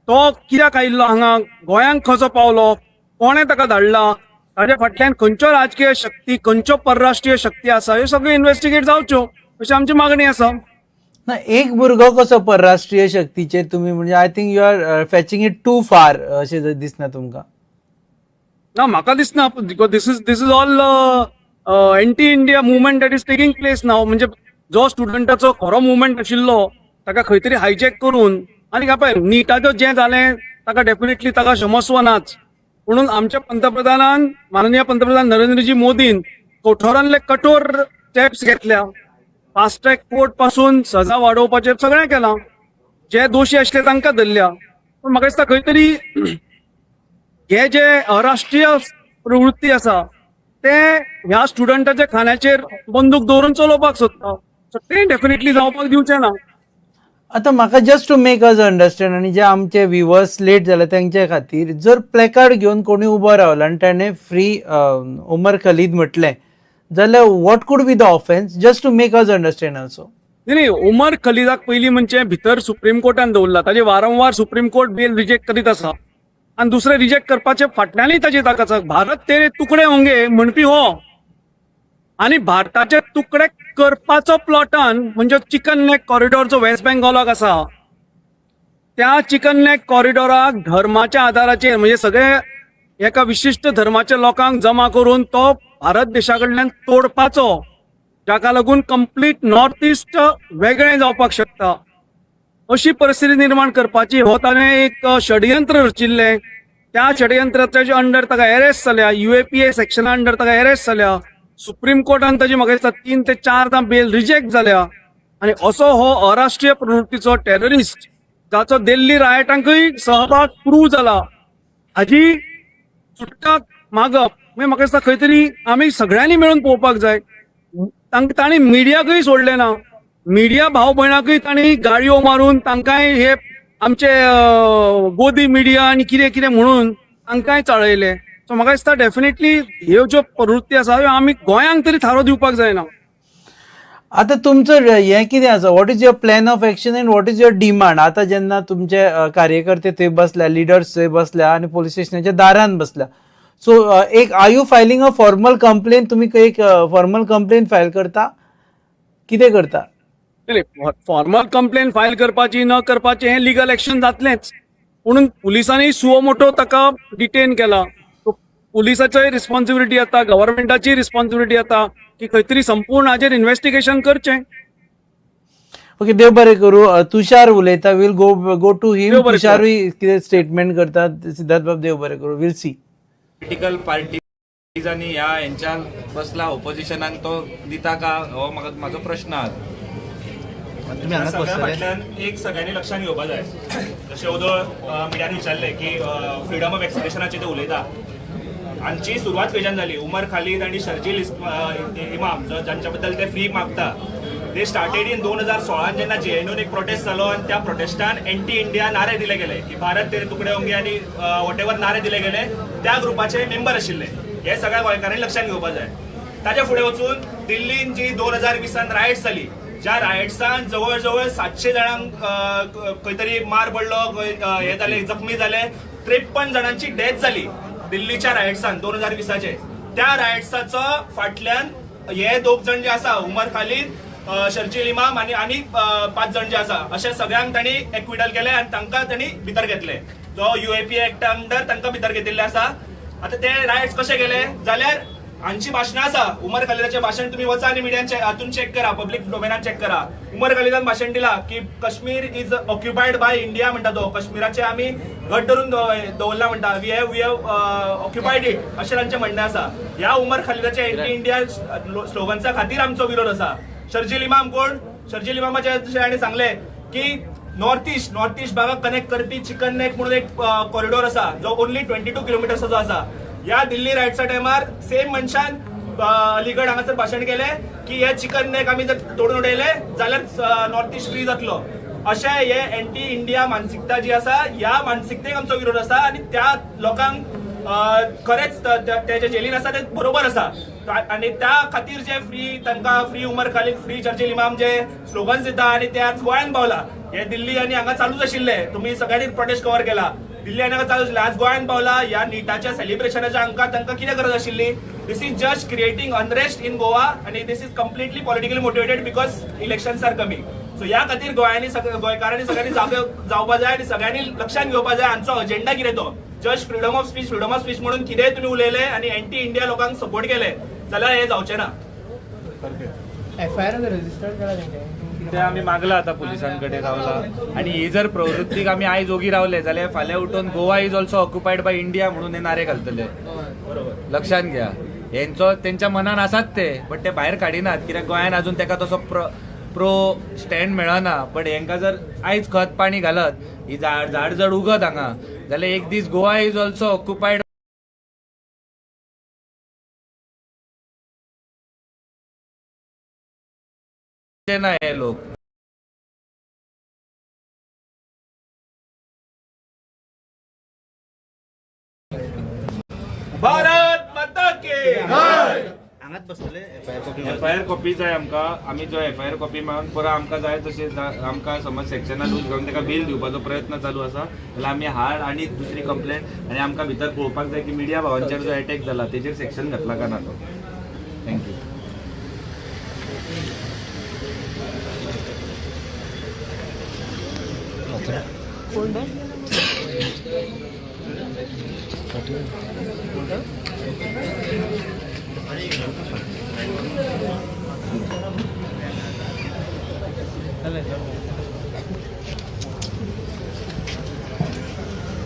तो कित्याक आयिल्लो हांगा, गोंयांक कसो पावलो, कोणें ताका धाडला, ताज्या फाटल्यान खंयच्यो राजकीय शक्ती, खंयच्यो परराष्ट्रीय शक्ती आसा, ह्यो सगळ्यो इन्वेस्टिगेट जावच्यो अशी आमची मागणी आसा. ना, एक भुरगो कसो परराष्ट्रीय शक्तीचेर तुमी म्हणजे I think you are fetching it too far अशें दिसना तुमकां? ना, म्हाका दिसना, because this is all anti India movement that is taking place now. म्हणजे जो स्टुडंटाचो खरो मुवमेंट आशिल्लो ताका खंय तरी हायजॅक करून, आनी पळय निटाचो जें जालें ताका डेफिनेटली ताका क्षमस्व नाच. म्हणून आमच्या पंतप्रधानान, माननीय पंतप्रधान नरेंद्रजी मोदीन कठोरांतले कठोर स्टेप्स घेतल्या. फास्ट ट्रॅक कोर्ट पासून सजा वाडोवपाचें सगळें केलां. जे दोशी आशिल्ले तांकां धरल्या. पूण म्हाका दिसता खंय तरी हे जे अराष्ट्रीय प्रवृत्ती आसा ते ह्या स्टुडंटाच्या खांद्याचेर बंदूक दवरून चलोवपाक सोदता. सो तें डेफिनेटली जावपाक दिवचें ना. आतां म्हाका just to make us understand आनी जे आमचे व्युवर्स लेट जाले तेंचे खातीर, जर प्लेकार्ड घेवन कोणी उबो रावला आनी ताणें फ्री उमर खलीद म्हटलें जाल्यार what could be the offence, just to make us understand also? न्ही, उमर खलीदाक पयलीं म्हणजे भितर सुप्रीम कोर्टान दवरला. ताजे वारंवार सुप्रीम कोर्ट बेल रिजेक्ट करीत आसा आनी दुसरें रिजेक्ट करपाचे फाटल्यानय ताजी तांक आसा. भारत तेरे तुकडे होंगे म्हणपी हो, आनी भारताचे तुकडे करपाचो प्लॉटान म्हणजे चिकन नेक कॉरिडॉर जो वेस्ट बेंगॉलाक आसा त्या चिकन नेक कॉरिडॉराक धर्माच्या आधाराचेर म्हणजे सगळे एका विशिश्ट धर्माच्या लोकांक जमा करून तो भारत देशा कडल्यान तोडपाचो, जाका लागून कंप्लीट नॉर्थ ईस्ट वेगळें जावपाक शकता अशी परिस्थिती निर्माण करपाची हो ताणें एक षडयंत्र रचिल्लें. त्या षडयंत्राच्या अंडर ताका अरेस्ट जाल्या, UAPA सेक्शना अंडर ताका अरेस्ट जाल्या. सुप्रीम कोर्टान ताजी म्हाका दिसता 3 ते 4 बेल रिजेक्ट जाल्या. आनी असो हो अराष्ट्रीय प्रवृत्तीचो टेररिस्ट जाचो दिल्ली रायटांकूय सहभाग प्रूव जाला, हाजी सुटका मागप म्हणजे म्हाका दिसता खंय तरी आमी सगळ्यांनी मेळून पळोवपाक जाय. तांणी मिडियाकूय सोडलें ना, मिडिया भाव भयणाकूय तांणी गाळयो मारून तांकांय हे आमचे गोदी मिडिया आनी कितें कितें म्हणून तांकांय चाळयले. सो म्हाका दिसता डेफिनेटली ह्यो ज्यो प्रवृत्ती आसा ह्यो आमी गोंयांक तरी थारो दिवपाक जायना. आतां तुमचो हें कितें आसा, what is your plan of action and what is your demand? आतां जेन्ना तुमचे कार्यकर्ते थंय बसल्या, लिडर्स थंय बसल्या आनी पोलीस स्टेशनाच्या दारान बसल्या, सो एक are you filing a formal complain? तुमी एक फॉर्मल कंप्लेन फायल करता, कितें करता? फॉर्मल कंप्लेन फायल करपाची न करपाची हें लिगल एक्शन जातलेंच, पूण पुलिसांनी सुओ मोटो ताका डिटेन केला. पुलिसाचोय रिस्पॉन्सिबिलिटी येता, गव्हर्मेंटाची रिस्पॉन्सिबिलिटी येता की खंय तरी संपूर्ण हाजेर इन्व्हेस्टिगेशन करचें. ओके, देव बरें करूं. तुषार उलयता, we'll go to him. तुषारूय कितें स्टेटमेंट करता. सिद्धार्थ बाब, देव बरें करूं, वील सी. पॉलिटिकल पार्टीज आनी ह्या हेंच्या बसला ओपोजिशनाक तो दिता का हो म्हाका म्हाजो प्रश्न आहा. सगळ्या फाटल्यान एक सगळ्यांनी लक्षात घेवपा जाय, जशें ओदोळ मिडियान विचारलें की फ्रिडम ऑफ एक्सप्रेशनाचेर ते उलयता. हांची सुरवात खंयच्यान जाली? उमर खालीद आनी शर्जील इमाम जांच्या बद्दल ते फ्री मागता, they started in 2016 जेन्ना JNU एक प्रोटेस्ट जालो आनी त्या प्रोटेस्टान एंटी इंडिया नारे दिले गेले की भारत तेरे तुकडे होंगे आनी what ever नारे दिले गेले, त्या ग्रुपाचे मेंबर आशिल्ले. हे सगळ्या गोंयकारांनी लक्षात घेवपा जाय. ताच्या फुडें वचून दिल्लीन जी 2020 रायट्स जाली, ज्या रायट्सान जवळ जवळ 700 जाणांक खंय तरी मार पडलो, हे जाले, जखमी जाले, 53 जाणांची डेथ जाली दिल्लीच्या रायट्सान 2020. त्या रायट्साचो फाटल्यान हे दोग जण जे आसा, उमर खालीद, शर्जील इमाम आनी आनी 5 जण जे आसा, अशा सगळ्यांक तांणी एक्विडल केले आनी तांकां तांणी भितर घेतले. जो UAPA एक्टा अंडर तांकां भितर घेतिल्ले आसा. आतां ते रायट्स कशे गेले जाल्यार हांची भाशणां आसा, उमर खालिदाचें भाशण तुमी वचा आनी मिडियान हातून चॅक करा, पब्लीक डोमेनान चॅक करा. उमर खालिदान भाशण दिला की Kashmir is occupied by India म्हणटा तो, कश्मीराचे आमी घट धरून दवरला म्हणटा, we have occupied it अशें तांचें म्हणणें आसा. ह्या उमर खालिदाच्या एंटी इंडिया स्लोगन्सा खातीर आमचो विरोध आसा. शर्जील इमाम कोण? शर्जील इमामाचे जशें हाणें सांगलें की नॉर्थ ईस्ट भागाक कनेक्ट करपी चिकन नेक म्हणून एक कॉरिडॉर आसा जो ओनली 22 किलोमिटर्साचो आसा. ह्या दिल्ली रायट्सा टायमार सेम मनशान अलीगड हांगासर भाशण केलें की हे चिकन नेक आमी जर तोडून उडयले जाल्यार नॉर्थ ईस्ट फ्री जातलो. अशें हे एंटी इंडिया मानसिकता जी आसा, ह्या मानसिकतेक आमचो विरोध आसा आनी त्या लोकांक खरेंच ते जे जेलीन आसा ते बरोबर आसा आनी त्या खातीर जे फ्री तांकां फ्री उमर खालीद, फ्री शर्जील इमाम जे स्लोगन्स दिता आनी ते आज गोंयांत पावला. हे दिल्ली आनी हांगा चालूच आशिल्ले, तुमी सगळ्यांनी प्रोटेस्ट कवर केला, दिल्ली आनी हांगा चालू आशिल्ले, आज गोंयांत पावला. ह्या निटाच्या सेलिब्रेशनाच्या हांकां तांकां कितें गरज आशिल्ली? This is just creating unrest in Goa आनी this is completely politically motivated because elections are coming. So ह्या खातीर गोंयांनी गोंयकारांनी सगळ्यांनी जागे जावपा जाय आनी सगळ्यांनी लक्षात घेवपा जाय हांचो अजेंडा कितें तो. Just freedom of speech, freedom of speech म्हणून कितेंय तुमी उलयले आनी एंटी इंडिया लोकांक सपोर्ट केले जाल्यार हें जावचें ना. एफआयआर रजिस्टर्ड केला तेंचे ते आमी मागला आतां पुलिसां कडेन रावला आनी ही जर प्रवृत्तीक आमी आयज ओगी रावले जाल्यार फाल्यां उठून Goa is also occupied by India म्हणून हे नारे घालतले. लक्षात घ्या, हेंचो तेंच्या मनान आसात ते, बट ते भायर काडिनात कित्याक गोंयान अजून तेका तसो प्रो स्टँड मेळना. बट हेंकां जर आयज खत पाणी घालत ही झाड झाड जर उगत हांगा जाल्यार एक दीस गोवा is also occupied ना हे लोक. भारत माता की जय. हांगाच बसतले एफआयआर कॉपी जाय आमकां. आमी जो एफआयआर कॉपी मेळून परत आमकां जाय तशें आमकां समज सेक्शना लूज घालून ताका बेल दिवपाचो प्रयत्न चालू आसा. जाल्यार आमी हाड आनी दुसरी कंप्लेन आनी आमकां भितर पळोवपाक जाय की मिडिया भावांचेर जो एटॅक जाला तेजेर सेक्शन घातला काय ना तो. Thank you.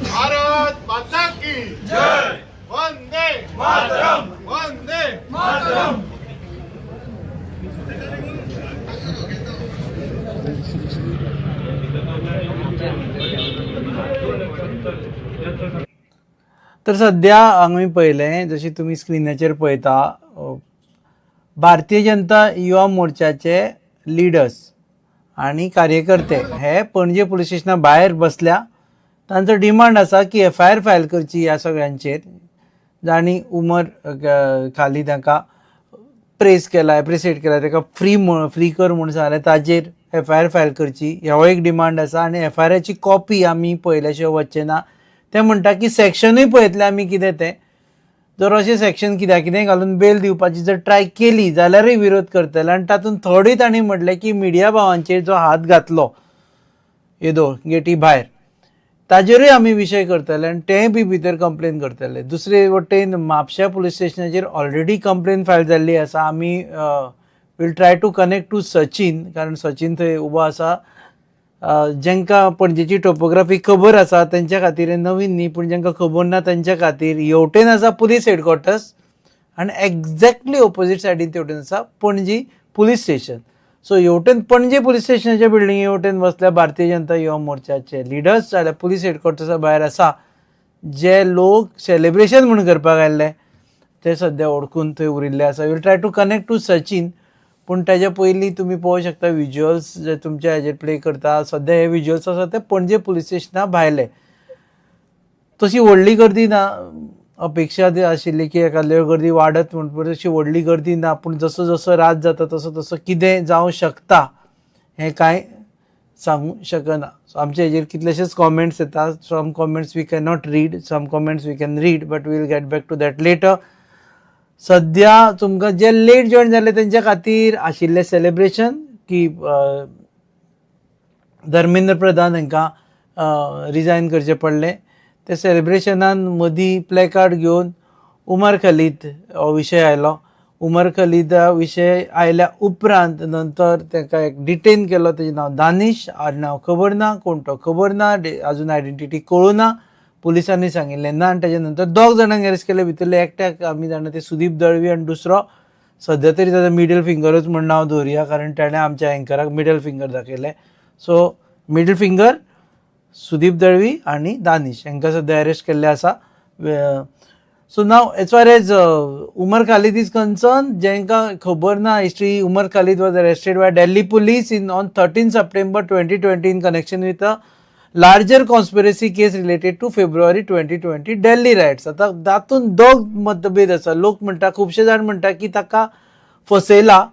Bharat माता की जय. वंदे मातरम. वंदे मातरम. तर सध्या आमी पळयलें जशें तुमी स्क्रिनाचेर पळयता, भारतीय जनता युवा मोर्चाचे लिडर्स आनी कार्यकर्ते हे पणजे पुलीस स्टेशना भायर बसल्या. तांचो डिमांड आसा की एफआयआर फायल करची ह्या सगळ्यांचेर जांणी उमर खालीद हांकां प्रेस केला, एप्रिसिएट केला, ताका फ्री कर म्हूण सांगलें, ताजेर एफआयआर फायल करची हो एक डिमांड आसा. आनी एफआयआराची कॉपी आमी पळयल्या शिवाय वचचे ना. ते म्हणटा की सेक्शनूय पळयतले आमी कितें तें. जर अशें सेक्शन कित्याक कितें घालून बेल दिवपाची जर ट्राय केली जाल्यारूय विरोध करतले. आनी तातूंत थोडी तांणी म्हटलें की मिडिया भावांचेर जो हात घातलो येदो गेटी भायर ताजेरूय आमी विशय करतले आनी तेंय बी भितर कंप्लेन करतले. दुसरे वटेन म्हापश्या पुलीस स्टेशनाचेर ऑलरेडी कंप्लेन फायल जाल्ली आसा. आमी will try to connect to Sachin, कारण सचीन थंय उबो आसा. जांकां पणजेची टोपोग्राफी खबर आसा तेंच्या खातीर हें नवीन न्ही, पूण जांकां खबर ना तेंच्या खातीर हेवटेन आसा पुलीस हेडक्वॉर्टर्स आनी एक्झॅक्टली ओपोजीट सायडीन तेवटेन आसा पणजी पुलीस स्टेशन. सो हेवटेन पणजे पुलीस स्टेशनाच्या बिल्डिंगे वटेन बसल्या भारतीय जनता युवा मोर्चाचे लिडर्स जाल्यार पुलीस हेडक्वॉर्टर्सा भायर आसा जे लोक सेलिब्रेशन म्हूण करपाक आयिल्ले ते सद्या ओडकून थंय उरिल्ले आसा. Will try to connect to Sachin, पूण ताज्या पयलीं तुमी पळोवंक शकता विज्युअल्स जे तुमच्या हेजेर प्ले करता. सद्या हे विज्युअल्स आसा ते पणजे पुलीस स्टेशना भायले. तशी व्हडली गर्दी ना, अपेक्षा आशिल्ली की एखाद्या गर्दी वाडत म्हूण, पूण तशी व्हडली गर्दी ना. पूण जसो जसो रात जाता तसो तसो कितें जावं शकता हें कांय सांगूं शकना. सो आमच्या हेजेर कितलेशेच कॉमेंट्स येता. Some comments we cannot read, some comments we can read, but we'll get back to that later. सद्या तुमकां जे लेट जॉयन जाले तेंच्या खातीर आशिल्लें सेलिब्रेशन की धर्मेंद्र प्रधान हांकां रिजायन करचें पडलें. ते सेलिब्रेशनान मदीं प्लेकार्ड घेवन उमर खलीद हो विशय आयलो. उमर खलीदा विशय आयल्या उपरांत नंतर ताका एक डिटेन केलो. तेजें नांव दानिश, आडनांव खबर ना, कोण तो खबर ना, अजून आयडेंटिटी कळूं ना, पुलिसांनी सांगिल्लें ना. आनी ताच्या नंतर दोग जाणांक अरेस्ट केले. भितरले एकट्याक आमी जाणा ते सुदीप दळवी आनी दुसरो सद्या तरी ताजो मिडल फिंगरूच म्हूण नांव दवरुया, कारण ताणें आमच्या एंकराक मिडल फिंगर दाखयलें. So middle finger Sudeep Dalvi आनी दानिश हांकां सद्या अरेस्ट केल्ले आसा. So now as far as Umar Khalid is concern, जांकां खबर ना history, Umar Khalid was arrested by Delhi police in on 13 September 2020 in connection with a larger conspiracy case related to February 2020 Delhi riots. आतां तातूंत दोग मतभेद आसा. लोक म्हणटा, खुबशे जाण म्हणटा की ताका फसयला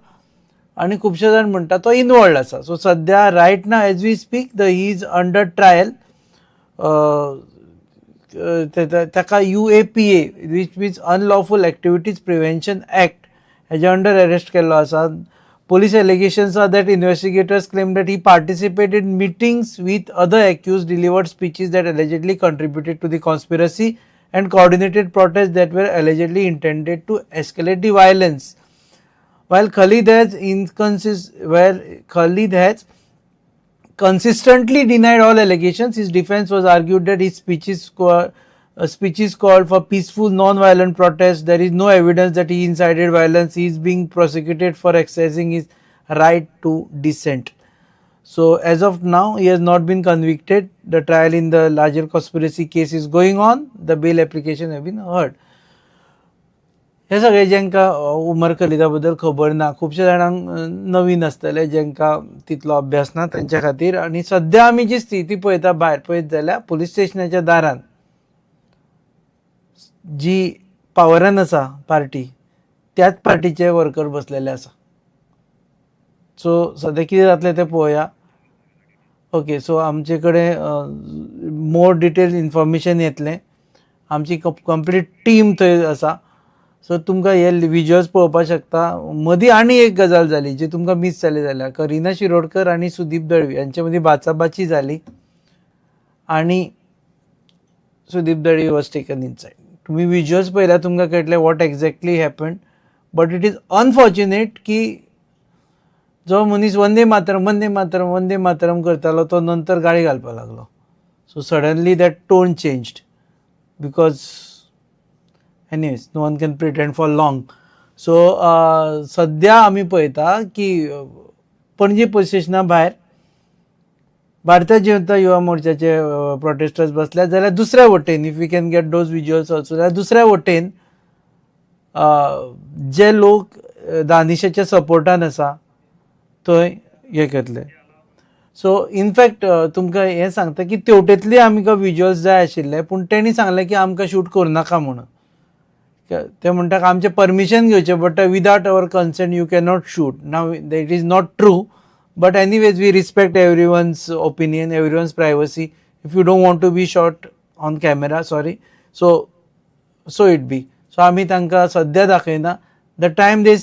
आनी खुबशे जाण म्हणटा तो इनवॉल्ड आसा. सो सद्या right now as we speak the he is under trial. ताका UAPA which means unlawful activities prevention act हेज्या अंडर अरेस्ट केल्लो आसा. Police allegations are that investigators claim that he participated in meetings with other accused, delivered speeches that allegedly contributed to the conspiracy, and coordinated protests that were allegedly intended to escalate the violence. While Khalid has consistently denied all allegations, his defense was argued that his speeches called for peaceful, non-violent protests. There is no evidence that he incited violence. He is being prosecuted for exercising his right to dissent. So, as of now, he has not been convicted. The trial in the larger conspiracy case is going on. The bail application have been heard. हे सगळे जांकां उमर खलीदा बद्दल खबर ना, खुबशे जाणांक नवीन आसतले जांकां तितलो अभ्यास ना तांच्या खातीर. आनी सद्या आमी जी स्थिती पळयता भायर पळयत जाल्यार पुलीस स्टेशनाच्या दारान जी पावरान आसा पार्टी, त्याच पार्टीचे वर्कर बसलेले आसा. सो सद्या कितें जातलें तें पळोवया. ओके, सो आमचे कडेन मोर डिटेल इन्फॉर्मेशन येतलें. आमची कंप्लीट टीम थंय आसा. सो तुमकां हे विजुअल्स पळोवपाक शकता. मदीं आनी एक गजाल जाली जी तुमकां मीस जाली जाल्यार करिना शिरोडकर आनी सुदीप दळवी हांचे मदीं बाचाबाची जाली आनी Sudeep Dalvi was taken inside. तुमी विजुअल्स पळयल्यार तुमकां कळटलें what exactly happened. But it is unfortunate की जो मनीस वंदे मातरम वंदे मातरम वंदे मातरम करतालो तो नंतर गाळी घालपाक लागलो. So suddenly that tone changed because anyways no one can pretend for long. So सद्या आमी पळयता की पणजी पुलीस स्टेशना भायर भारतीय जनता युवा मोर्चाचे प्रोटेस्टर्स बसल्या जाल्यार दुसऱ्या वटेन, if we can get those visuals also, जाल्यार दुसऱ्या वटेन जे लोक दानिशाच्या सपोर्टान आसा थंय हे करतले. सो इनफॅक्ट तुमकां हें सांगता की तेवटेंतले आमकां विजुअल्स जाय आशिल्ले, पूण तेणी सांगलें की आमकां शूट करूं नाका म्हणून. ते म्हणटा आमचें परमिशन घेवचें पडटा, without our consent you cannot shoot. Now that is not true, but anyways we respect everyone's opinion, everyone's privacy. If you don't want to be shot on camera, sorry, so so it be. So आमी तांकां सद्या दाखयना. The time they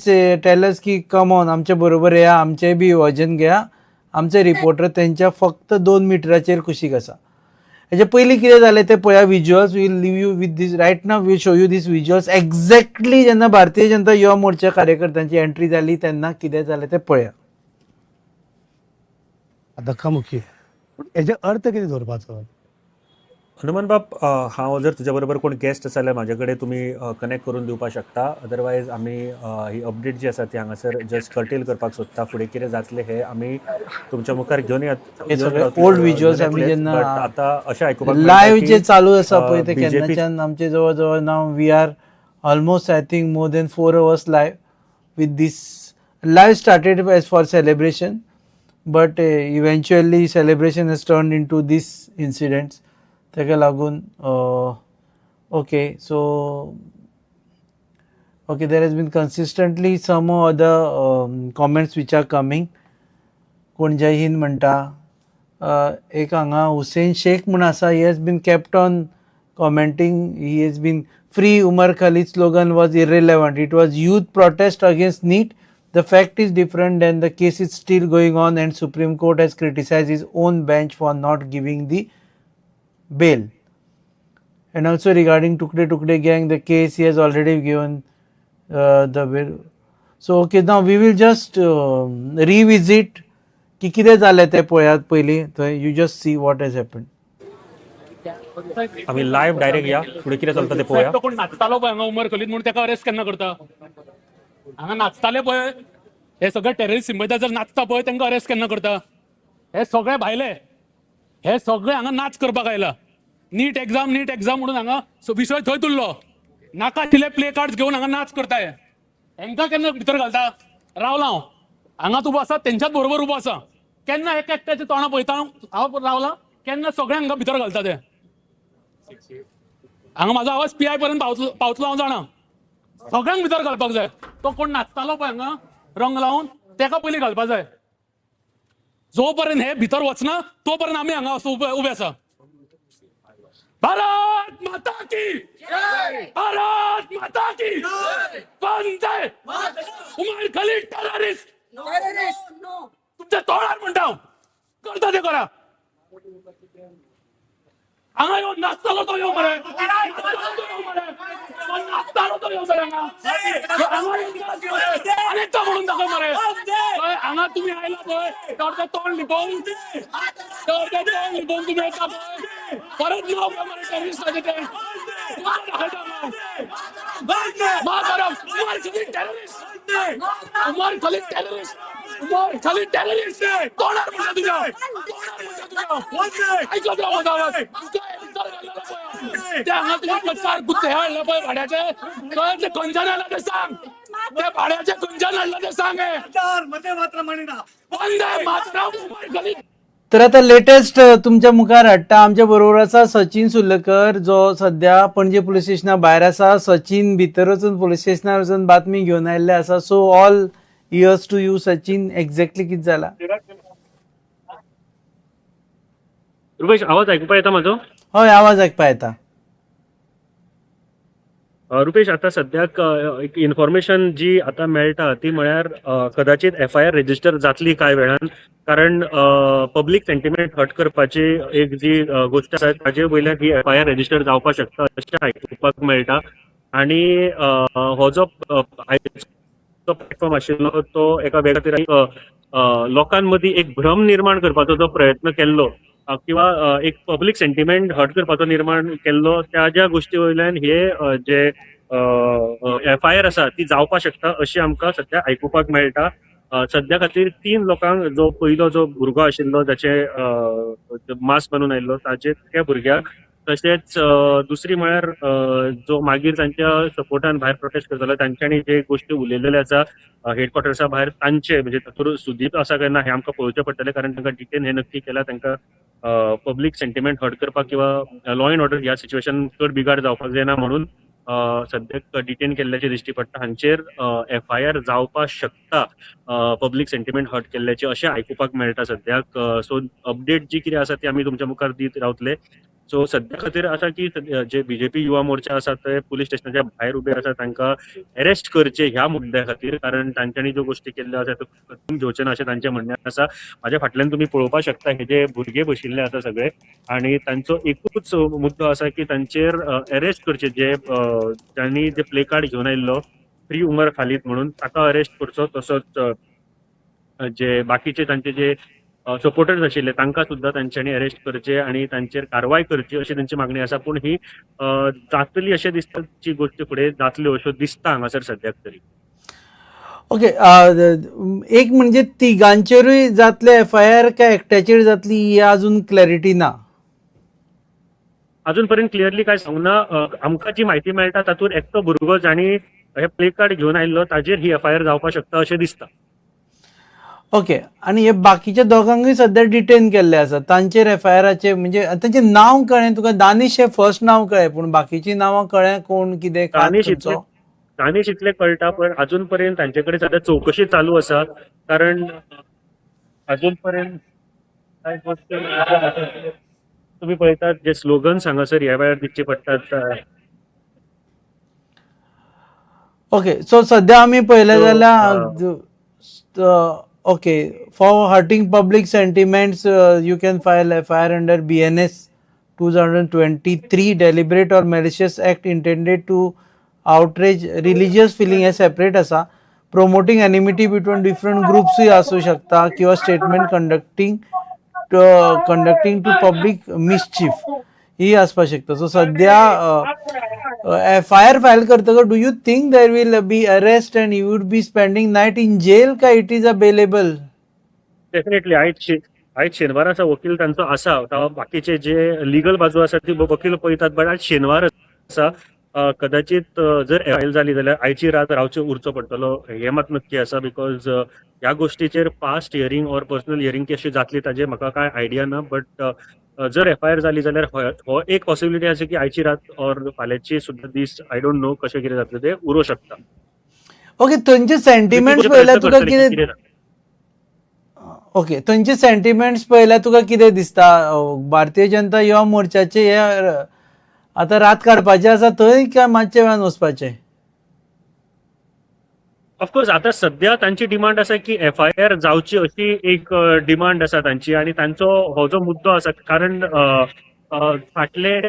tell us की come on आमचे बरोबर येया, आमचें बी वजन घेया, आमचे रिपोर्टर तेंच्या फक्त 2 मिटराचेर कुशीक आसा. हेजे पयलीं कितें जालें तें पळया visuals. Will leave you with this right now. Will show you this visuals exactly जेन्ना भारतीय जनता युवा मोर्चा कार्यकर्त्यांची एंट्री जाली तेन्ना कितें जालें तें पळया. धक्कामुक्की हेजे अर्थ कितें दवरपाचो? हनुमान बाब, हांव जर तुज्या बरोबर कोण गेस्ट आसा जाल्यार म्हाजे कडेन तुमी कनेक्ट करून दिवपाक शकता. अदरवायज आमी ही अपडेट जी आसा ती हांगासर जस्ट कर्टेल करपाक सोदता. फुडें कितें जातलें हें आमी तुमच्या मुखार घेवन येत. ओल्ड विजुअल्स आमी जेन्ना आतां अशें आयकुपाक लायव्ह जे चालू आसा पळय ते केन्नाच्यान आमचे जवळ जवळ now we are almost I think more than 4 hours live with this. Live started as for celebration, but eventually celebration has turned into this incidents. ताका लागून okay, so okay, there has been consistently some other comments which are coming. कोण जय हिंद म्हणटा, एक हांगा हुसेन शेख म्हूण आसा, he has been kept on commenting. He has been free Umar Khalid slogan was irrelevant. It was youth protest against NEET. The fact is different and the case is still going on and Supreme Court has criticized his own bench for not giving the bail. And also regarding Tukde Tukde gang, the case he has already given the bail. So okay, now we will just revisit ki kide zale te poyat पयली, you just see what has happened. आमी live direct या फुडें कितें चलता तें पळोवया. कोण नाचतालो पळय हांगा उमर खलीद म्हणून ताका अरेस्ट केन्ना करता? हांगा नाचताले पळय हे सगळे टेररिस्ट सिंबैता जर नाचता पळय तांकां अरेस्ट केन्ना करता? हे सगळे भायले, हे सगळे हांगा नाच करपाक आयला. नीट एक्झाम नीट एक्झाम म्हणून हांगा विशय थंय उरलो. नाका आशिल्ले प्ले कार्ड्स घेवन हांगा नाच करताय. हेंकां केन्ना भितर घालता? रावला हांव हांगाच उबो आसा, तेंच्याच बरोबर उबो आसा. केन्ना एक एकट्याच्या तोंडा पळयता हांव रावला, केन्ना सगळ्यांक हांगा भितर घालता ते. हांगा म्हाजो आवाज पीआय पर्यंत पावतलो हांव जाणा. सगळ्यांक भितर घालपाक जाय. तो कोण नाचतालो पळय हांगा रंग लावन तेका पयलीं घालपाक जाय. जो पर्यंत हे भितर वचना तो पर्यंत आमी हांगा उबे आसा. भारत माता की जय, भारत माता की जय, वंदे उमर खलीद टेररिस्ट, करा. हांगा येवन नाचतालो तो यो मरे, नाचतालो तो यो मरे, हांगा आनी एकदां म्हणून दाखय मरे. हांगा तुमी आयला पळय, तर तोंड लिपोवन, तर तोंड लिपोवन तुमी येता पळय, परत नाव घे मरे टेररिस्टाचें तें. दाखयता Umar Khalid terrorist, Umar Khalid terrorist, Umar Khalid terrorist. तोंडार म्हणटा तुज्या, तोंडार म्हणटा तुज्या, आयकत राव म्हजो आवाज. ते हांगा तुमी चार गुत्ते हाडले पळय भाड्याचे, ते खंयच्यान हाडला ते सांग, ते भाड्याचे खंयच्यान हाडला ते सांग. वंदे मातरम म्हणिना, वंदे मातरम उमर खलीद. तर आता लेटेस्ट तुमच्या मुखार हाडटा. आमच्या बरोबर आसा सचिन सुर्लकर, जो सध्या पणजे पुलीस स्टेशना भायर आसा. सचिन भितर वचून पुलीस स्टेशनार वचून बातमी घेवन आयिल्ले आसा. So all ears to you Sachin, exactly कितें जाला? रुपेश, आवाज आयकुपा येता म्हाजो? हय, आवाज आयकुपा येता. रुपेश, आता सद्याक एक इन्फॉर्मेशन जी आता मेळटा ती म्हळ्यार कदाचित एफआयआर रजिस्टर जातली कांय वेळान, कारण पब्लीक सेंटिमेंट हर्ट करपाची एक जी गोश्ट आसा ताजे वयल्यान ही एफआयआर रजिस्टर जावपाक शकता अशें आयकुपाक मेळटा. आनी हो जो आयचो प्लॅटफॉर्म आशिल्लो तो एका वेगळ्या तरेन लोकां मदीं एक भ्रम निर्माण करपाचो जो प्रयत्न केल्लो किंवा एक पब्लीक सेंटिमेंट हर्ट करपाचो निर्माण केल्लो, त्या ज्या गोश्टी वयल्यान हे जे एफआयआर आसा ती जावपाक शकता अशी आमकां सद्या आयकुपाक मेळटा. सद्या खातीर 3 लोकांक, जो पयलो जो भुरगो आशिल्लो जाचे मास्क बांदून आयिल्लो ताचे त्या भुरग्याक, तशेंच दुसरी म्हळ्यार जो मागीर तांच्या सपोर्टान भायर प्रोटेस्ट करतालो तांच्यांनी जे गोश्टी उलयलेले आसा हेडक्वॉर्टर्सा भायर तांचे, म्हणजे तातूंत सुदीप आसा काय ना हें आमकां पळोवचें पडटलें, कारण तांकां डिटेन हें नक्की केलां. तांकां पब्लीक सेंटिमेंट हर्ट करपाक किंवा लॉ एंड ऑर्डर ह्या सिच्युएशन चड बिगाड जावपाक जायना म्हणून सद्याक डिटेन केल्ल्याचे दिश्टी पडटा. हांचेर एफआयआर जावपाक शकता पब्लीक सेंटिमेंट हर्ट केल्ल्याचे अशें आयकुपाक मेळटा सद्याक. सो अपडेट जी कितें आसा ती आमी तुमच्या मुखार दीत रावतले. सो सद्या खातीर आसा की जे बीजेपी युवा मोर्चा आसा ते पुलीस स्टेशनाच्या भायर उबे आसा, तांकां अरेस्ट करचे ह्या मुद्द्या खातीर, कारण तांच्यांनी ज्यो गोश्टी केल्ल्यो आसा त्यो करून घेवचे ना अशें तांचें म्हणणें आसा. म्हाज्या फाटल्यान तुमी पळोवपाक शकता हे जे भुरगे बशिल्ले आसा सगळे, आनी तांचो एकूच मुद्दो आसा की तांचेर अरेस्ट करचे, जे तांणी जे प्ले कार्ड घेवन आयिल्लो फ्री उमर खालीद म्हणून ताका अरेस्ट करचो, तसोच जे बाकीचे तांचे जे सपोर्टर्स आशिल्ले तांकां सुद्दां तांच्यांनी अरेस्ट करचे आनी तांचेर कारवाय करची अशी तांची मागणी आसा. पूण ही जातली अशें दिसता, जी गोश्टी फुडें जातल्यो अश्यो दिसता हांगासर सद्याक तरी. ओके, एक म्हणजे तिगांचेरूय जातले एफआयआर काय एकट्याचेर जातली ही अजून क्लॅरिटी ना? अजून पर्यंत क्लियरली काय सांगू ना. आमकां जी म्हायती मेळटा तातूंत एकटो भुरगो जाणी हे प्ले कार्ड घेवन आयिल्लो ताजेर ही एफआयआर जावपाक शकता अशें दिसता. ओके, आनी हे बाकीच्या दोगांकूय सध्या डिटेन केल्ले आसा, तांचेर एफआयआराचे म्हणजे तांचें नांव कळ्ळें तुका? दानिश हे फर्स्ट नांव कळ्ळें, पूण बाकीची नांवां कळ्ळें कोण कितें? दानिश इतलें कळटा, पण अजून पर्यंत तांचे कडेन सध्या चवकशी चालू आसा, कारण अजून पर्यंत काय गोश्ट तुमी पळयतात जे स्लोगन्स हांगासर ह्या वेळार दिसचे पडटात. ओके, सो सध्या आमी पळयलें जाल्यार okay, for hurting public sentiments, you can file FIR under BNS 2023, deliberate or malicious act intended to outrage religious feeling हे separate आसा, promoting enmity between different groups आसू शकता, किंवा statement conducting to public mischief ही आसपाक शकता. So सध्या FIR file करतकच do you think there will be arrest and you would be spending night in jail काय it is available? Definitely आयज शेनवार आसा, वकील तांचो आसा, बाकीचे जे लिगल बाजू आसा ती वकील पळयतात, बट आयज शेनवार आसा, कदाचित जर एफआयआर जाली जाल्यार आयची रात रावचे उरचो पडटलो हें मात नक्की आसा, because ह्या गोश्टीचेर past hearing or personal hearing कशी जातली ताजे म्हाका कांय आयडिया ना, बट जर एफआयआर जाली जाल्यार हो एक पॉसिबिलिटी आसा की आयची रात ऑर फाल्यांची सुद्दां दीस I don't know कशें कितें जातलें तें उरूं शकता. ओके, थंयचे सेंटिमेंट्स पळयल्यार तुका कितें? ओके, थंयचे सेंटिमेंट्स पळयल्यार तुका कितें दिसता? भारतीय जनता युवा मोर्चाचे हे आतां रात काडपाचे आसा थंय काय मातशे वेळान वचपाचें? ऑफकोर्स, आता सध्या तांची डिमांड आसा की एफआयआर जावची अशी एक डिमांड आसा तांची आनी तांचो हो जो मुद्दो आसा, कारण फाटले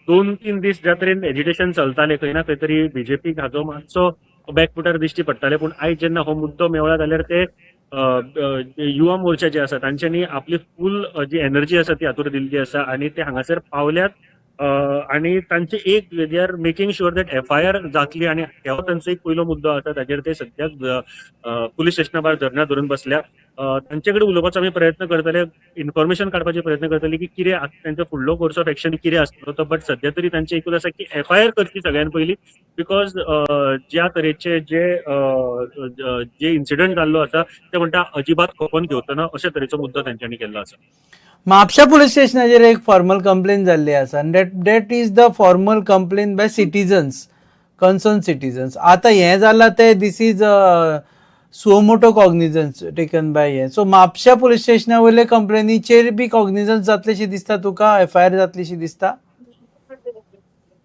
2-3 दीस ज्या तरेन एजिटेशन चलताले, खंय ना खंय तरी बीजेपीक हाजो मातसो बॅकफुटार दिश्टी पडटाले. पूण आयज जेन्ना हो मुद्दो मेवळा जाल्यार ते युवा मोर्चा जे आसा तांच्यांनी आपली फूल जी एनर्जी आसा ती हातूर दिल्ली आसा आनी ते हांगासर पावल्यात आनी तांचे एक they are making sure that FIR जातली आनी हो तांचो एक पयलो मुद्दो आसा. ताचेर ते सद्याक पुलीस स्टेशना भायर धरणां धरून बसल्या. तांचे कडेन उलोवपाचो आमी प्रयत्न करतले, इन्फॉर्मेशन काडपाचे प्रयत्न करतले की कितें तांचो फुडलो कोर्स ऑफ एक्शन कितें आसतलो तो. बट सद्या तरी तांचे एकूच आसा की एफआयआर करची सगळ्यान पयली, because ज्या तरेचे जे जे इन्सिडंट जाल्लो आसा ते म्हणटा अजिबात खपोवन घेवचो ना अशे तरेचो मुद्दो तांच्यांनी केल्लो आसा. म्हापशा पुलीस स्टेशनाचेर एक फॉर्मल कंप्लेन जाल्ली आसा आनी that is the formal complain by citizens, concern citizens. आतां हें जालां तें this is suo motu cognizance taken by हें. सो म्हापशा पुलीस स्टेशना वयले कंप्लेनीचेर बी कॉग्निजन्स जातलेशी दिसता तुका, एफआयआर जातलीशी दिसता?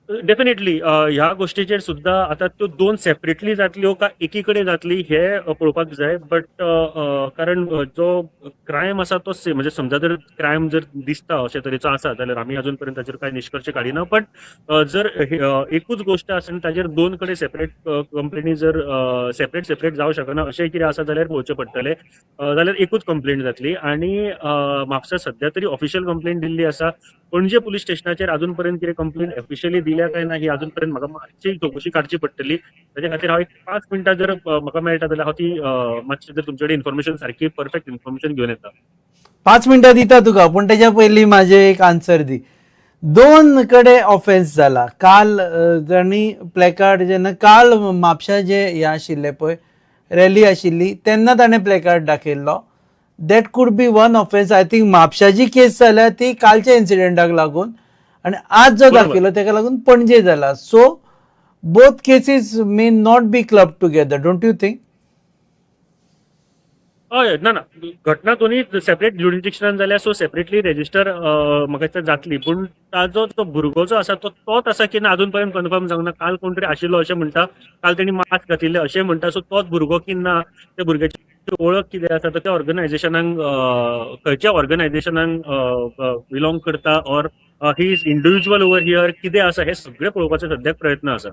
डेफिनेटली ह्या गोष्टीचेर सुद्धा आता त्यो दोन सेपरेटली जातल्यो का एकी कडेन जातली हे पळोवपाक जाय. बट कारण जो क्रायम आसा तो सेम, म्हणजे समजा जर क्रायम जर दिसता अशे तरेचो आसा जाल्यार आमी अजून पर्यंत ताचेर कांय निश्कर्श काडिना. बट जर एकूच गोश्ट आसा आनी ताचेर दोन कडेन सेपरेट कंप्लेनी जर सेपरेट सेपरेट जावं शकना अशें कितें आसा जाल्यार पळोवचें पडटलें, जाल्यार एकूच कंप्लेन जातली. आनी म्हापसा सद्या तरी ऑफिशियल कंप्लेन दिल्ली आसा. पणजे पुलीस स्टेशनाचेर अजून पर्यंत कितें कंप्लेन ऑफिशियली दिल्या काय ना ही अजून पर्यंत म्हाका मातशी चवकशी काडची पडटली. ताचे खातीर हांव एक 5 मिनटां जर म्हाका मेळटा जाल्यार हांव ती मातशी जर तुमचे कडेन इन्फॉर्मेशन सारकी परफेक्ट इन्फॉर्मेशन घेवन येता. 5 मिनटां दिता तुका, पूण तेच्या पयलीं म्हाजें एक आन्सर दी. दोन कडेन ऑफेन्स जाला काल. तांणी प्लेकार्ड जेन्ना काल म्हापशा जे हें आशिल्लें पळय रॅली आशिल्ली तेन्ना ताणें प्लेकार्ड दाखयल्लो. That could be one offence. I think म्हापशाची केस जाल्या ती कालच्या इन्सिडेंटाक लागून आनी आज जो दाखयलो तेका लागून पणजे जाला. So both cases may not be club together, don't you think? हय, ना ना, घटना दोन्ही सेपरेट ज्युरिडिक्शनान जाल्या, सो सेपरेटली रेजिस्टर म्हाका दिसता जातली. पूण ताजो जो भुरगो जो आसा तो तोच आसा की ना अजून पर्यंत कन्फर्म जावंक ना. काल कोण तरी आशिल्लो अशें म्हणटा, काल तेणी मास्क घातिल्ले अशें म्हणटा. सो तोच भुरगो की ना, त्या भुरग्याची वळख कितें आसा, त्या ऑर्गनायझेशनाक खंयच्या ऑर्गनायझेशनाक बिलोंग करता or he is individual over here कितें आसा हें सगळें पळोवपाचो सद्याक प्रयत्न आसा.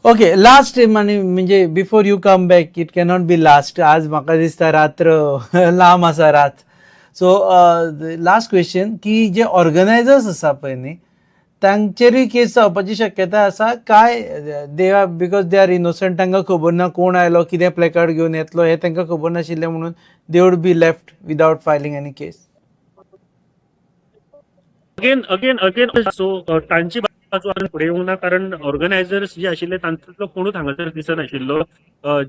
ओके, लास्ट आनी म्हणजे before you come back, it cannot be last. आज म्हाका दिसता रात्र लांब आसा रात. सो लास्ट क्वेश्चन की जे ऑर्गनायझर्स आसा पळय न्ही तांचेरूय केस जावपाची शक्यता आसा काय they are because they are innocent, तांकां खबर ना कोण आयलो कितें प्लेकार्ड घेवन येतलो हें तांकां खबर नाशिल्लें म्हणून they would be left without filing any case? Again again again so तांची बाजू फुडें येवंक ना, कारण ऑर्गनायझर्स जे आशिल्ले तांतूतलो कोणूच हांगासर दिसनाशिल्लो.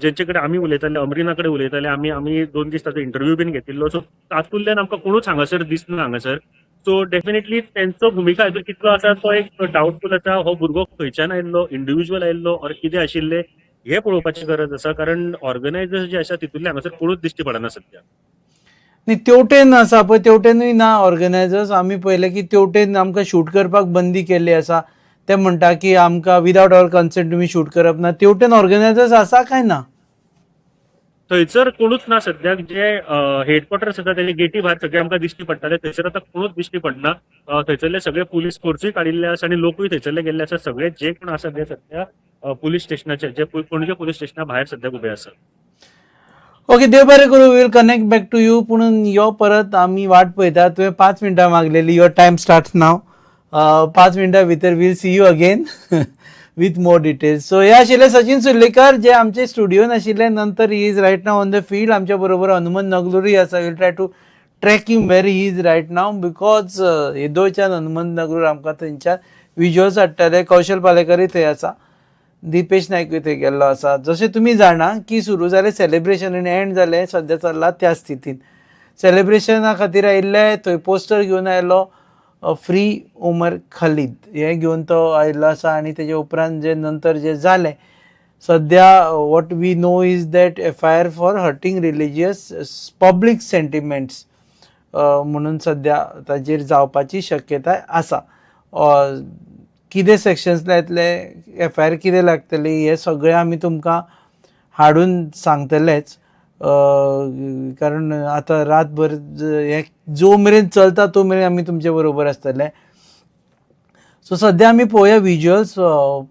जेंचे कडेन आमी उलयताले, अमरीना कडेन उलयताले आमी, आमी 2 दीस ताचो इंटरव्यू बीन घेतिल्लो. सो तातूंतल्यान आमकां कोणूच हांगासर दिसना हांगासर. सो डेफिनेटली तेंचो भुमिका हातूंत कितलो आसा तो एक डावटफूल आसा. हो भुरगो खंयच्यान आयिल्लो, इंडिविज्युअल आयिल्लो ऑर कितें आशिल्लें हें पळोवपाची गरज आसा, कारण ऑर्गनायझर्स जे आसा तितूंतले हांगासर कोणूच दिश्टी पडना सद्या. न्ही तेवटेन आसा पळय तेवटेनूय ना ऑर्गनायझर्स. आमी पळयलें की तेवटेन आमकां शूट करपाक बंदी केल्ली आसा, ते म्हणटा की आमकां विदावट our consent तुमी शूट करप ना. तेवटेन ऑर्गनायझर्स आसा काय ना? थंयसर कोणूच ना सद्याक. जे हेडक्वॉर्टर्स आसा तेजे गेटी भायर सगळे आमकां दिश्टी पडटाले, थंयसर आतां कोणूच दिश्टी पडना. थंयसरले सगळे पुलीस फोर्सूय काडिल्ले आसा आनी लोकूय थंयसरले गेल्ले आसा. सगळे जे कोण आसा ते सद्या पुलीस स्टेशनाचे जे पणजे पुलीस स्टेशना भायर सद्याक उबे आसा. ओके, देव बरें करूं, we'll connect back to you. पूण यो परत आमी वाट पळयता. तुवें 5 मिनटां मागलेली, your time starts नाव. 5 मिनटां भितर we'll see you again with more details. So हे आशिल्ले सचिन सुर्लेकर जे आमचे स्टुडियोन आशिल्ले. नंतर he is right now on the field. आमच्या बरोबर हनुमंत नगलुरूय आसा. We'll try to track him where he is right now because येदोळच्यान हनुमंत नगलूर आमकां थंयच्यान विज्युअल्स हाडटाले. कौशल पालेकरूय थंय आसा, दीपेश नायकूय थंय गेल्लो आसा. जशें तुमी जाणा की सुरू जालें सेलिब्रेशन आनी एंड जालें सद्या चल्लां त्या स्थितीन. सेलिब्रेशना खातीर आयिल्ले, थंय पोस्टर घेवन आयलो फ्री उमर खलीद हें घेवन तो आयिल्लो आसा. आनी तेजे उपरांत जे नंतर जे जालें सद्या what we know is that FIR for hurting religious public sentiments म्हणून सद्या ताजेर जावपाची शक्यताय आसा. कितें सेक्शन्स लायतले, एफआयआर कितें लागतली, हें सगळें आमी तुमकां हाडून सांगतलेच, कारण आतां रातभर हे जो मेरेन चलता तो मेरेन आमी तुमचे बरोबर आसतले. सो सद्या आमी पळोवया विज्युअल्स,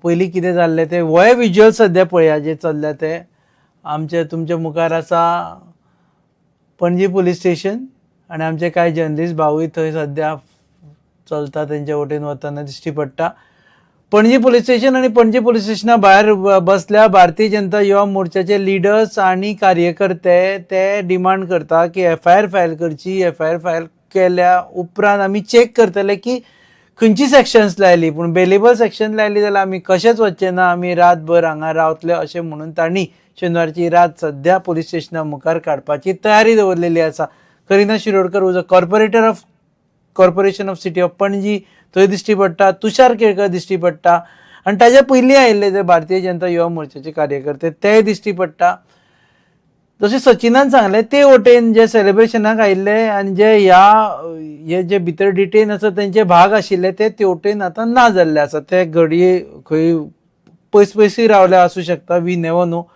पयलीं कितें जाल्लें तें होय विज्युअल्स सद्या पळया जे चल्ल्या ते आमचे तुमच्या मुखार आसा. पणजी पुलीस स्टेशन आनी आमचे कांय जर्नलिस्ट भावूय थंय सद्या चलता तेंच्या वटेन वतना दिश्टी पडटा. पणजी पुलीस स्टेशन आनी पणजी पुलीस स्टेशना भायर बसल्या भारतीय जनता युवा मोर्चाचे लिडर्स आनी कार्यकर्ते ते डिमांड करता की एफआयआर फायल करची. एफआयआर फायल केल्या उपरांत आमी चॅक करतले की खंयची सेक्शन्स लायली, पूण बेलेबल सेक्शन लायली जाल्यार आमी कशेंच वचचे ना, आमी रातभर हांगा रावतले अशें म्हणून तांणी शेनवारची रात सद्या पुलीस स्टेशना मुखार काडपाची तयारी दवरलेली आसा. Karina Shirodkar was a corporator of corporation of city of Panaji थंय दिश्टी पडटा, तुषार केळकर दिश्टी पडटा आनी ताज्या पयलीं आयिल्ले जे भारतीय जनता युवा मोर्चाचे कार्यकर्ते तेय दिश्टी पडटा. जशें सचिनान सांगलें ते वटेन जे सेलिब्रेशनाक आयिल्ले आनी जे ह्या हे जे भितर डिटेन आसा तेंचे भाग आशिल्ले ते ते वटेन आतां ना जाल्ले आसा. ते घडये खंय पयस पयसूय रावले आसूं शकता, we never know,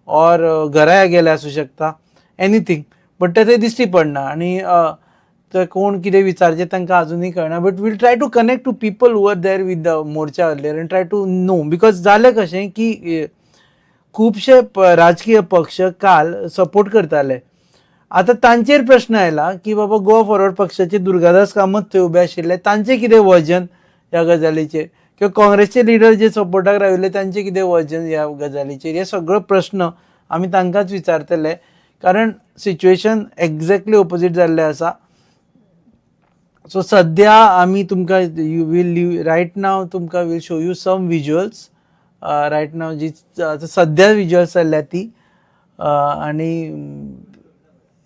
or घरा गेले आसूं शकता, एनीथींग, बट ते थंय दिश्टी पडना आनी ते कोण कितें विचारचें तांकां अजुनूय कळना. But we'll try to connect to people who are there with the morcha earlier and try to know, because जालें कशें की खुबशे राजकीय पक्ष काल सपोर्ट करताले, आतां तांचेर प्रश्न आयला की बाबा गोवा फॉरवर्ड पक्षाचे दुर्गादास कामत थंय उबे आशिल्ले तांचें कितें वजन ह्या गजालीचेर, किंवा काँग्रेसचे लिडर जे सपोर्टाक राविल्ले तांचें कितें वजन ह्या गजालीचेर. हे सगळो प्रश्न आमी तांकांच विचारतले, कारण सिच्युएशन एक्झॅक्टली ओपोजीट जाल्लें आसा. सो सद्या आमी तुमकां you will right नाव तुमकां will show you some visuals right now, जी सद्या विज्युअल्स चल्ल्या ती, आनी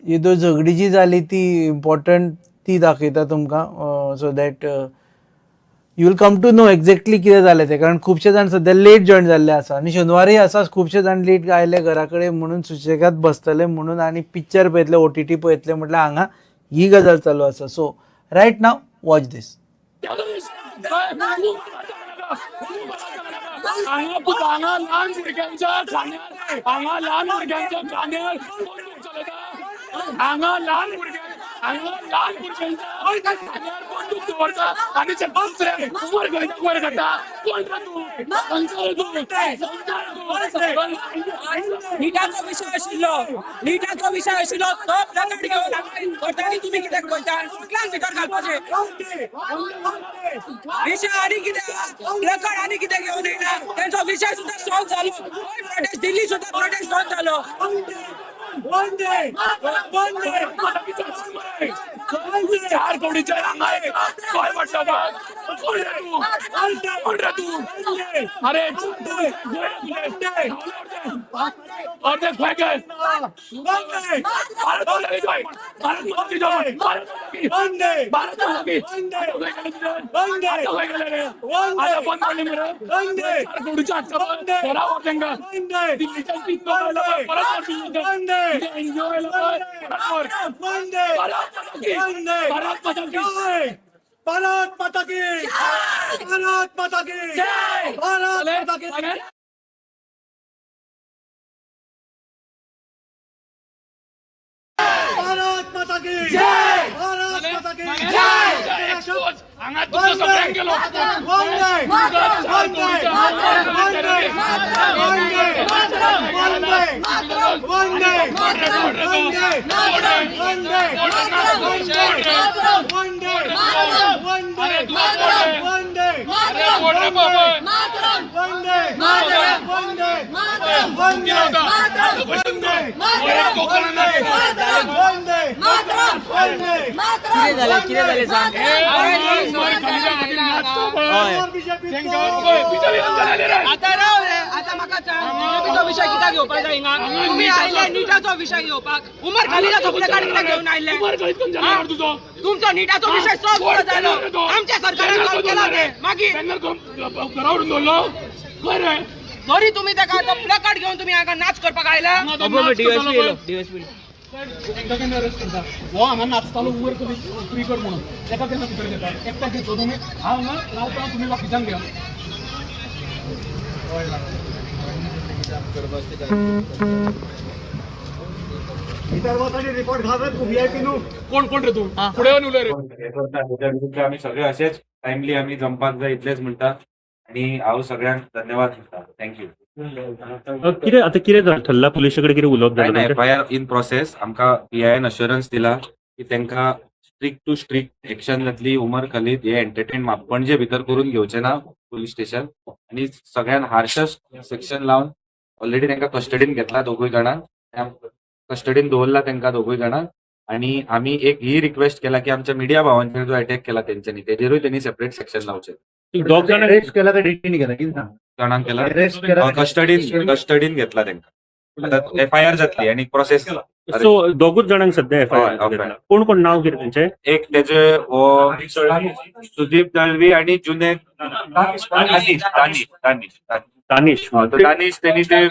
येदो झगडी जी जाली ती इम्पॉर्टंट ती दाखयता तुमकां, so that you will come to know exactly कितें जालें तें, कारण खुबशे जाण सद्या लेट जॉयन जाल्ले आसा आनी शेनवारय आसा, खुबशे जाण लेट आयले घरा कडेन म्हणून सुशेगाद बसतले म्हणून आनी पिक्चर पळयतले, ओटीटी पळयतले, म्हटल्यार हांगा ही गजाल चालू आसा. So right now watch this. हांगा ल्हान भुरग्यांच्या खांद्यार, हांगा ल्हान भुरग्यांच्या खांद्यार बंदूक चलयता, हांगा ल्हान भुरग्यांक, हांगा ल्हान भुरग्यांच्या खांद्यार बंदूक दवरता आनी ते दुसरे उमर खंयच्या वयर काडटा. कोण रे तूं? खंयचो रे तूं? निटाचो विशय आशिल्लो, निटाचो विशय आशिल्लो तो प्लकार्ड घेवन करताली, तुमी कित्याक करता? सगळ्यांक भितर घालपाचें विशय आनी कितें, प्लकार्ड आनी कितें घेवन येयना, तेंचो विशय सुद्दां सॉल्व जालो. प्रोटेस्ट दिल्ली सुद्दां प्रोटेस्ट सॉल्व जालो. चार कोडीच्या हांगा खंय वाटता? कोण रे तूं? कोण रे तूं? अरे अर्धे खंय गे? भारत माता की जय! भारत माता की जय! भारत माता की! आतां खंय गेले रे? आतां बंद पडले मरे? चार कोडीच्या हाडटा घरा व्हर तेंकां. दिल्लीच्यान तीन लोक आयला पळय, परत व्हर दिल्लीच्यान. एनजीओ आयला पळय, परत व्हर. भारत माता की! भारत माता की! भारत माता की! भारत माता की! भारत माता की! भारत माता की जय! भारत माता की जय! हांगा तुमकां सगळ्यांक गेलो. वंदे वंदे वंदे वंदे वंदे वंदे वंदे वंदे वंदे वंदे वंदे वंदे वंदे वंदे वंदे वंदे. कितें जालें? कितें जालें सांग? आतां राव रे, आतां म्हाका सांग, बीजेपीचो विशय कित्याक घेवपाक जाय हिंगा? तुमी आयले निटाचो विशय घेवपाक, उमर खलीलाचो प्लकार्ड कित्याक घेवन आयले? तुमचो निटाचो विशय सॉल्व जालो, आमच्या सरकारान सॉल्व केला ते. मागीर तरी तुमी ताका आतां प्लकार्ड घेवन तुमी हांगा नाच करपाक आयला. तेंकां केन्ना अरेस्ट करता? हो हांगा नाचतालो उमर खलील फ्री कर म्हणून, तेका केन्ना भितर घेता? एकट्याक घेतलो तुमी, हांव हांगा रावता, तुमी बाकीच्यांक घेया. रिपोर्ट घालत तू व्हीआयपी न्हू. कोण कोण रे तू? फुडें येवन उलय रे. हे करता तेच्या विरुद्ध आमी सगळे अशेच टायमली आमी जमपाक जाय इतलेच म्हणटा आनी हांव सगळ्यांक धन्यवाद म्हणटा. Thank you. कितें आतां कितें थल्ला पुलिशे कडेन कितें उलोवप काय जालें ना, तुमचें? FIR in process. आमकां पीआयन अश्युरन्स दिला की तांकां स्ट्रिक्ट टू स्ट्रिक्ट एक्शन जातली. उमर खालीद हे एंटरटेन पणजे भितर करून घेवचे ना पुलीस स्टेशन आनी सगळ्यान हार्शस्ट सेक्शन लावन ऑलरेडी तांकां कस्टडीन घेतला दोगूय जाणांक, कस्टडीन दवरला तांकां दोगूय जाणांक. आनी आमी एक ही रिक्वेस्ट केला की आमच्या मिडिया भावांचेर जो अटॅक केला तेंच्यांनी तेजेरूय तेणी सेपरेट सेक्शन लावचें. दोग जाणांक अरेस्ट केला काय डिटेन केला कितें सांग? जाणांक केला, अरेस्ट केला. कस्टडीन घेतला तांकां. आतां एफआयआर जातली आनी प्रोसेस. सो दोगूच जाणांक सध्या एफआयआर हय, घेतला. कोण कोण, नांव कितें तेंचें? एक तेजे हो सुदीप दळवी आणि जुनेद दानिश दानिश दानिश दानिश. तो दानिश तेणी ते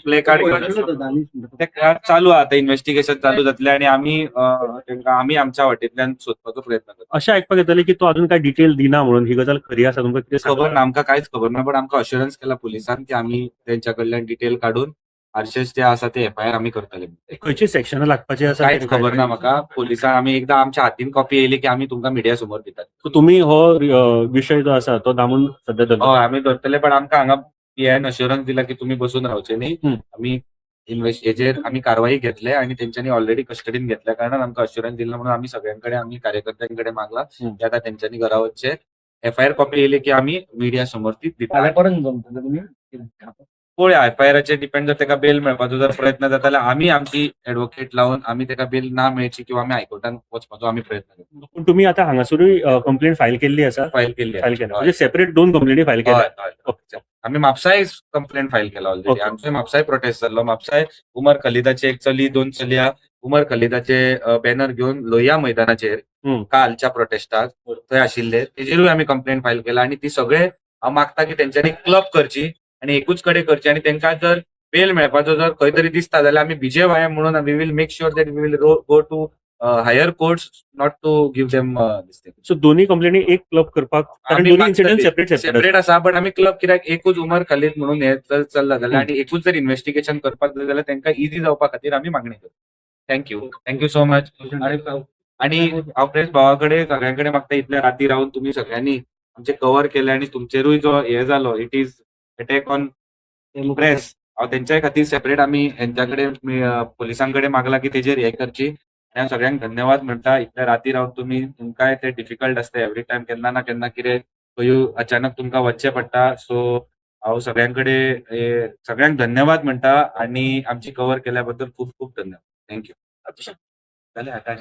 प्ले कार्ड घेवन ते चालू आहा, आतां इन्व्हेस्टिगेशन चालू जातलें आनी आमी तेंकां आमी आमच्या वाटेंतल्यान सोदपाचो प्रयत्न करता. अशें आयकपाक येतलें की तो अजून काय डिटेल दिना म्हणून, ही गजाल खरी आसा? तुमकां कितें खबर ना, आमकां कांयच खबर ना, बट आमकां अश्युरन्स केला पुलिसान की आमी तेंच्या कडल्यान डिटेल काडून हार्शेस जे आसा ते एफआयआर आमी करतले. खंयचे सेक्शनां लागपाचें आसा? कांयच खबर ना म्हाका. पुलिसान आमी एकदां आमच्या हातीन कॉपी येयली की आमी तुमकां मिडिया समोर दितात. सो तुमी हो विशय जो आसा तो दामून सध्या धरता? हय, आमी धरतले, पण आमकां हांगा पीआयन अश्युरन्स दिला की तुमी बसून रावचे न्ही, आमी हेजेर आमी कारवाई घेतले आनी तेंच्यांनी ऑलरेडी कस्टडीन घेतल्या कारणान आमकां अश्युरन्स दिला म्हणून आमी सगळ्यां कडेन आमी कार्यकर्त्यां कडेन मागला की आतां तेंच्यांनी घरा वचचें, एफआयआर कॉपी येयली की आमी मिडिया समोर ती दिता. फाल्यां परत जमतले तुमी? पळोवया, एफआयआराचेर डिपेंड. जर ताका बेल मेळपाचो जर प्रयत्न जाता जाल्यार आमी आमची एडवोकेट लावन आमी ताका बेल ना मेळची किंवा आमी हायकोर्टान वचपाचो आमी प्रयत्न करता. पूण तुमी आतां हांगासरूय कंप्लेंट फायल केल्ली आसा? फायल केल्ली. फायल केल्या, म्हणजे सेपरेट दोन कंप्लेनी फायल केल्या? हय, आमी म्हापसाय कंप्लेंट फायल केला ऑलरेडी. आमचोय म्हापसाय प्रोटेस्ट जाल्लो. म्हापसाय उमर खलिदाचे एक चली, दोन चलया उमर खलिदाचे बॅनर घेवन लोहिया मैदानाचेर कालच्या प्रोटेस्टाक थंय आशिल्ले, तेजेरूय आमी कंप्लेंट फायल केला. आनी ती सगळे हांव मागता की तेंच्यांनी क्लब करची आनी एकूच कडेन करची आनी तेंकां जर बेल मेळपाचो जर खंय तरी दिसता जाल्यार आमी बीजेवायएम म्हणून we will make sure that we will go to higher courts not to give them this thing. So दोन्ही कंप्लेनी एक क्लब करपाक, कारण दोन्ही इन्सिडंट सेपरेट सेपरेट सेपरेट आसा, बट आमी क्लब कित्याक एकूच उमर खालीद म्हणून हे जर चल्ला जाल्यार आनी एकूच जर इन्व्हेस्टिगेशन करपाक जाय जाल्यार तांकां इजी जावपा खातीर आमी मागणी करता. Thank you, thank you so much. आनी हांव प्रेस भावा कडेन सगळ्यां कडेन मागता, इतल्या राती रावन तुमी सगळ्यांनी आमचे कवर केले आनी तुमचेरूय जो हे जालो, it is attack on press, हांव तेंच्याय खातीर सेपरेट आमी हेंच्या कडेन पुलिसां कडेन मागला की तेजेर हे करची. आनी हांव सगळ्यांक धन्यवाद म्हणटा. इतल्या राती रावन तुमी, तुमकांय ते डिफिकल्ट आसता एवरी टायम, केन्ना ना केन्ना कितें खंयूय अचानक तुमकां वचचें पडटा. सो हांव सगळ्यां कडेन सगळ्यांक धन्यवाद म्हणटा आनी आमची कवर केल्या बद्दल खूब खूब धन्यवाद. Thank you. जालें आतां.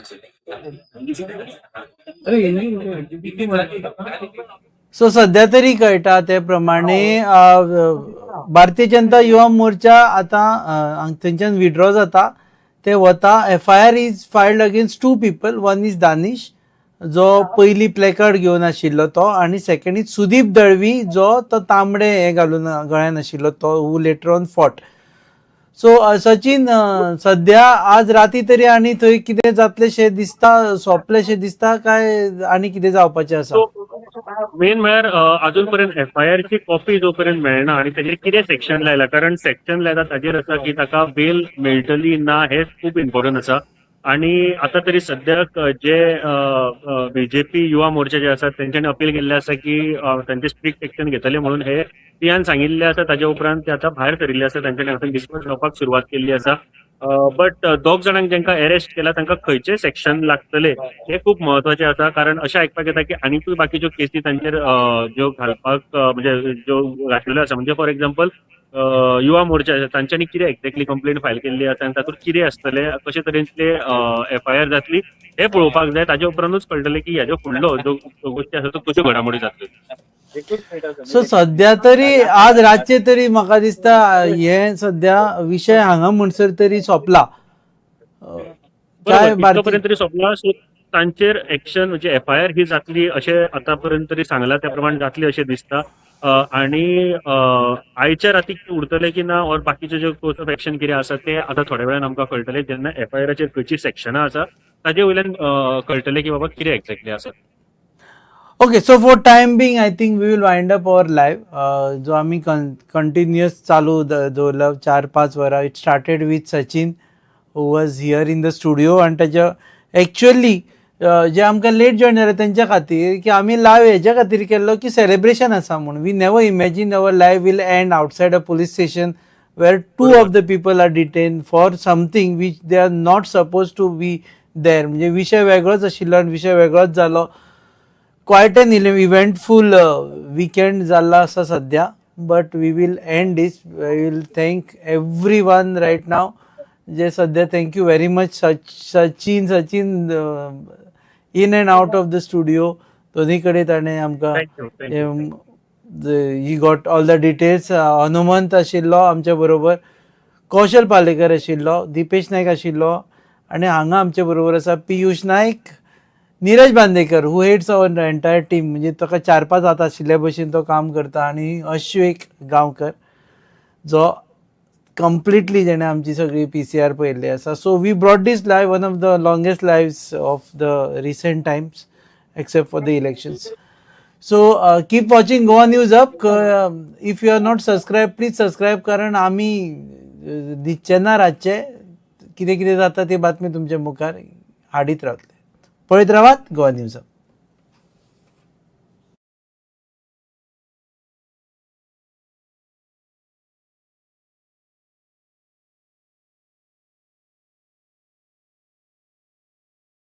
सो सध्या तरी कळटा ते प्रमाणे भारतीय जनता युवा मोर्चा आतां थंयच्यान विड्रॉ जाता, ते वता. FIR is filed against two people. One is Danish जो पयली प्लेकार्ड घेवन आशिल्लो तो, आनी सेकंड is Sudeep Dalvi जो तो तांबडे हे घालून गळ्यान आशिल्लो तो, who later on fought. So Sachin, सध्या आज राती तरी आनी थंय कितें जातलें शें दिसता, सोंपलें दिसता काय आनी कितें जावपाचें आसा? मेन म्हळ्यार अजून पर्यंत एफआयआर ची कॉपी जो पर्यंत मेळना आनी ताजेर कितें सेक्शन लायला, कारण सेक्शन लायला ताजेर आसा की ताका बेल मेळटली ना हें खूब इम्पॉर्टंट आसा. आनी आतां तरी सद्याक जे बीजेपी युवा मोर्चा जे आसा तेंच्यांनी अपील केल्लें आसा की तांचे स्ट्रिक्ट एक्शन घेतले म्हणून हे पीआन सांगिल्लें आसा. ताजे उपरांत ते आतां भायर सरिल्ले आसा, तांच्यांनी आतां डिस्पर्स जावपाक सुरवात केल्ली आसा. बट दोग जाणांक जांकां अरेस्ट केला तांकां खंयचे सेक्शन लागतले हे खूब म्हत्वाचें आसा, कारण अशें आयकपाक येता की आनीकूय बाकीच्यो केसी तांचेर ज्यो घालपाक म्हणजे ज्यो घातलेल्यो आसा, म्हणजे फॉर एग्जाम्पल युवा मोर्चा तांच्यांनी कितें एक्झॅक्टली कंप्लेंट फायल केल्ली आसा आनी तातूंत कितें आसतलें, कशे तरेन ते एफआयआर जातली हें पळोवपाक जाय. ताजे उपरांतूच कळटलें की ह्याच्यो फुडलो ज्यो गोश्टी आसा त्यो कश्यो घडामोडी जातल्यो. सो सध्या तरी आज रातचे तरी म्हाका दिसता हे सध्या विशय हांगा म्हणसर तरी सोंपला. बरोबर, पर्यंत तरी सोंपला. सो तांचेर एक्शन म्हणजे एफआयआर ही जातली अशें आतां पर्यंत तरी सांगलां, त्या प्रमाण जातली अशें दिसता. आनी आयच्या रातीक उरतले की ना और बाकीचे जे कोर्स ऑफ एक्शन कितें आसा ते आतां थोड्या वेळान आमकां कळटलें, जेन्ना एफआयआराचेर खंयची सेक्शनां आसा ताजे वयल्यान कळटलें की बाबा कितें एक्झॅक्टली आसा. Okay, so for time being I think we will wind up our live जो आमी कंटिन्युअस चालू दवरला 4-5 वरां. It started with Sachin who was here in the studio आनी ताच्या एक्चुअली जे आमकां लेट जॉयन जाले तेंच्या खातीर की आमी लायव हेज्या खातीर केल्लो की सेलिब्रेशन आसा म्हणून. We never imagine our live will end outside a police station where two of the people are detained for something which they are not supposed to be there. म्हणजे विषय वेगळोच आशिल्लो आनी विषय वेगळोच जालो. क्वायट एन इव्हेंटफूल विकेंड जाल्लो आसा सद्या, but we will end this. We will thank every one right now जे सद्या. Thank you very much Sachin. Sachin in and out of the studio दोन्ही कडेन ताणें आमकां he got all the details. Hanumant आशिल्लो आमच्या बरोबर, कौशल पालेकर आशिल्लो, दीपेश नायक आशिल्लो आनी हांगा आमचे बरोबर आसा Piyush Naik, Neeraj Bandekar who heads our entire team, म्हणजे ताका 4-5 हात आशिल्ल्या भशेन तो काम करता, आनी अश्वेक गांवकर जो कंप्लिटली जेणे आमची सगळी PCR पळयल्ली आसा. So we brought this live, one of the longest lives of the recent times except for the elections. So keep watching Goa News Up. If you are not subscribe please subscribe, कारण आमी दिसचे ना रातचे कितें कितें जाता ती बातमी तुमच्या मुखार हाडीत रावतले. पळयत रावात गोवा न्यूज अप.